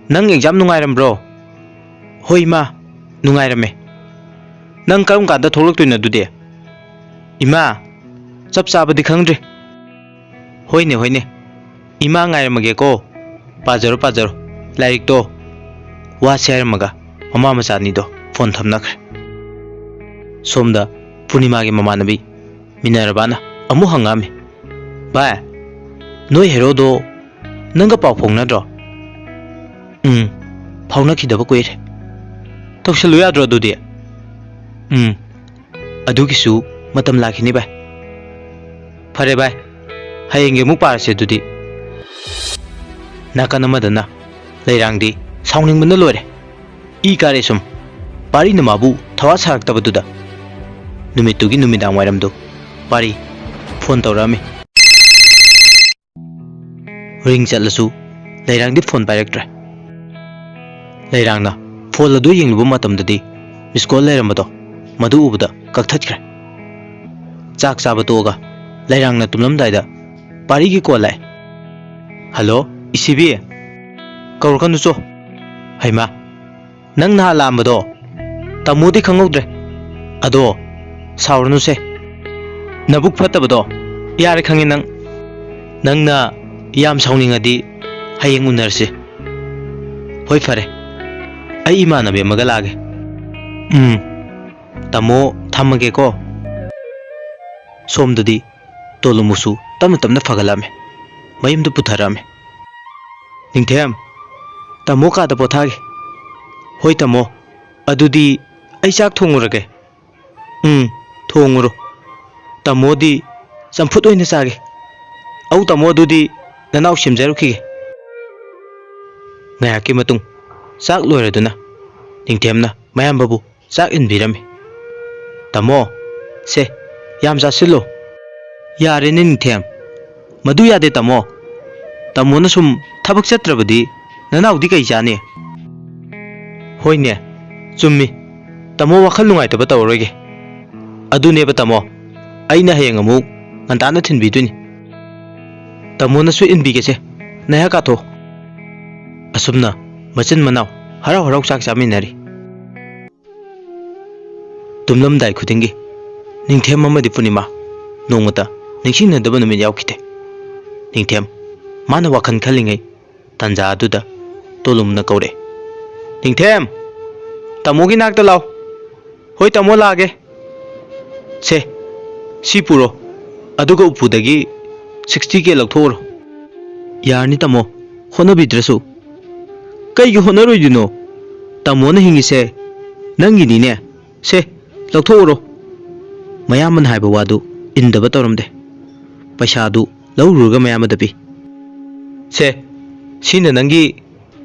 ꯅꯪ ꯑꯦꯛꯖꯥꯝ ꯅꯨꯡꯉꯥꯏꯔꯝꯕ꯭ꯔꯣ?" "ꯍꯣꯏ ꯏꯃꯥ, ꯅꯨꯡꯉꯥꯏꯔꯝꯃꯦ꯫ ꯅꯪ ꯀꯔꯝ ꯀꯥꯟꯗ ꯊꯣꯛꯂꯛꯇꯣꯏꯅꯣ ꯑꯗꯨꯗꯤ?" "ꯏꯃꯥ, ꯆꯞ ꯆꯥꯕꯗꯤ ꯈꯪꯗ꯭ꯔꯤ꯫" "ꯍꯣꯏꯅꯦ, ꯍꯣꯏꯅꯦ, ꯏꯃꯥ ꯉꯥꯏꯔꯝꯃꯒꯦꯀꯣ꯫ ꯄꯥꯖꯔꯣ, ꯄꯥꯖꯔꯣ ꯂꯥꯏꯔꯤꯛꯇꯣ꯫" ꯋꯥꯁꯦ ꯍꯥꯏꯔꯝꯃꯒ ꯃꯃꯥ ꯃꯆꯥ ꯑꯅꯤꯗꯣ ꯐꯣꯟ ꯊꯝꯅꯈ꯭ꯔꯦ꯫ ꯁꯣꯝꯗ ꯄꯨꯔꯅꯤꯃꯥꯒꯤ ꯃꯃꯥꯟꯅꯕꯤ ꯃꯤꯅꯔꯕꯥꯅ ꯑꯃꯨꯛ ꯍꯪꯉꯛꯑꯝꯃꯤ꯫ "ꯚꯥꯏ, ꯅꯣꯏ ꯍꯦꯔꯣꯗꯣ ꯅꯪꯒ ꯄꯥꯎ ꯐꯥꯎꯅꯗ꯭ꯔꯣ?" "ꯎꯝ, ꯐꯥꯎꯅꯈꯤꯗꯕ ꯀꯨꯏꯔꯦ꯫ ꯇꯧꯁꯜꯂꯨ ꯌꯥꯗ꯭ꯔꯣ ꯑꯗꯨꯗꯤ?" "ꯎꯝ, ꯑꯗꯨꯒꯤꯁꯨ ꯃꯇꯝ ꯂꯥꯛꯈꯤꯅꯤ ꯚꯥꯏ꯫" "ꯐꯔꯦ ꯚꯥꯏ, ꯍꯌꯦꯡꯒꯤ ꯑꯃꯨꯛ ꯄꯥꯔꯁꯦ ꯑꯗꯨꯗꯤ꯫" ꯅꯥꯀꯟ ꯑꯃꯗꯅ ꯂꯩꯔꯥꯡꯗꯤ ꯁꯥꯎꯅꯤꯡꯕꯅ ꯂꯣꯏꯔꯦ꯫ ꯏ ꯀꯥꯔꯦ ꯁꯨꯝ꯫ ꯄꯥꯔꯤꯅ ꯃꯥꯕꯨ ꯊꯋꯥ ꯁꯥꯔꯛꯇꯕꯗꯨꯗ ꯅꯨꯃꯤꯠꯇꯨꯒꯤ ꯅꯨꯃꯤꯗꯥꯡ ꯋꯥꯏꯔꯝꯗꯨ ꯄꯥꯔꯤ ꯐꯣꯟ ꯇꯧꯔꯛꯑꯝꯃꯤ꯫ ꯔꯤꯡ ꯆꯠꯂꯁꯨ ꯂꯩꯔꯥꯡꯗꯤ ꯐꯣꯟ ꯄꯥꯏꯔꯛꯇ꯭ꯔꯦ꯫ ꯂꯩꯔꯥꯡꯅ ꯐꯣꯟ ꯑꯗꯨ ꯌꯦꯡꯂꯨꯕ ꯃꯇꯝꯗꯗꯤ ꯃꯤꯁ ꯀꯣꯜ ꯂꯩꯔꯝꯕꯗꯣ ꯃꯗꯨ ꯎꯕꯗ ꯀꯛꯊꯠꯈ꯭ꯔꯦ꯫ ꯆꯥꯛ ꯆꯥꯕ ꯇꯣꯛꯑꯒ ꯂꯩꯔꯥꯡꯅ ꯇꯨꯝꯂꯝꯗꯥꯏꯗ ꯄꯥꯔꯤꯒꯤ ꯀꯣꯜ ꯂꯥꯛꯑꯦ꯫ "ꯍꯜꯂꯣ, ꯏꯁꯤꯕꯤ꯫ ꯀꯧꯔꯛꯀꯅꯨ ꯆꯣ꯫ ꯍꯩꯃꯥ, ꯅꯪ ꯅꯍꯥꯟ ꯂꯥꯛꯑꯝꯕꯗꯣ ꯇꯥꯃꯣꯗꯤ ꯈꯪꯍꯧꯗ꯭ꯔꯦ꯫ ꯑꯗꯣ ꯁꯥꯎꯔꯅꯨꯁꯦ꯫ ꯅꯕꯨꯛ ꯐꯠꯇꯕꯗꯣ ꯌꯥꯔꯦ, ꯈꯪꯉꯦ ꯅꯪ꯫ ꯅꯪꯅ ꯌꯥꯝ ꯁꯥꯎꯅꯤꯡꯉꯗꯤ ꯍꯌꯦꯡ ꯎꯅꯔꯁꯤ꯫ ꯍꯣꯏ, ꯐꯔꯦ꯫ ꯑꯩ ꯏꯃꯥꯟꯅꯕꯤ ꯑꯃꯒ ꯂꯥꯛꯑꯒꯦ꯫ ꯎꯝ, ꯇꯥꯃꯣ, ꯊꯝꯃꯒꯦꯀꯣ꯫" ꯁꯣꯝꯗꯗꯤ ꯇꯣꯂꯨꯃꯨꯁꯨ ꯇꯞꯅ ꯇꯞꯅ ꯐꯒꯠꯂꯛꯑꯝꯃꯦ꯫ ꯃꯌꯨꯝꯗ ꯄꯨꯊꯔꯛꯑꯝꯃꯦ꯫ "ꯅꯤꯡꯊꯦꯝ, ꯇꯥꯃꯣ ꯀꯥꯗ ꯄꯣꯊꯥꯒꯦ꯫" "ꯍꯣꯏ ꯇꯥꯃꯣ, ꯑꯗꯨꯗꯤ ꯑꯩ ꯆꯥꯛ ꯊꯣꯡꯉꯨꯔꯒꯦ꯫" "ꯎꯝ, ꯊꯣꯡꯉꯨꯔꯣ꯫ ꯇꯥꯃꯣꯗꯤ ꯆꯝꯐꯨꯠ ꯑꯣꯏꯅ ꯆꯥꯒꯦ꯫" "ꯑꯧ ꯇꯥꯃꯣ, ꯑꯗꯨꯗꯤ ꯅꯅꯥꯎ ꯁꯦꯝꯖꯔꯨꯈꯤꯒꯦ꯫" ꯉꯥꯏꯍꯥꯛꯀꯤ ꯃꯇꯨꯡ ꯆꯥꯛ ꯂꯣꯏꯔꯗꯨꯅ ꯅꯤꯡꯊꯦꯝꯅ ꯃꯌꯥꯝꯕꯕꯨ ꯆꯥꯛ ꯏꯟꯕꯤꯔꯝꯃꯤ꯫ "ꯇꯥꯃꯣ, ꯁꯦ, ꯌꯥꯝ ꯆꯥꯁꯤꯜꯂꯣ꯫" "ꯌꯥꯔꯦꯅꯦ ꯅꯤꯡꯊꯦꯝ, ꯃꯗꯨ ꯌꯥꯗꯦ ꯇꯥꯃꯣ꯫ ꯇꯥꯃꯣꯅ ꯁꯨꯝ ꯊꯕꯛ ꯆꯠꯇ꯭ꯔꯕꯗꯤ ꯅꯅꯥꯎꯗꯤ ꯀꯩ ꯆꯥꯅꯤ?" "ꯍꯣꯏꯅꯦ, ꯆꯨꯝꯃꯤ꯫ ꯇꯥꯃꯣ ꯋꯥꯈꯜ ꯅꯨꯡꯉꯥꯏꯇꯕ ꯇꯧꯔꯔꯣꯏꯒꯦ꯫ ꯑꯗꯨꯅꯦꯕ ꯇꯥꯃꯣ, ꯑꯩꯅ ꯍꯌꯦꯡ ꯑꯃꯨꯛ ꯉꯟꯇꯥꯅ ꯊꯤꯟꯕꯤꯗꯣꯏꯅꯤ꯫ ꯇꯥꯃꯣꯅꯁꯨ ꯏꯟꯕꯤꯒꯦꯁꯦ, ꯅꯌꯥ ꯀꯥꯊꯣꯛ꯫" ꯑꯁꯨꯝꯅ ꯃꯆꯤꯟ ꯃꯅꯥꯎ ꯍꯔꯥꯎ ꯍꯔꯥꯎ ꯆꯥꯛ ꯆꯥꯃꯤꯟꯅꯔꯤ꯫ ꯇꯨꯝꯂꯝꯗꯥꯏ ꯈꯨꯗꯤꯡꯒꯤ ꯅꯤꯡꯊꯦꯝ ꯑꯃꯗꯤ ꯄꯨꯔꯅꯤꯃꯥ ꯅꯣꯡꯃꯇ ꯅꯤꯡꯁꯤꯡꯅꯗꯕ ꯅꯨꯃꯤꯠ ꯌꯥꯎꯈꯤꯗꯦ꯫ ꯅꯤꯡꯊꯦꯝ, ꯃꯥꯅ ꯋꯥꯈꯜ ꯈꯜꯂꯤꯉꯩ ꯇꯥꯟꯖꯥ ꯑꯗꯨꯗ ꯇꯣꯂꯨꯝꯅ ꯀꯧꯔꯛꯑꯦ, "ꯅꯤꯡꯊꯦꯝ, ꯇꯥꯃꯣꯒꯤ ꯅꯥꯛꯇ ꯂꯥꯎ꯫" "ꯍꯣꯏ ꯇꯥꯃꯣ, ꯂꯥꯛꯑꯒꯦ꯫ ꯁꯦ, ꯁꯤ ꯄꯨꯔꯣ, ꯑꯗꯨꯒ ꯎꯄꯨꯗꯒꯤ sixty K ꯂꯧꯊꯣꯛꯎꯔꯣ꯫" "ꯌꯥꯔꯅꯤ ꯇꯥꯃꯣ, ꯍꯣꯠꯅꯕꯤꯗ꯭ꯔꯁꯨ꯫" "ꯀꯩꯒꯤ ꯍꯣꯠꯅꯔꯣꯏꯗꯣꯏꯅꯣ? ꯇꯥꯃꯣꯅ ꯍꯤꯡꯉꯤꯁꯦ ꯅꯪꯒꯤꯅꯤꯅꯦ꯫ ꯁꯦ, ꯂꯧꯊꯣꯛꯎꯔꯣ꯫" ꯃꯌꯥꯝꯕꯅ ꯍꯥꯏꯕ ꯋꯥꯗꯨ ꯏꯟꯗꯕ ꯇꯧꯔꯝꯗꯦ꯫ "ꯄꯩꯁꯥꯗꯨ ꯂꯧꯔꯨꯔꯒ ꯃꯌꯥꯝꯕꯗ ꯄꯤ꯫" "ꯁꯦ, ꯁꯤꯅ ꯅꯪꯒꯤ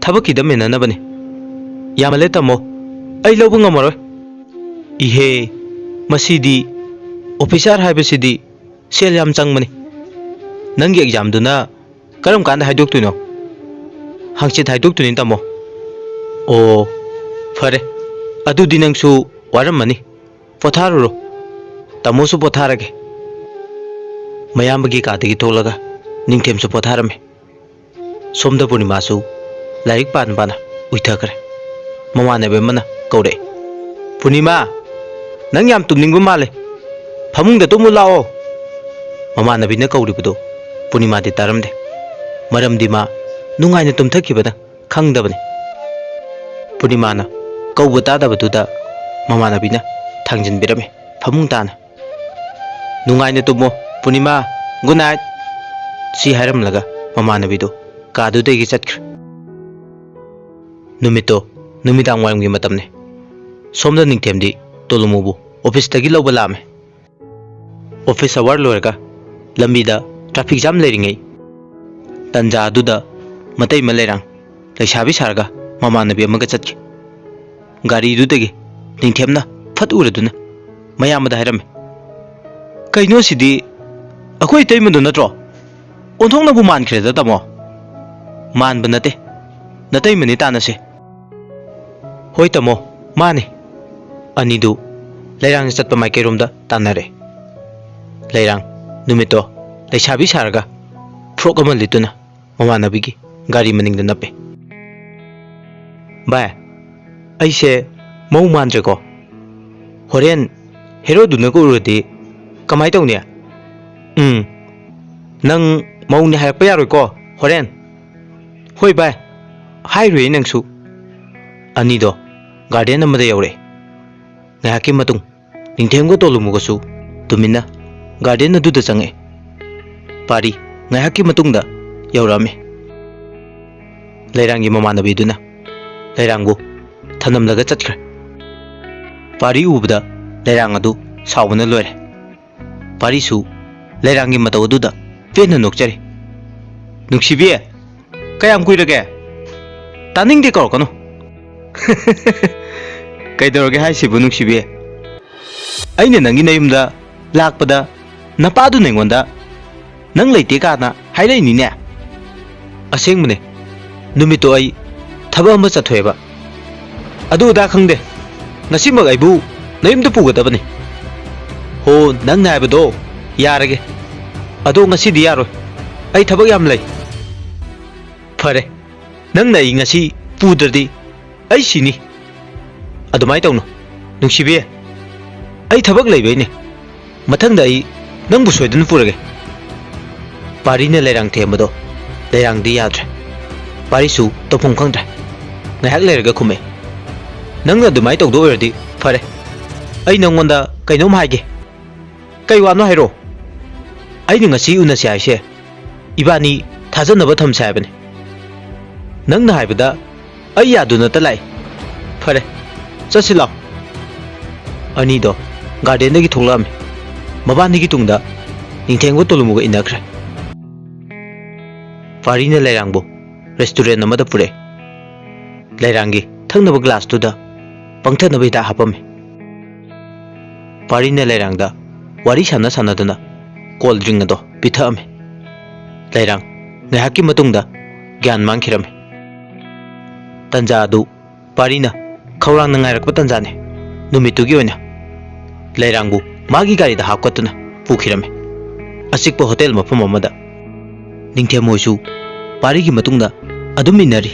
ꯊꯕꯛꯀꯤꯗ ꯃꯦꯟꯅꯅꯕꯅꯤ꯫" "ꯌꯥꯝꯃꯜꯂꯦ ꯇꯥꯃꯣ, ꯑꯩ ꯂꯧꯕ ꯉꯝꯃꯔꯣꯏ꯫" "ꯏꯍꯦ, ꯃꯁꯤꯗꯤ, ꯑꯣꯐꯤꯁꯥꯔ ꯍꯥꯏꯕꯁꯤꯗꯤ ꯁꯦꯜ ꯌꯥꯝ ꯆꯪꯕꯅꯤ꯫ ꯅꯪꯒꯤ ꯑꯦꯛꯖꯥꯝꯗꯨꯅ ꯀꯔꯝ ꯀꯥꯟꯗ ꯍꯥꯏꯗꯣꯛꯇꯣꯏꯅꯣ?" "ꯍꯪꯆꯤꯠ ꯍꯥꯏꯗꯣꯛꯇꯣꯏꯅꯤ ꯇꯥꯃꯣ꯫" "ꯑꯣ, ꯐꯔꯦ꯫ ꯑꯗꯨꯗꯤ ꯅꯪꯁꯨ ꯋꯥꯔꯝꯃꯅꯤ꯫ ꯄꯣꯊꯥꯔꯨꯔꯣ꯫ ꯇꯥꯃꯣꯁꯨ ꯄꯣꯊꯥꯔꯒꯦ꯫" ꯃꯌꯥꯝꯕꯒꯤ ꯀꯥꯗꯒꯤ ꯊꯣꯛꯂꯒ ꯅꯤꯡꯊꯦꯝꯁꯨ ꯄꯣꯊꯥꯔꯝꯃꯤ꯫ ꯁꯣꯝꯗ ꯄꯨꯔꯅꯤꯃꯥꯁꯨ ꯂꯥꯏꯔꯤꯛ ꯄꯥꯅ ꯄꯥꯅ ꯎꯏꯊꯈ꯭ꯔꯦ꯫ ꯃꯃꯥꯟꯅꯕꯤ ꯑꯃꯅ ꯀꯧꯔꯛꯑꯦ, "ꯄꯨꯔꯅꯤꯃꯥ, ꯅꯪ ꯌꯥꯝ ꯇꯨꯝꯅꯤꯡꯕ ꯃꯥꯜꯂꯦ, ꯐꯃꯨꯡꯗ ꯇꯨꯝꯃꯨ ꯂꯥꯛꯑꯣ꯫" ꯃꯃꯥꯟꯅꯕꯤꯅ ꯀꯧꯔꯤꯕꯗꯨ ꯄꯨꯔꯅꯤꯃꯥꯗꯤ ꯇꯥꯔꯝꯗꯦ, ꯃꯔꯝꯗꯤ ꯃꯥ ꯅꯨꯡꯉꯥꯏꯅ ꯇꯨꯝꯊꯈꯤꯕꯅ ꯈꯪꯗꯕꯅꯤ꯫ ꯄꯨꯔꯅꯤꯃꯥꯅ ꯀꯧꯕ ꯇꯥꯗꯕꯗꯨꯗ ꯃꯃꯥꯟꯅꯕꯤꯅ ꯊꯥꯡꯖꯤꯟꯕꯤꯔꯝꯃꯤ ꯐꯃꯨꯡ ꯇꯥꯅ꯫ "ꯅꯨꯡꯉꯥꯏꯅ ꯇꯨꯝꯃꯣ ꯄꯨꯔꯅꯤꯃꯥ, good night" ꯁꯤ ꯍꯥꯏꯔꯝꯂꯒ ꯃꯃꯥꯟꯅꯕꯤꯗꯨ ꯀꯥꯗꯨꯗꯒꯤ ꯆꯠꯈ꯭ꯔꯦ꯫ ꯅꯨꯃꯤꯠꯇꯣ ꯅꯨꯃꯤꯗꯥꯡ ꯋꯥꯏꯔꯝꯒꯤ ꯃꯇꯝꯅꯤ꯫ ꯁꯣꯝꯗ ꯅꯤꯡꯊꯦꯝꯗꯤ ꯇꯣꯂꯨꯃꯨꯕꯨ ꯑꯣꯐꯤꯁꯇꯒꯤ ꯂꯧꯕ ꯂꯥꯛꯑꯝꯃꯦ꯫ ꯑꯣꯐꯤꯁ ꯑꯋꯥꯔ ꯂꯣꯏꯔꯒ ꯂꯝꯕꯤꯗ ꯇ꯭ꯔꯥꯐꯤꯛ ꯖꯥꯝ ꯂꯩꯔꯤꯉꯩ ꯇꯟꯖꯥ ꯑꯗꯨꯗ ꯃꯇꯩꯃ ꯂꯩꯔꯥꯡ ꯂꯩꯁꯥꯕꯤ ꯁꯥꯔꯒ ꯃꯃꯥꯟꯅꯕꯤ ꯑꯃꯒ ꯆꯠꯈꯤ꯫ ꯒꯥꯔꯤꯗꯨꯗꯒꯤ ꯅꯤꯡꯊꯦꯝꯅ ꯐꯠ ꯎꯔꯗꯨꯅ ꯃꯌꯥꯝꯕꯗ ꯍꯥꯏꯔꯝꯃꯤ, "ꯀꯩꯅꯣ ꯁꯤꯗꯤ? ꯑꯩꯈꯣꯏ ꯏꯇꯩꯃꯗꯣ ꯅꯠꯇ꯭ꯔꯣ? ꯑꯣꯟꯊꯣꯛꯅꯕꯨ ꯃꯥꯟꯈ꯭ꯔꯦꯗ ꯇꯥꯃꯣ꯫" "ꯃꯥꯟꯕ ꯅꯠꯇꯦ, ꯅꯇꯩꯃꯅꯤ ꯇꯥꯟꯅꯁꯦ꯫" "ꯍꯣꯏ ꯇꯥꯃꯣ, ꯃꯥꯅꯤ꯫" ꯑꯅꯤꯗꯨ ꯂꯩꯔꯥꯡꯅ ꯆꯠꯄ ꯃꯥꯏꯀꯩꯔꯣꯝꯗ ꯇꯥꯟꯅꯔꯦ꯫ ꯂꯩꯔꯥꯡ ꯅꯨꯃꯤꯠꯇꯣ ꯂꯩꯁꯥꯕꯤ ꯁꯥꯔꯒ ꯐ꯭ꯔꯣꯛ ꯑꯃ ꯂꯤꯠꯇꯨꯅ ꯃꯃꯥꯟꯅꯕꯤꯒꯤ ꯒꯥꯔꯤ ꯃꯅꯤꯡꯗ ꯅꯞꯄꯦ꯫ "ꯚꯥꯏ, ꯑꯩꯁꯦ ꯃꯧ ꯃꯥꯟꯗ꯭ꯔꯦꯀꯣ? ꯍꯣꯔꯦꯟ ꯍꯦꯔꯣꯗꯨꯅꯒ ꯎꯔꯗꯤ ꯀꯃꯥꯏ ꯇꯧꯅꯤ?" "ꯎꯝ, ꯅꯪ ꯃꯧꯅꯦ ꯍꯥꯏꯔꯛꯄ ꯌꯥꯔꯣꯏꯀꯣ ꯍꯣꯔꯦꯟ?" "ꯍꯣꯏ ꯚꯥꯏ, ꯍꯥꯏꯔꯣꯏꯌꯦ ꯅꯪꯁꯨ꯫" ꯑꯅꯤꯗꯣ ꯒꯥꯔꯗꯦꯟ ꯑꯃꯗ ꯌꯧꯔꯛꯑꯦ꯫ ꯉꯥꯏꯍꯥꯛꯀꯤ ꯃꯇꯨꯡ ꯅꯤꯡꯊꯦꯝꯒ ꯇꯣꯂꯨꯃꯨꯒꯁꯨ ꯇꯨꯃꯤꯟꯅ ꯒꯥꯔꯗꯦꯟ ꯑꯗꯨꯗ ꯆꯪꯉꯛꯑꯦ꯫ ꯄꯥꯔꯤ ꯉꯥꯏꯍꯥꯛꯀꯤ ꯃꯇꯨꯡꯗ ꯌꯧꯔꯛꯑꯝꯃꯤ꯫ ꯂꯩꯔꯥꯡꯒꯤ ꯃꯃꯥꯟꯅꯕꯤꯗꯨꯅ ꯂꯩꯔꯥꯡꯕꯨ ꯊꯅꯝꯂꯒ ꯆꯠꯈ꯭ꯔꯦ꯫ ꯄꯥꯔꯤ ꯎꯕꯗ ꯂꯩꯔꯥꯡ ꯑꯗꯨ ꯁꯥꯎꯕꯅ ꯂꯣꯏꯔꯦ꯫ ꯄꯥꯔꯤꯁꯨ ꯂꯩꯔꯥꯡꯒꯤ ꯃꯇꯧ ꯑꯗꯨꯗ ꯄꯦꯟꯅ ꯅꯣꯛꯆꯔꯤ꯫ "ꯅꯨꯡꯁꯤꯕꯤ, ꯀꯌꯥꯝ ꯀꯨꯏꯔꯒꯦ? ꯇꯥꯅꯤꯡꯗꯦ, ꯀꯧꯔꯛꯀꯅꯨ꯫" "ꯀꯩꯗꯧꯔꯒꯦ ꯍꯥꯏꯁꯤꯕꯨ ꯅꯨꯡꯁꯤꯕꯤ? ꯑꯩꯅ ꯅꯪꯒꯤ ꯅꯌꯨꯝꯗ ꯂꯥꯛꯄꯗ ꯅꯄꯥꯗꯨꯅ ꯑꯩꯉꯣꯟꯗ ꯅꯪ ꯂꯩꯇꯦ ꯀꯥꯅ ꯍꯥꯏꯔꯛꯏꯅꯤꯅꯦ꯫" "ꯑꯁꯦꯡꯕꯅꯦ, ꯅꯨꯃꯤꯠꯇꯣ ꯑꯩ ꯊꯕꯛ ꯑꯃ ꯆꯠꯊꯣꯛꯑꯦꯕ꯫ ꯑꯗꯨ ꯑꯗꯥ ꯈꯪꯗꯦ, ꯉꯁꯤꯃꯛ ꯑꯩꯕꯨ ꯅꯌꯨꯝꯗ ꯄꯨꯒꯗꯕꯅꯤ꯫" "ꯍꯣ, ꯅꯪꯅ ꯍꯥꯏꯕꯗꯣ ꯌꯥꯔꯒꯦ꯫ ꯑꯗꯣ ꯉꯁꯤꯗꯤ ꯌꯥꯔꯣꯏ꯫ ꯑꯩ ꯊꯕꯛ ꯌꯥꯝ ꯂꯩ꯫ ꯐꯔꯦ, ꯅꯪꯅ ꯑꯩ ꯉꯁꯤ ꯄꯨꯗ꯭ꯔꯗꯤ ꯑꯩ ꯁꯤꯅꯤ꯫ ꯑꯗꯨꯃꯥꯏꯅ ꯇꯧꯅꯨ, ꯅꯨꯡꯁꯤꯕꯤ꯫ ꯑꯩ ꯊꯕꯛ ꯂꯩꯕꯩꯅꯦ꯫ ꯃꯊꯪꯗ ꯑꯩ ꯅꯪꯕꯨ ꯁꯣꯏꯗꯅ ꯄꯨꯔꯒꯦ꯫ ꯄꯥꯔꯤꯅ ꯂꯩꯔꯥꯡ ꯊꯦꯝꯕꯗꯣ ꯂꯩꯔꯥꯡꯗꯤ ꯌꯥꯗ꯭ꯔꯦ꯫ ꯄꯥꯔꯤꯁꯨ ꯇꯧꯐꯝ ꯈꯪꯗ꯭ꯔꯦ꯫ ꯉꯥꯏꯍꯥꯛ ꯂꯩꯔꯒ ꯈꯨꯝꯃꯛꯑꯦ, "ꯅꯪꯅ ꯑꯗꯨꯃꯥꯏꯅ ꯇꯧꯗꯣꯏ ꯑꯣꯏꯔꯗꯤ ꯐꯔꯦ꯫ ꯑꯩ ꯅꯪꯉꯣꯟꯗ ꯀꯩꯅꯣꯝ ꯍꯥꯏꯒꯦ꯫" "ꯀꯩ ꯋꯥꯅꯣ ꯍꯥꯏꯔꯣ?" "ꯑꯩꯅ ꯉꯁꯤ ꯎꯅꯁꯤ ꯍꯥꯏꯁꯦ ꯏꯕꯥꯅꯤ ꯊꯥꯖꯅꯕ ꯊꯝꯁꯦ ꯍꯥꯏꯕꯅꯤ꯫ ꯅꯪꯅ ꯍꯥꯏꯕꯗ ꯑꯩ ꯌꯥꯗꯨꯅꯇ ꯂꯥꯛꯏ꯫ ꯐꯔꯦ, ꯆꯠꯁꯤ ꯂꯥꯎ꯫" ꯑꯅꯤꯗꯣ ꯒꯥꯔꯗꯦꯟꯗꯒꯤ ꯊꯣꯛꯂꯛꯑꯝꯃꯤ꯫ ꯃꯕꯥꯅꯤꯒꯤ ꯇꯨꯡꯗ ꯅꯤꯡꯊꯦꯝꯒ ꯇꯣꯂꯨꯃꯨꯒ ꯏꯟꯅꯈ꯭ꯔꯦ꯫ ꯄꯥꯔꯤꯅ ꯂꯩꯔꯥꯡꯕꯨ ꯔꯦꯁꯇꯨꯔꯦꯟ ꯑꯃꯗ ꯄꯨꯔꯛꯑꯦ꯫ ꯂꯩꯔꯥꯡꯒꯤ ꯊꯛꯅꯕ ꯒ꯭ꯂꯥꯁꯇꯨꯗ ꯄꯪꯊꯛꯅꯕ ꯍꯤꯗꯥꯛ ꯍꯥꯞꯄꯝꯃꯤ꯫ ꯄꯥꯔꯤꯅ ꯂꯩꯔꯥꯡꯗ ꯋꯥꯔꯤ ꯁꯥꯟꯅ ꯁꯥꯟꯅꯗꯨꯅ ꯀꯣꯜ ꯗ꯭ꯔꯤꯡ ꯑꯗꯣ ꯄꯤꯊꯛꯑꯝꯃꯤ꯫ ꯂꯩꯔꯥꯡ ꯉꯥꯏꯍꯥꯛꯀꯤ ꯃꯇꯨꯡꯗ ꯒ꯭ꯌꯥꯟ ꯃꯥꯡꯈꯤꯔꯝꯃꯤ꯫ ꯇꯟꯖꯥ ꯑꯗꯨ ꯄꯥꯔꯤꯅ ꯈꯧꯔꯥꯡꯅ ꯉꯥꯏꯔꯛꯄ ꯇꯟꯖꯥꯅꯤ꯫ ꯅꯨꯃꯤꯠꯇꯨꯒꯤ ꯑꯣꯏꯅ ꯂꯩꯔꯥꯡꯕꯨ ꯃꯥꯒꯤ ꯒꯥꯔꯤꯗ ꯍꯥꯞꯀꯠꯇꯨꯅ ꯄꯨꯈꯤꯔꯝꯃꯤ, ꯑꯆꯤꯛꯄ ꯍꯣꯇꯦꯜ ꯃꯐꯝ ꯑꯃꯗ꯫ ꯅꯤꯡꯊꯦꯝ ꯃꯣꯏꯁꯨ ꯄꯥꯔꯤꯒꯤ ꯃꯇꯨꯡꯗ ꯑꯗꯨꯝ ꯏꯟꯅꯔꯤ꯫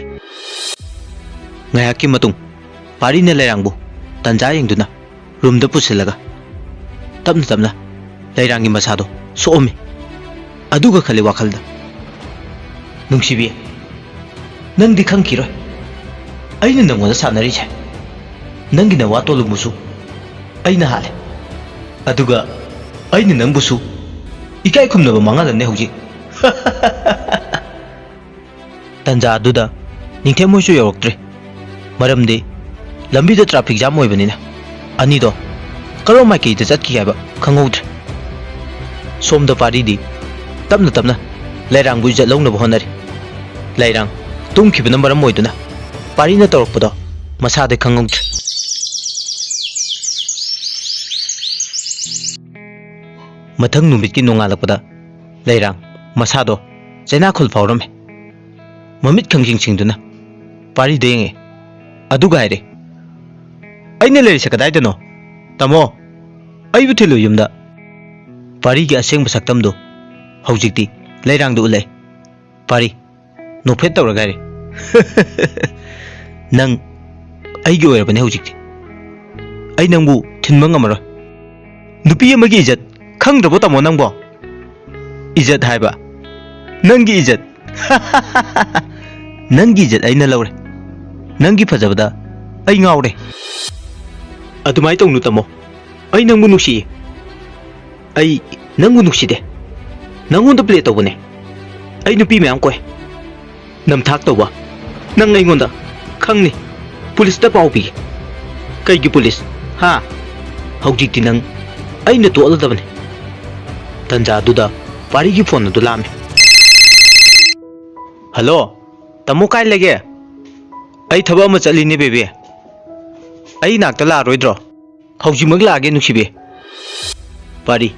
ꯉꯥꯏꯍꯥꯛꯀꯤ ꯃꯇꯨꯡ ꯄꯥꯔꯤꯅ ꯂꯩꯔꯥꯡꯕꯨ ꯇꯟꯖꯥ ꯌꯦꯡꯗꯨꯅ ꯔꯨꯝꯗ ꯄꯨꯁꯤꯜꯂꯒ ꯇꯞꯅ ꯇꯞꯅ ꯂꯩꯔꯥꯡꯒꯤ ꯃꯁꯥꯗꯣ ꯁꯣꯛꯑꯝꯃꯤ꯫ ꯑꯗꯨꯒ ꯈꯜꯂꯤ ꯋꯥꯈꯜꯗ, "ꯅꯨꯡꯁꯤꯕꯤ, ꯅꯪꯗꯤ ꯈꯪꯈꯤꯔꯣꯏ ꯑꯩꯅ ꯅꯪꯉꯣꯟꯗ ꯁꯥꯟꯅꯔꯤꯁꯦ꯫ ꯅꯪꯒꯤ ꯅꯋꯥ ꯇꯣꯂꯨꯃꯨꯁꯨ ꯑꯩꯅ ꯍꯥꯠꯂꯦ꯫ ꯑꯗꯨꯒ ꯑꯩꯅ ꯅꯪꯕꯨꯁꯨ ꯏꯀꯥꯏ ꯈꯨꯝꯅꯕ ꯃꯥꯡꯍꯜꯂꯅꯤ ꯍꯧꯖꯤꯛ꯫" ꯇꯟꯖꯥ ꯑꯗꯨꯗ ꯅꯤꯡꯊꯦꯝ ꯍꯣꯏꯁꯨ ꯌꯧꯔꯛꯇ꯭ꯔꯤ꯫ ꯃꯔꯝꯗꯤ ꯂꯝꯕꯤꯗ ꯇ꯭ꯔꯥꯐꯤꯛ ꯖꯥꯝ ꯑꯣꯏꯕꯅꯤꯅ ꯑꯅꯤꯗꯣ ꯀꯔꯣꯝ ꯃꯥꯏꯀꯩꯗ ꯆꯠꯈꯤ ꯍꯥꯏꯕ ꯈꯪꯍꯧꯗ꯭ꯔꯦ꯫ ꯁꯣꯝꯗ ꯄꯥꯔꯤꯗꯤ ꯇꯞꯅ ꯇꯞꯅ ꯂꯩꯔꯥꯡꯕꯨ ꯏꯖꯠ ꯂꯧꯅꯕ ꯍꯣꯠꯅꯔꯤ꯫ ꯂꯩꯔꯥꯡ ꯇꯨꯝꯈꯤꯕꯅ ꯃꯔꯝ ꯑꯣꯏꯗꯨꯅ ꯄꯥꯔꯤꯅ ꯇꯧꯔꯛꯄꯗꯣ ꯃꯁꯥꯗ ꯈꯪꯍꯧꯗ꯭ꯔꯦ꯫ ꯃꯊꯪ ꯅꯨꯃꯤꯠꯀꯤ ꯅꯣꯡꯉꯥꯜꯂꯛꯄꯗ ꯂꯩꯔꯥꯡ ꯃꯁꯥꯗꯣ ꯆꯩꯅꯥꯈꯨꯜ ꯐꯥꯎꯔꯝꯃꯦ꯫ ꯃꯃꯤꯠ ꯈꯪꯁꯤꯡ ꯁꯤꯡꯗꯨꯅ ꯄꯥꯔꯤꯗ ꯌꯦꯡꯉꯦ꯫ ꯑꯗꯨꯒ ꯍꯥꯏꯔꯦ, "ꯑꯩꯅ ꯂꯩꯔꯤꯁꯦ ꯀꯗꯥꯏꯗꯅꯣ? ꯇꯥꯃꯣ, ꯑꯩꯕꯨ ꯊꯤꯜꯂꯨ ꯌꯨꯝꯗ꯫" ꯄꯥꯔꯤꯒꯤ ꯑꯁꯦꯡꯕ ꯁꯛꯇꯝꯗꯨ ꯍꯧꯖꯤꯛꯇꯤ ꯂꯩꯔꯥꯡꯗꯨ ꯎꯠꯂꯛꯑꯦ꯫ ꯄꯥꯔꯤ, ꯅꯣꯛꯐꯦꯠ ꯇꯧꯔꯒ ꯍꯥꯏꯔꯦ, "ꯅꯪ ꯑꯩꯒꯤ ꯑꯣꯏꯔꯕꯅꯦ ꯍꯧꯖꯤꯛꯇꯤ꯫ ꯑꯩ ꯅꯪꯕꯨ ꯊꯤꯟꯕ ꯉꯝꯃꯔꯣꯏ꯫" "ꯅꯨꯄꯤ ꯑꯃꯒꯤ ꯏꯖꯠ ꯈꯪꯗ꯭ꯔꯕꯣ ꯇꯥꯃꯣ ꯅꯪꯕꯣ? ꯏꯖꯠ ꯍꯥꯏꯕ, ꯅꯪꯒꯤ ꯏꯖꯠ꯫ ꯅꯪꯒꯤ ꯏꯖꯠ ꯑꯩꯅ ꯂꯧꯔꯦ꯫ ꯅꯪꯒꯤ ꯐꯖꯕꯗ ꯑꯩ ꯉꯥꯎꯔꯦ꯫" "ꯑꯗꯨꯃꯥꯏꯅ ꯇꯧꯅꯨ ꯇꯥꯃꯣ꯫ ꯑꯩ ꯅꯪꯕꯨ ꯅꯨꯡꯁꯤꯌꯦ꯫ ꯑꯩ ꯅꯪꯕꯨ ꯅꯨꯡꯁꯤꯗꯦ꯫ ꯅꯪꯉꯣꯟꯗ ꯄ꯭ꯂꯦ ꯇꯧꯕꯅꯦ꯫ ꯑꯩ ꯅꯨꯄꯤ ꯃꯌꯥꯝ ꯀꯣꯏ꯫" "ꯅꯝꯊꯥꯛ ꯇꯧꯕ꯫ ꯅꯪ ꯑꯩꯉꯣꯟꯗ ꯈꯪꯅꯤ꯫ ꯄꯨꯂꯤꯁꯇ ꯄꯥꯎ ꯄꯤꯒꯦ꯫" "ꯀꯩꯒꯤ ꯄꯨꯂꯤꯁ? ꯍꯥ? ꯍꯧꯖꯤꯛꯇꯤ ꯅꯪ ꯑꯩꯅ ꯇꯣꯛꯍꯜꯂꯗꯕꯅꯤ꯫" ꯇꯟꯖꯥꯗꯨꯗ ꯄꯥꯔꯤꯒꯤ ꯐꯣꯟ ꯑꯗꯨ ꯂꯥꯛꯑꯝꯃꯤ꯫ "ꯍꯜꯂꯣ, ꯇꯥꯃꯣ ꯀꯥꯏ ꯂꯩꯒꯦ?" "ꯑꯩ ꯊꯕꯛ ꯑꯃ ꯆꯠꯂꯤꯅꯦ ꯕꯦꯕꯤ꯫ ꯑꯩ ꯅꯥꯛꯇ ꯂꯥꯛꯑꯔꯣꯏꯗ꯭ꯔꯣ?" "ꯍꯧꯖꯤꯛꯃꯛ ꯂꯥꯛꯑꯒꯦ ꯅꯨꯡꯁꯤꯕꯤ꯫" ꯄꯥꯔꯤ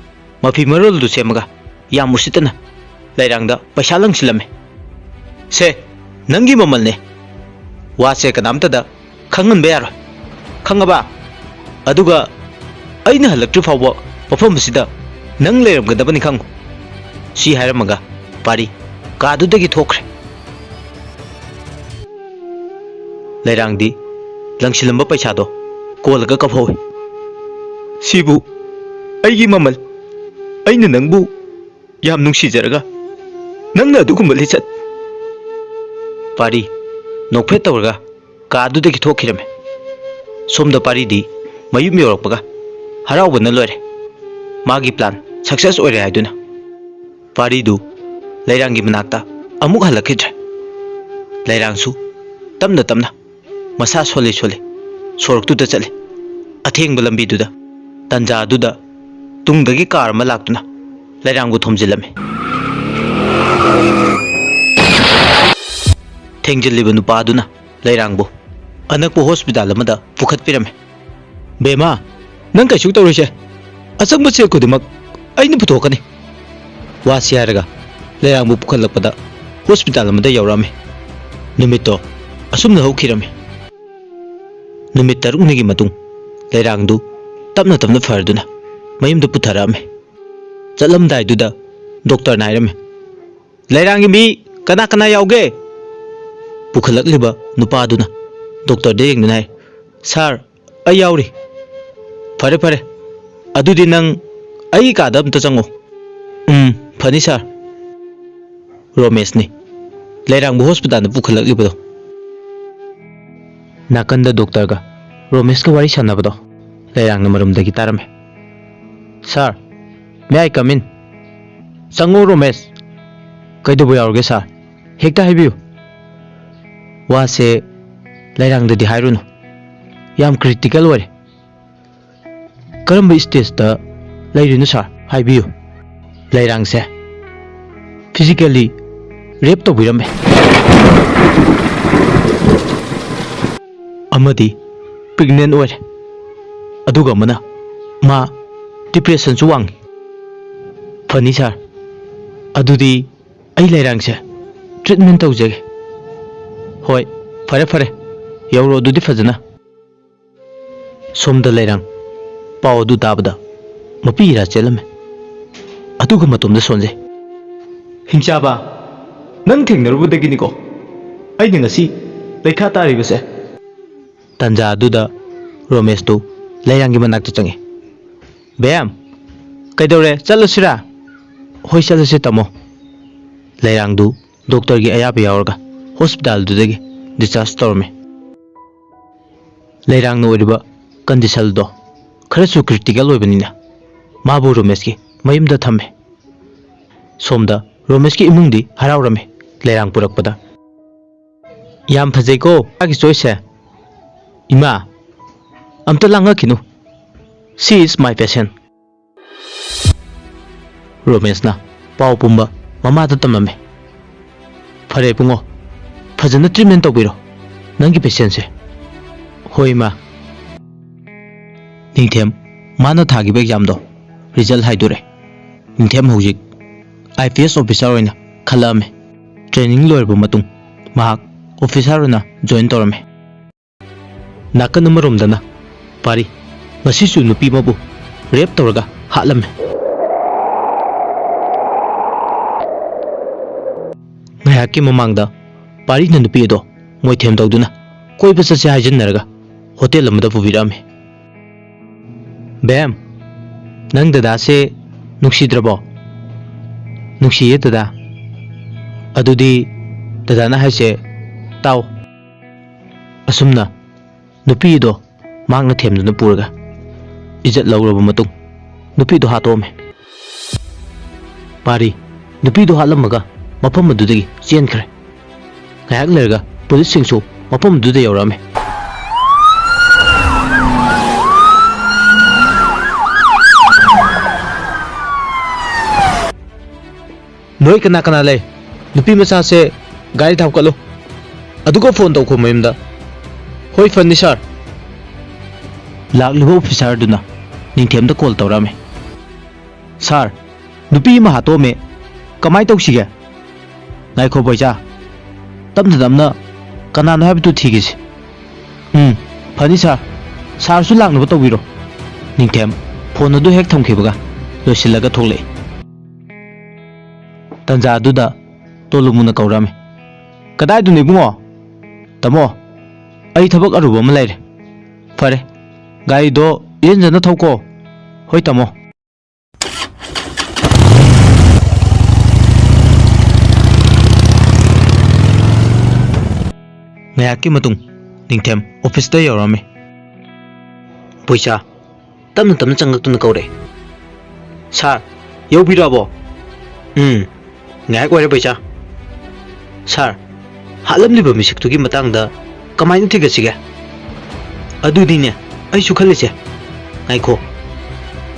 ꯃꯐꯤ ꯃꯔꯣꯜꯗꯨ ꯁꯦꯝꯃꯒ ꯌꯥꯝ ꯎꯁꯤꯠꯇꯅ ꯂꯩꯔꯥꯡꯗ ꯄꯩꯁꯥ ꯂꯪꯁꯤꯜꯂꯝꯃꯤ꯫ "ꯁꯦ, ꯅꯪꯒꯤ ꯃꯃꯜꯅꯦ꯫ ꯋꯥꯁꯦ ꯀꯅꯥꯝꯇꯗ ꯈꯪꯍꯟꯕ ꯌꯥꯔꯣꯏ꯫ ꯈꯪꯉꯕ? ꯑꯗꯨꯒ ꯑꯩꯅ ꯍꯜꯂꯛꯇ꯭ꯔꯤ ꯐꯥꯎꯕ ꯃꯐꯝ ꯑꯁꯤꯗ ꯅꯪ ꯂꯩꯔꯝꯒꯗꯕꯅꯤ ꯈꯪꯉꯨ꯫" ꯁꯤ ꯍꯥꯏꯔꯝꯃꯒ ꯄꯥꯔꯤ ꯀꯥꯗꯨꯗꯒꯤ ꯊꯣꯛꯈ꯭ꯔꯦ꯫ ꯂꯩꯔꯥꯡꯗꯤ ꯂꯪꯁꯤꯜꯂꯝꯕ ꯄꯩꯁꯥꯗꯣ ꯀꯣꯜꯂꯒ ꯀꯞꯍꯧꯏ꯫ "ꯁꯤꯕꯨ ꯑꯩꯒꯤ ꯃꯃꯜ, ꯑꯩꯅ ꯅꯪꯕꯨ ꯌꯥꯝ ꯅꯨꯡꯁꯤꯖꯔꯒ ꯅꯪꯅ ꯑꯗꯨꯒꯨꯝꯕ ꯂꯤꯆꯠ꯫" ꯄꯥꯔꯤ ꯅꯣꯛꯐꯦꯠ ꯇꯧꯔꯒ ꯀꯥꯗꯨꯗꯒꯤ ꯊꯣꯛꯈꯤꯔꯝꯃꯤ꯫ ꯁꯣꯝꯗ ꯄꯥꯔꯤꯗꯤ ꯃꯌꯨꯝ ꯌꯧꯔꯛꯄꯒ ꯍꯔꯥꯎꯕꯅ ꯂꯣꯏꯔꯦ꯫ ꯃꯥꯒꯤ ꯄ꯭ꯂꯥꯟ ꯁꯛꯁꯦꯁ ꯑꯣꯏꯔꯦ ꯍꯥꯏꯗꯨꯅ ꯄꯥꯔꯤꯗꯨ ꯂꯩꯔꯥꯡꯒꯤ ꯃꯅꯥꯛꯇ ꯑꯃꯨꯛ ꯍꯜꯂꯛꯈꯤꯗ꯭ꯔꯦ꯫ ꯂꯩꯔꯥꯡꯁꯨ ꯇꯞꯅ ꯇꯞꯅ ꯃꯁꯥ ꯁꯣꯜꯂꯤ ꯁꯣꯜꯂꯤ ꯁꯣꯔꯣꯛꯇꯨꯗ ꯆꯠꯂꯤ꯫ ꯑꯊꯦꯡꯕ ꯂꯝꯕꯤꯗꯨꯗ ꯇꯟꯖꯥ ꯑꯗꯨꯗ ꯇꯨꯡꯗꯒꯤ ꯀꯥꯔ ꯑꯃ ꯂꯥꯛꯇꯨꯅ ꯂꯩꯔꯥꯡꯕꯨ ꯊꯣꯝꯖꯤꯜꯂꯝꯃꯤ꯫ ꯊꯦꯡꯖꯤꯜꯂꯤꯕ ꯅꯨꯄꯥ ꯑꯗꯨꯅ ꯂꯩꯔꯥꯡꯕꯨ ꯑꯅꯛꯄ ꯍꯣꯁꯄꯤꯇꯥꯜ ꯑꯃꯗ ꯄꯨꯈꯠꯄꯤꯔꯝꯃꯤ꯫ "ꯕꯦꯃꯥ, ꯅꯪ ꯀꯩꯁꯨ ꯇꯧꯔꯣꯏꯁꯦ꯫ ꯑꯆꯪꯕ ꯁꯦꯜ ꯈꯨꯗꯤꯡꯃꯛ ꯑꯩꯅ ꯄꯨꯊꯣꯛꯀꯅꯤ꯫" ꯋꯥꯁꯤ ꯍꯥꯏꯔꯒ ꯂꯩꯔꯥꯡꯕꯨ ꯄꯨꯈꯠꯂꯛꯄꯗ ꯍꯣꯁꯄꯤꯇꯥꯜ ꯑꯃꯗ ꯌꯧꯔꯛꯑꯝꯃꯤ꯫ ꯅꯨꯃꯤꯠꯇꯣ ꯑꯁꯨꯝꯅ ꯍꯧꯈꯤꯔꯝꯃꯤ꯫ ꯅꯨꯃꯤꯠ ꯇꯔꯨꯛꯅꯤꯒꯤ ꯃꯇꯨꯡ ꯂꯩꯔꯥꯡꯗꯨ ꯇꯞꯅ ꯇꯞꯅ ꯐꯔꯗꯨꯅ ꯃꯌꯨꯝꯗ ꯄꯨꯊꯔꯛꯑꯝꯃꯤ꯫ ꯆꯠꯂꯝꯗꯥꯏꯗꯨꯗ ꯗꯣꯛꯇꯔꯅ ꯍꯥꯏꯔꯝꯃꯤ, "ꯂꯩꯔꯥꯡꯒꯤ ꯃꯤ ꯀꯅꯥ ꯀꯅꯥ ꯌꯥꯎꯒꯦ?" ꯄꯨꯈꯠꯂꯛꯂꯤꯕ ꯅꯨꯄꯥꯗꯨꯅ ꯗꯣꯛꯇꯔꯗ ꯌꯦꯡꯗꯨꯅ ꯍꯥꯏ, "ꯁꯥꯔ, ꯑꯩ ꯌꯥꯎꯔꯤ꯫" "ꯐꯔꯦ, ꯐꯔꯦ꯫ ꯑꯗꯨꯗꯤ ꯅꯪ ꯑꯩꯒꯤ ꯀꯥꯗ ꯑꯝꯇ ꯆꯪꯉꯣ꯫" "ꯎꯝ, ꯐꯅꯤ, ꯁꯥꯔ꯫" ꯔꯣꯃꯦꯁꯅꯤ ꯂꯩꯔꯥꯡꯕꯨ ꯍꯣꯁꯄꯤꯇꯥꯜꯗ ꯄꯨꯈꯠꯂꯛꯂꯤꯕꯗꯣ꯫ ꯅꯥꯀꯟꯗ ꯗꯣꯛꯇꯔꯒ ꯔꯣꯃꯦꯁꯀ ꯋꯥꯔꯤ ꯁꯥꯟꯅꯕꯗꯣ ꯂꯩꯔꯥꯡꯅ ꯃꯔꯨꯝꯗꯒꯤ ꯇꯥꯔꯝꯃꯤ꯫ "ꯁꯥꯔ, may I come in?" "ꯆꯪꯉꯣ ꯔꯣꯃꯦꯁ꯫ ꯀꯩꯗꯧꯕ ꯌꯥꯎꯔꯒꯦ ꯁꯥꯔ? ꯍꯦꯛꯇ ꯍꯥꯏꯕꯤꯌꯨ꯫" "ꯋꯥꯁꯦ ꯂꯩꯔꯥꯡꯗꯗꯤ ꯍꯥꯏꯔꯨꯅꯨ꯫ ꯌꯥꯝ ꯀ꯭ꯔꯤꯇꯤꯀꯦꯜ ꯑꯣꯏꯔꯦ꯫" "ꯀꯔꯝꯕ ꯁ꯭ꯇꯦꯖꯇ ꯂꯩꯔꯤꯅꯣ ꯁꯥꯔ? ꯍꯥꯏꯕꯤꯌꯨ꯫" "ꯂꯩꯔꯥꯡꯁꯦ ꯐꯤꯖꯤꯀꯦꯜꯂꯤ ꯔꯦꯞ ꯇꯧꯕꯤꯔꯝꯃꯦ꯫ ꯑꯃꯗꯤ ꯄ꯭ꯔꯦꯒꯅꯦꯟ ꯑꯣꯏꯔꯦ꯫ ꯑꯗꯨꯒ ꯑꯃꯅ ꯃꯥ ꯗꯤꯄ꯭ꯔꯦꯁꯟꯁꯨ ꯋꯥꯡꯉꯤ꯫" "ꯐꯅꯤ ꯁꯥꯔ꯫ ꯑꯗꯨꯗꯤ ꯑꯩ ꯂꯩꯔꯥꯡꯁꯦ ꯇ꯭ꯔꯤꯠꯃꯦꯟ ꯇꯧꯖꯒꯦ꯫" "ꯍꯣꯏ, ꯐꯔꯦ, ꯐꯔꯦ꯫ ꯌꯧꯔꯣ ꯑꯗꯨꯗꯤ ꯐꯖꯅ꯫" ꯁꯣꯝꯗ ꯂꯩꯔꯥꯡ ꯄꯥꯎ ꯑꯗꯨ ꯇꯥꯕꯗ ꯃꯄꯤ ꯏꯔꯥ ꯆꯦꯜꯂꯝꯃꯦ꯫ ꯑꯗꯨꯒ ꯃꯇꯣꯝꯗ ꯁꯣꯟꯖꯩ꯫ "ꯍꯤꯡꯆꯥꯕ, ꯅꯪ ꯊꯦꯡꯅꯔꯨꯕꯗꯒꯤꯅꯤꯀꯣ ꯑꯩꯅ ꯉꯁꯤ ꯂꯩꯈꯥ ꯇꯥꯔꯤꯕꯁꯦ꯫" ꯇꯥꯟꯖꯥ ꯑꯗꯨꯗ ꯔꯣꯃꯦꯁꯇꯨ ꯂꯩꯔꯥꯡꯒꯤ ꯃꯅꯥꯛꯇ ꯆꯪꯉꯤ꯫ "ꯕꯦꯝ, ꯀꯩꯗꯧꯔꯦ? ꯆꯠꯂꯁꯤꯔꯥ?" "ꯍꯣꯏ, ꯆꯠꯂꯁꯤ, ꯇꯥꯃꯣ꯫" ꯂꯩꯔꯥꯡꯗꯨ ꯗꯣꯛꯇꯔꯒꯤ ꯑꯌꯥꯕ ꯌꯥꯎꯔꯒ ꯍꯣꯁꯄꯤꯇꯥꯜꯗꯨꯗꯒꯤ ꯗꯤꯁꯆꯥꯔꯖ ꯇꯧꯔꯝꯃꯤ꯫ ꯂꯩꯔꯥꯡꯅ ꯑꯣꯏꯔꯤꯕ ꯀꯟꯗꯤꯁꯟꯗꯣ ꯈꯔꯁꯨ ꯀ꯭ꯔꯤꯇꯤꯀꯦꯜ ꯑꯣꯏꯕꯅꯤꯅ ꯃꯥꯕꯨ ꯔꯣꯃꯦꯁꯀꯤ ꯃꯌꯨꯝꯗ ꯊꯝꯃꯦ꯫ ꯁꯣꯝꯗ ꯔꯣꯃꯦꯁꯀꯤ ꯏꯃꯨꯡꯗꯤ ꯍꯔꯥꯎꯔꯝꯃꯤ ꯂꯩꯔꯥꯡ ꯄꯨꯔꯛꯄꯗ꯫ "ꯌꯥꯝ ꯐꯖꯩꯀꯣ ꯃꯥꯒꯤ ꯆꯣꯏꯁꯁꯦ꯫" "ꯏꯃꯥ, ꯑꯝꯇ ꯂꯥꯡꯉꯛꯈꯤꯅꯨ꯫ She is my patient꯫" ꯔꯣꯃꯦꯁꯅ ꯄꯥꯎ ꯄꯨꯝꯕ ꯃꯃꯥꯗ ꯇꯝꯂꯝꯃꯤ꯫ "ꯐꯔꯦ ꯏꯕꯨꯡꯉꯣ, ꯐꯖꯅ ꯇ꯭ꯔꯤꯠꯃꯦꯟ ꯇꯧꯕꯤꯔꯣ ꯅꯪꯒꯤ ꯄꯦꯁꯦꯟꯁꯦ꯫" "ꯍꯣꯏ ꯏꯃꯥ꯫" ꯅꯤꯡꯊꯦꯝ ꯃꯥꯅ ꯊꯥꯈꯤꯕ ꯑꯦꯛꯖꯥꯝꯗꯣ ꯔꯤꯖꯜ ꯍꯥꯏꯗꯣꯔꯛꯑꯦ꯫ ꯅꯤꯡꯊꯦꯝ ꯍꯧꯖꯤꯛ ꯑꯥꯏ ꯄꯤ ꯑꯦꯁ ꯑꯣꯐꯤꯁꯥꯔ ꯑꯣꯏꯅ ꯈꯜꯂꯛꯑꯝꯃꯦ꯫ ꯇ꯭ꯔꯦꯅꯤꯡ ꯂꯣꯏꯔꯕ ꯃꯇꯨꯡ ꯃꯍꯥꯛ ꯑꯣꯐꯤꯁꯥꯔ ꯑꯣꯏꯅ ꯖꯣꯏꯟ ꯇꯧꯔꯝꯃꯦ꯫ ꯅꯥꯀꯟ ꯑꯃꯔꯣꯝꯗꯅ ꯄꯥꯔꯤ ꯉꯁꯤꯁꯨ ꯅꯨꯄꯤ ꯑꯃꯕꯨ ꯔꯦꯞ ꯇꯧꯔꯒ ꯍꯥꯠꯂꯝꯃꯦ꯫ ꯉꯥꯏꯍꯥꯛꯀꯤ ꯃꯃꯥꯡꯗ ꯄꯥꯔꯤꯅ ꯅꯨꯄꯤ ꯑꯗꯣ ꯃꯣꯏꯊꯦꯝ ꯇꯧꯗꯨꯅ ꯀꯣꯏꯕ ꯆꯠꯁꯦ ꯍꯥꯏꯖꯤꯟꯅꯔꯒ ꯍꯣꯇꯦꯜ ꯑꯃꯗ ꯄꯨꯕꯤꯔꯛꯑꯝꯃꯤ꯫ "ꯕꯦꯝ, ꯅꯪ ꯗꯗꯥꯁꯦ ꯅꯨꯡꯁꯤꯗ꯭ꯔꯕꯣ?" "ꯅꯨꯡꯁꯤꯌꯦ ꯗꯗꯥ꯫ ꯑꯗꯨꯗꯤ ꯗꯗꯥꯅ ꯍꯥꯏꯁꯦ ꯇꯥꯎ꯫" ꯑꯁꯨꯝꯅ ꯅꯨꯄꯤꯗꯣ ꯃꯍꯥꯛꯅ ꯊꯦꯝꯗꯨꯅ ꯄꯨꯔꯒ ꯏꯖꯠ ꯂꯧꯔꯕ ꯃꯇꯨꯡ ꯅꯨꯄꯤꯗꯣ ꯍꯥꯠꯇꯣꯛꯑꯝꯃꯦ꯫ ꯄꯥꯔꯤ ꯅꯨꯄꯤꯗꯣ ꯍꯥꯠꯂꯝꯃꯒ ꯃꯐꯝ ꯑꯗꯨꯗꯒꯤ ꯆꯦꯟꯈ꯭ꯔꯦ꯫ ꯉꯥꯏꯍꯥꯛ ꯂꯩꯔꯒ ꯄꯨꯂꯤꯁꯁꯤꯡꯁꯨ ꯃꯐꯝ ꯑꯗꯨꯗ ꯌꯧꯔꯛꯑꯝꯃꯦ꯫ "ꯅꯣꯏ ꯀꯅꯥ ꯀꯅꯥ ꯂꯩ? ꯅꯨꯄꯤ ꯃꯆꯥꯁꯦ ꯒꯥꯔꯤ ꯊꯥꯎ ꯀꯠꯂꯨ, ꯑꯗꯨꯒ ꯐꯣꯟ ꯇꯧꯈꯣ ꯃꯌꯨꯝꯗ꯫" "ꯍꯣꯏ, ꯐꯅꯤ ꯁꯥꯔ꯫" ꯂꯥꯛꯂꯤꯕ ꯑꯣꯐꯤꯁꯥꯔꯗꯨꯅ ꯅꯤꯡꯊꯦꯝꯗ ꯀꯣꯜ ꯇꯧꯔꯛꯑꯝꯃꯤ꯫ "ꯁꯥꯔ, ꯅꯨꯄꯤ ꯑꯃ ꯍꯥꯠꯇꯣꯛꯑꯝꯃꯦ, ꯀꯃꯥꯏ ꯇꯧꯁꯤꯒꯦ?" "ꯉꯥꯏꯈꯣ ꯕꯣꯏꯆꯥ, ꯇꯞꯅ ꯇꯞꯅ ꯀꯅꯥꯅꯣ ꯍꯥꯏꯕꯗꯨ ꯊꯤꯒꯦꯁꯦ꯫" "ꯎꯝ, ꯐꯅꯤ ꯁꯥꯔ, ꯁꯥꯔꯁꯨ ꯂꯥꯛꯅꯕ ꯇꯧꯕꯤꯔꯣ꯫" ꯅꯤꯡꯊꯦꯝ ꯐꯣꯟ ꯑꯗꯨ ꯍꯦꯛ ꯊꯝꯈꯤꯕꯒ ꯂꯣꯏꯁꯤꯜꯂꯒ ꯊꯣꯛꯂꯛꯏ꯫ ꯇꯟꯖꯥ ꯑꯗꯨꯗ ꯇꯣꯂꯨꯃꯨꯅ ꯀꯧꯔꯛꯑꯝꯃꯤ꯫ "ꯀꯗꯥꯏꯗꯅꯣ ꯏꯕꯨꯡꯉꯣ?" "ꯇꯥꯃꯣ, ꯑꯩ ꯊꯕꯛ ꯑꯔꯨꯕ ꯑꯃ ꯂꯩꯔꯦ꯫" "ꯐꯔꯦ, ꯒꯥꯔꯤꯗꯣ ꯏꯔꯟꯖꯅ ꯊꯧꯀꯣ꯫" "ꯍꯣꯏ ꯇꯥꯃꯣ꯫" ꯉꯥꯏꯍꯥꯛꯀꯤ ꯃꯇꯨꯡ ꯅꯤꯡꯊꯦꯝ ꯑꯣꯐꯤꯁꯇ ꯌꯧꯔꯝꯃꯤ꯫ ꯕꯣꯏꯆꯥ ꯇꯞꯅ ꯇꯞꯅ ꯆꯪꯂꯛꯇꯨꯅ ꯀꯧꯔꯛꯑꯦ꯫ "ꯁꯥꯔ, ꯌꯧꯕꯤꯔꯛꯑꯕꯣ?" "ꯎꯝ, ꯉꯥꯏꯍꯥꯛ ꯑꯣꯏꯔꯦ ꯕꯣꯏꯆꯥ꯫" "ꯁꯥꯔ, ꯍꯥꯠꯂꯝꯂꯤꯕ ꯃꯤꯁꯛꯇꯨꯒꯤ ꯃꯇꯥꯡꯗ ꯀꯃꯥꯏꯅ ꯊꯤꯒꯠꯁꯤꯒꯦ?" "ꯑꯗꯨꯗꯤꯅꯦ ꯑꯩꯁꯨ ꯈꯜꯂꯤꯁꯦ꯫ ꯉꯥꯏꯈꯣ,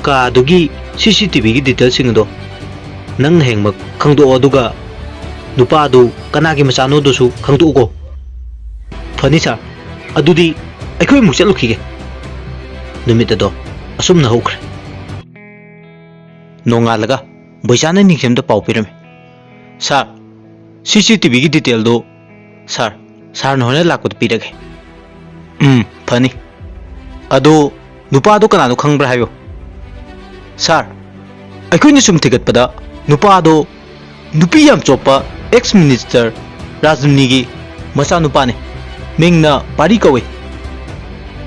ꯀꯥꯗꯨꯒꯤ ꯁꯤ ꯁꯤ ꯇꯤ ꯚꯤꯒꯤ ꯗꯤꯇꯦꯜꯁꯤꯡ ꯑꯗꯣ ꯅꯪꯅ ꯍꯌꯦꯡꯃꯛ ꯈꯪꯗꯣꯛꯑꯣ, ꯑꯗꯨꯒ ꯅꯨꯄꯥꯗꯨ ꯀꯅꯥꯒꯤ ꯃꯆꯥꯅꯣꯗꯨꯁꯨ ꯈꯪꯗꯣꯛꯎꯀꯣ꯫" "ꯐꯅꯤ ꯁꯥꯔ, ꯑꯗꯨꯗꯤ ꯑꯩꯈꯣꯏ ꯑꯃꯨꯛ ꯆꯠꯂꯨꯈꯤꯒꯦ꯫" ꯅꯨꯃꯤꯠ ꯑꯗꯣ ꯑꯁꯨꯝꯅ ꯍꯧꯈ꯭ꯔꯦ꯫ ꯅꯣꯡꯉꯥꯜꯂꯒ ꯕꯣꯏꯆꯥꯅ ꯅꯤꯡꯊꯦꯝꯗ ꯄꯥꯎ ꯄꯤꯔꯝꯃꯤ꯫ "ꯁꯥꯔ, ꯁꯤ ꯁꯤ ꯇꯤ ꯚꯤꯒꯤ ꯗꯤꯇꯦꯜꯗꯨ ꯁꯥꯔ, ꯁꯥꯔꯅ ꯍꯣꯔꯦꯟ ꯂꯥꯛꯄꯗ ꯄꯤꯔꯒꯦ꯫" "ꯎꯝ, ꯐꯅꯤ꯫ ꯑꯗꯣ ꯅꯨꯄꯥꯗꯣ ꯀꯅꯥꯅꯣ ꯈꯪꯕ꯭ꯔꯥ ꯍꯥꯏꯌꯨ꯫" "ꯁꯥꯔ, ꯑꯩꯈꯣꯏꯅ ꯁꯨꯝ ꯊꯤꯒꯠꯄꯗ ꯅꯨꯄꯥꯗꯣ ꯅꯨꯄꯤ ꯌꯥꯝ ꯆꯣꯞꯄ ꯑꯦꯛꯁ ꯃꯤꯅꯤꯁꯇꯔ ꯔꯥꯖꯃꯅꯤꯒꯤ ꯃꯆꯥꯅꯨꯄꯥꯅꯤ꯫ ꯃꯤꯡꯅ ꯄꯥꯔꯤ ꯀꯧꯏ꯫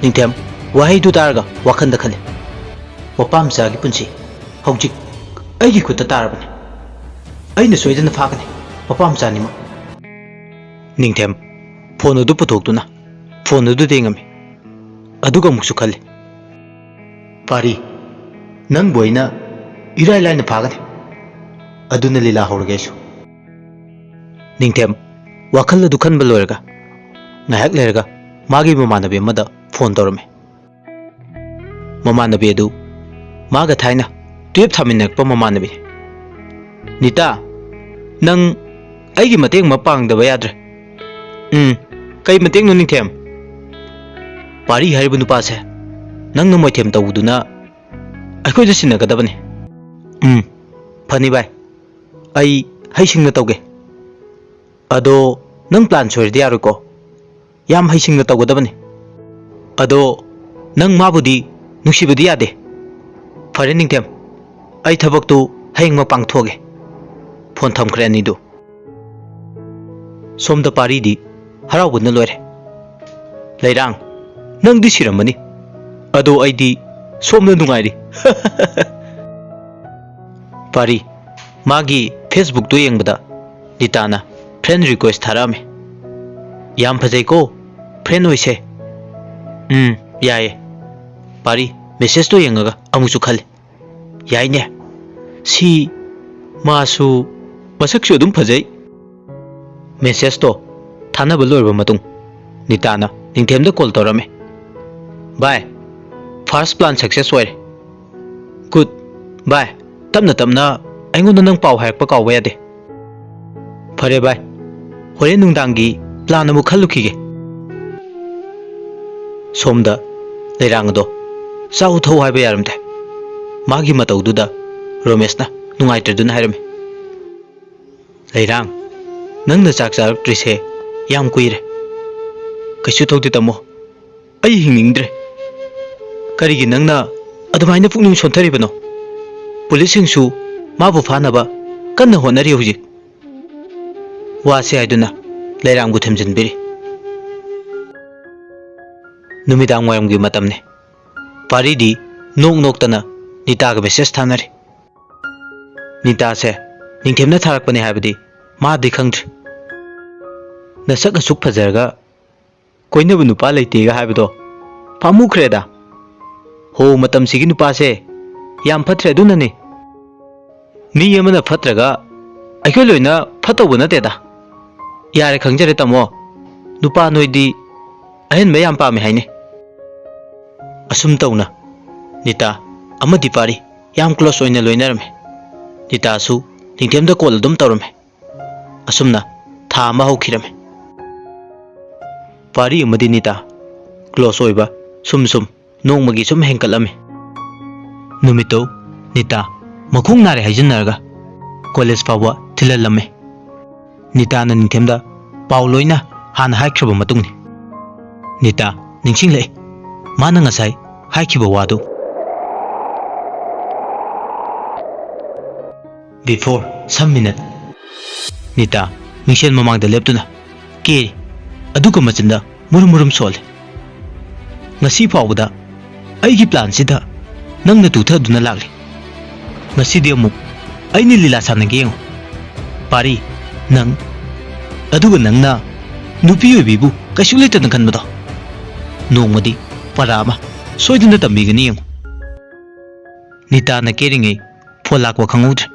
ꯅꯤꯡꯊꯦꯝ ꯋꯥꯍꯩꯗꯨ ꯇꯥꯔꯒ ꯋꯥꯈꯜꯗ ꯈꯜꯂꯤ, "ꯃꯄꯥ ꯃꯆꯥꯒꯤ ꯄꯨꯟꯁꯤ ꯍꯧꯖꯤꯛ ꯑꯩꯒꯤ ꯈꯨꯠꯇ ꯇꯥꯔꯕꯅꯤ꯫ ꯑꯩꯅ ꯁꯣꯏꯗꯅ ꯐꯥꯒꯅꯤ ꯃꯄꯥ ꯃꯆꯥ ꯑꯅꯤꯃꯛ"꯫ ꯅꯤꯡꯊꯦꯝ ꯐꯣꯟ ꯑꯗꯨ ꯄꯨꯊꯣꯛꯇꯨꯅ ꯐꯣꯟ ꯑꯗꯨꯗ ꯌꯦꯡꯉꯝꯃꯤ꯫ ꯑꯗꯨꯒ ꯑꯃꯨꯛꯁꯨ ꯈꯜꯂꯤ, "ꯄꯥꯔꯤ, ꯅꯪꯕꯨ ꯑꯩꯅ ꯏꯔꯥꯏ ꯂꯥꯏꯅ ꯐꯥꯒꯅꯤ꯫ ꯑꯗꯨꯅ ꯂꯤꯂꯥ ꯍꯧꯔꯒꯦ ꯑꯩꯁꯨ"꯫ ꯅꯤꯡꯊꯦꯝ ꯋꯥꯈꯜ ꯑꯗꯨ ꯈꯟꯕ ꯂꯣꯏꯔꯒ ꯉꯥꯏꯍꯥꯛ ꯂꯩꯔꯒ ꯃꯥꯒꯤ ꯃꯃꯥꯟꯅꯕꯤ ꯑꯃꯗ ꯐꯣꯟ ꯇꯧꯔꯝꯃꯤ꯫ ꯃꯃꯥꯟꯅꯕꯤ ꯑꯗꯨ ꯃꯥꯒ ꯊꯥꯏꯅ ꯇꯨꯌꯦꯞ ꯊꯥꯃꯤꯟꯅꯔꯛꯄ ꯃꯃꯥꯟꯅꯕꯤ꯫ "ꯅꯤꯇꯥ, ꯅꯪ ꯑꯩꯒꯤ ꯃꯇꯦꯡ ꯑꯃ ꯄꯥꯡꯗꯕ ꯌꯥꯗ꯭ꯔꯦ"꯫ "ꯎꯝ, ꯀꯩ ꯃꯇꯦꯡꯅꯣ ꯅꯤꯡꯊꯦꯝ?" "ꯄꯥꯔꯤ ꯍꯥꯏꯔꯤꯕ ꯅꯨꯄꯥꯁꯦ ꯅꯪꯅ ꯃꯣꯏꯊꯦꯝ ꯇꯧꯕꯗꯨꯅ ꯑꯩꯈꯣꯏꯗ ꯁꯤꯟꯅꯒꯗꯕꯅꯤ"꯫ "ꯎꯝ, ꯐꯅꯤ ꯚꯥꯏ, ꯑꯩ ꯍꯩꯁꯤꯡꯅ ꯇꯧꯒꯦ꯫ ꯑꯗꯣ ꯅꯪ ꯄ꯭ꯂꯥꯟ ꯁꯣꯏꯔꯗꯤ ꯌꯥꯔꯣꯏꯀꯣ, ꯌꯥꯝ ꯍꯩꯁꯤꯡꯅ ꯇꯧꯒꯗꯕꯅꯤ꯫ ꯑꯗꯣ ꯅꯪ ꯃꯥꯕꯨꯗꯤ ꯅꯨꯡꯁꯤꯕꯗꯤ ꯌꯥꯗꯦ"꯫ "ꯐꯔꯦ ꯅꯤꯡꯊꯦꯝ, ꯑꯩ ꯊꯕꯛꯇꯨ ꯍꯌꯦꯡꯃꯛ ꯄꯥꯡꯊꯣꯛꯑꯒꯦ"꯫ ꯐꯣꯟ ꯊꯝꯈ꯭ꯔꯦ ꯑꯅꯤꯗꯨ꯫ ꯁꯣꯝꯗ ꯄꯥꯔꯤꯗꯤ ꯍꯔꯥꯎꯕꯅ ꯂꯣꯏꯔꯦ꯫ "ꯂꯩꯔꯥꯡ, ꯅꯪꯗꯤ ꯁꯤꯔꯝꯃꯅꯤ, ꯑꯗꯣ ꯑꯩꯗꯤ ꯁꯣꯝꯗ ꯅꯨꯡꯉꯥꯏꯔꯤ"꯫ ꯄꯥꯔꯤ ꯃꯥꯒꯤ ꯐꯦꯁꯕꯨꯛꯇꯨ ꯌꯦꯡꯕꯗ ꯅꯤꯇꯥꯅ ꯐ꯭ꯔꯦꯟ ꯔꯤꯀ꯭ꯋꯦꯁ ꯊꯥꯔꯛꯑꯝꯃꯤ꯫ "ꯌꯥꯝ ꯐꯖꯩꯀꯣ, ꯐ꯭ꯔꯦꯟ ꯑꯣꯏꯁꯦ"꯫ "ꯎꯝ, ꯌꯥꯏꯌꯦ"꯫ ꯄꯥꯔꯤ ꯃꯦꯁꯦꯖꯇꯣ ꯌꯦꯡꯉꯒ ꯑꯃꯨꯛꯁꯨ ꯈꯜꯂꯤ, "ꯌꯥꯏꯅꯦ, ꯁꯤ ꯃꯥꯁꯨ ꯃꯁꯛꯁꯨ ꯑꯗꯨꯝ ꯐꯖꯩ"꯫ ꯃꯦꯁꯦꯖꯇꯣ ꯊꯥꯅꯕ ꯂꯣꯏꯔꯕ ꯃꯇꯨꯡ ꯅꯤꯇꯥꯅ ꯅꯤꯡꯊꯦꯝꯗ ꯀꯣꯜ ꯇꯧꯔꯝꯃꯤ꯫ "ꯚꯥꯏ, ꯐꯥꯔꯁ ꯄ꯭ꯂꯥꯟ ꯁꯛꯁꯦꯁ ꯑꯣꯏꯔꯦ꯫ ꯒꯨꯗ꯫ ꯚꯥꯏ, ꯇꯞꯅ ꯇꯞꯅ ꯑꯩꯉꯣꯟꯗ ꯅꯪ ꯄꯥꯎ ꯍꯥꯏꯔꯛꯄ ꯀꯥꯎꯕ ꯌꯥꯗꯦ"꯫ "ꯐꯔꯦ ꯚꯥꯏ, ꯍꯣꯔꯦꯟ ꯅꯨꯡꯗꯥꯡꯒꯤ ꯄ꯭ꯂꯥꯟ ꯑꯃꯨꯛ ꯈꯜꯂꯨꯈꯤꯒꯦ"꯫ ꯁꯣꯝꯗ ꯂꯩꯔꯥꯡ ꯑꯗꯣ ꯆꯥꯎ ꯊꯧ ꯍꯥꯏꯕ ꯌꯥꯔꯝꯗꯦ꯫ ꯃꯥꯒꯤ ꯃꯇꯧꯗꯨꯗ ꯔꯣꯃꯦꯁꯅ ꯅꯨꯡꯉꯥꯏꯇ꯭ꯔꯗꯨꯅ ꯍꯥꯏꯔꯝꯃꯤ, "ꯂꯩꯔꯥꯡ, ꯅꯪꯅ ꯆꯥꯛ ꯆꯥꯔꯛꯇ꯭ꯔꯤꯁꯦ ꯌꯥꯝ ꯀꯨꯏꯔꯦ꯫ ꯀꯩꯁꯨ ꯇꯧꯗꯦ ꯇꯥꯃꯣ, ꯑꯩ ꯍꯤꯡꯅꯤꯡꯗ꯭ꯔꯦ"꯫ "ꯀꯔꯤꯒꯤ ꯅꯪꯅ ꯑꯗꯨꯃꯥꯏꯅ ꯄꯨꯛꯅꯤꯡ ꯁꯣꯟꯊꯔꯤꯕꯅꯣ? ꯄꯨꯂꯤꯁꯁꯤꯡꯁꯨ ꯃꯥꯕꯨ ꯐꯥꯅꯕ ꯀꯟꯅ ꯍꯣꯠꯅꯔꯤ ꯍꯧꯖꯤꯛ"꯫ ꯋꯥꯁꯤ ꯍꯥꯏꯗꯨꯅ ꯂꯩꯔꯥꯡꯕꯨ ꯊꯦꯝꯖꯤꯟꯕꯤꯔꯤ꯫ ꯅꯨꯃꯤꯗꯥꯡ ꯋꯥꯏꯔꯝꯒꯤ ꯃꯇꯝꯅꯤ꯫ ꯄꯥꯔꯤꯗꯤ ꯅꯣꯛ ꯅꯣꯛꯇꯅ ꯅꯤꯇꯥꯒ ꯃꯦꯁꯦꯖ ꯊꯥꯅꯔꯤ꯫ ꯅꯤꯇꯥꯁꯦ ꯅꯤꯡꯊꯦꯝꯅ ꯊꯥꯔꯛꯄꯅꯦ ꯍꯥꯏꯕꯗꯤ ꯃꯥꯗꯤ ꯈꯪꯗ꯭ꯔꯤ꯫ "ꯅꯁꯛ ꯑꯁꯨꯛ ꯐꯖꯔꯒ ꯀꯣꯏꯅꯕ ꯅꯨꯄꯥ ꯂꯩꯇꯦꯒ ꯍꯥꯏꯕꯗꯣ ꯄꯥꯝꯃꯨꯈ꯭ꯔꯦꯗ꯫ ꯍꯣ, ꯃꯇꯝꯁꯤꯒꯤ ꯅꯨꯄꯥꯁꯦ ꯌꯥꯝ ꯐꯠꯇ꯭ꯔꯦ, ꯑꯗꯨꯅꯅꯦ꯫ ꯃꯤ ꯑꯃꯅ ꯐꯠꯇ꯭ꯔꯒ ꯑꯩꯈꯣꯏ ꯂꯣꯏꯅ ꯐꯠꯇꯧꯕ ꯅꯠꯇꯦꯗ꯫ ꯌꯥꯔꯦ, ꯈꯪꯖꯔꯦ ꯇꯥꯃꯣ, ꯅꯨꯄꯥ ꯅꯣꯏꯗꯤ ꯑꯍꯦꯟꯕ ꯌꯥꯝ ꯄꯥꯝꯃꯦ ꯍꯥꯏꯅꯦ"꯫ ꯑꯁꯨꯝ ꯇꯧꯅ ꯅꯤꯇꯥ ꯑꯃꯗꯤ ꯄꯥꯔꯤ ꯌꯥꯝ ꯀ꯭ꯂꯣꯁ ꯑꯣꯏꯅ ꯂꯣꯏꯅꯔꯝꯃꯤ꯫ ꯅꯤꯇꯥꯁꯨ ꯅꯤꯡꯊꯦꯝꯗ ꯀꯣꯜ ꯑꯗꯨꯝ ꯇꯧꯔꯝꯃꯤ꯫ ꯑꯁꯨꯝꯅ ꯊꯥ ꯑꯃ ꯍꯧꯈꯤꯔꯝꯃꯤ꯫ ꯄꯥꯔꯤ ꯑꯃꯗꯤ ꯅꯤꯇꯥ ꯀ꯭ꯂꯣꯁ ꯑꯣꯏꯕ ꯁꯨꯝ ꯁꯨꯝ ꯅꯣꯡꯃꯒꯤ ꯁꯨꯝ ꯍꯦꯟꯀꯠꯂꯝꯃꯤ꯫ ꯅꯨꯃꯤꯠꯇꯨ ꯅꯤꯇꯥ ꯃꯈꯣꯡ ꯅꯥꯔꯦ ꯍꯥꯏꯖꯤꯟꯅꯔꯒ ꯀꯣꯂꯦꯖ ꯐꯥꯎꯕ ꯊꯤꯜꯍꯜꯂꯝꯃꯤ꯫ ꯅꯤꯇꯥꯅ ꯅꯤꯡꯊꯦꯝꯗ ꯄꯥꯎ ꯂꯣꯏꯅ ꯍꯥꯟꯅ ꯍꯥꯏꯈ꯭ꯔꯕ ꯃꯇꯨꯡꯅꯤ꯫ ꯅꯤꯇꯥ ꯅꯤꯡꯁꯤꯡꯂꯛꯏ ꯃꯥꯅ ꯉꯁꯥꯏ ꯍꯥꯏꯈꯤꯕ ꯋꯥꯗꯨ꯫ Before some minute, ꯅꯤꯇꯥ ꯃꯤꯡꯁꯦꯜ ꯃꯃꯥꯡꯗ ꯂꯦꯞꯇꯨꯅ ꯀꯦꯔꯤ, ꯑꯗꯨꯒ ꯃꯆꯤꯟꯗ ꯃꯨꯔꯨꯝ ꯃꯨꯔꯨꯝ ꯁꯣꯜꯂꯤ꯫ "ꯉꯁꯤ ꯐꯥꯎꯕꯗ ꯑꯩꯒꯤ ꯄ꯭ꯂꯥꯟꯁꯤꯗ ꯅꯪꯅ ꯇꯨꯊꯗꯨꯅ ꯂꯥꯛꯂꯤ꯫ ꯉꯁꯤꯗꯤ ꯑꯃꯨꯛ ꯑꯩꯅ ꯂꯤꯂꯥ ꯁꯥꯟꯅꯒꯦ ꯌꯦꯡꯉꯨ꯫ ꯄꯥꯔꯤ, ꯅꯪ, ꯑꯗꯨꯒ ꯅꯪꯅ ꯅꯨꯄꯤ ꯑꯣꯏꯕꯤꯕꯨ ꯀꯩꯁꯨ ꯂꯩꯇꯅ ꯈꯟꯕꯗꯣ, ꯅꯣꯡꯃꯗꯤ ꯄꯔꯥ ꯑꯃ ꯁꯣꯏꯗꯅ ꯇꯝꯕꯤꯒꯅꯤ ꯌꯦꯡꯉꯨ"꯫ ꯅꯤꯇꯥꯅ ꯀꯦꯔꯤꯉꯩ ꯐꯣꯟ ꯂꯥꯛꯄ ꯈꯪꯍꯧꯗ꯭ꯔꯦ꯫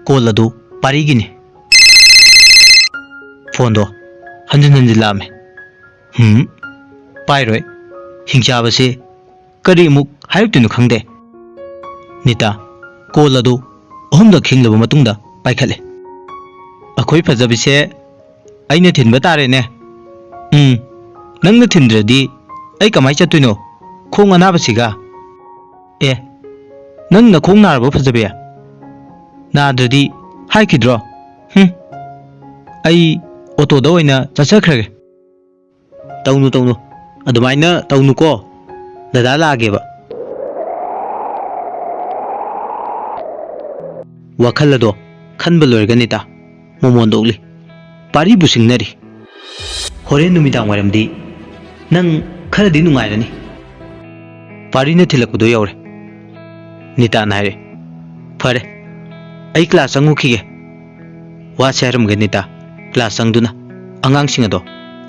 ꯀꯣꯜ ꯑꯗꯨ ꯄꯥꯔꯤꯒꯤꯅꯤ꯫ ꯐꯣꯟꯗꯣ ꯍꯟꯖꯤꯟ ꯍꯟꯖꯤꯟ ꯂꯥꯛꯑꯝꯃꯦ꯫ "ꯍꯨꯝ, ꯄꯥꯏꯔꯣꯏ꯫ ꯍꯤꯡꯆꯥꯕꯁꯦ ꯀꯔꯤ ꯑꯃꯨꯛ ꯍꯥꯏꯔꯛꯇꯣꯏꯅꯣ ꯈꯪꯗꯦ"꯫ ꯅꯤꯇꯥ ꯀꯣꯜ ꯑꯗꯨ ꯑꯍꯨꯝꯂꯛ ꯈꯤꯡꯂꯕ ꯃꯇꯨꯡꯗ ꯄꯥꯏꯈꯠꯂꯦ꯫ "ꯑꯩꯈꯣꯏ ꯐꯖꯕꯤꯁꯦ ꯑꯩꯅ ꯊꯤꯟꯕ ꯇꯥꯔꯦꯅꯦ"꯫ "ꯎꯝ, ꯅꯪꯅ ꯊꯤꯟꯗ꯭ꯔꯗꯤ ꯑꯩ ꯀꯃꯥꯏ ꯆꯠꯇꯣꯏꯅꯣ, ꯈꯣꯡ ꯑꯅꯥꯕꯁꯤꯒ"꯫ "ꯑꯦ, ꯅꯪ ꯅꯈꯣꯡ ꯅꯥꯔꯕꯣ ꯐꯖꯕꯤ? ꯅꯥꯗ꯭ꯔꯗꯤ ꯍꯥꯏꯈꯤꯗ꯭ꯔꯣ? ꯍꯨꯝ, ꯑꯩ ꯑꯣꯇꯣꯗ ꯑꯣꯏꯅ ꯆꯠꯆꯈ꯭ꯔꯒꯦ"꯫ "ꯇꯧꯅꯨ, ꯇꯧꯅꯨ, ꯑꯗꯨꯃꯥꯏꯅ ꯇꯧꯅꯨꯀꯣ, ꯗꯗꯥ ꯂꯥꯛꯑꯒꯦꯕ"꯫ ꯋꯥꯈꯜ ꯑꯗꯣ ꯈꯟꯕ ꯂꯣꯏꯔꯒ ꯅꯤꯇꯥ ꯃꯣꯃꯣꯟꯗ ꯎꯠꯂꯤ꯫ ꯄꯥꯔꯤꯕꯨ ꯁꯤꯡꯅꯔꯤ꯫ "ꯍꯣꯔꯦꯟ ꯅꯨꯃꯤꯗꯥꯡ ꯋꯥꯏꯔꯝꯗꯤ ꯅꯪ ꯈꯔꯗꯤ ꯅꯨꯡꯉꯥꯏꯔꯅꯤ꯫" ꯄꯥꯔꯤꯅ ꯊꯤꯜꯂꯛꯄꯗꯣ ꯌꯧꯔꯦ꯫ ꯅꯤꯇꯥꯅ ꯍꯥꯏꯔꯦ, "ꯐꯔꯦ, ꯑꯩ ꯀ꯭ꯂꯥꯁ ꯆꯪꯉꯨꯈꯤꯒꯦ꯫" ꯋꯥꯁꯦ ꯍꯥꯏꯔꯝꯒꯦ ꯅꯤꯇꯥ ꯀ꯭ꯂꯥꯁ ꯆꯪꯗꯨꯅ ꯑꯉꯥꯡꯁꯤꯡ ꯑꯗꯣ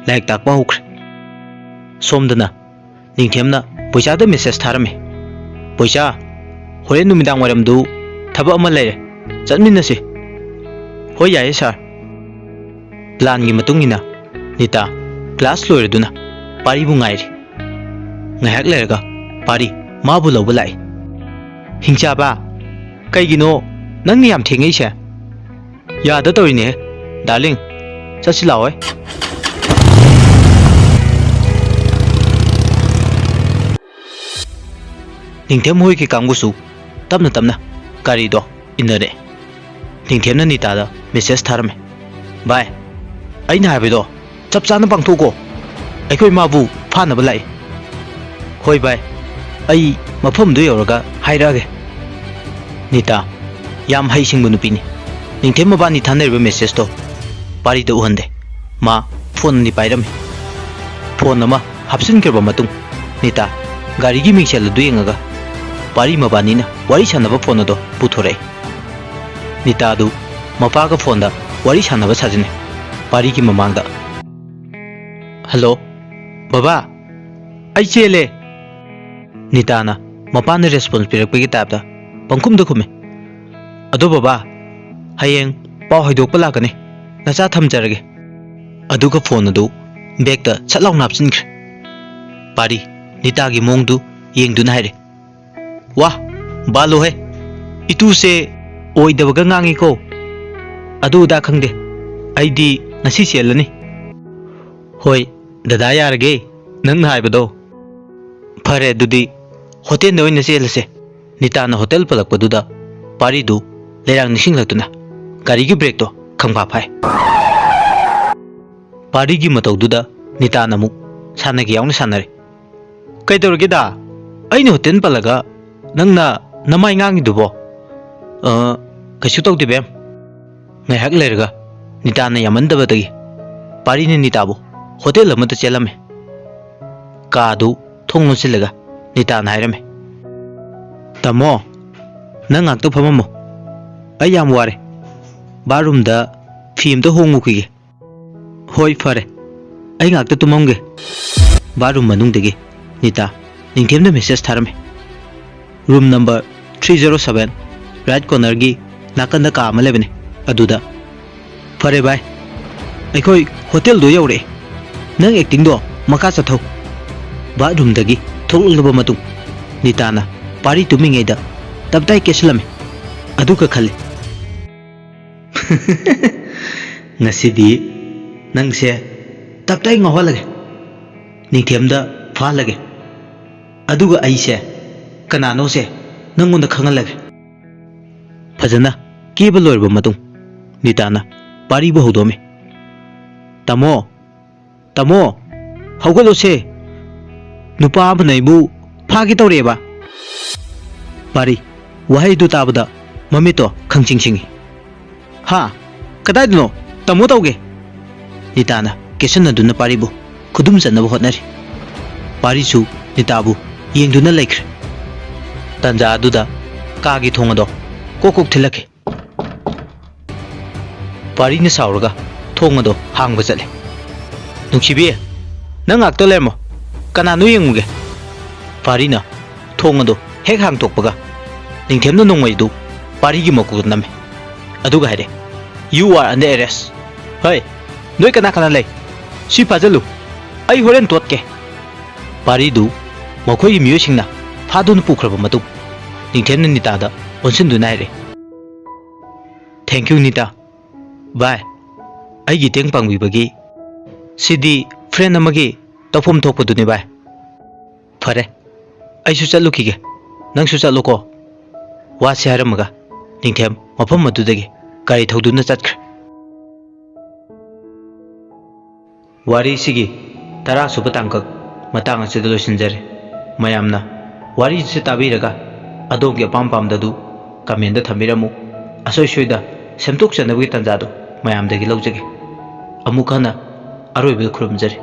ꯂꯥꯏꯔꯤꯛ ꯇꯥꯛꯄ ꯍꯧꯈ꯭ꯔꯦ꯫ ꯁꯣꯝꯗꯅ ꯅꯤꯡꯊꯦꯝꯅ ꯄꯣꯏꯆꯥꯗ ꯃꯦꯁꯦꯖ ꯊꯥꯔꯝꯃꯤ꯫ "ꯄꯣꯏꯆꯥ, ꯍꯣꯔꯦꯟ ꯅꯨꯃꯤꯗꯥꯡ ꯋꯥꯏꯔꯝꯗꯨ ꯊꯕꯛ ꯑꯃ ꯂꯩꯔꯦ, ꯆꯠꯃꯤꯟꯅꯁꯤ꯫" "ꯍꯣꯏ, ꯌꯥꯏꯌꯦ ꯁꯥꯔ꯫" ꯄ꯭ꯂꯥꯟꯒꯤ ꯃꯇꯨꯡ ꯏꯟꯅ ꯅꯤꯇꯥ ꯀ꯭ꯂꯥꯁ ꯂꯣꯏꯔꯗꯨꯅ ꯄꯥꯔꯤꯕꯨ ꯉꯥꯏꯔꯤ꯫ ꯉꯥꯏꯍꯥꯛ ꯂꯩꯔꯒ ꯄꯥꯔꯤ ꯃꯥꯕꯨ ꯂꯧꯕ ꯂꯥꯛꯏ꯫ "ꯍꯤꯡꯆꯥꯕ, ꯀꯩꯒꯤꯅꯣ ꯅꯪꯅ ꯌꯥꯝ ꯊꯦꯡꯉꯛꯏꯁꯦ?" "ꯌꯥꯗ ꯇꯧꯔꯤꯅꯦꯍꯦ, ꯗꯥꯔꯂꯤꯡ, ꯆꯠꯁꯤ ꯂꯥꯛꯑꯣꯍꯦ꯫" ꯅꯤꯡꯊꯦꯝ ꯍꯣꯏꯒꯤ ꯀꯥꯡꯕꯨꯁꯨ ꯇꯞꯅ ꯇꯞꯅ ꯒꯥꯔꯤꯗꯣ ꯏꯟꯅꯔꯛꯑꯦ꯫ ꯅꯤꯡꯊꯦꯝꯅ ꯅꯤꯇꯥꯗ ꯃꯦꯁꯦꯖ ꯊꯥꯔꯝꯃꯦ, "ꯚꯥꯏ, ꯑꯩꯅ ꯍꯥꯏꯕꯗꯣ ꯆꯞ ꯆꯥꯅ ꯄꯥꯡꯊꯣꯛꯀꯣ꯫ ꯑꯩꯈꯣꯏ ꯃꯥꯕꯨ ꯐꯥꯅꯕ ꯂꯥꯛꯏ꯫" "ꯍꯣꯏ ꯚꯥꯏ, ꯑꯩ ꯃꯐꯝꯗꯨ ꯌꯧꯔꯒ ꯍꯥꯏꯔꯛꯑꯒꯦ꯫" ꯅꯤꯇꯥ ꯌꯥꯝ ꯍꯩꯁꯤꯡꯕ ꯅꯨꯄꯤꯅꯤ꯫ ꯅꯤꯡꯊꯦꯝ ꯃꯕꯥꯅꯤ ꯊꯥꯅꯔꯤꯕ ꯃꯦꯁꯦꯖꯇꯣ ꯄꯥꯔꯤꯗ ꯎꯍꯟꯗꯦ꯫ ꯃꯥ ꯐꯣꯟ ꯑꯅꯤ ꯄꯥꯏꯔꯝꯃꯤ꯫ ꯐꯣꯟ ꯑꯃ ꯍꯥꯞꯆꯤꯟꯈ꯭ꯔꯕ ꯃꯇꯨꯡ ꯅꯤꯇꯥ ꯒꯥꯔꯤꯒꯤ ꯃꯤꯡꯁꯦꯜ ꯑꯗꯨ ꯌꯦꯡꯉꯒ ꯄꯥꯔꯤ ꯃꯕꯥꯅꯤꯅ ꯋꯥꯔꯤ ꯁꯥꯟꯅꯕ ꯐꯣꯟ ꯑꯗꯣ ꯄꯨꯊꯣꯔꯛꯏ꯫ ꯅꯤꯇꯥꯗꯨ ꯃꯄꯥꯒ ꯐꯣꯟꯗ ꯋꯥꯔꯤ ꯁꯥꯟꯅꯕ ꯁꯥꯖꯤꯟꯅꯩ꯫ ꯄꯥꯔꯤꯒꯤ ꯃꯃꯥꯡꯗ, "ꯍꯜꯂꯣ, ꯕꯕꯥ, ꯑꯩ ꯆꯦꯜꯂꯦ꯫" ꯅꯤꯇꯥꯅ ꯃꯄꯥꯅ ꯔꯦꯁꯄꯣꯟꯁ ꯄꯤꯔꯛꯄꯒꯤ ꯇꯥꯏꯞꯇ ꯄꯪꯈꯨꯝꯗ ꯈꯨꯝꯃꯤ꯫ "ꯑꯗꯣ ꯕꯕꯥ, ꯍꯌꯦꯡ ꯄꯥꯎ ꯍꯥꯏꯗꯣꯛꯄ ꯂꯥꯛꯀꯅꯤ꯫ ꯅꯆꯥ ꯊꯝꯖꯔꯒꯦ꯫" ꯑꯗꯨꯒ ꯐꯣꯟ ꯑꯗꯨ ꯕꯦꯛꯇ ꯁꯠ ꯂꯥꯎꯅ ꯍꯥꯞꯆꯤꯟꯈ꯭ꯔꯦ꯫ ꯄꯥꯔꯤ ꯅꯤꯇꯥꯒꯤ ꯃꯑꯣꯡꯗꯨ ꯌꯦꯡꯗꯨꯅ ꯍꯥꯏꯔꯦ, "ꯋꯥ, ꯕꯥꯂꯣꯍꯦ, ꯏꯇꯨꯁꯦ ꯑꯣꯏꯗꯕꯒ ꯉꯥꯡꯉꯤꯀꯣ꯫ ꯑꯗꯨ ꯑꯗꯥ ꯈꯪꯗꯦ, ꯑꯩꯗꯤ ꯉꯁꯤ ꯆꯦꯜꯂꯅꯤ꯫" "ꯍꯣꯏ, ꯗꯗꯥ, ꯌꯥꯔꯒꯦ ꯅꯪꯅ ꯍꯥꯏꯕꯗꯣ꯫ ꯐꯔꯦ, ꯑꯗꯨꯗꯤ ꯍꯣꯇꯦꯜꯗ ꯑꯣꯏꯅ ꯆꯦꯜꯂꯁꯦ꯫" ꯅꯤꯇꯥꯅ ꯍꯣꯇꯦꯜ ꯄꯜꯂꯛꯄꯗꯨꯗ ꯄꯥꯔꯤꯗꯨ ꯂꯩꯔꯥꯡ ꯅꯤꯡꯁꯤꯡꯂꯛꯇꯨꯅ ꯒꯥꯔꯤꯒꯤ ꯕ꯭ꯔꯦꯛꯇꯣ ꯈꯪꯐꯥ ꯐꯥꯏ꯫ ꯄꯥꯔꯤꯒꯤ ꯃꯇꯧꯗꯨꯗ ꯅꯤꯇꯥꯅ ꯑꯃꯨꯛ ꯁꯥꯟꯅꯒꯦ ꯌꯥꯎꯅ ꯁꯥꯟꯅꯔꯦ꯫ "ꯀꯩꯗꯧꯔꯒꯦꯗ? ꯑꯩꯅ ꯍꯣꯇꯦꯜ ꯄꯜꯂꯒ ꯅꯪꯅ ꯅꯃꯥꯏ ꯉꯥꯡꯉꯤꯗꯨꯕꯣ?" "ꯑ, ꯀꯩꯁꯨ ꯇꯧꯗꯦ, ꯕꯦꯝ꯫" ꯉꯥꯏꯍꯥꯛ ꯂꯩꯔꯒ ꯅꯤꯇꯥꯅ ꯌꯥꯝꯃꯟꯗꯕꯗꯒꯤ ꯄꯥꯔꯤꯅ ꯅꯤꯇꯥꯕꯨ ꯍꯣꯇꯦꯜ ꯑꯃꯗ ꯆꯦꯜꯂꯝꯃꯦ꯫ ꯀꯥꯗꯨ ꯊꯣꯡ ꯂꯣꯟꯁꯤꯜꯂꯒ ꯅꯤꯇꯥꯅ ꯍꯥꯏꯔꯝꯃꯦ, "ꯇꯥꯃꯣ, ꯅꯪ ꯉꯥꯛꯇ ꯐꯝꯃꯝꯃꯣ, ꯑꯩ ꯌꯥꯝ ꯋꯥꯔꯦ, ꯕꯥꯠꯔꯨꯝꯗ ꯐꯤ ꯑꯝꯇ ꯍꯣꯡꯉꯨꯈꯤꯒꯦ"꯫ "ꯍꯣꯏ, ꯐꯔꯦ, ꯑꯩ ꯉꯥꯛꯇ ꯇꯨꯝꯃꯝꯒꯦ"꯫ ꯕꯥꯠꯔꯨꯝ ꯃꯅꯨꯡꯗꯒꯤ ꯅꯤꯇꯥ ꯅꯤꯡꯊꯦꯝꯗ ꯃꯦꯁꯦꯖ ꯊꯥꯔꯝꯃꯤ꯫ "Room number three zero seven, right ꯀꯣꯔꯅꯔꯒꯤ ꯅꯥꯀꯟꯗ ꯀꯥ ꯑꯃ ꯂꯩꯕꯅꯦ, ꯑꯗꯨꯗ"꯫ "ꯐꯔꯦ ꯚꯥꯏ, ꯑꯩꯈꯣꯏ ꯍꯣꯇꯦꯜꯗꯣ ꯌꯧꯔꯛꯑꯦ, ꯅꯪ ꯑꯦꯛꯇꯤꯡꯗꯣ ꯃꯈꯥ ꯆꯠꯊꯧ"꯫ ꯕꯥꯠꯔꯨꯝꯗꯒꯤ ꯊꯣꯛꯂꯛꯂꯕ ꯃꯇꯨꯡ ꯅꯤꯇꯥꯅ ꯄꯥꯔꯤ ꯇꯨꯝꯃꯤꯉꯩꯗ ꯇꯞꯇꯥꯏ ꯀꯦꯁꯤꯜꯂꯝꯃꯤ꯫ ꯑꯗꯨꯒ ꯈꯜꯂꯤ, "ꯉꯁꯤꯗꯤ ꯅꯪꯁꯦ ꯇꯞꯇꯥꯏ ꯉꯥꯎꯍꯜꯂꯒꯦ, ꯅꯤꯡꯊꯦꯝꯗ ꯐꯥꯍꯜꯂꯒꯦ, ꯑꯗꯨꯒ ꯑꯩꯁꯦ ꯀꯅꯥꯅꯣꯁꯦ ꯅꯪꯉꯣꯟꯗ ꯈꯪꯍꯜꯂꯒꯦ"꯫ ꯐꯖꯅ ꯀꯦꯕ ꯂꯣꯏꯔꯕ ꯃꯇꯨꯡ ꯅꯤꯇꯥꯅ ꯄꯥꯔꯤꯕꯨ ꯍꯧꯗꯣꯛꯑꯝꯃꯤ꯫ "ꯇꯥꯃꯣ, ꯇꯥꯃꯣ, ꯍꯧꯒꯠꯂꯣꯁꯦ, ꯅꯨꯄꯥ ꯑꯃꯅ ꯑꯩꯕꯨ ꯐꯥꯒꯦ ꯇꯧꯔꯛꯑꯦꯕ"꯫ ꯄꯥꯔꯤ ꯋꯥꯍꯩꯗꯨ ꯇꯥꯕꯗ ꯃꯃꯤꯠꯇꯣ ꯈꯪꯁꯤꯡ ꯁꯤꯡꯏ꯫ "ꯍꯥ? ꯀꯗꯥꯏꯗꯅꯣ? ꯇꯥꯃꯣ ꯇꯧꯒꯦ"꯫ ꯅꯤꯇꯥꯅ ꯀꯦꯁꯟꯅꯗꯨꯅ ꯄꯥꯔꯤꯕꯨ ꯈꯨꯗꯨꯝ ꯆꯟꯅꯕ ꯍꯣꯠꯅꯔꯤ꯫ ꯄꯥꯔꯤꯁꯨ ꯅꯤꯇꯥꯕꯨ ꯌꯦꯡꯗꯨꯅ ꯂꯩꯈ꯭ꯔꯦ꯫ ꯇꯥꯟꯖꯥ ꯑꯗꯨꯗ ꯀꯥꯒꯤ ꯊꯣꯡ ꯑꯗꯣ ꯀꯣꯛ ꯀꯣꯛ ꯊꯤꯜꯂꯛꯈꯤ꯫ ꯄꯥꯔꯤꯅ ꯁꯥꯎꯔꯒ ꯊꯣꯡ ꯑꯗꯣ ꯍꯥꯡꯕ ꯆꯠꯂꯦ꯫ "ꯅꯨꯡꯁꯤꯕꯤ, ꯅꯪ ꯉꯥꯛꯇ ꯂꯩꯔꯝꯃꯣ, ꯀꯅꯥꯅꯣ ꯌꯦꯡꯉꯨꯒꯦ"꯫ ꯄꯥꯔꯤꯅ ꯊꯣꯡ ꯑꯗꯣ ꯍꯦꯛ ꯍꯥꯡꯇꯣꯛꯄꯒ ꯅꯤꯡꯊꯦꯝꯅ ꯅꯣꯡꯃꯩꯗꯨ ꯄꯥꯔꯤꯒꯤ ꯃꯀꯣꯛꯇ ꯅꯝꯃꯤ꯫ ꯑꯗꯨꯒ ꯍꯥꯏꯔꯦ, "You are under arrest꯫ ꯍꯩ, ꯅꯣꯏ ꯀꯅꯥ ꯀꯅꯥ ꯂꯩ? ꯁꯤ ꯐꯥꯖꯜꯂꯨ, ꯑꯩ ꯍꯣꯔꯦꯟ ꯇꯣꯠꯀꯦ"꯫ ꯄꯥꯔꯤꯗꯨ ꯃꯈꯣꯏꯒꯤ ꯃꯤꯑꯣꯏꯁꯤꯡꯅ ꯐꯥꯗꯨꯅ ꯄꯨꯈ꯭ꯔꯕ ꯃꯇꯨꯡ ꯅꯤꯡꯊꯦꯝꯅ ꯅꯤꯇꯥꯗ ꯑꯣꯟꯁꯤꯟꯗꯨꯅ ꯍꯥꯏꯔꯦ, "Thank you ꯅꯤꯇꯥ꯫ ꯚꯥꯏ, ꯑꯩꯒꯤ ꯃꯇꯦꯡ ꯄꯥꯡꯕꯤꯕꯒꯤ ꯁꯤꯗꯤ friend ꯑꯃꯒꯤ ꯇꯧꯐꯝ ꯊꯣꯛꯄꯗꯨꯅꯤ ꯚꯥꯏ꯫ ꯐꯔꯦ, ꯑꯩꯁꯨ ꯆꯠꯂꯨꯈꯤꯒꯦ, ꯅꯪꯁꯨ ꯆꯠꯂꯨꯀꯣ"꯫ ꯋꯥꯁꯤ ꯍꯥꯏꯔꯝꯃꯒ ꯅꯤꯡꯊꯦꯝ ꯃꯐꯝ ꯑꯗꯨꯗꯒꯤ ꯒꯥꯔꯤ ꯊꯧꯗꯨꯅ ꯆꯠꯈ꯭ꯔꯦ꯫ ꯋꯥꯔꯤꯁꯤꯒꯤ ꯇꯔꯥꯁꯨꯕ ꯇꯥꯡꯀꯛ ꯃꯇꯥꯡ ꯑꯁꯤꯗ ꯂꯣꯏꯁꯤꯟꯖꯔꯦ꯫ ꯃꯌꯥꯝꯅ ꯋꯥꯔꯤꯁꯤ ꯇꯥꯕꯤꯔꯒ ꯑꯗꯣꯝꯒꯤ ꯑꯄꯥꯝ ꯄꯥꯝꯗꯗꯨ comment ꯊꯝꯕꯤꯔꯝꯃꯨ꯫ ꯑꯁꯣꯏ ꯁꯣꯏꯗ ꯁꯦꯝꯗꯣꯛꯆꯅꯕꯒꯤ ꯇꯥꯟꯖꯥꯗꯨ ꯃꯌꯥꯝꯗꯒꯤ ꯂꯧꯖꯒꯦ꯫ ꯑꯃꯨꯛ ꯍꯟꯅ ꯑꯔꯣꯏꯕꯗ ꯈꯨꯔꯨꯝꯖꯔꯤ꯫